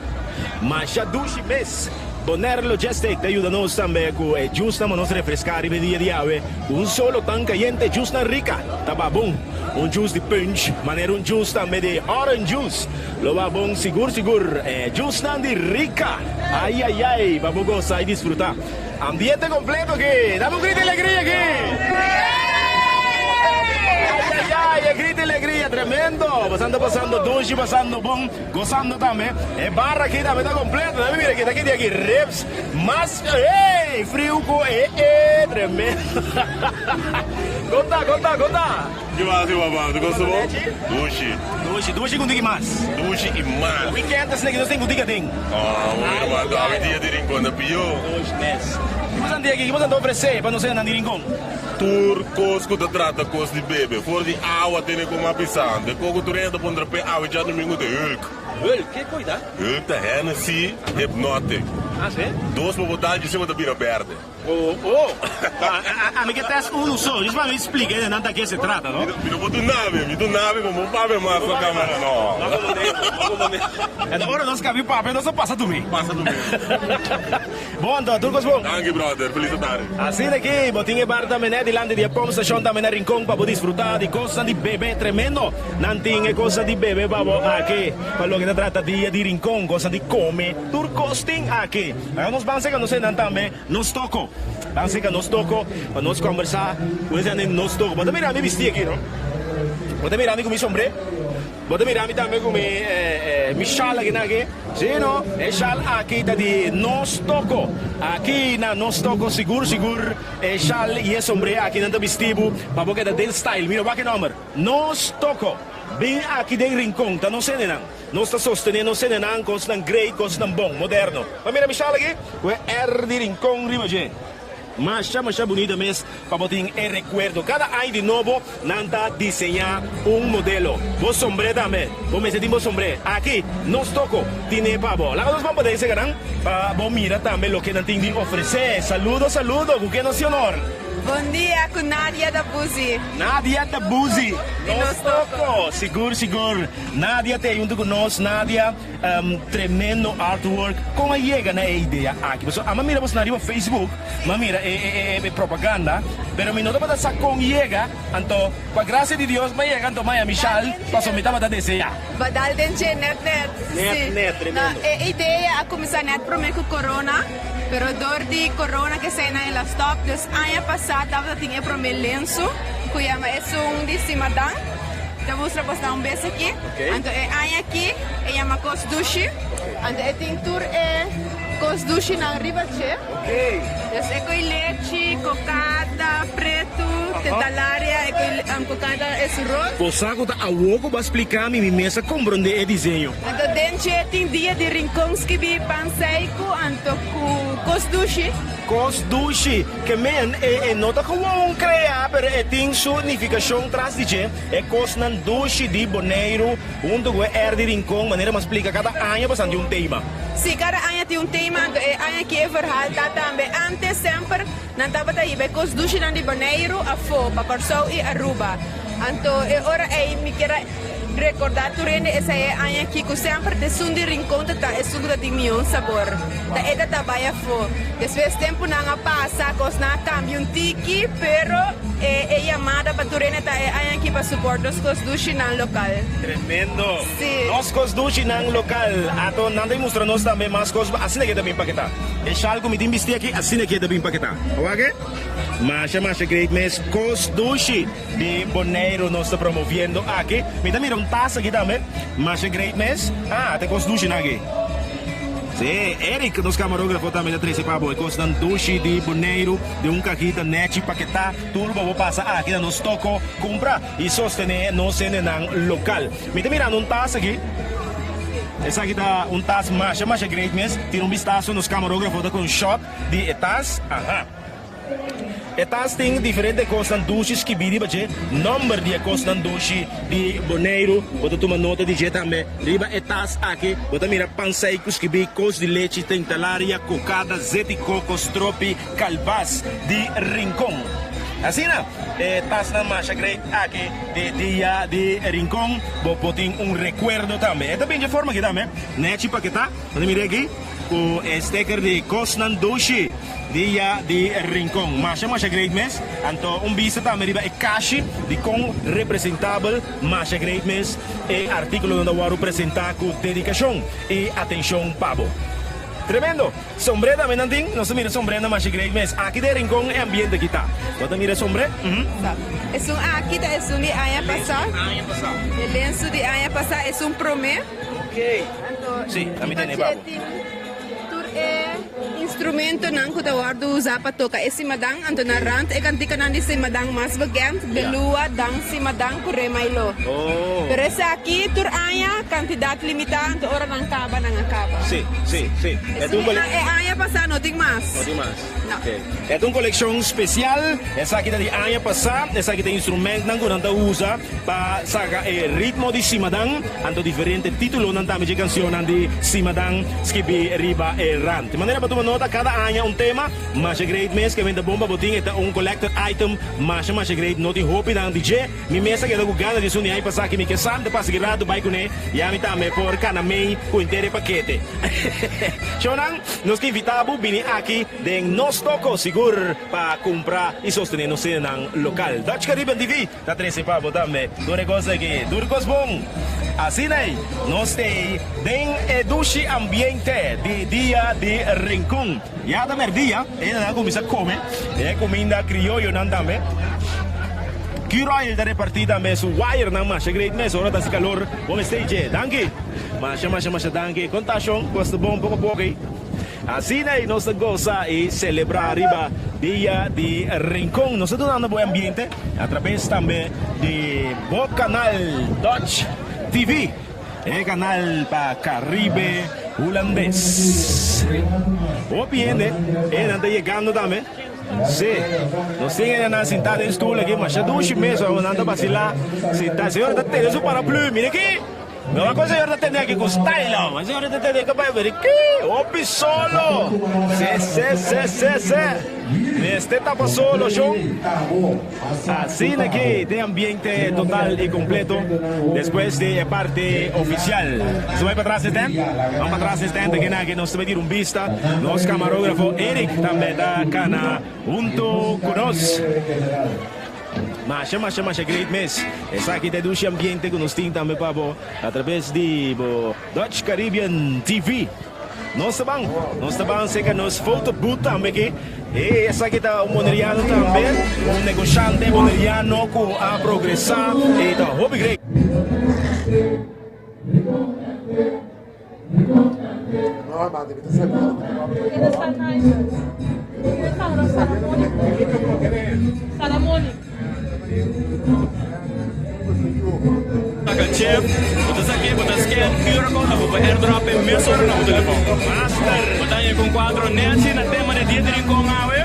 masha dushi mes. Bonaire Logistic ta yuda nos tambe cu e juicenan pa nos refresca riba e dia di awe cu un solo tan cayente. Juicenan rica ta ba bon. Un juice di punch manera un juice tambe di orange juice. Lo ba bon sigur sigur e jusnan di Rica. Ay ay ay pa bo gosa y disfruta. Ambiente completo aki. Dame un grito di alegria aki. Ay ay ay e grito di alegria tremendo. Boso anda pasando dushi pasando bon gosando tambe. E bar aki tambe ta completo. Dame mira aki ta aki di aki ribs mas ey friu cu e e tremendo. Conta conta conta. Ki basi papa? Tu gosta bo? Dushi. Dushi, dushi ku tiki mas. Dushi i mas. Weekend asina ki nos tin ku tiki aden. Ah, bueno man, to awe dia di Rincon ta pió. Dushi mes. Ki boso anti aki? Ki boso anto ofresé pa nos hendenan di Rincon? Tur kos ku ta trata kos di bebe, for di awa tene ku mas pisante. Koko tur hende ta puntra p'e awe djadumingu ta Hulk. Hulk? Ke koi ta? Hulk ta Hennessy Hypnotic. Ah, si? Dos pa botal djise bo ta bira berde. Oh, oh. Ami ke test unu so, just pa mi splika e nan ta ke se trata, no? Mi no por duna mi, mi duna mi, mi no papia mas na camera, no. No como ne, no como ne. Enton ora nos kabi papia, nos a pasa tu mi. Pasa tu mi. Bon anto, tur kos bon? Danki brother, feliz tardi. Asina ki bo tin e bar tambe net dilanti di e pump station tambe na Rincon pa bo disfruta di kosnan di bebe tremendo. Nan tin e kosnan di bebe pa bo aki pa loke ta trata dia di Rincon, kosnan di kome, tur kos tin aki. Laga nos ban seka nos hendenan tambe nos toko. Ban seka nos toko pa nos kombersá ku esnan den nos toko. Bo ta mira mi bistí aki, no? Bo ta mira mi ku mi sombré? Bo ta mira mi tambe ku mi mi shal aki nan aki? Sí, no? E shal aki ta di nos toko. Aki na nos toko sigur sigur e shal i e sombré aki nan ta bistí bo pa bo keda den style. Mira wak e nòmber, Nos Toko. Bin aki den Rincon ta nos hendenan. Nos ta sostené nos hendenan kosnan great, kosnan bon, moderno. Pa mira mi shal aki ku e R di Rincon riba dje. Masha masha bunita mes pa bo tin e rekuerdo. Kada aña di nobo nan ta diseñá un modelo. Bo sombré tambe. Bo mester tin bo sombré. Aki nos toko tine pa bo. Laga nos ban pa den seganan pa bo mira tambe loke nan tin di ofresé. Saludo saludo ku ken nos tin honor? Bon dia ku Nadia da Buzi. Nadia da Buzi. Nos toko. Sigur sigur. Nadia ta hunto cu nos. Nadia, tremendo artwork. Con a yega na e idea aki? Pasobra ama mira bosnan riba Facebook, m'a mira e e propaganda, pero mi no tabata sa con yega, anto pa gracia di Dios m'a yega anto m'a Michal, pasobra mi tabata desea. Badal den dje net net. Net net, tremendo. No, e idea a cuminsa net prome cu corona, pero door di corona keseynan el a stop, dus aña pasa tabata tin e prome lensu cu yama esun di Simadan. Ta mustra bos na un bes aki. Anto e aña aki e yama kos dushi. Anto e tin tur e kos dushinan riba dje. Dus e koe lechi, kokada pretu, tentalaria, e koe kokada e su rot. Bo sa ku ta awor ku bo a splika mi, mi mes a komprondé e diseño. Anto den dje tin dia di rincon skibí pan seiku anto ku kos dushi. Kos dushi. Ke men, e e no ta gewoon krea, pero e tin su nifikashon tras di dje. E kosnan dushi di Boneiru huntu ku e R di Rincon, manera mi a splika, kada aña pasan tin un tema. Sí, kada aña tin un tema, anto e aña aki e verhaal ta tambe. Antes semper nan tabata hiba e kos dushinan di Boneiru afó, pa Kòrsou i Aruba. Anto e ora ei mi kier a. Rekordá tur hende esei e aña aki ku semper ta esun di Rincon ta ta esun ku ta tin mihó sabor. Ta e ta ta bai afó. Despues tempunan a pasa, kosnan a kambia un tiki, pero e e yamada pa tur hende ta e aña aki pa suport nos kos dushinan lokal. Tremendo! Sí. Nos kos dushinan lokal. Ato nan ta mustra nos tambe mas kos asina ke ta bin paketá. E shal ku mi tin bistí aki asina ke ta bin paketá. Awor ke? Masha masha great mes. Kos dushi. Di Boneiru nos ta promoviendo aki. Mi ta mira un tas aki tambe. Masha great mes. Ah, ta e kos dushinan aki. Sí, Eric, nos camarógrafo tambe ta trece pa bo e kosnan dushi di Boneiru den un cajita nechi paketá. Tur bo por pasa aki na nos toko, kumpra i sostené nos hendenan lokal. Mi ta mirando un tas aki. Esaki ta un tas masha masha great mes. Tira un bistaso, nos camarógrafo ta ku un shot di e tas. Aha. E tas tin diferente kosnan dushi skibí riba dje, nòmber di e kosnan dushi di Boneiru. Bo ta tuma nota di dje tambe. Riba e tas aki bo ta mira pansei ku skibí kos di lechi, tentalaria, kokada, zeti koko, stropi, kalbas di Rincon. Asina e tasnan masha great aki di Dia di Rincon. Bo por tin un rekuerdo tambe. E ta bin dje forma aki tambe, nechi paketá. Bo ta mira aki ku e steker di kosnan dushi. Dia di Rincon. Masha masha great mes. Anto un bista tambe riba e kashi di kon representabel masha great mes e artikulonan ta wòrdu presentá ku dedikashon i atenshon pa bo. Tremendo! Sombré tambe nan tin. Nos ta mira sombrénan masha great mes. Aki den Rincon e ambiente aki ta. Bo ta mira sombré? Uhum. Esun aki ta esun di aña pasá. E lensu di aña pasá esun promé. Ok. Si, ami tene pa bo. Tur e instrumentonan ku ta wòrdu usá pa toka e simadan, anto na rant e kantikanan di simadan mas bekend, Belua, Dan Simadan ku Re Mailó. Pero esaki tur aña kantidat limitá, anto ora nan kaba, nan a kaba. Sí, sí, sí. Esun e aña pasá no tin mas. No tin mas. No. E ta un kolekshon spesial. Esaki ta di aña pasá. Esaki ta instrumentnan ku nan ta usa pa saka e ritmo di simadan. Anto diferente titulonan tambe dje kansionnan di simadan skibí riba e rant. Di manera pa tuma nota kada aña un tema masha great mes ke benta bon pa bo tin. E ta un collector item masha masha great. No tin hopinan di dje. Mi mes a keda ku gana di esun di aña pasá ki mi ke sa. Mi ta pasa ki ratu bai kuné. Ya mi tambe por kana mei ku henter e pakete. Shownan. Nos ta invitá bo bini aki den nos toko sigur pa kumpra i sostené nos senanan lokal. Dutch Caribbean TV ta trese pa bo tambe tur e kos aki. Tur kos bon. Asina ei nos ta ei den e dushi ambiente di Dia di Rincon. Ya ta merdia, e hendenan a kuminsá kome e kuminda krioyonan tambe. Q-Royal ta repartí tambe su wirenan masha great mes ora ta hasi kalor. Bo mester dje. Danki. Masha masha masha danki. Contashon cu esta bon poco poco ey. Asina ey nos ta goza y celebra riba Dia di Rincon. Nos ta dunando bo e ambiente a traves tambe di bo canal Dutch TV, e canal pa Caribe Hulandes. Hopi hende e nan ta yegando tambe. Si, nos tin hendenan sinta den stoel aki masha dushi mes, nan ta basila sinta. Señor ta tene su paraplu, mira aki. No ku señor ta tende aki ku style oh. E señor ta tende ku bai beri ki hopi solo. Se se se se se. Mester tapa solo shon. Asina aki den ambiente total y completo despues di e parti oficial. Nos ta bai patras stand. Ban patras stand aki na aki nos ta bai tira un bista. Nos camarógrafo Eric tambe ta cana hunto cu nos. Masha masha masha great mes. Esaki ta e dushi ambiente ku nos tin tambe pa bo atrabes di bo Dutch Caribbean TV. Nos ta ban, nos ta ban seka nos photo booth tambe aki. E esaki ta un boneriano tambe, un negoshante boneriano ku a progresa i ta hopi great. Taka chip, bo ta sa ke bo ta scan QR code na bo por airdrop e mesora na bo telefon. Bo ta haña ku un kuadro nechi na tema di Dia di Rincon awe.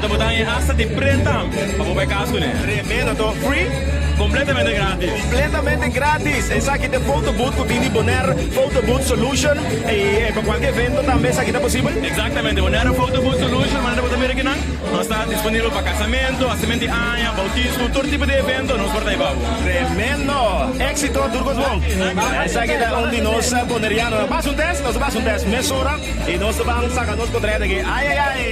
Anto bo ta haña hasta di prent tambe pa bo bai kas kuné. Tremendo, anto free? Completamente gratis. Completamente gratis. Esaki ta e photo booth cu tin di Bonaire Photo Booth Solution. Y pa cualke evento tambe esaki ta posibel? Exactamente. Bonaire Photo Booth Solution, manera bo ta mira akinan, nos ta disponibel pa casamento, hacimento di aña, bautismo, tur tipo di evento nos por ta hiba bo. Tremendo! Exito tur cos bon. Esaki ta un di nos Bonerianonan. Pasa un test? Nos ta pasa un test mesora y nos ta ban saca nos potret aki. Ay ay ay!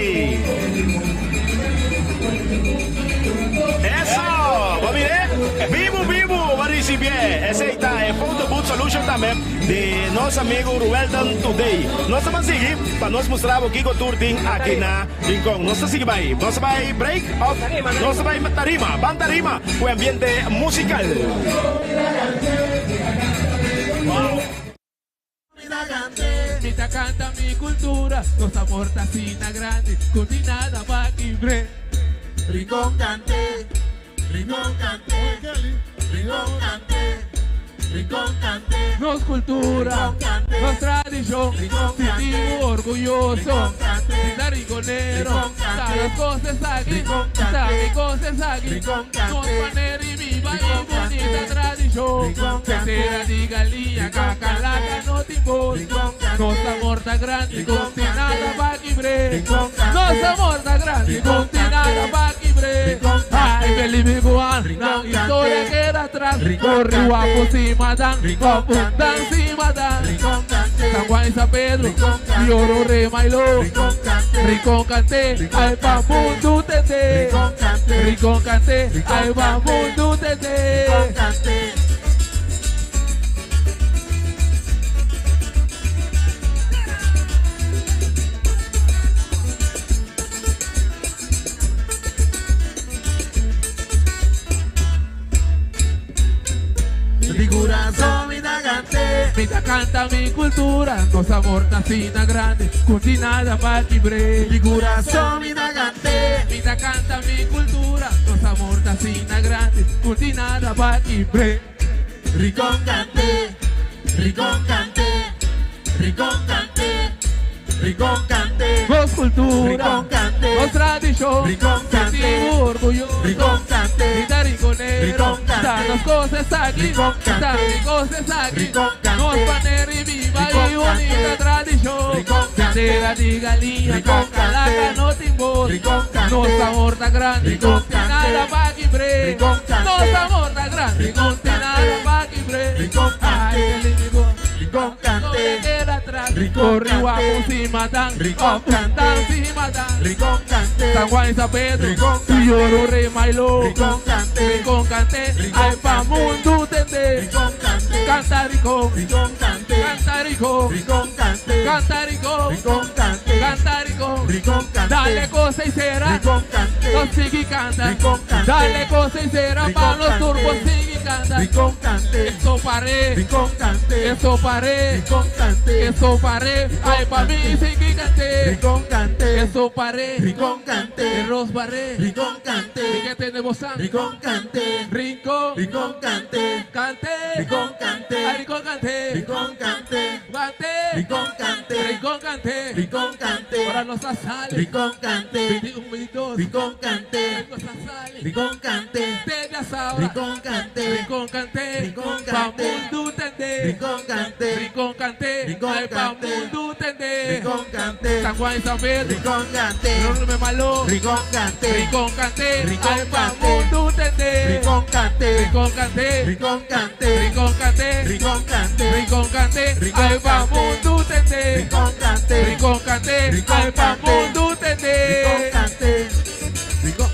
Eso! Bo mir'é? Bibu bibu bo a ricibié. Esey ta e Photo Booth Solution tambe di nos amigo Ruelton Today. Nos ta ban sigui pa nos mustra bo kico tur tin aki na Rincon. Nos ta sigui bai. Nos ta bai break of nos ta bai tarima? Ban tarima cu e ambiente musical. Mi ta canta mi cultura, nos amor ta asina grandi, cu ni nada pa kibr'é. Rincon cante, Rincon cante, Rincon cante, Rincon cante. Nos cultura, nos tradicion, sinti bo orguyoso di ta rinconero. Ta nos cos esaki, ta mi cos esaki, nos manera di biba y bunita tradicion. Tetera di galiña, cacalaca no tin bos. Nos amor ta grandi, con tin nada pa kibr'é. Nos amor ta grandi, con tin nada pa kibr'é. Ay, Felipe Guan, nan historia keda atras. Corri guapo si madan, abundan si madan. San Juan y San Pedro, y Oro Remailó. Rincón canté, ay pa mundu tendé. Rincón canté, ay pa mundu tendé. Di corazón mi ta cante. Mi ta canta mi cultura, nos amor ta asina grandi, cu di nada pa kibr'é. Di corazón mi ta cante. Mi ta canta mi cultura, nos amor ta asina grandi, cu di nada pa kibr'é. Rincon cante, Rincon cante, Rincon cante, Rincon cante. Nos cultura, Rincon cante, nos tradicion, Rincon cante, sentimos orgulloso, Rincon cante, di ta rinconero, Rincon cante, ta nos cos esaki, Rincon ta cante, mi cos esaki, Rincon cante, nos manera di biba y Rincon bonita cante, tradicion, Rincon cante, Tera di galiña, Rincon cacalaca cante, no tin bos, Rincon cante, nos amor ta grandi, Rincon no tin cante, nada pa kibr'é, Rincon cante, nos amor ta grandi, no Rincon tin nada cante, pa kibr'é, Rincon ay cante, qué lindo. Rincon cante, Queda atrás, Rincon corri cante, guapo si matan, Rincon apuntan cante, si matan. Rincon cante, San Juan y San Pedro, Rincon y Oro cante, Remailó. Rincon cante, Rincon cante, Rincon ay pa cante, mundo tende. Rincon cante, Canta rincón, Rincon cante, canta rincón, Rincon cante, canta rincón, Rincon cante, canta rincón. Rincon cante, Dale cosa y será, Rincon cante, los sigue canta. Rincon cante, Dale cosa y será, pa Rincon los turbos cante, sigue canta. Rincon cante, Eso paré, Rincon cante, eso paré, Rincon cante, eso paré, ay pa mí sigue cante. Rincon cante, Eso paré, Rincon cante, Arroz barré, Rincon cante, ¿Y qué tenemos san? Rincon cante, Rincón, Rincon cante, cante, Rincon cante, ay rincón cante, Rincon cante, cante, Rincon cante, rincón cante, Rincon cante, ahora nos sale, Rincon cante, 21, 22, Rincon cante, nos sale, Rincon cante, Desde asaba, Rincon cante, rincón cante, Rincón pa cante, mundo tende, Rincon cante, rincón cante, Rincón ay pa cante, mundo tende, Rincon cante, San Juan y San Pedro, Rincon cante, no me malo, Rincon cante, rincón cante, Rincón ay pa cante, mundo tende, Rincon cante, rincón cante, Rincon cante, rincón cante, Rincon cante, rincón cante, Rincón ay pa cante, mundo tende, Rincon cante, rincón cante, Rincón ay pa cante, mundo tende. Rincon cante, Rincon.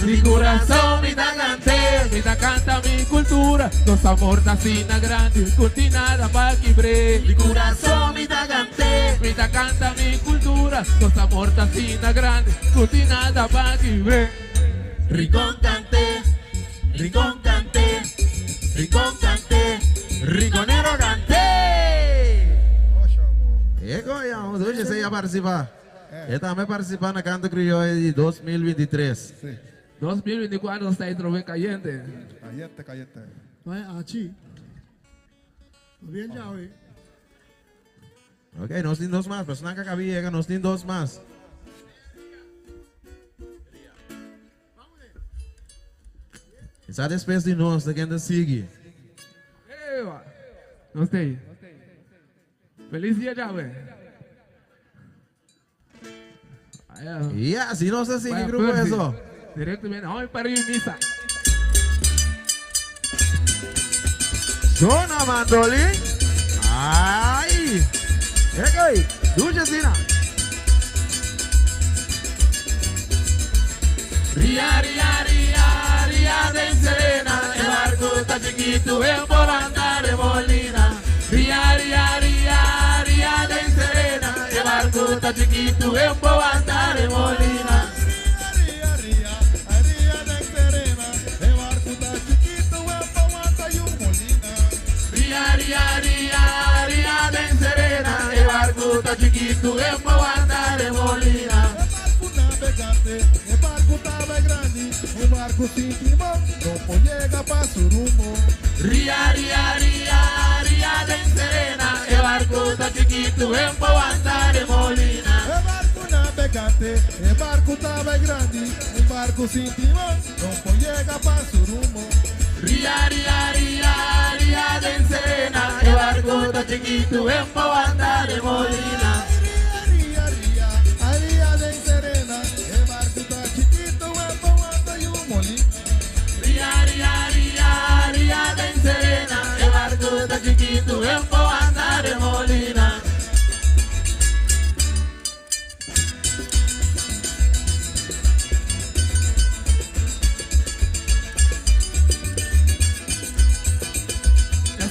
Mi corazón, mi ta cante, mi ta canta mi cultura, nos amor ta asina grandi, continada pa kibr'é. Mi corazón, mi ta cante, Mi ta canta mi cultura, nos amor ta asina grandi, continada pa kibr'é. Rincon cante, Rincon cante, Rincon cante, Rinconero cante. Ego ya, oye, se ya participa. E tambe a participa na Canto Criollo di 2023. 2024 nos ta ahí trobe cayente. Cayente, cayente. Vai, Achi. Bien ya, hoy. Ok, nos tin dos mas. Personan ku a kaba di yega, nos tin dos mas. Sa despues di nos, ta ken ta sigui? Ewa. Nos ta ahí. Feliz dia djawe. Ya, si nos ta sigui grupo eso. Directamente, hoy para misa. Zona mandolin. Ay. Ekoi, duche sina. Ria, ria, ria, ria de Serena, el barco está chiquito, en volanda remolina. Ria, ria, ria, ria de Serena, el barco está chiquito, en volanda remolina. Ria, ria, ria, ria de Serena, el barco está chiquito, en volanda remolina. Navegante, el barco estaba grande, un barco sin timón, no llega pa su rumbo. Ria, ria, ria, ria de Serena, el barco está chiquito, en volanda remolina. El barco navegante, el barco estaba grande, un barco sin timón, no llega pa su rumbo. Ria, ria, ria, ria de Serena, el barco está chiquito, en volanda remolina. Ria de Serena, el barco está chiquito, el aguanta y un molino. Ria, ria, ria, ria de Serena, el barco está chiquito, en volanda remolina.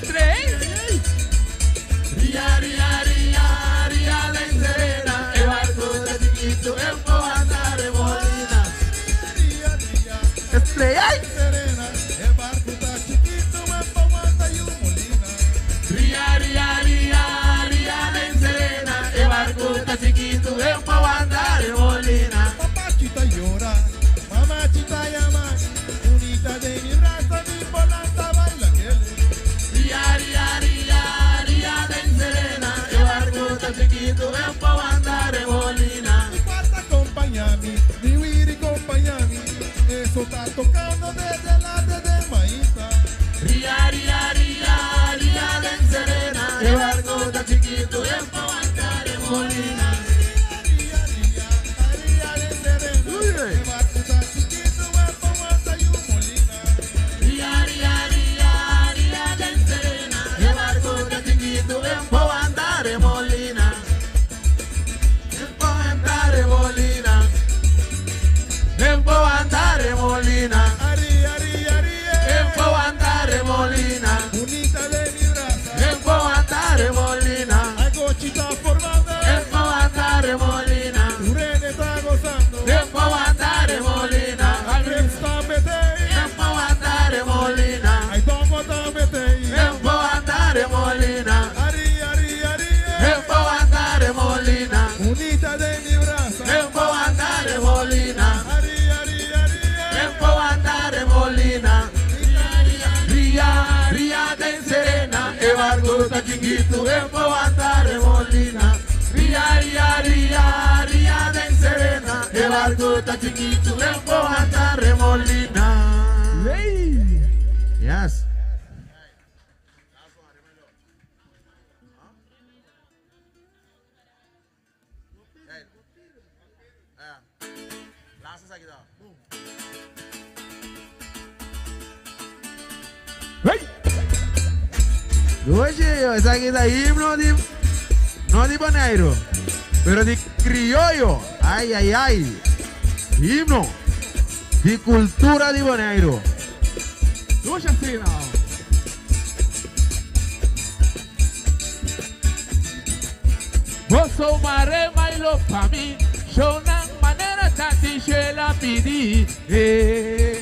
Tres. Ria, ria, ria, ria de Serena, el barco está chiquito, en volanda remolina. Estrella. Serena, el barco está chiquito, el aguanta y un molino. Ria, ria, ria, ria de Serena, el barco está chiquito, en volanda remolina. Papachita llora, mamachita llama, unita de mi brazo, mi volanta baila que le. Ria, ria, ria, ria de Serena, el barco está chiquito, en volanda remolina. Mi cuarta acompañami, mi wiri acompañami, eso está tocando desde la desde maíta. Ria, ria, ria, ria de Serena, el barco está chiquito, en volanda remolina. El barco está chiquito, el aguanta y un molina. Ria, ria, ria, ria de Serena, el barco está chiquito, en volanda remolina. En volanda remolina. En volanda remolina. Ari, ari, ari, En volanda remolina. Unita de mi brazo, En volanda remolina. hay cochita formando, En volanda remolina. Urene está gozando, En volanda remolina. Ay, está mete, En volanda remolina. ay, tomo está mete. En volanda remolina. Ari, ari, ari, En volanda remolina. Unita de mi brazo, En volanda remolina. Ari, ari, ari, En volanda remolina. Ria, ria de Serena, el barco está chiquito, en volanda remolina. Ria, ria, ria, ria de Serena, el barco está chiquito, en volanda remolina. Yes. Oye, esaki ta himno di, no di Boneiru, pero di krioyo. Ai, ai, ai. Himno di kultura di Boneiru. Dushi asina. Boso mare mailo pa mi, shonan manera tati shela pidi. Eh.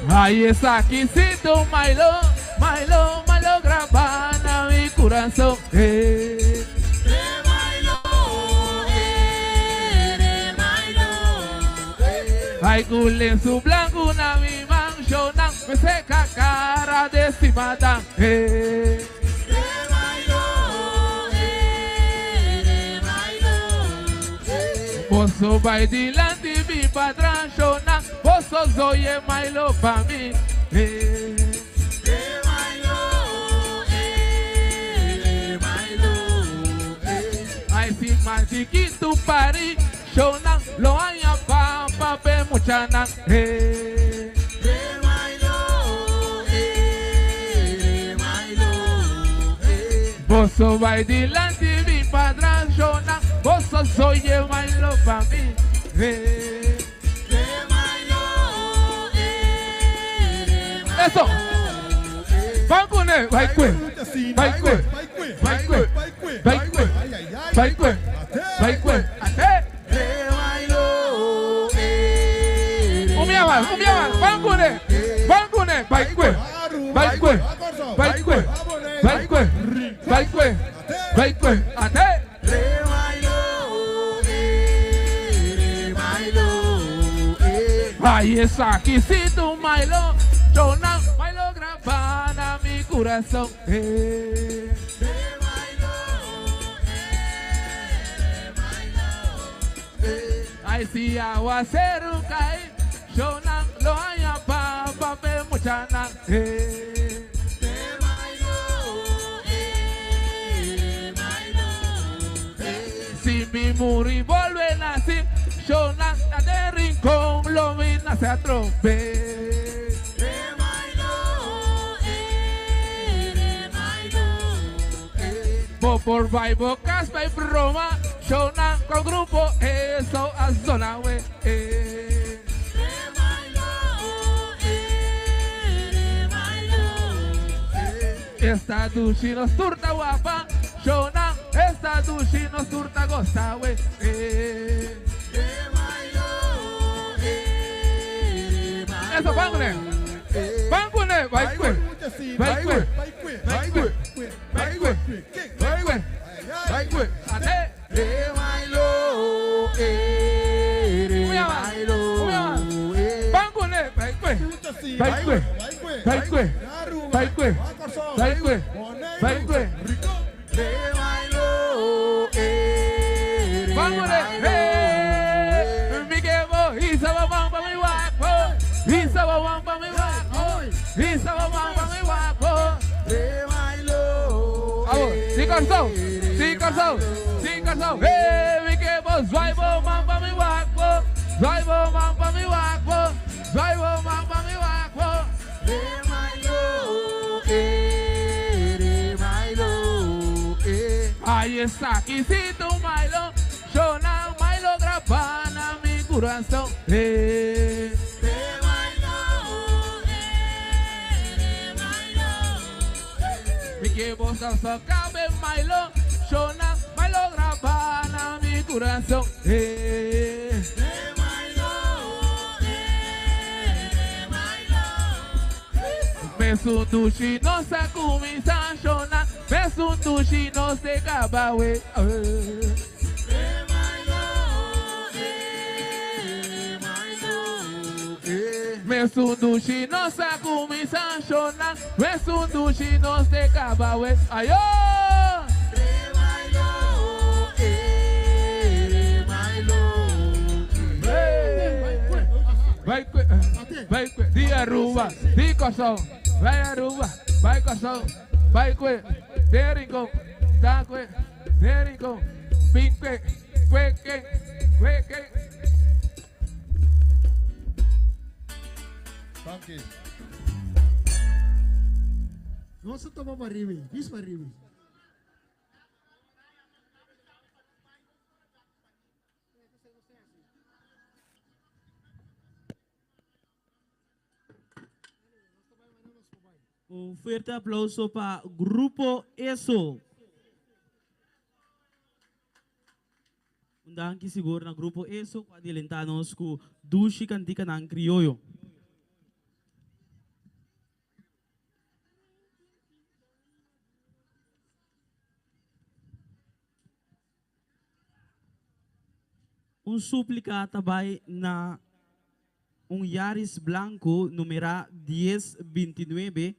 Ahí está aquí siento mailo, mailo, mailo grabana mi corazón. Eh. Ai ku lensu blanku na mi man, shownan me seka kara de simadan. Hey. Boso bai dilanti mi patras, shownan, boso zoye mailo pa mi. Hey. Ai si mas chikitu pari, shownan lo haña pa pa pe muchanan. Hey. Boso bai dilanti mi patras, shownan, boso zoye mailo pa mi. Hey. Eso. Ban kuné, bai kue, bai kue, bai kue, bai kue, bai kue, bai kue, ate. Un bia mas, un bia mas, ban kuné, ban kuné, bai kue, bai kue, bai kue, bai kue, bai kue, bai kue, ate. Ai esaki si tu mailo, shownan mailo graba na mi kurason. Hey. Ai si awaseru kai, shownan lo haña pa pa pe muchanan. Hey. Si mi muri volve nací, shownan na de rincón lo mi nace a trope. Bo por vai bocas vai broma, shownan con grupo eso a zona we. Eh. Esta dushi nos turta guapa, shownan, esta dushi nos turta goza we. Eh. Eso, van con él. Van con él, vai kue, vai kue, vai kue, vai kue, vai kue, vai kue, ate. Van con él, vai kue, vai kue, vai kue, vai kue, vai kue, vai kue. Van con él, eh. Mi que bo, isa ba bang pa mi guapo, isa ba bang pa mi guapo, isa ba bang pa mi guapo. Vamos, sí corazón, sí corazón, sí corazón. Eh, mi que bo, zwaai bo man pa mi guapo, zwaai bo man pa mi guapo, zwaai bo man pa mi guapo. Ay, esaki si tu mailo, shona mailo grabana mi corazón. Eh. Mi que vos cabe mailo, shona mailo grabana mi corazón. Eh. Mesundushi no sakumisa shona, mesundushi no se kabawe. Mesundushi no sakumisa shona, mesundushi no se kabawe. Ayo! Vai kue, vai kue, di Aruba, di Kòrsou, vai Aruba, vai Kòrsou, vai kue, de Rincon, ta kue, de Rincon, bin kue, kue ke, kue ke. Danki. Nos a tuma Maribi, bis Maribi. Un fuerte aplauso pa Grupo Eso. Un danki sigur na Grupo Eso ku a delentá nos ku dushi kantikanan krioyo. Un súplika ta bai na. Un Yaris blanku numerá dies bintinuebe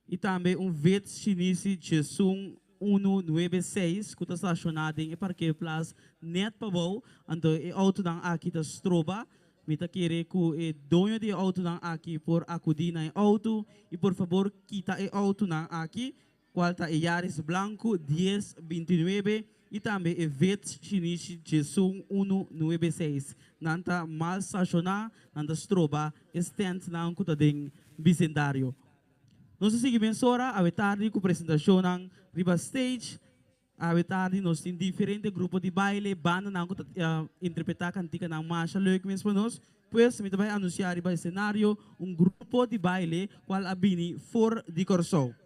i tambe un Vitz Shinisi djesun unu nuebe seis ku ta stashoná den e parkeerplaats nèt pabou. Anto e outonan aki ta stroba. Mi ta kere ku e doño di e outonan aki por akudí na e outo i por fabor kita e outonan aki Cual ta e Yaris blanco dies bintinuebe y tambe e Vitz shinishi djesun unu nuebe seis. Nan ta mal staciona, nan ta stroba e standnan cu ta den bicendario. Nos ta sigui mesora awe tardi cu presentacionnan riba stage. Awe tardi nos tin diferente grupo di baile, bandanan ku ta interpretá kantikanan masha leuk mes pa nos. Pues mi ta bai anunsiá riba esenario un grupo di baile kual a bini for di Kòrsou.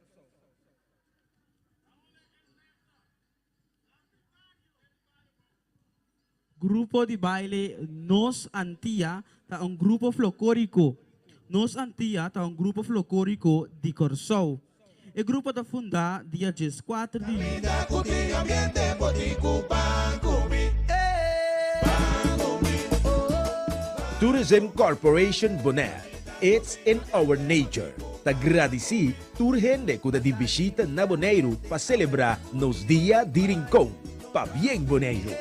Grupo di baile Nos Antia ta un grupo flokóriko. Nos Antia ta un grupo flokóriko di Kòrsou. E grupo ta fundá dia dieskuater di yüli. Tourism Corporation Bonaire, It's in our nature ta gradisí tur hende ku ta di bishita na Boneiru pa selebrá nos Dia di Rincon. Pabien Boneiru!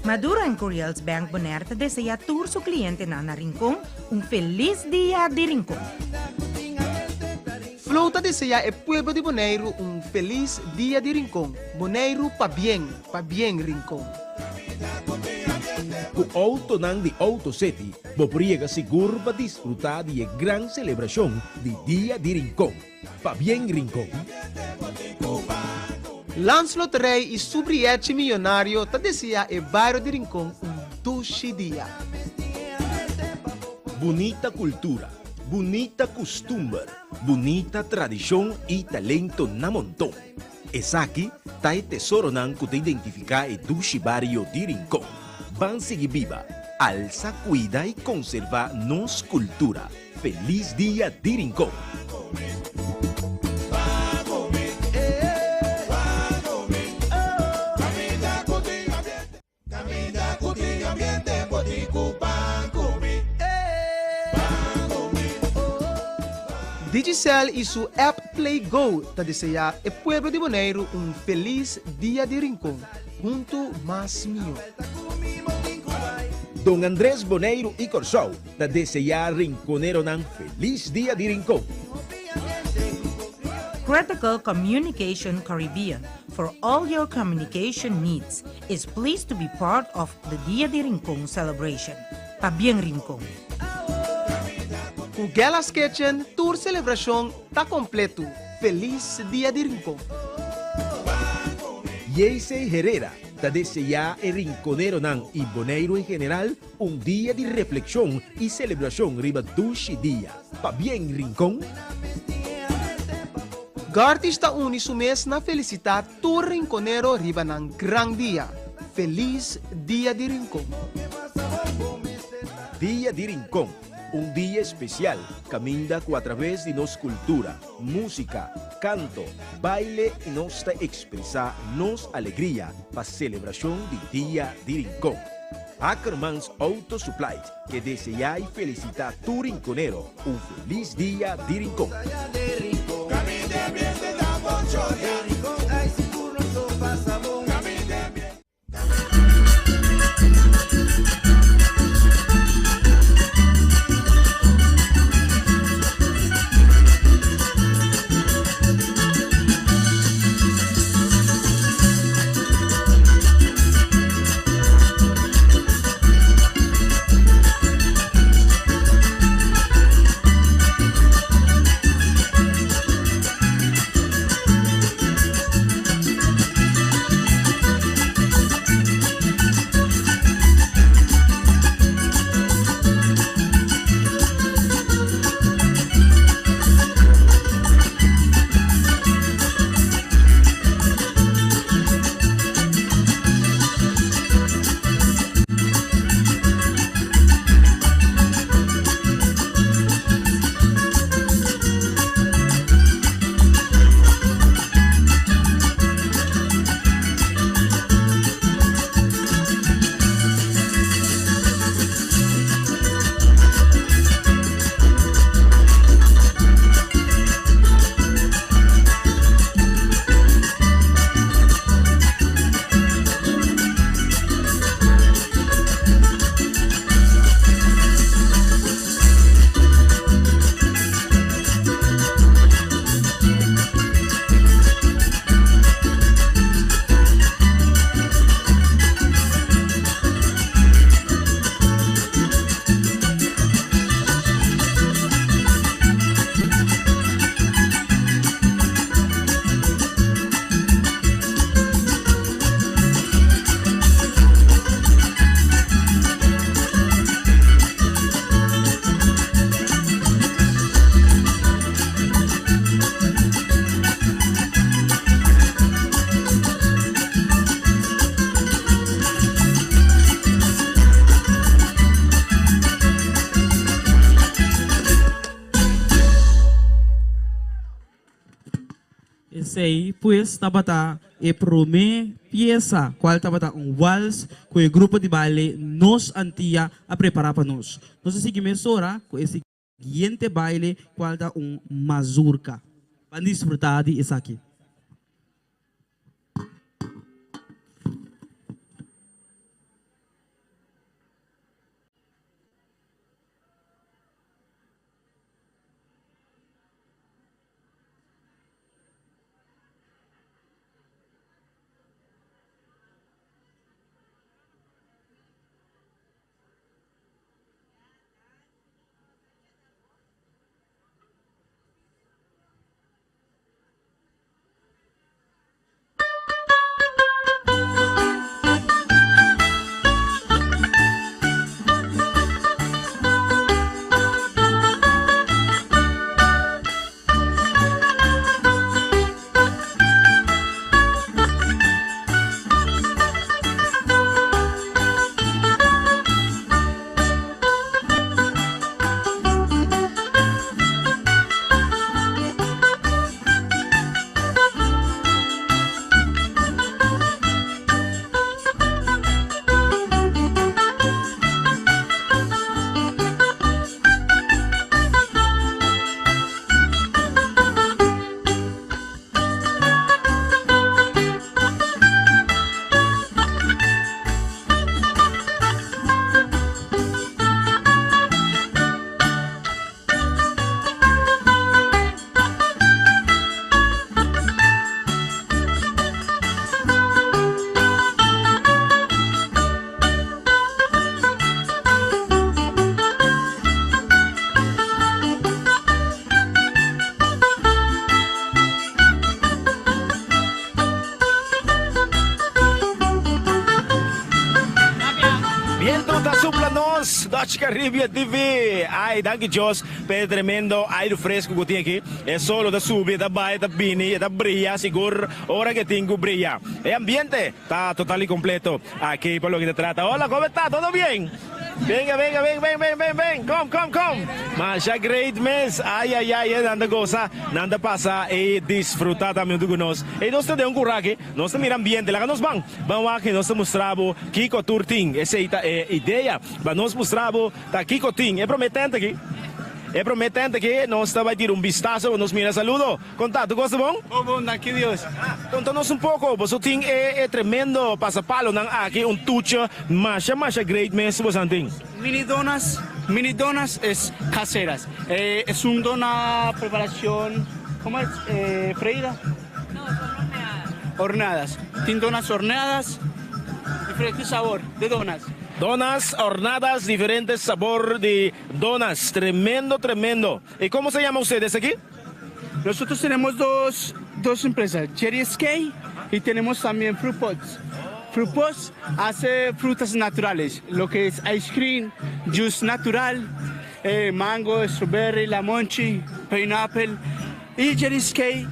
Maduro en Curiels Bank Bonaire ta desea tur su clientenan na Rincon un feliz dia di Rincon. Flow ta desea e pueblo di Boneiru un feliz dia di Rincon. Boneiru pabien, pabien Rincon. Ku outonan di Auto City bo por yega sigur pa disfruta di e gran selebrashon di Dia di Rincon. Pabien Rincon. Landsloterij y su brièchi miyonario ta desea e bario di Rincon un dushi dia. Bunita cultura, bunita custumber, bunita tradicion y talento na monton. Esaki ta e tesoronan cu ta identifica e dushi bario di Rincon. Ban sigui biba, alsa, cuida y conserva nos cultura. Feliz Dia di Rincon! Digicel y su app Play Go ta desea e pueblo di Boneiru un feliz Dia di Rincon. Huntu mas mihó. Don Andres Boneiru y Corsou Ta deseá rinkoneronan felis dia di Rincon. Critical Communication Caribbean for all your communication needs is pleased to be part of the Dia di Rincon celebration. Pabien Rincon! Ku Gella's Kitchen tur selebrashon ta kompletu. Felis Dia di Rincon! JC Herrera ta deseá e rinkoneronan i Boneiru en general Un dia di reflexion y celebracion riba dushi dia. Pabien Rincon! Gartish ta uni su mes na felicita tur Rinconero riba nan gran dia. Feliz Dia di Rincon! Dia di Rincon, un dia especial caminda cu a traves di nos cultura, musica, canto, baile y nos ta expresa nos alegria pa celebracion di Dia di Rincon. Ackermans Auto Supply ke deseá i felisitá tur rinkonero un felis dia di Rincon. Esei pues tabata e promé piesa cual tabata un wals cu e grupo di baile Nos Antia a prepara pa nos. Nos a sigui mesora cu e siguiente baile cual ta un mazurka. Ban disfruta di esaki. Viento ta supla nos, Dutch Caribbean TV. Ay, danki Dios p'e tremendo aire fresco cu tin aki. E solo ta subi, e ta bai, e ta bini, e ta bria sigur ora cu e tin cu bria. E ambiente ta total y completo aki pa loke ta trata. Hola, como ta? Todo bien? Venga, venga, ven, ven, ven, ven, ven. Kom, kom, kom. Masha great mes. Ay, ay, ay, eh, nan ta goza, nan ta pasa y disfruta tambe hunto cu nos. Ey, nos ta den un cura aki, nos ta mira ambiente. Laga nos ban, ban wak y nos ta mustra bo kico tur tin. Esey ta e idea, pa nos mustra bo ta kico tin. E prome tent aki, e prome tent aki nos ta bay tira un bistazo pa nos mira. Saludo. Con ta? Tur cos ta bon? Bon, bon, danki Dios. Conta nos un poco, boso tin e e tremendo pasapalonan aki, un tuche masha masha great mes bosan tin. Mini donas, mini donas es caseras. Es un dona preparacion, como es, freida? No, son horneadas. Horneadas. Tin donas horneadas, diferente sabor de donas. Donas hornadas, diferente sabor di donas. Tremendo, tremendo. Y como se llama ustedes aki? Nosotros tenemos dos, dos empresas, Jerry Skay y tenemos también Fruit Pots. Fruit Pots hace frutas naturales, lo que es ice cream, juice natural, eh, mango, strawberry, lamonchi, pineapple. Y Jerry Skay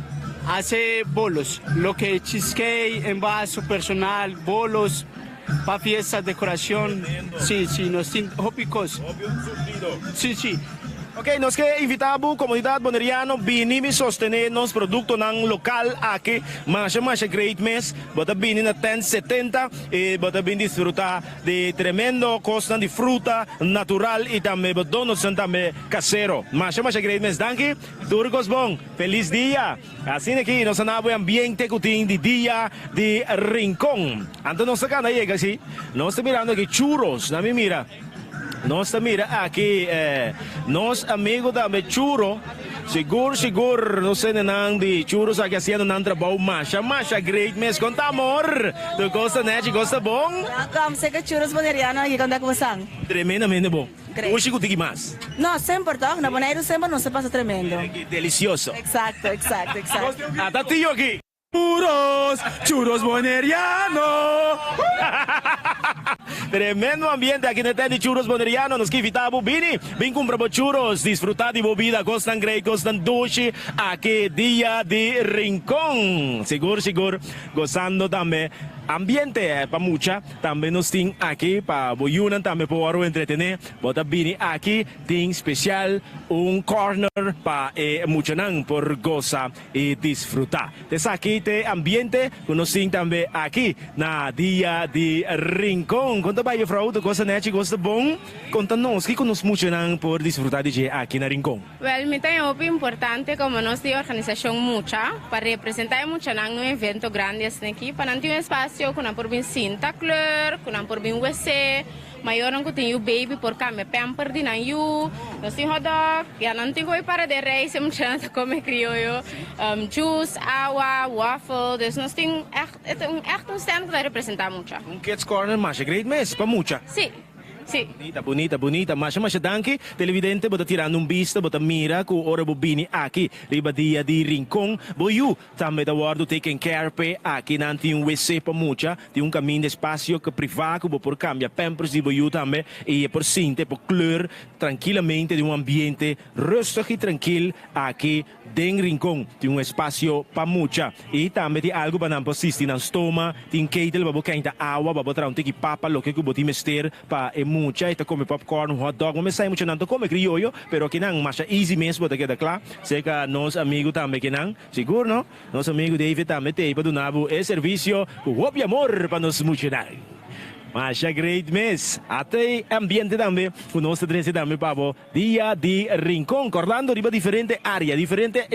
hace bolos, lo que es cheesecake, en vaso personal, bolos, pa fiesta, decoracion. Sí, sí, nos tin hopi cos. Sí, sí. Ok, nos ke invita bo comunidad Boneriano bini mi sostene nos productonan local aki. Masha masha great mes. Bo ta bini na tent 70 y bo ta bin disfruta di tremendo cosnan di fruta natural y tambe bo donutsnan tambe casero. Masha masha great mes. Danki. Tur cos bon. Feliz dia. Asina aki nos a na bo e ambiente cu tin di dia di Rincon. Anto nos ta cana yega si. Nos ta mirando aki churros. Na mi mira. Nos ta mira aki nos amigo tambe Churro. Sigur sigur nos hendenan di Churros aki haciendo nan trabou masha masha great mes. Con ta amor? Tur cos ta nechi, cos ta bon? Welcome, seca Churros Boneriano aki con ta como san? Tremendamente bon. Great. Ushi cu tiki mas. No, semper toch? Na Boneiru semper nos ta pasa tremendo. Delicioso. Exacto, exacto, exacto. Ata tio aki. Churros, churros boneriano. Tremendo ambiente aki na e tent di Churros Boneriano. Nos ke invita bo bini, bin cumpra bo churros, disfruta di bo bida, cosnan great, cosnan dushi aki dia di Rincon. Sigur, sigur, gozando tambe. Ambiente pa mucha tambe nos tin aki pa bo yunan tambe por wòrdu entretené. Bo ta bini aki tin spesial un corner pa e muchanan por gosa i disfrutá. Esaki ta e ambiente ku nos tin tambe aki na Dia di Rincon. Kon ta bai juffrouw? Tur kos ta nèchi, kos ta bon? Konta nos kiko nos muchanan por disfrutá di dje aki na Rincon. Wèl, mi ta haña hopi importante komo nos di organisashon Mucha pa representá e muchanan na un evento grandi asina aki pa nan tin un espasio ku nan por bin sinta kleur, ku nan por bin wesé. Mayornan ku tin yu baby por kambia pamper di nan yu. Nos tin hotdog, ya nan tin ku bai para den rei si muchanan ta kome krioyo, juice, awa, waffle. Dus nos tin ègt, e ta un ègt un stand ku ta representá mucha. Un kids corner masha great mes pa mucha. Sí, sí. Bunita, bunita, bunita. Masha, masha danki. Televidente, bo ta tirando un bista, bo ta mira ku ora bo bini aki riba dia di Rincon, bo yu Tambe ta wòrdu taken care p'e. Aki nan tin un wc pa mucha, tin un kaminda espasio ku privá ku bo por kambia pampers di bo yu tambe i e por sinti, e por kleur trankilamente den un ambiente rustig i trankil. Aki den Rincon tin un espasio pa mucha i tambe tin algu pa nan por sisti nan stoma, tin ketel pa bo keinta awa, pa bo traha un tiki papa, loke ku bo tin mester. Pa e mucha e ta come popcorn, hot dog, bo mester sa e muchanan ta come crioyo, pero akinan masha easy mes bo ta keda cla. Cerca nos amigo tambe kinan, sigur no? Nos amigo David tambe t'ey pa duna bo e servicio cu hopi amor pa nos muchanan. Masha great mes. Ata e ambiente tambe cu nos ta trece tambe pa bo Dia di Rincon, cordando riba diferente area, diferente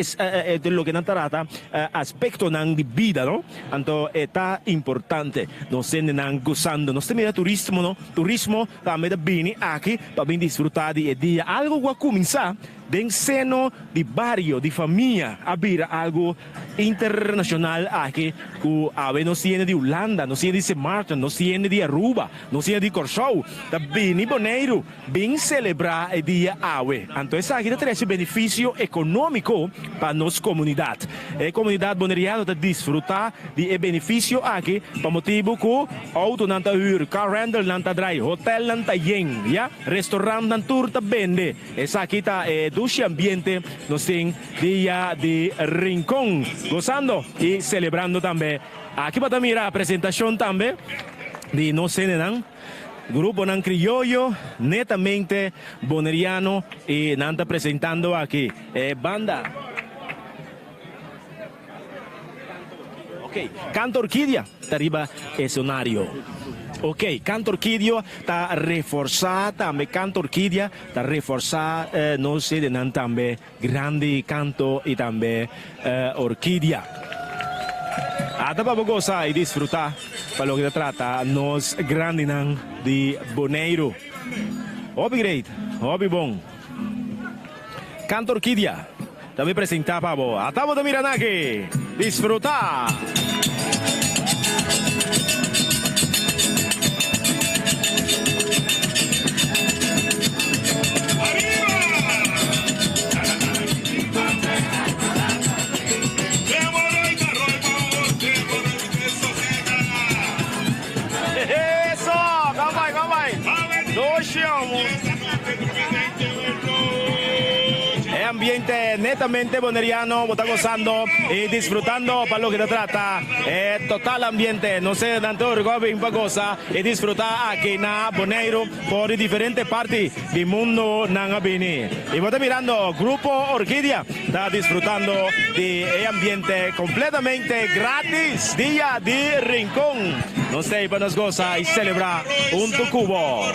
loke nan ta trata aspectonan di bida, no? Anto e ta importante nos hendenan gozando. Nos ta mira turismo, no? Turismo tambe ta bini aki pa bin disfruta di e dia. Algo cu a cuminsa den seno di bario, di famia, a bira algo internacional aki cu awe nos hende di Hulanda, nos hende di Sint Maarten, nos hende di Aruba, nos hende di Corsou ta bini Boneiru. Bin selebrá e dia awe. Anto esaki ta trese benefisio ekonómiko pa nos komunidat. E komunidat boneriano ta disfrutá di e benefisio aki pa motibu ku outonan ta hür, car rentalnan ta drai, hotelnan ta yen, ya, restorantnan tur ta bende. Esaki ta e dushi ambiente nos tin dia di Rincon, gosando i selebrando tambe. Aki bo ta mira presentashon tambe di nos hendenan. Gruponan crioyo netamente boneriano y nan ta presentando aki e banda. Ok, Canto Orquídea ta riba escenario. Ok, Canto Orquídea ta reforsa tambe, Canto Orquídea ta reforsa nos sedenan tambe. Grandi canto y tambe orquídea. Ata pa bo goza y disfruta pa loke ta trata nos grandinan di Boneiru. Hopi great, hopi bon. Canto Orquídea ta mi presenta pa bo. Ata bo ta mira naki. Disfruta! E ambiente netamente boneriano, bo ta gozando y disfrutando pa loke ta trata e total ambiente. Nos nan tur cu a bin pa goza y disfruta aki na Boneiru for di diferente parti di mundo nan a bini. Y bo ta mirando Grupo Orquidea ta disfrutando di e ambiente completamente gratis dia di Rincon. Nos ta ey pa nos goza y celebra hunto cu bo.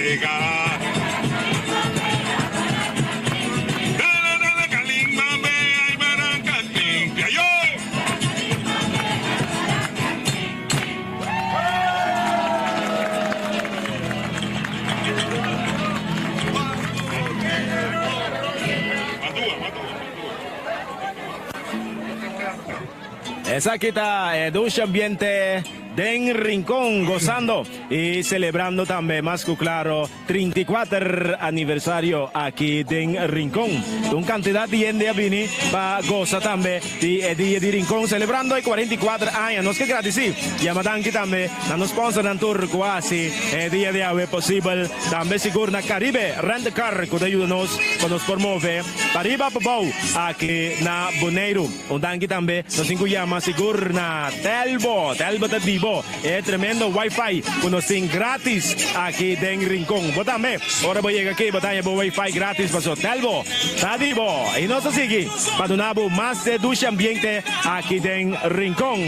sosegá. Dale, dale, kalimba, bea i baranka limpia, yo! Esaki ta e dushi ambiente den Rincon gozando y celebrando tambe mas cu claro 34 aniversario aki den Rincon. Un cantidad di hende a bini pa goza tambe di e dia di Rincon celebrando e 44 aña. Nos ke gradici yama danki tambe na nos sponsornan tur cu a haci e dia di awe posibel. Tambe sigur na Caribe Rent a Car cu ta yuda nos pa nos por move pariba pabou aki na Boneiru. Un danki tambe nos tin cu yama sigur na Telbo. Telbo ta di bo e tremendo wifi cu nos tin gratis aki den Rincon. Bo tambe ora bo yega aki bo ta haña bo wifi gratis paso Telbo ta di bo. Y nos ta sigui pa duna bo mas de dushi ambiente aki den Rincon.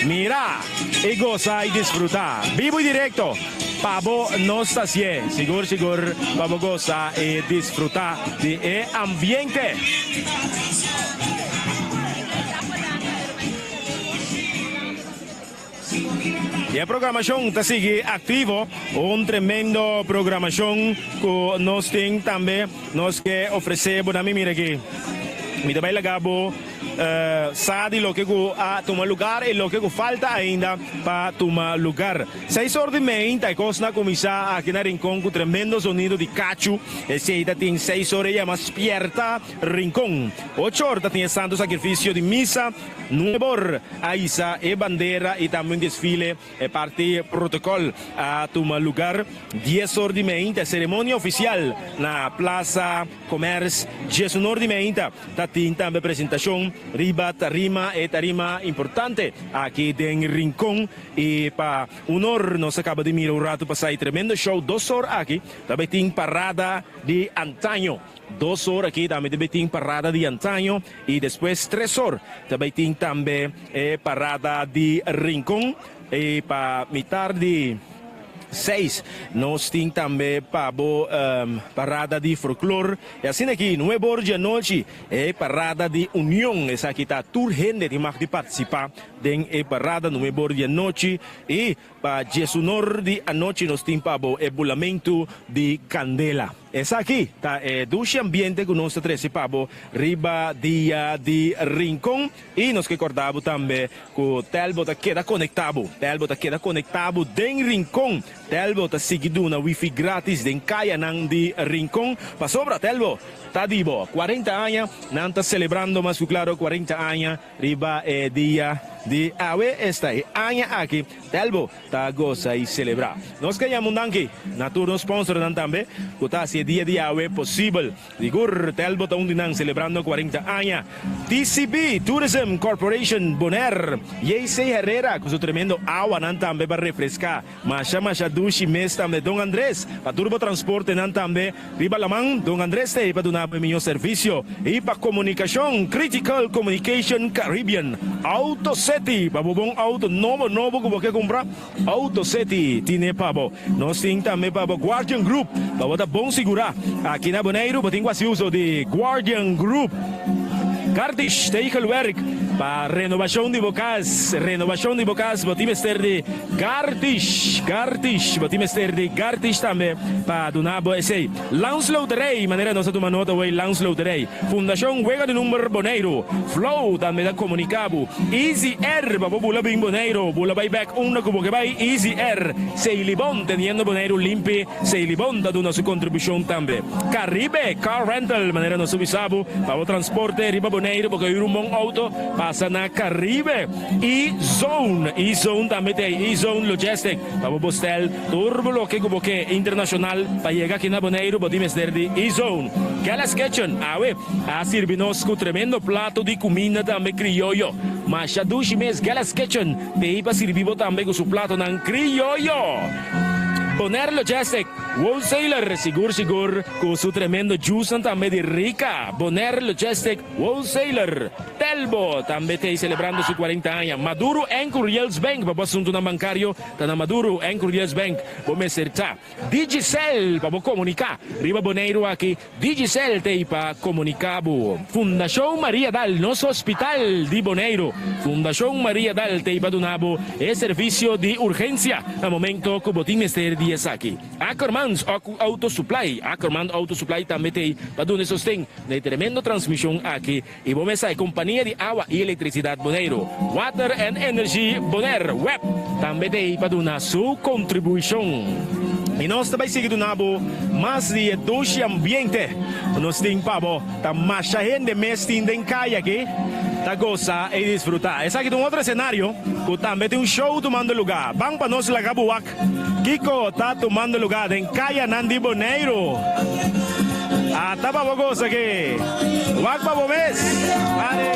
Mira y goza y disfruta bibo y directo pa bo nos ta hacié. Sigur sigur pa bo goza y disfruta di e ambiente. Y e programacion ta sigui activo, un tremendo programacion cu nos tin tambe nos ke ofrece bo na mi. Mira aki, mi ta bay laga bo sa di loke cu a tuma lugar y loke cu falta ainda pa tuma lugar. Seis or di meinta e kosnan a kuminsá aki na Rincon ku tremendo zonido di kachu. Esei ta tin seis or e yama Spierta Rincon. Ocho or ta tin e Santo Sakrifisio di Misa. Nuebe or a hisa e bandera i tambe un desfile e parti protokòl a tuma lugar. Dies or di meinta e seremonia ofisial na Plaza Commerce. Diesun or di meinta ta tin tambe presentashon riba tarima, e tarima importante aki den Rincon. I pa unor nos a kaba di mira un ratu pasá e tremendo show dos or aki ta bay tin parada di antaño. Dos or aki tambe ta bay tin parada di antaño i despues tres or ta bay tin tambe e parada di Rincon i pa mitar di seis nos tin tambe pa bo parada di folklor i asina aki nuebe or di anochi e parada di union esaki ta tur hende tin mag di participa. Den e parada nuebor di anochi i pa diesunor di anochi nos tin pa bo e bulamentu di kandela. Esaki ta e dushi ambiente ku nos ta trese pa bo riba Dia di Rincon i nos ke kòrda bo tambe ku Telbo ta keda konektá bo. Telbo ta keda konektá bo den Rincon. Telbo ta sigui duna wifi gratis den kayanan di Rincon pasobra Telbo ta di bo. Kuarenta aña nan ta selebrando mas ku klaro kuarenta aña. Riba e dia di awe, esta e aña aki, Telbo ta gosa y celebra. Nos ke yama un danki na tur nos sponsornan tambe cu ta haci e dia di awe posibel. Sigur Telbo ta un di nan celebrando cuarenta aña. TCB, Tourism Corporation Bonaire, JC Herrera cu su tremendo awanan tambe pa refresca. Masha masha dushi mes tambe Don Andres pa tur bo transportenan tambe riba laman Don Andres ta ei pa duna bo e miho servisio i pa komunikashon Critical Communication Caribbean Auto City pa bo bon auto nobo nobo ku bo ke kumpra Auto City tine pa bo Nos tin tambe pa bo Guardian Group pa bo ta bon sigurá aki na Boneiru bo tin ku hasi uso di Guardian Group Cardish Tegelwerk pa renobashon di bo kas renobashon di bo kas bo tin mester di Gartish, Gartish, bo tin mester di Gartish tambe pa duna bo esei. Lans Loterij, manera nos a tuma nota awey, Lans Loterij, Fundashon Wega di Number Boneiru, Flow tambe ta komunika bo. Easy Air, pa bo bula bin Boneiru, bula bai bek unda ku bo ke bai, Easy Air. Seilibon, teniendo Boneiru limpi, Seilibon ta duna su kontribushon tambe. Caribe Car Rental, manera nos a bisa bo, pa bo transporte riba Boneiru, bo ke hür un bon outo, pasa na Caribe. E-Zone, E-Zone tambe ta ei, E-Zone Logistic, pa bo bostel tur bo loke ku bo ke internashonal pa yega aki na Boneiru bo tin mester di E-Zone. Kelly's Kitchen awe a sirbi nos ku tremendo plato di kuminda tambe krioyo. Masha dushi mes Kelly's Kitchen ta ei pa sirbi bo tambe ku su platonan krioyo. Bonaire Logistic, Wholesaler, sigur sigur ku su tremendo juicenan tambe di Rica, Bonaire Logistic, Wholesaler, Telbo tambe t'ei celebrando su cuarenta aña, Maduro en Curiels Bank, pa bo asuntunan bancario ta na Maduro en Curiels Bank bo mester ta. Digicel pa bo comunica riba Boneiru aki, Digicel t'ei pa comunica bo. Fundacion Maria Dal, nos hospital di Boneiru. Fundacion Maria Dal t'ei pa duna bo e servicio di urgencia na momento cu bo tin mester di esaki. Ackermans Auto Supply, Ackerman Auto Supply tambe t'ei pa duna e sosten na e tremendo transmision aki y bo mesa e compania di awa y electricidad Boneiru, Water and Energy Bonaire, web, tambe t'ei pa duna su contribucion. Y nos ta bay sigui duna bo mas di e dushi ambiente cu nos tin pa bo. Ta masha hende mes tin den caya aki ta goza y disfruta. Esaki ta un otro escenario cu tambe tin un show tumando luga. Ban pa nos laga bo wak kico ta tumando luga den cayanan di Boneiru. Ata pa bo goza aki. Wak pa bo mes. Pare.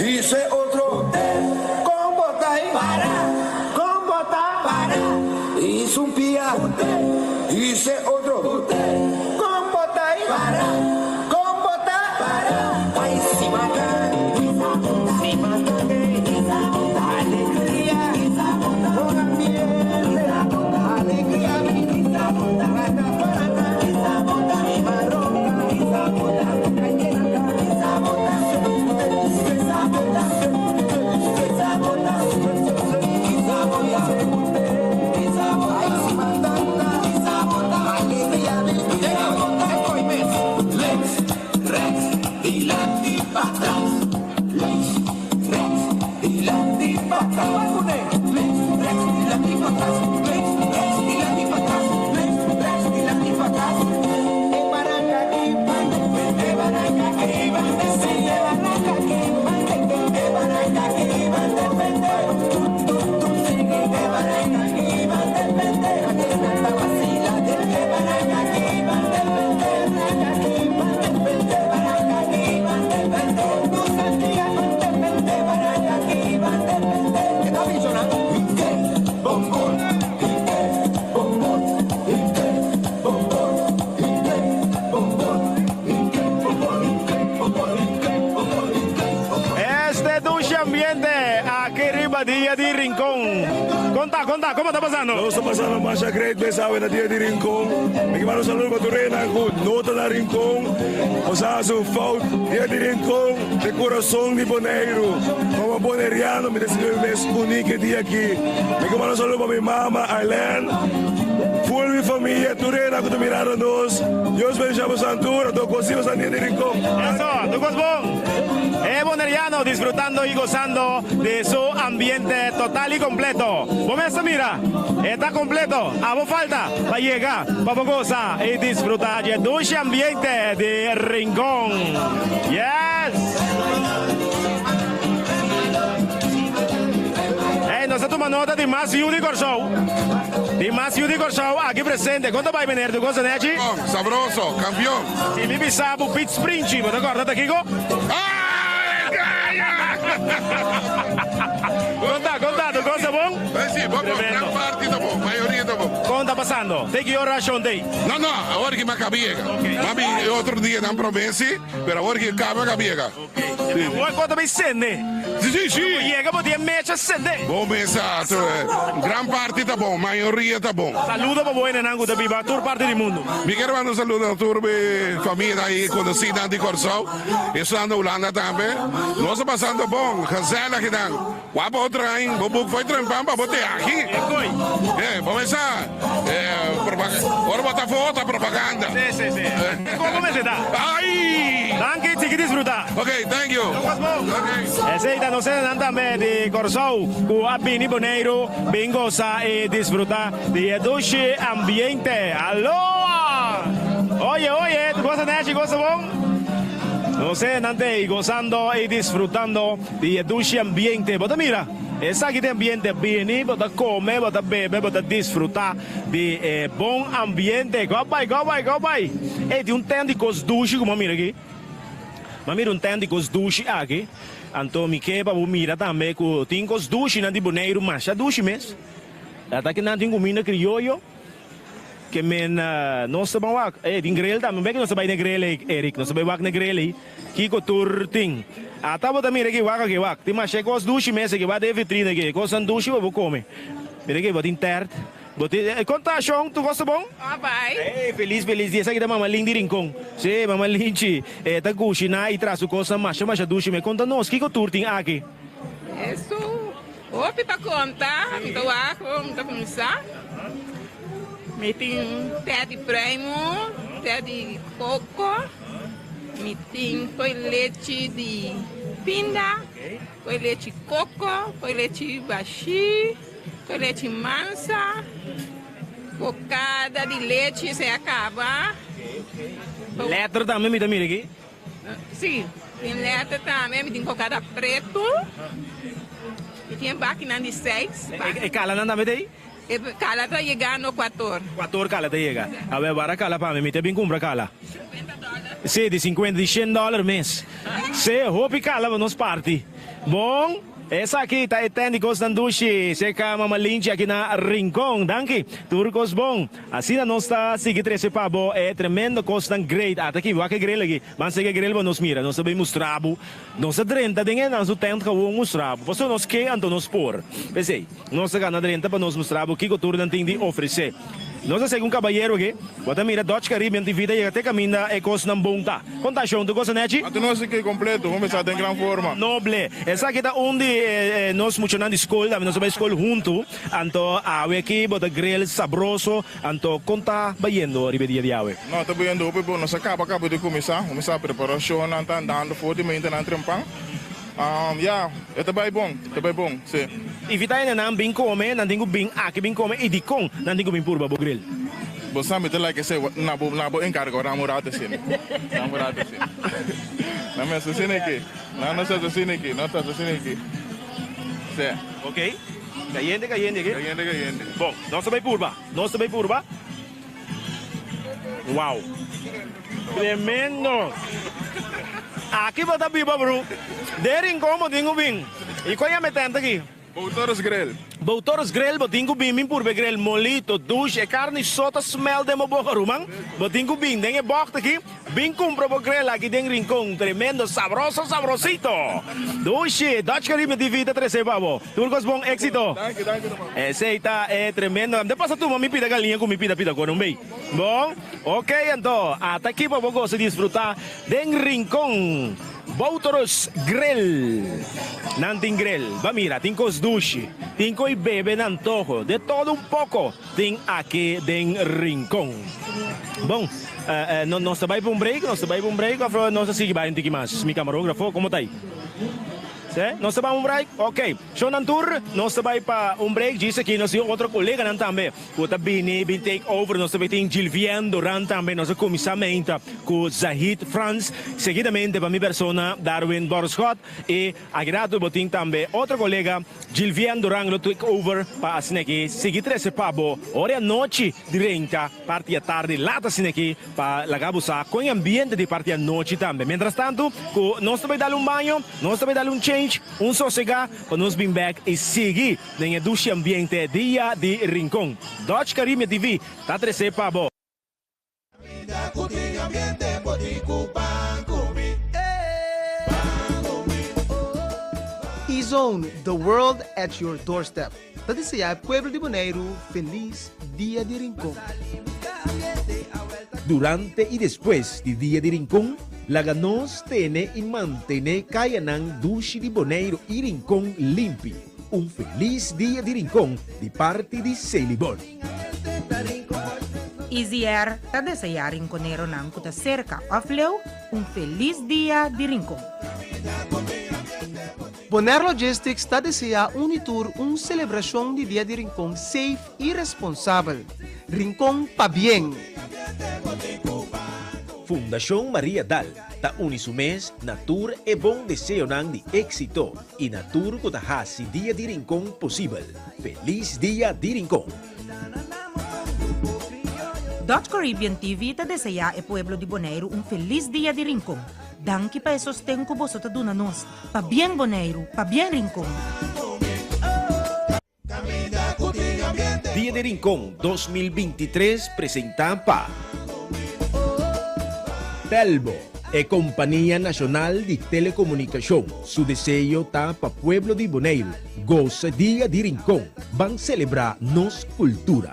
Hice otro con bota para, con bota para. Hice un pia, hice otro con bota para, con bota para. Ay, si mata, si mata, alegría, con ambiente, alegría, Este dushi ambiente aki riba Dia di Rincon. Conta, conta, como ta pasando? Nos ta pasando masha great mes awe na Dia di Rincon. Mi ke manda un saludo pa tur hendenan ku no ta na Rincon. Nos a hasi un fout. Dia di Rincon ta e kurason di Boneiru. Komo boneriano mi ta sinti mi mes uní ku e dia aki. Mi ke manda un saludo pa mi mama Arlene, ful mi famia, tur hendenan ku ta mirando nos. Dios bendicion boso tur. Anto kos si boso na Dia di Rincon. Eso, tur kos bon. E boneriano disfrutando y gozando di su ambiente total y completo. Bo mes ta mira, e ta completo. Abo falta pa yega pa bo goza y disfruta dje dushi ambiente di Rincon. Yes! Ey, nos a tuma nota di mas yu di Kòrsou. Di mas yu di Kòrsou aki presente. Kon ta bai meneer? Tu goza nechi? Bon, sabroso, kampion. Si mi bisa bo Piet Sprinchi, bo ta kòrda ta kiko? Kon ta, kon ta? Tu goza bon? Si, bon, bon. Gran parti ta bon, mayoria ta bon. Kon ta pasando? Te ki ora shon tei? No, no, awor ki mi a kaba yega. Mi a bini e otro dianan promé si, pero awor ki kaba a kaba yega. Awor bo ta bay sende. Si, si, si. Bo yega bo tin mecha sende. Bo mesa, gran parti ta bon, mayoria ta bon. Saludo pa bo hendenan ku ta biba tur parti di mundu. Mi kier manda un saludo na tur mi famianan i konosinan di Kòrsou, esnan na Hulanda tambe. Nos ta pasando bon, gezellig nan. Wak bo train, bo buk fo'i trempan pa bo te aki. Eh, bo mesa, eh, ora bo ta afó ta propaganda. Sí, sí, sí. Kon bo mester ta? Ai! Danki, sigui disfruta. Ok, thank you. Esei ta nos hendenan tambe di Kòrsou ku a bini Boneiru bin gosa i disfruta di e dushi ambiente. Aloha! Oye, oye, tu gosa nechi, gosa bon? Nos hendenan t'ei gosando i disfrutando di e dushi ambiente. Bo ta mira, esaki ta e ambiente. Bini, bo ta kome, bo ta bebe, bo ta disfruta di e bon ambiente. Go bai, go bai, go bai! Ey, tin un tent di kos dushi ku bo a mira aki. M'a mira un tent di kos dushi aki, anto mi ke pa bo mira tambe ku tin kos dushinan di Boneiru masha dushi mes. Ata ki nan tin kuminda krioyo ke men nos ta ban wak. E tin grill tambe, un bek nos ta bai na e grill ei Eric, nos ta bai wak na e grill ei kiko tur tin. Ata bo ta mira aki wak aki wak, tin masha kos dushi mes aki, wak den e vitrina aki, e kosnan dushi pa bo kome. Mira aki bo tin tèrt. Bo tin e konta shon tur kos ta bon? A bai. Ey felis felis dia esaki ta mama Lin di Rincon. Si mama Linchi e ta kushina y tra su kosnan masha masha dushi me konta nos kiko tur tin aki? Esu hopi pa konta mi ta wak mi ta kuminsa mi tin te di pruimo te di koko mi tin koi lechi di pinda koi lechi koko koi lechi bashi. Ku lechi mansa, bocada di lechi esei a caba. Letter tambe mi ta mira aki. Si, tin letter tambe, mi tin cocada pretu, mi tin e bakinan di seis. E calanan tambe ta ei? E cala ta yegando cuator. Cuator cala ta yega. Awe wara cala pa mi, mi ta bin cumpra cala. Cincuenta dollar. Si, di cincuenta, di shen dollar mes. Si, hopi cala pa nos parti. Bon. Esaki ta e tent di kosnan dushi serka Mama Linchi aki na Rincon. Danki. Tur kos bon. Asina nos ta sigui trese pa bo e tremendo kosnan great. Ata aki, wak e grill aki. Ban sega e grill pa nos mira. Nos ta bay mustra bo. Nos ta drenta den e nan su tent gewoon mustra bo. Pasobra nos ke anto nos por. P'esey, nos ta gana drenta pa nos mustra bo kiko tur nan tin di ofrece. Nos a sega un kabayero aki. Bo ta mira Dutch Caribbean TV ta yega te kaminda e kosnan bon ta. Kon ta shon? Tur kos ta nechi? Anto nos aki kompleto, bo mester den gran forma. Noble. Esaki ta un di nos muchanan di skol tambe. Nos a bai skol huntu. Anto awe aki bo ta grill sabroso. Anto kon ta bayendo riba e dia di awe? No, ta bayendo hopi bon. Nos a kaba kaba di kuminsá. Kuminsá preparashonnan ta andando for di maintanan trempan. Ya, e ta bai bon, e ta bai bon, si. Invita hendenan bin come, nan tin cu bin aki bin come y dicon nan tin cu bin purba bo grill? Bo sa mi ta like esey, na bo na bo encargo ram un rato asina, ram un rato asina. Nan mester asina aki, nan no sa asina aki, no ta asina aki, si. Ok, cayente cayente aki. Cayente cayente. Bon, nos ta bai purba, nos ta bai purba. Wow. Tremendo! Aki bo ta biba bru. Den Rincon bo tin ku bin. I kon yama e tent aki? Boutores Grill. Boutores Grill bo tin ku bin bin purba e grill molito, dushi, e karni so ta smell den bo boka ruman. Bo tin ku bin den e bògt aki bin kumpra bo grill aki den Rincon. Tremendo, sabroso sabrosito. Dushi! Dutch Caribbean TV ta trese pa bo. Tur kos bon, éxito. Danki, danki ruman. Esei ta e tremendo. Ante pasa tuma mi pida galiña ku mi pida pida kon un bei. Bon, ok anto, ata aki pa bo gosa disfruta den Rincon Bouterus Grill. Nan tin grill, ba mira, tin kos dushi, tin koi bebe na antoho, de todo un poko tin aki den Rincon. Bon, nos ta bai pa un break, nos ta bai pa un break of nos ta sigui bai un tiki mas? Mi camarógrafo, como ta ai? Se, nos ta bai un break? Ok, shownan tur, nos ta bai pa un break, djis aki nos tin otro koleganan tambe. Ku ta bini bin take over nos ta bay tin Gilvien Doran tambe nos a kuminsá meinta ku Zahid Frans seguidamente pa mi persona Darwin Borschot i aki rato bo tin tambe otro kolega Gilvien Doran lo take over pa asina aki sigui trese pa bo ora e anochi di renta parti atardi lat asina aki pa laga bo sa kon e ambiente di parti anochi tambe mientras tanto ku nos ta bay dal un baño nos ta bay dal un change un sosega pa nos bin bek i sigui Den e dushi ambiente Dia di Rincon, Dutch Caribbean TV ta trece pa bo. E-Zone, the world at your doorstep, ta desea e pueblo di Boneiru felis Dia di Rincon. Durante i despues di Dia di Rincon, laga nos tene i mantene kayanan dushi di Boneiru i Rincon limpi. Un felis dia di Rincon di parti di Selibon. Easy Air ta deseá rinconeronan ku ta serka òf leu un felis dia di Rincon. Bonaire Logistics ta deseá un i tur un selebrashon di Dia di Rincon safe i responsabel. Rincon pabien! Fundashon Maria Dal ta uni su mes na tur e bon deseonan di éksito i na tur ku ta hasi Dia di Rincon posibel. Felis Dia di Rincon! Dutch Caribbean TV ta deseá e pueblo di Boneiru un felis Dia di Rincon. Danki pa e sosten ku boso ta duna nos. Pabien Boneiru, pabien Rincon! Dia di Rincon 2023 presentá pa Telbo, e kompania nashonal di telekomunikashon, su deseo ta pa pueblo di Boneiru gosa Dia di Rincon, ban selebrá nos kultura.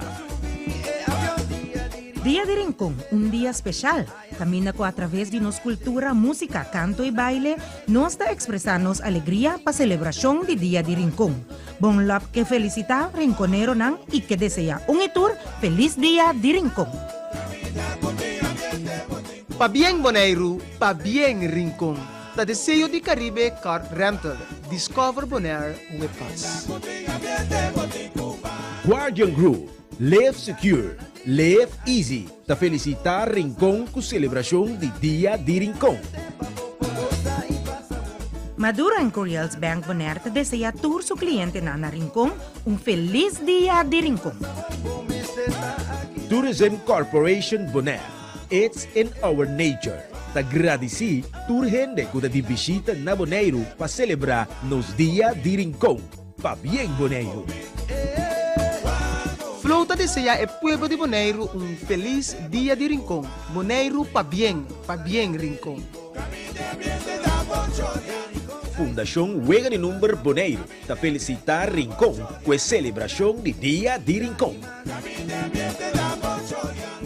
Dia di Rincon, un dia speshal! Kaminda ku atraves di nos kultura, músika, kanto i baile, nos ta ekspresá nos alegria pa selebrashon di Dia di Rincon. Bon Lòp ke felisitá rinkoneronan i ke deseá un i tur felis Dia di Rincon. Pabien Boneiru, pabien Rincon, ta deseo di Caribe Car Rental, Discover Bonaire with us. Guardian Group, Live Secure, Live Easy ta felicita Rincon cu celebracion di Dia di Rincon. Maduro en Curiel's Bank Bonaire ta desea tur su clientenan na Rincon un feliz Dia di Rincon. Tourism Corporation Bonaire, It's in our nature ta gradici tur hende cu ta di bishita na Boneiru pa celebra nos Dia di Rincon. Pabien Boneiru! Flow ta deseá e pueblo di Boneiru un felis Dia di Rincon. Boneiru pabien, pabien Rincon. Fundashon Wega di Number Boneiru ta felisitá Rincon ku e selebrashon di Dia di Rincon.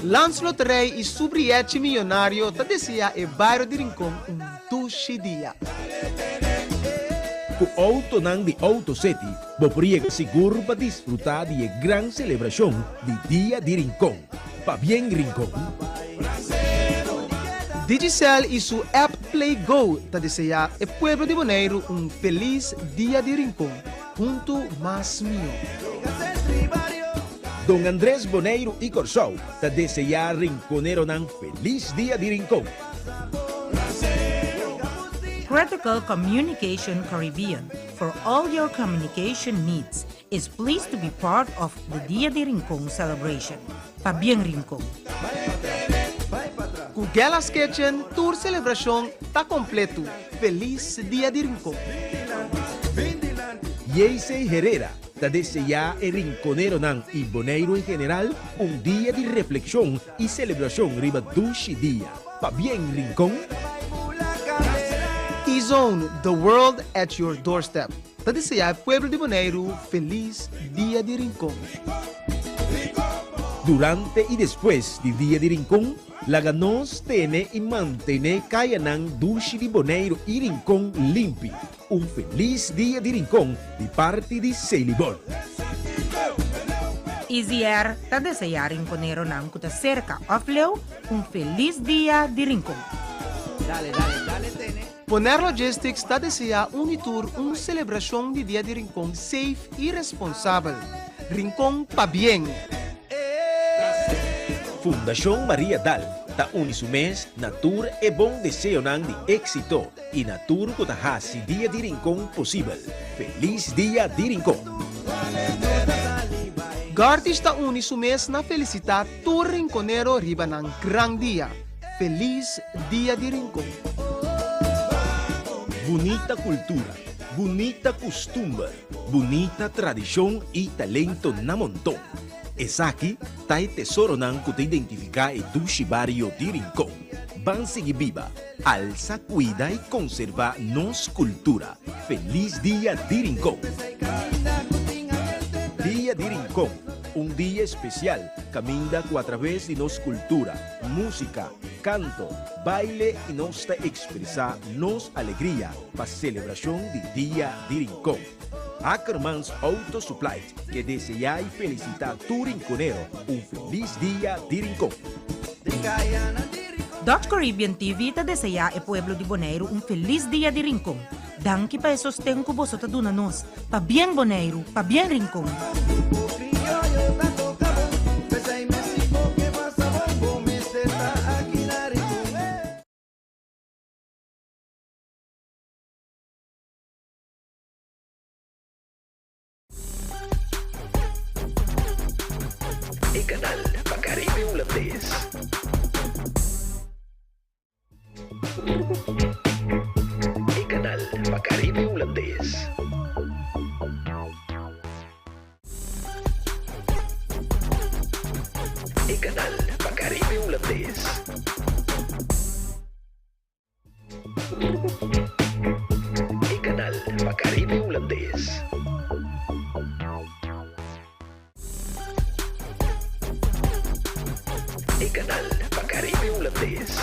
Landsloterij i su brièchi miyonario ta deseá e bario di Rincon un dushi dia. Ku outonan di Auto City bo por yega sigur pa disfrutá di e gran selebrashon di Dia di Rincon. Pabien Rincon! Digicel i su app Play Go ta deseá e pueblo di Boneiru un felis Dia di Rincon. Huntu mas mihó. Don Andres Boneiru i Kòrsou ta deseá rinkoneronan felis Dia di Rincon. Critical Communication Caribbean for all your communication needs is pleased to be part of the Dia di Rincon celebration. Pabien Rincon! Ku Gella's Kitchen tur selebrashon ta kompletu. Felis Dia di Rincon! Yeisey Herrera ta deseá e rinkoneronan i Boneiru en general un dia di reflekshon i selebrashon riba dushi dia. Pabien Rincon! E-Zone, the world at your doorstep, ta deseá e pueblo di Boneiru felis Dia di Rincon. Durante i despues di Dia di Rincon, laga nos tene i mantené kayanan dushi di Boneiru i Rincon limpi. Un felis Dia di Rincon di parti di Selibon. Easy Air ta deseá rinkoneronan ku ta serka òf leu un felis Dia di Rincon. Bonaire Logistics ta deseá un i tur un selebrashon di Dia di Rincon safe i responsabel. Rincon pabien! Fundashon Maria Dal ta uni su mes na tur e bon deseonan di éksito i na tur ku ta hasi Dia di Rincon posibel. Felis Dia di Rincon! Gartish ta uni su mes na felisitá tur rinkonero riba nan gran dia. Felis Dia di Rincon! Bunita kultura, bunita kustumber, bunita tradishon i talento na monton. Esaki ta e tesoronan ku ta identifiká e dushi bario di Rincon. Ban sigui biba! Alsa, cuida y conserva nos cultura. Feliz Dia di Rincon! Dia di Rincon, un dia especial caminda cu a traves di nos cultura, musica, canto, baile y nos ta expresa nos alegria pa celebracion di Dia di Rincon. Ackermans Auto Supply ke desea y felicita tur rinconero un feliz Dia di Rincon. Dutch Caribbean TV ta deseá e pueblo di Boneiru un felis Dia di Rincon. Danki pa e sosten ku boso ta duna nos. Pabien Boneiru, pabien Rincon! E kanal pa Caribe Hulandes. E kanal pa Caribe Hulandes. E kanal pa Caribe Hulandes. E kanal pa Caribe Hulandes. E kanal pa Caribe Hulandes.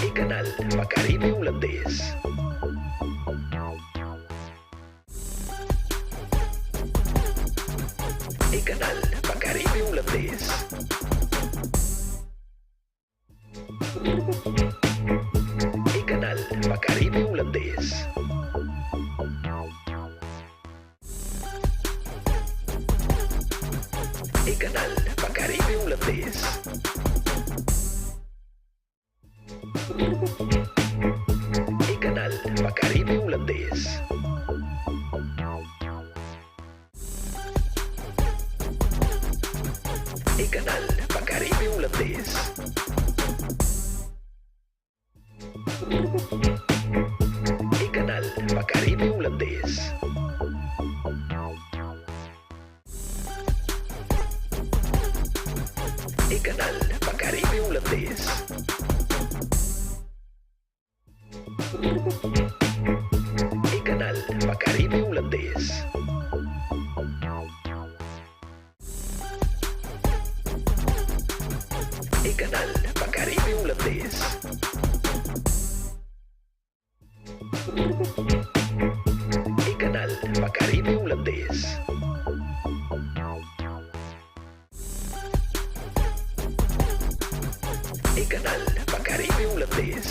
E kanal pa Caribe Hulandes. E kanal pa Caribe Hulandes. E kanal pa Caribe Hulandes. E kanal pa Caribe Hulandes. E kanal pa Caribe Hulandes. E kanal pa Caribe Hulandes. E kanal pa Caribe Hulandes. E kanal pa Caribe Hulandes. E kanal pa Caribe Hulandes. E kanal pa Caribe Hulandes. E kanal pa Caribe Hulandes. E kanal pa Caribe Hulandes.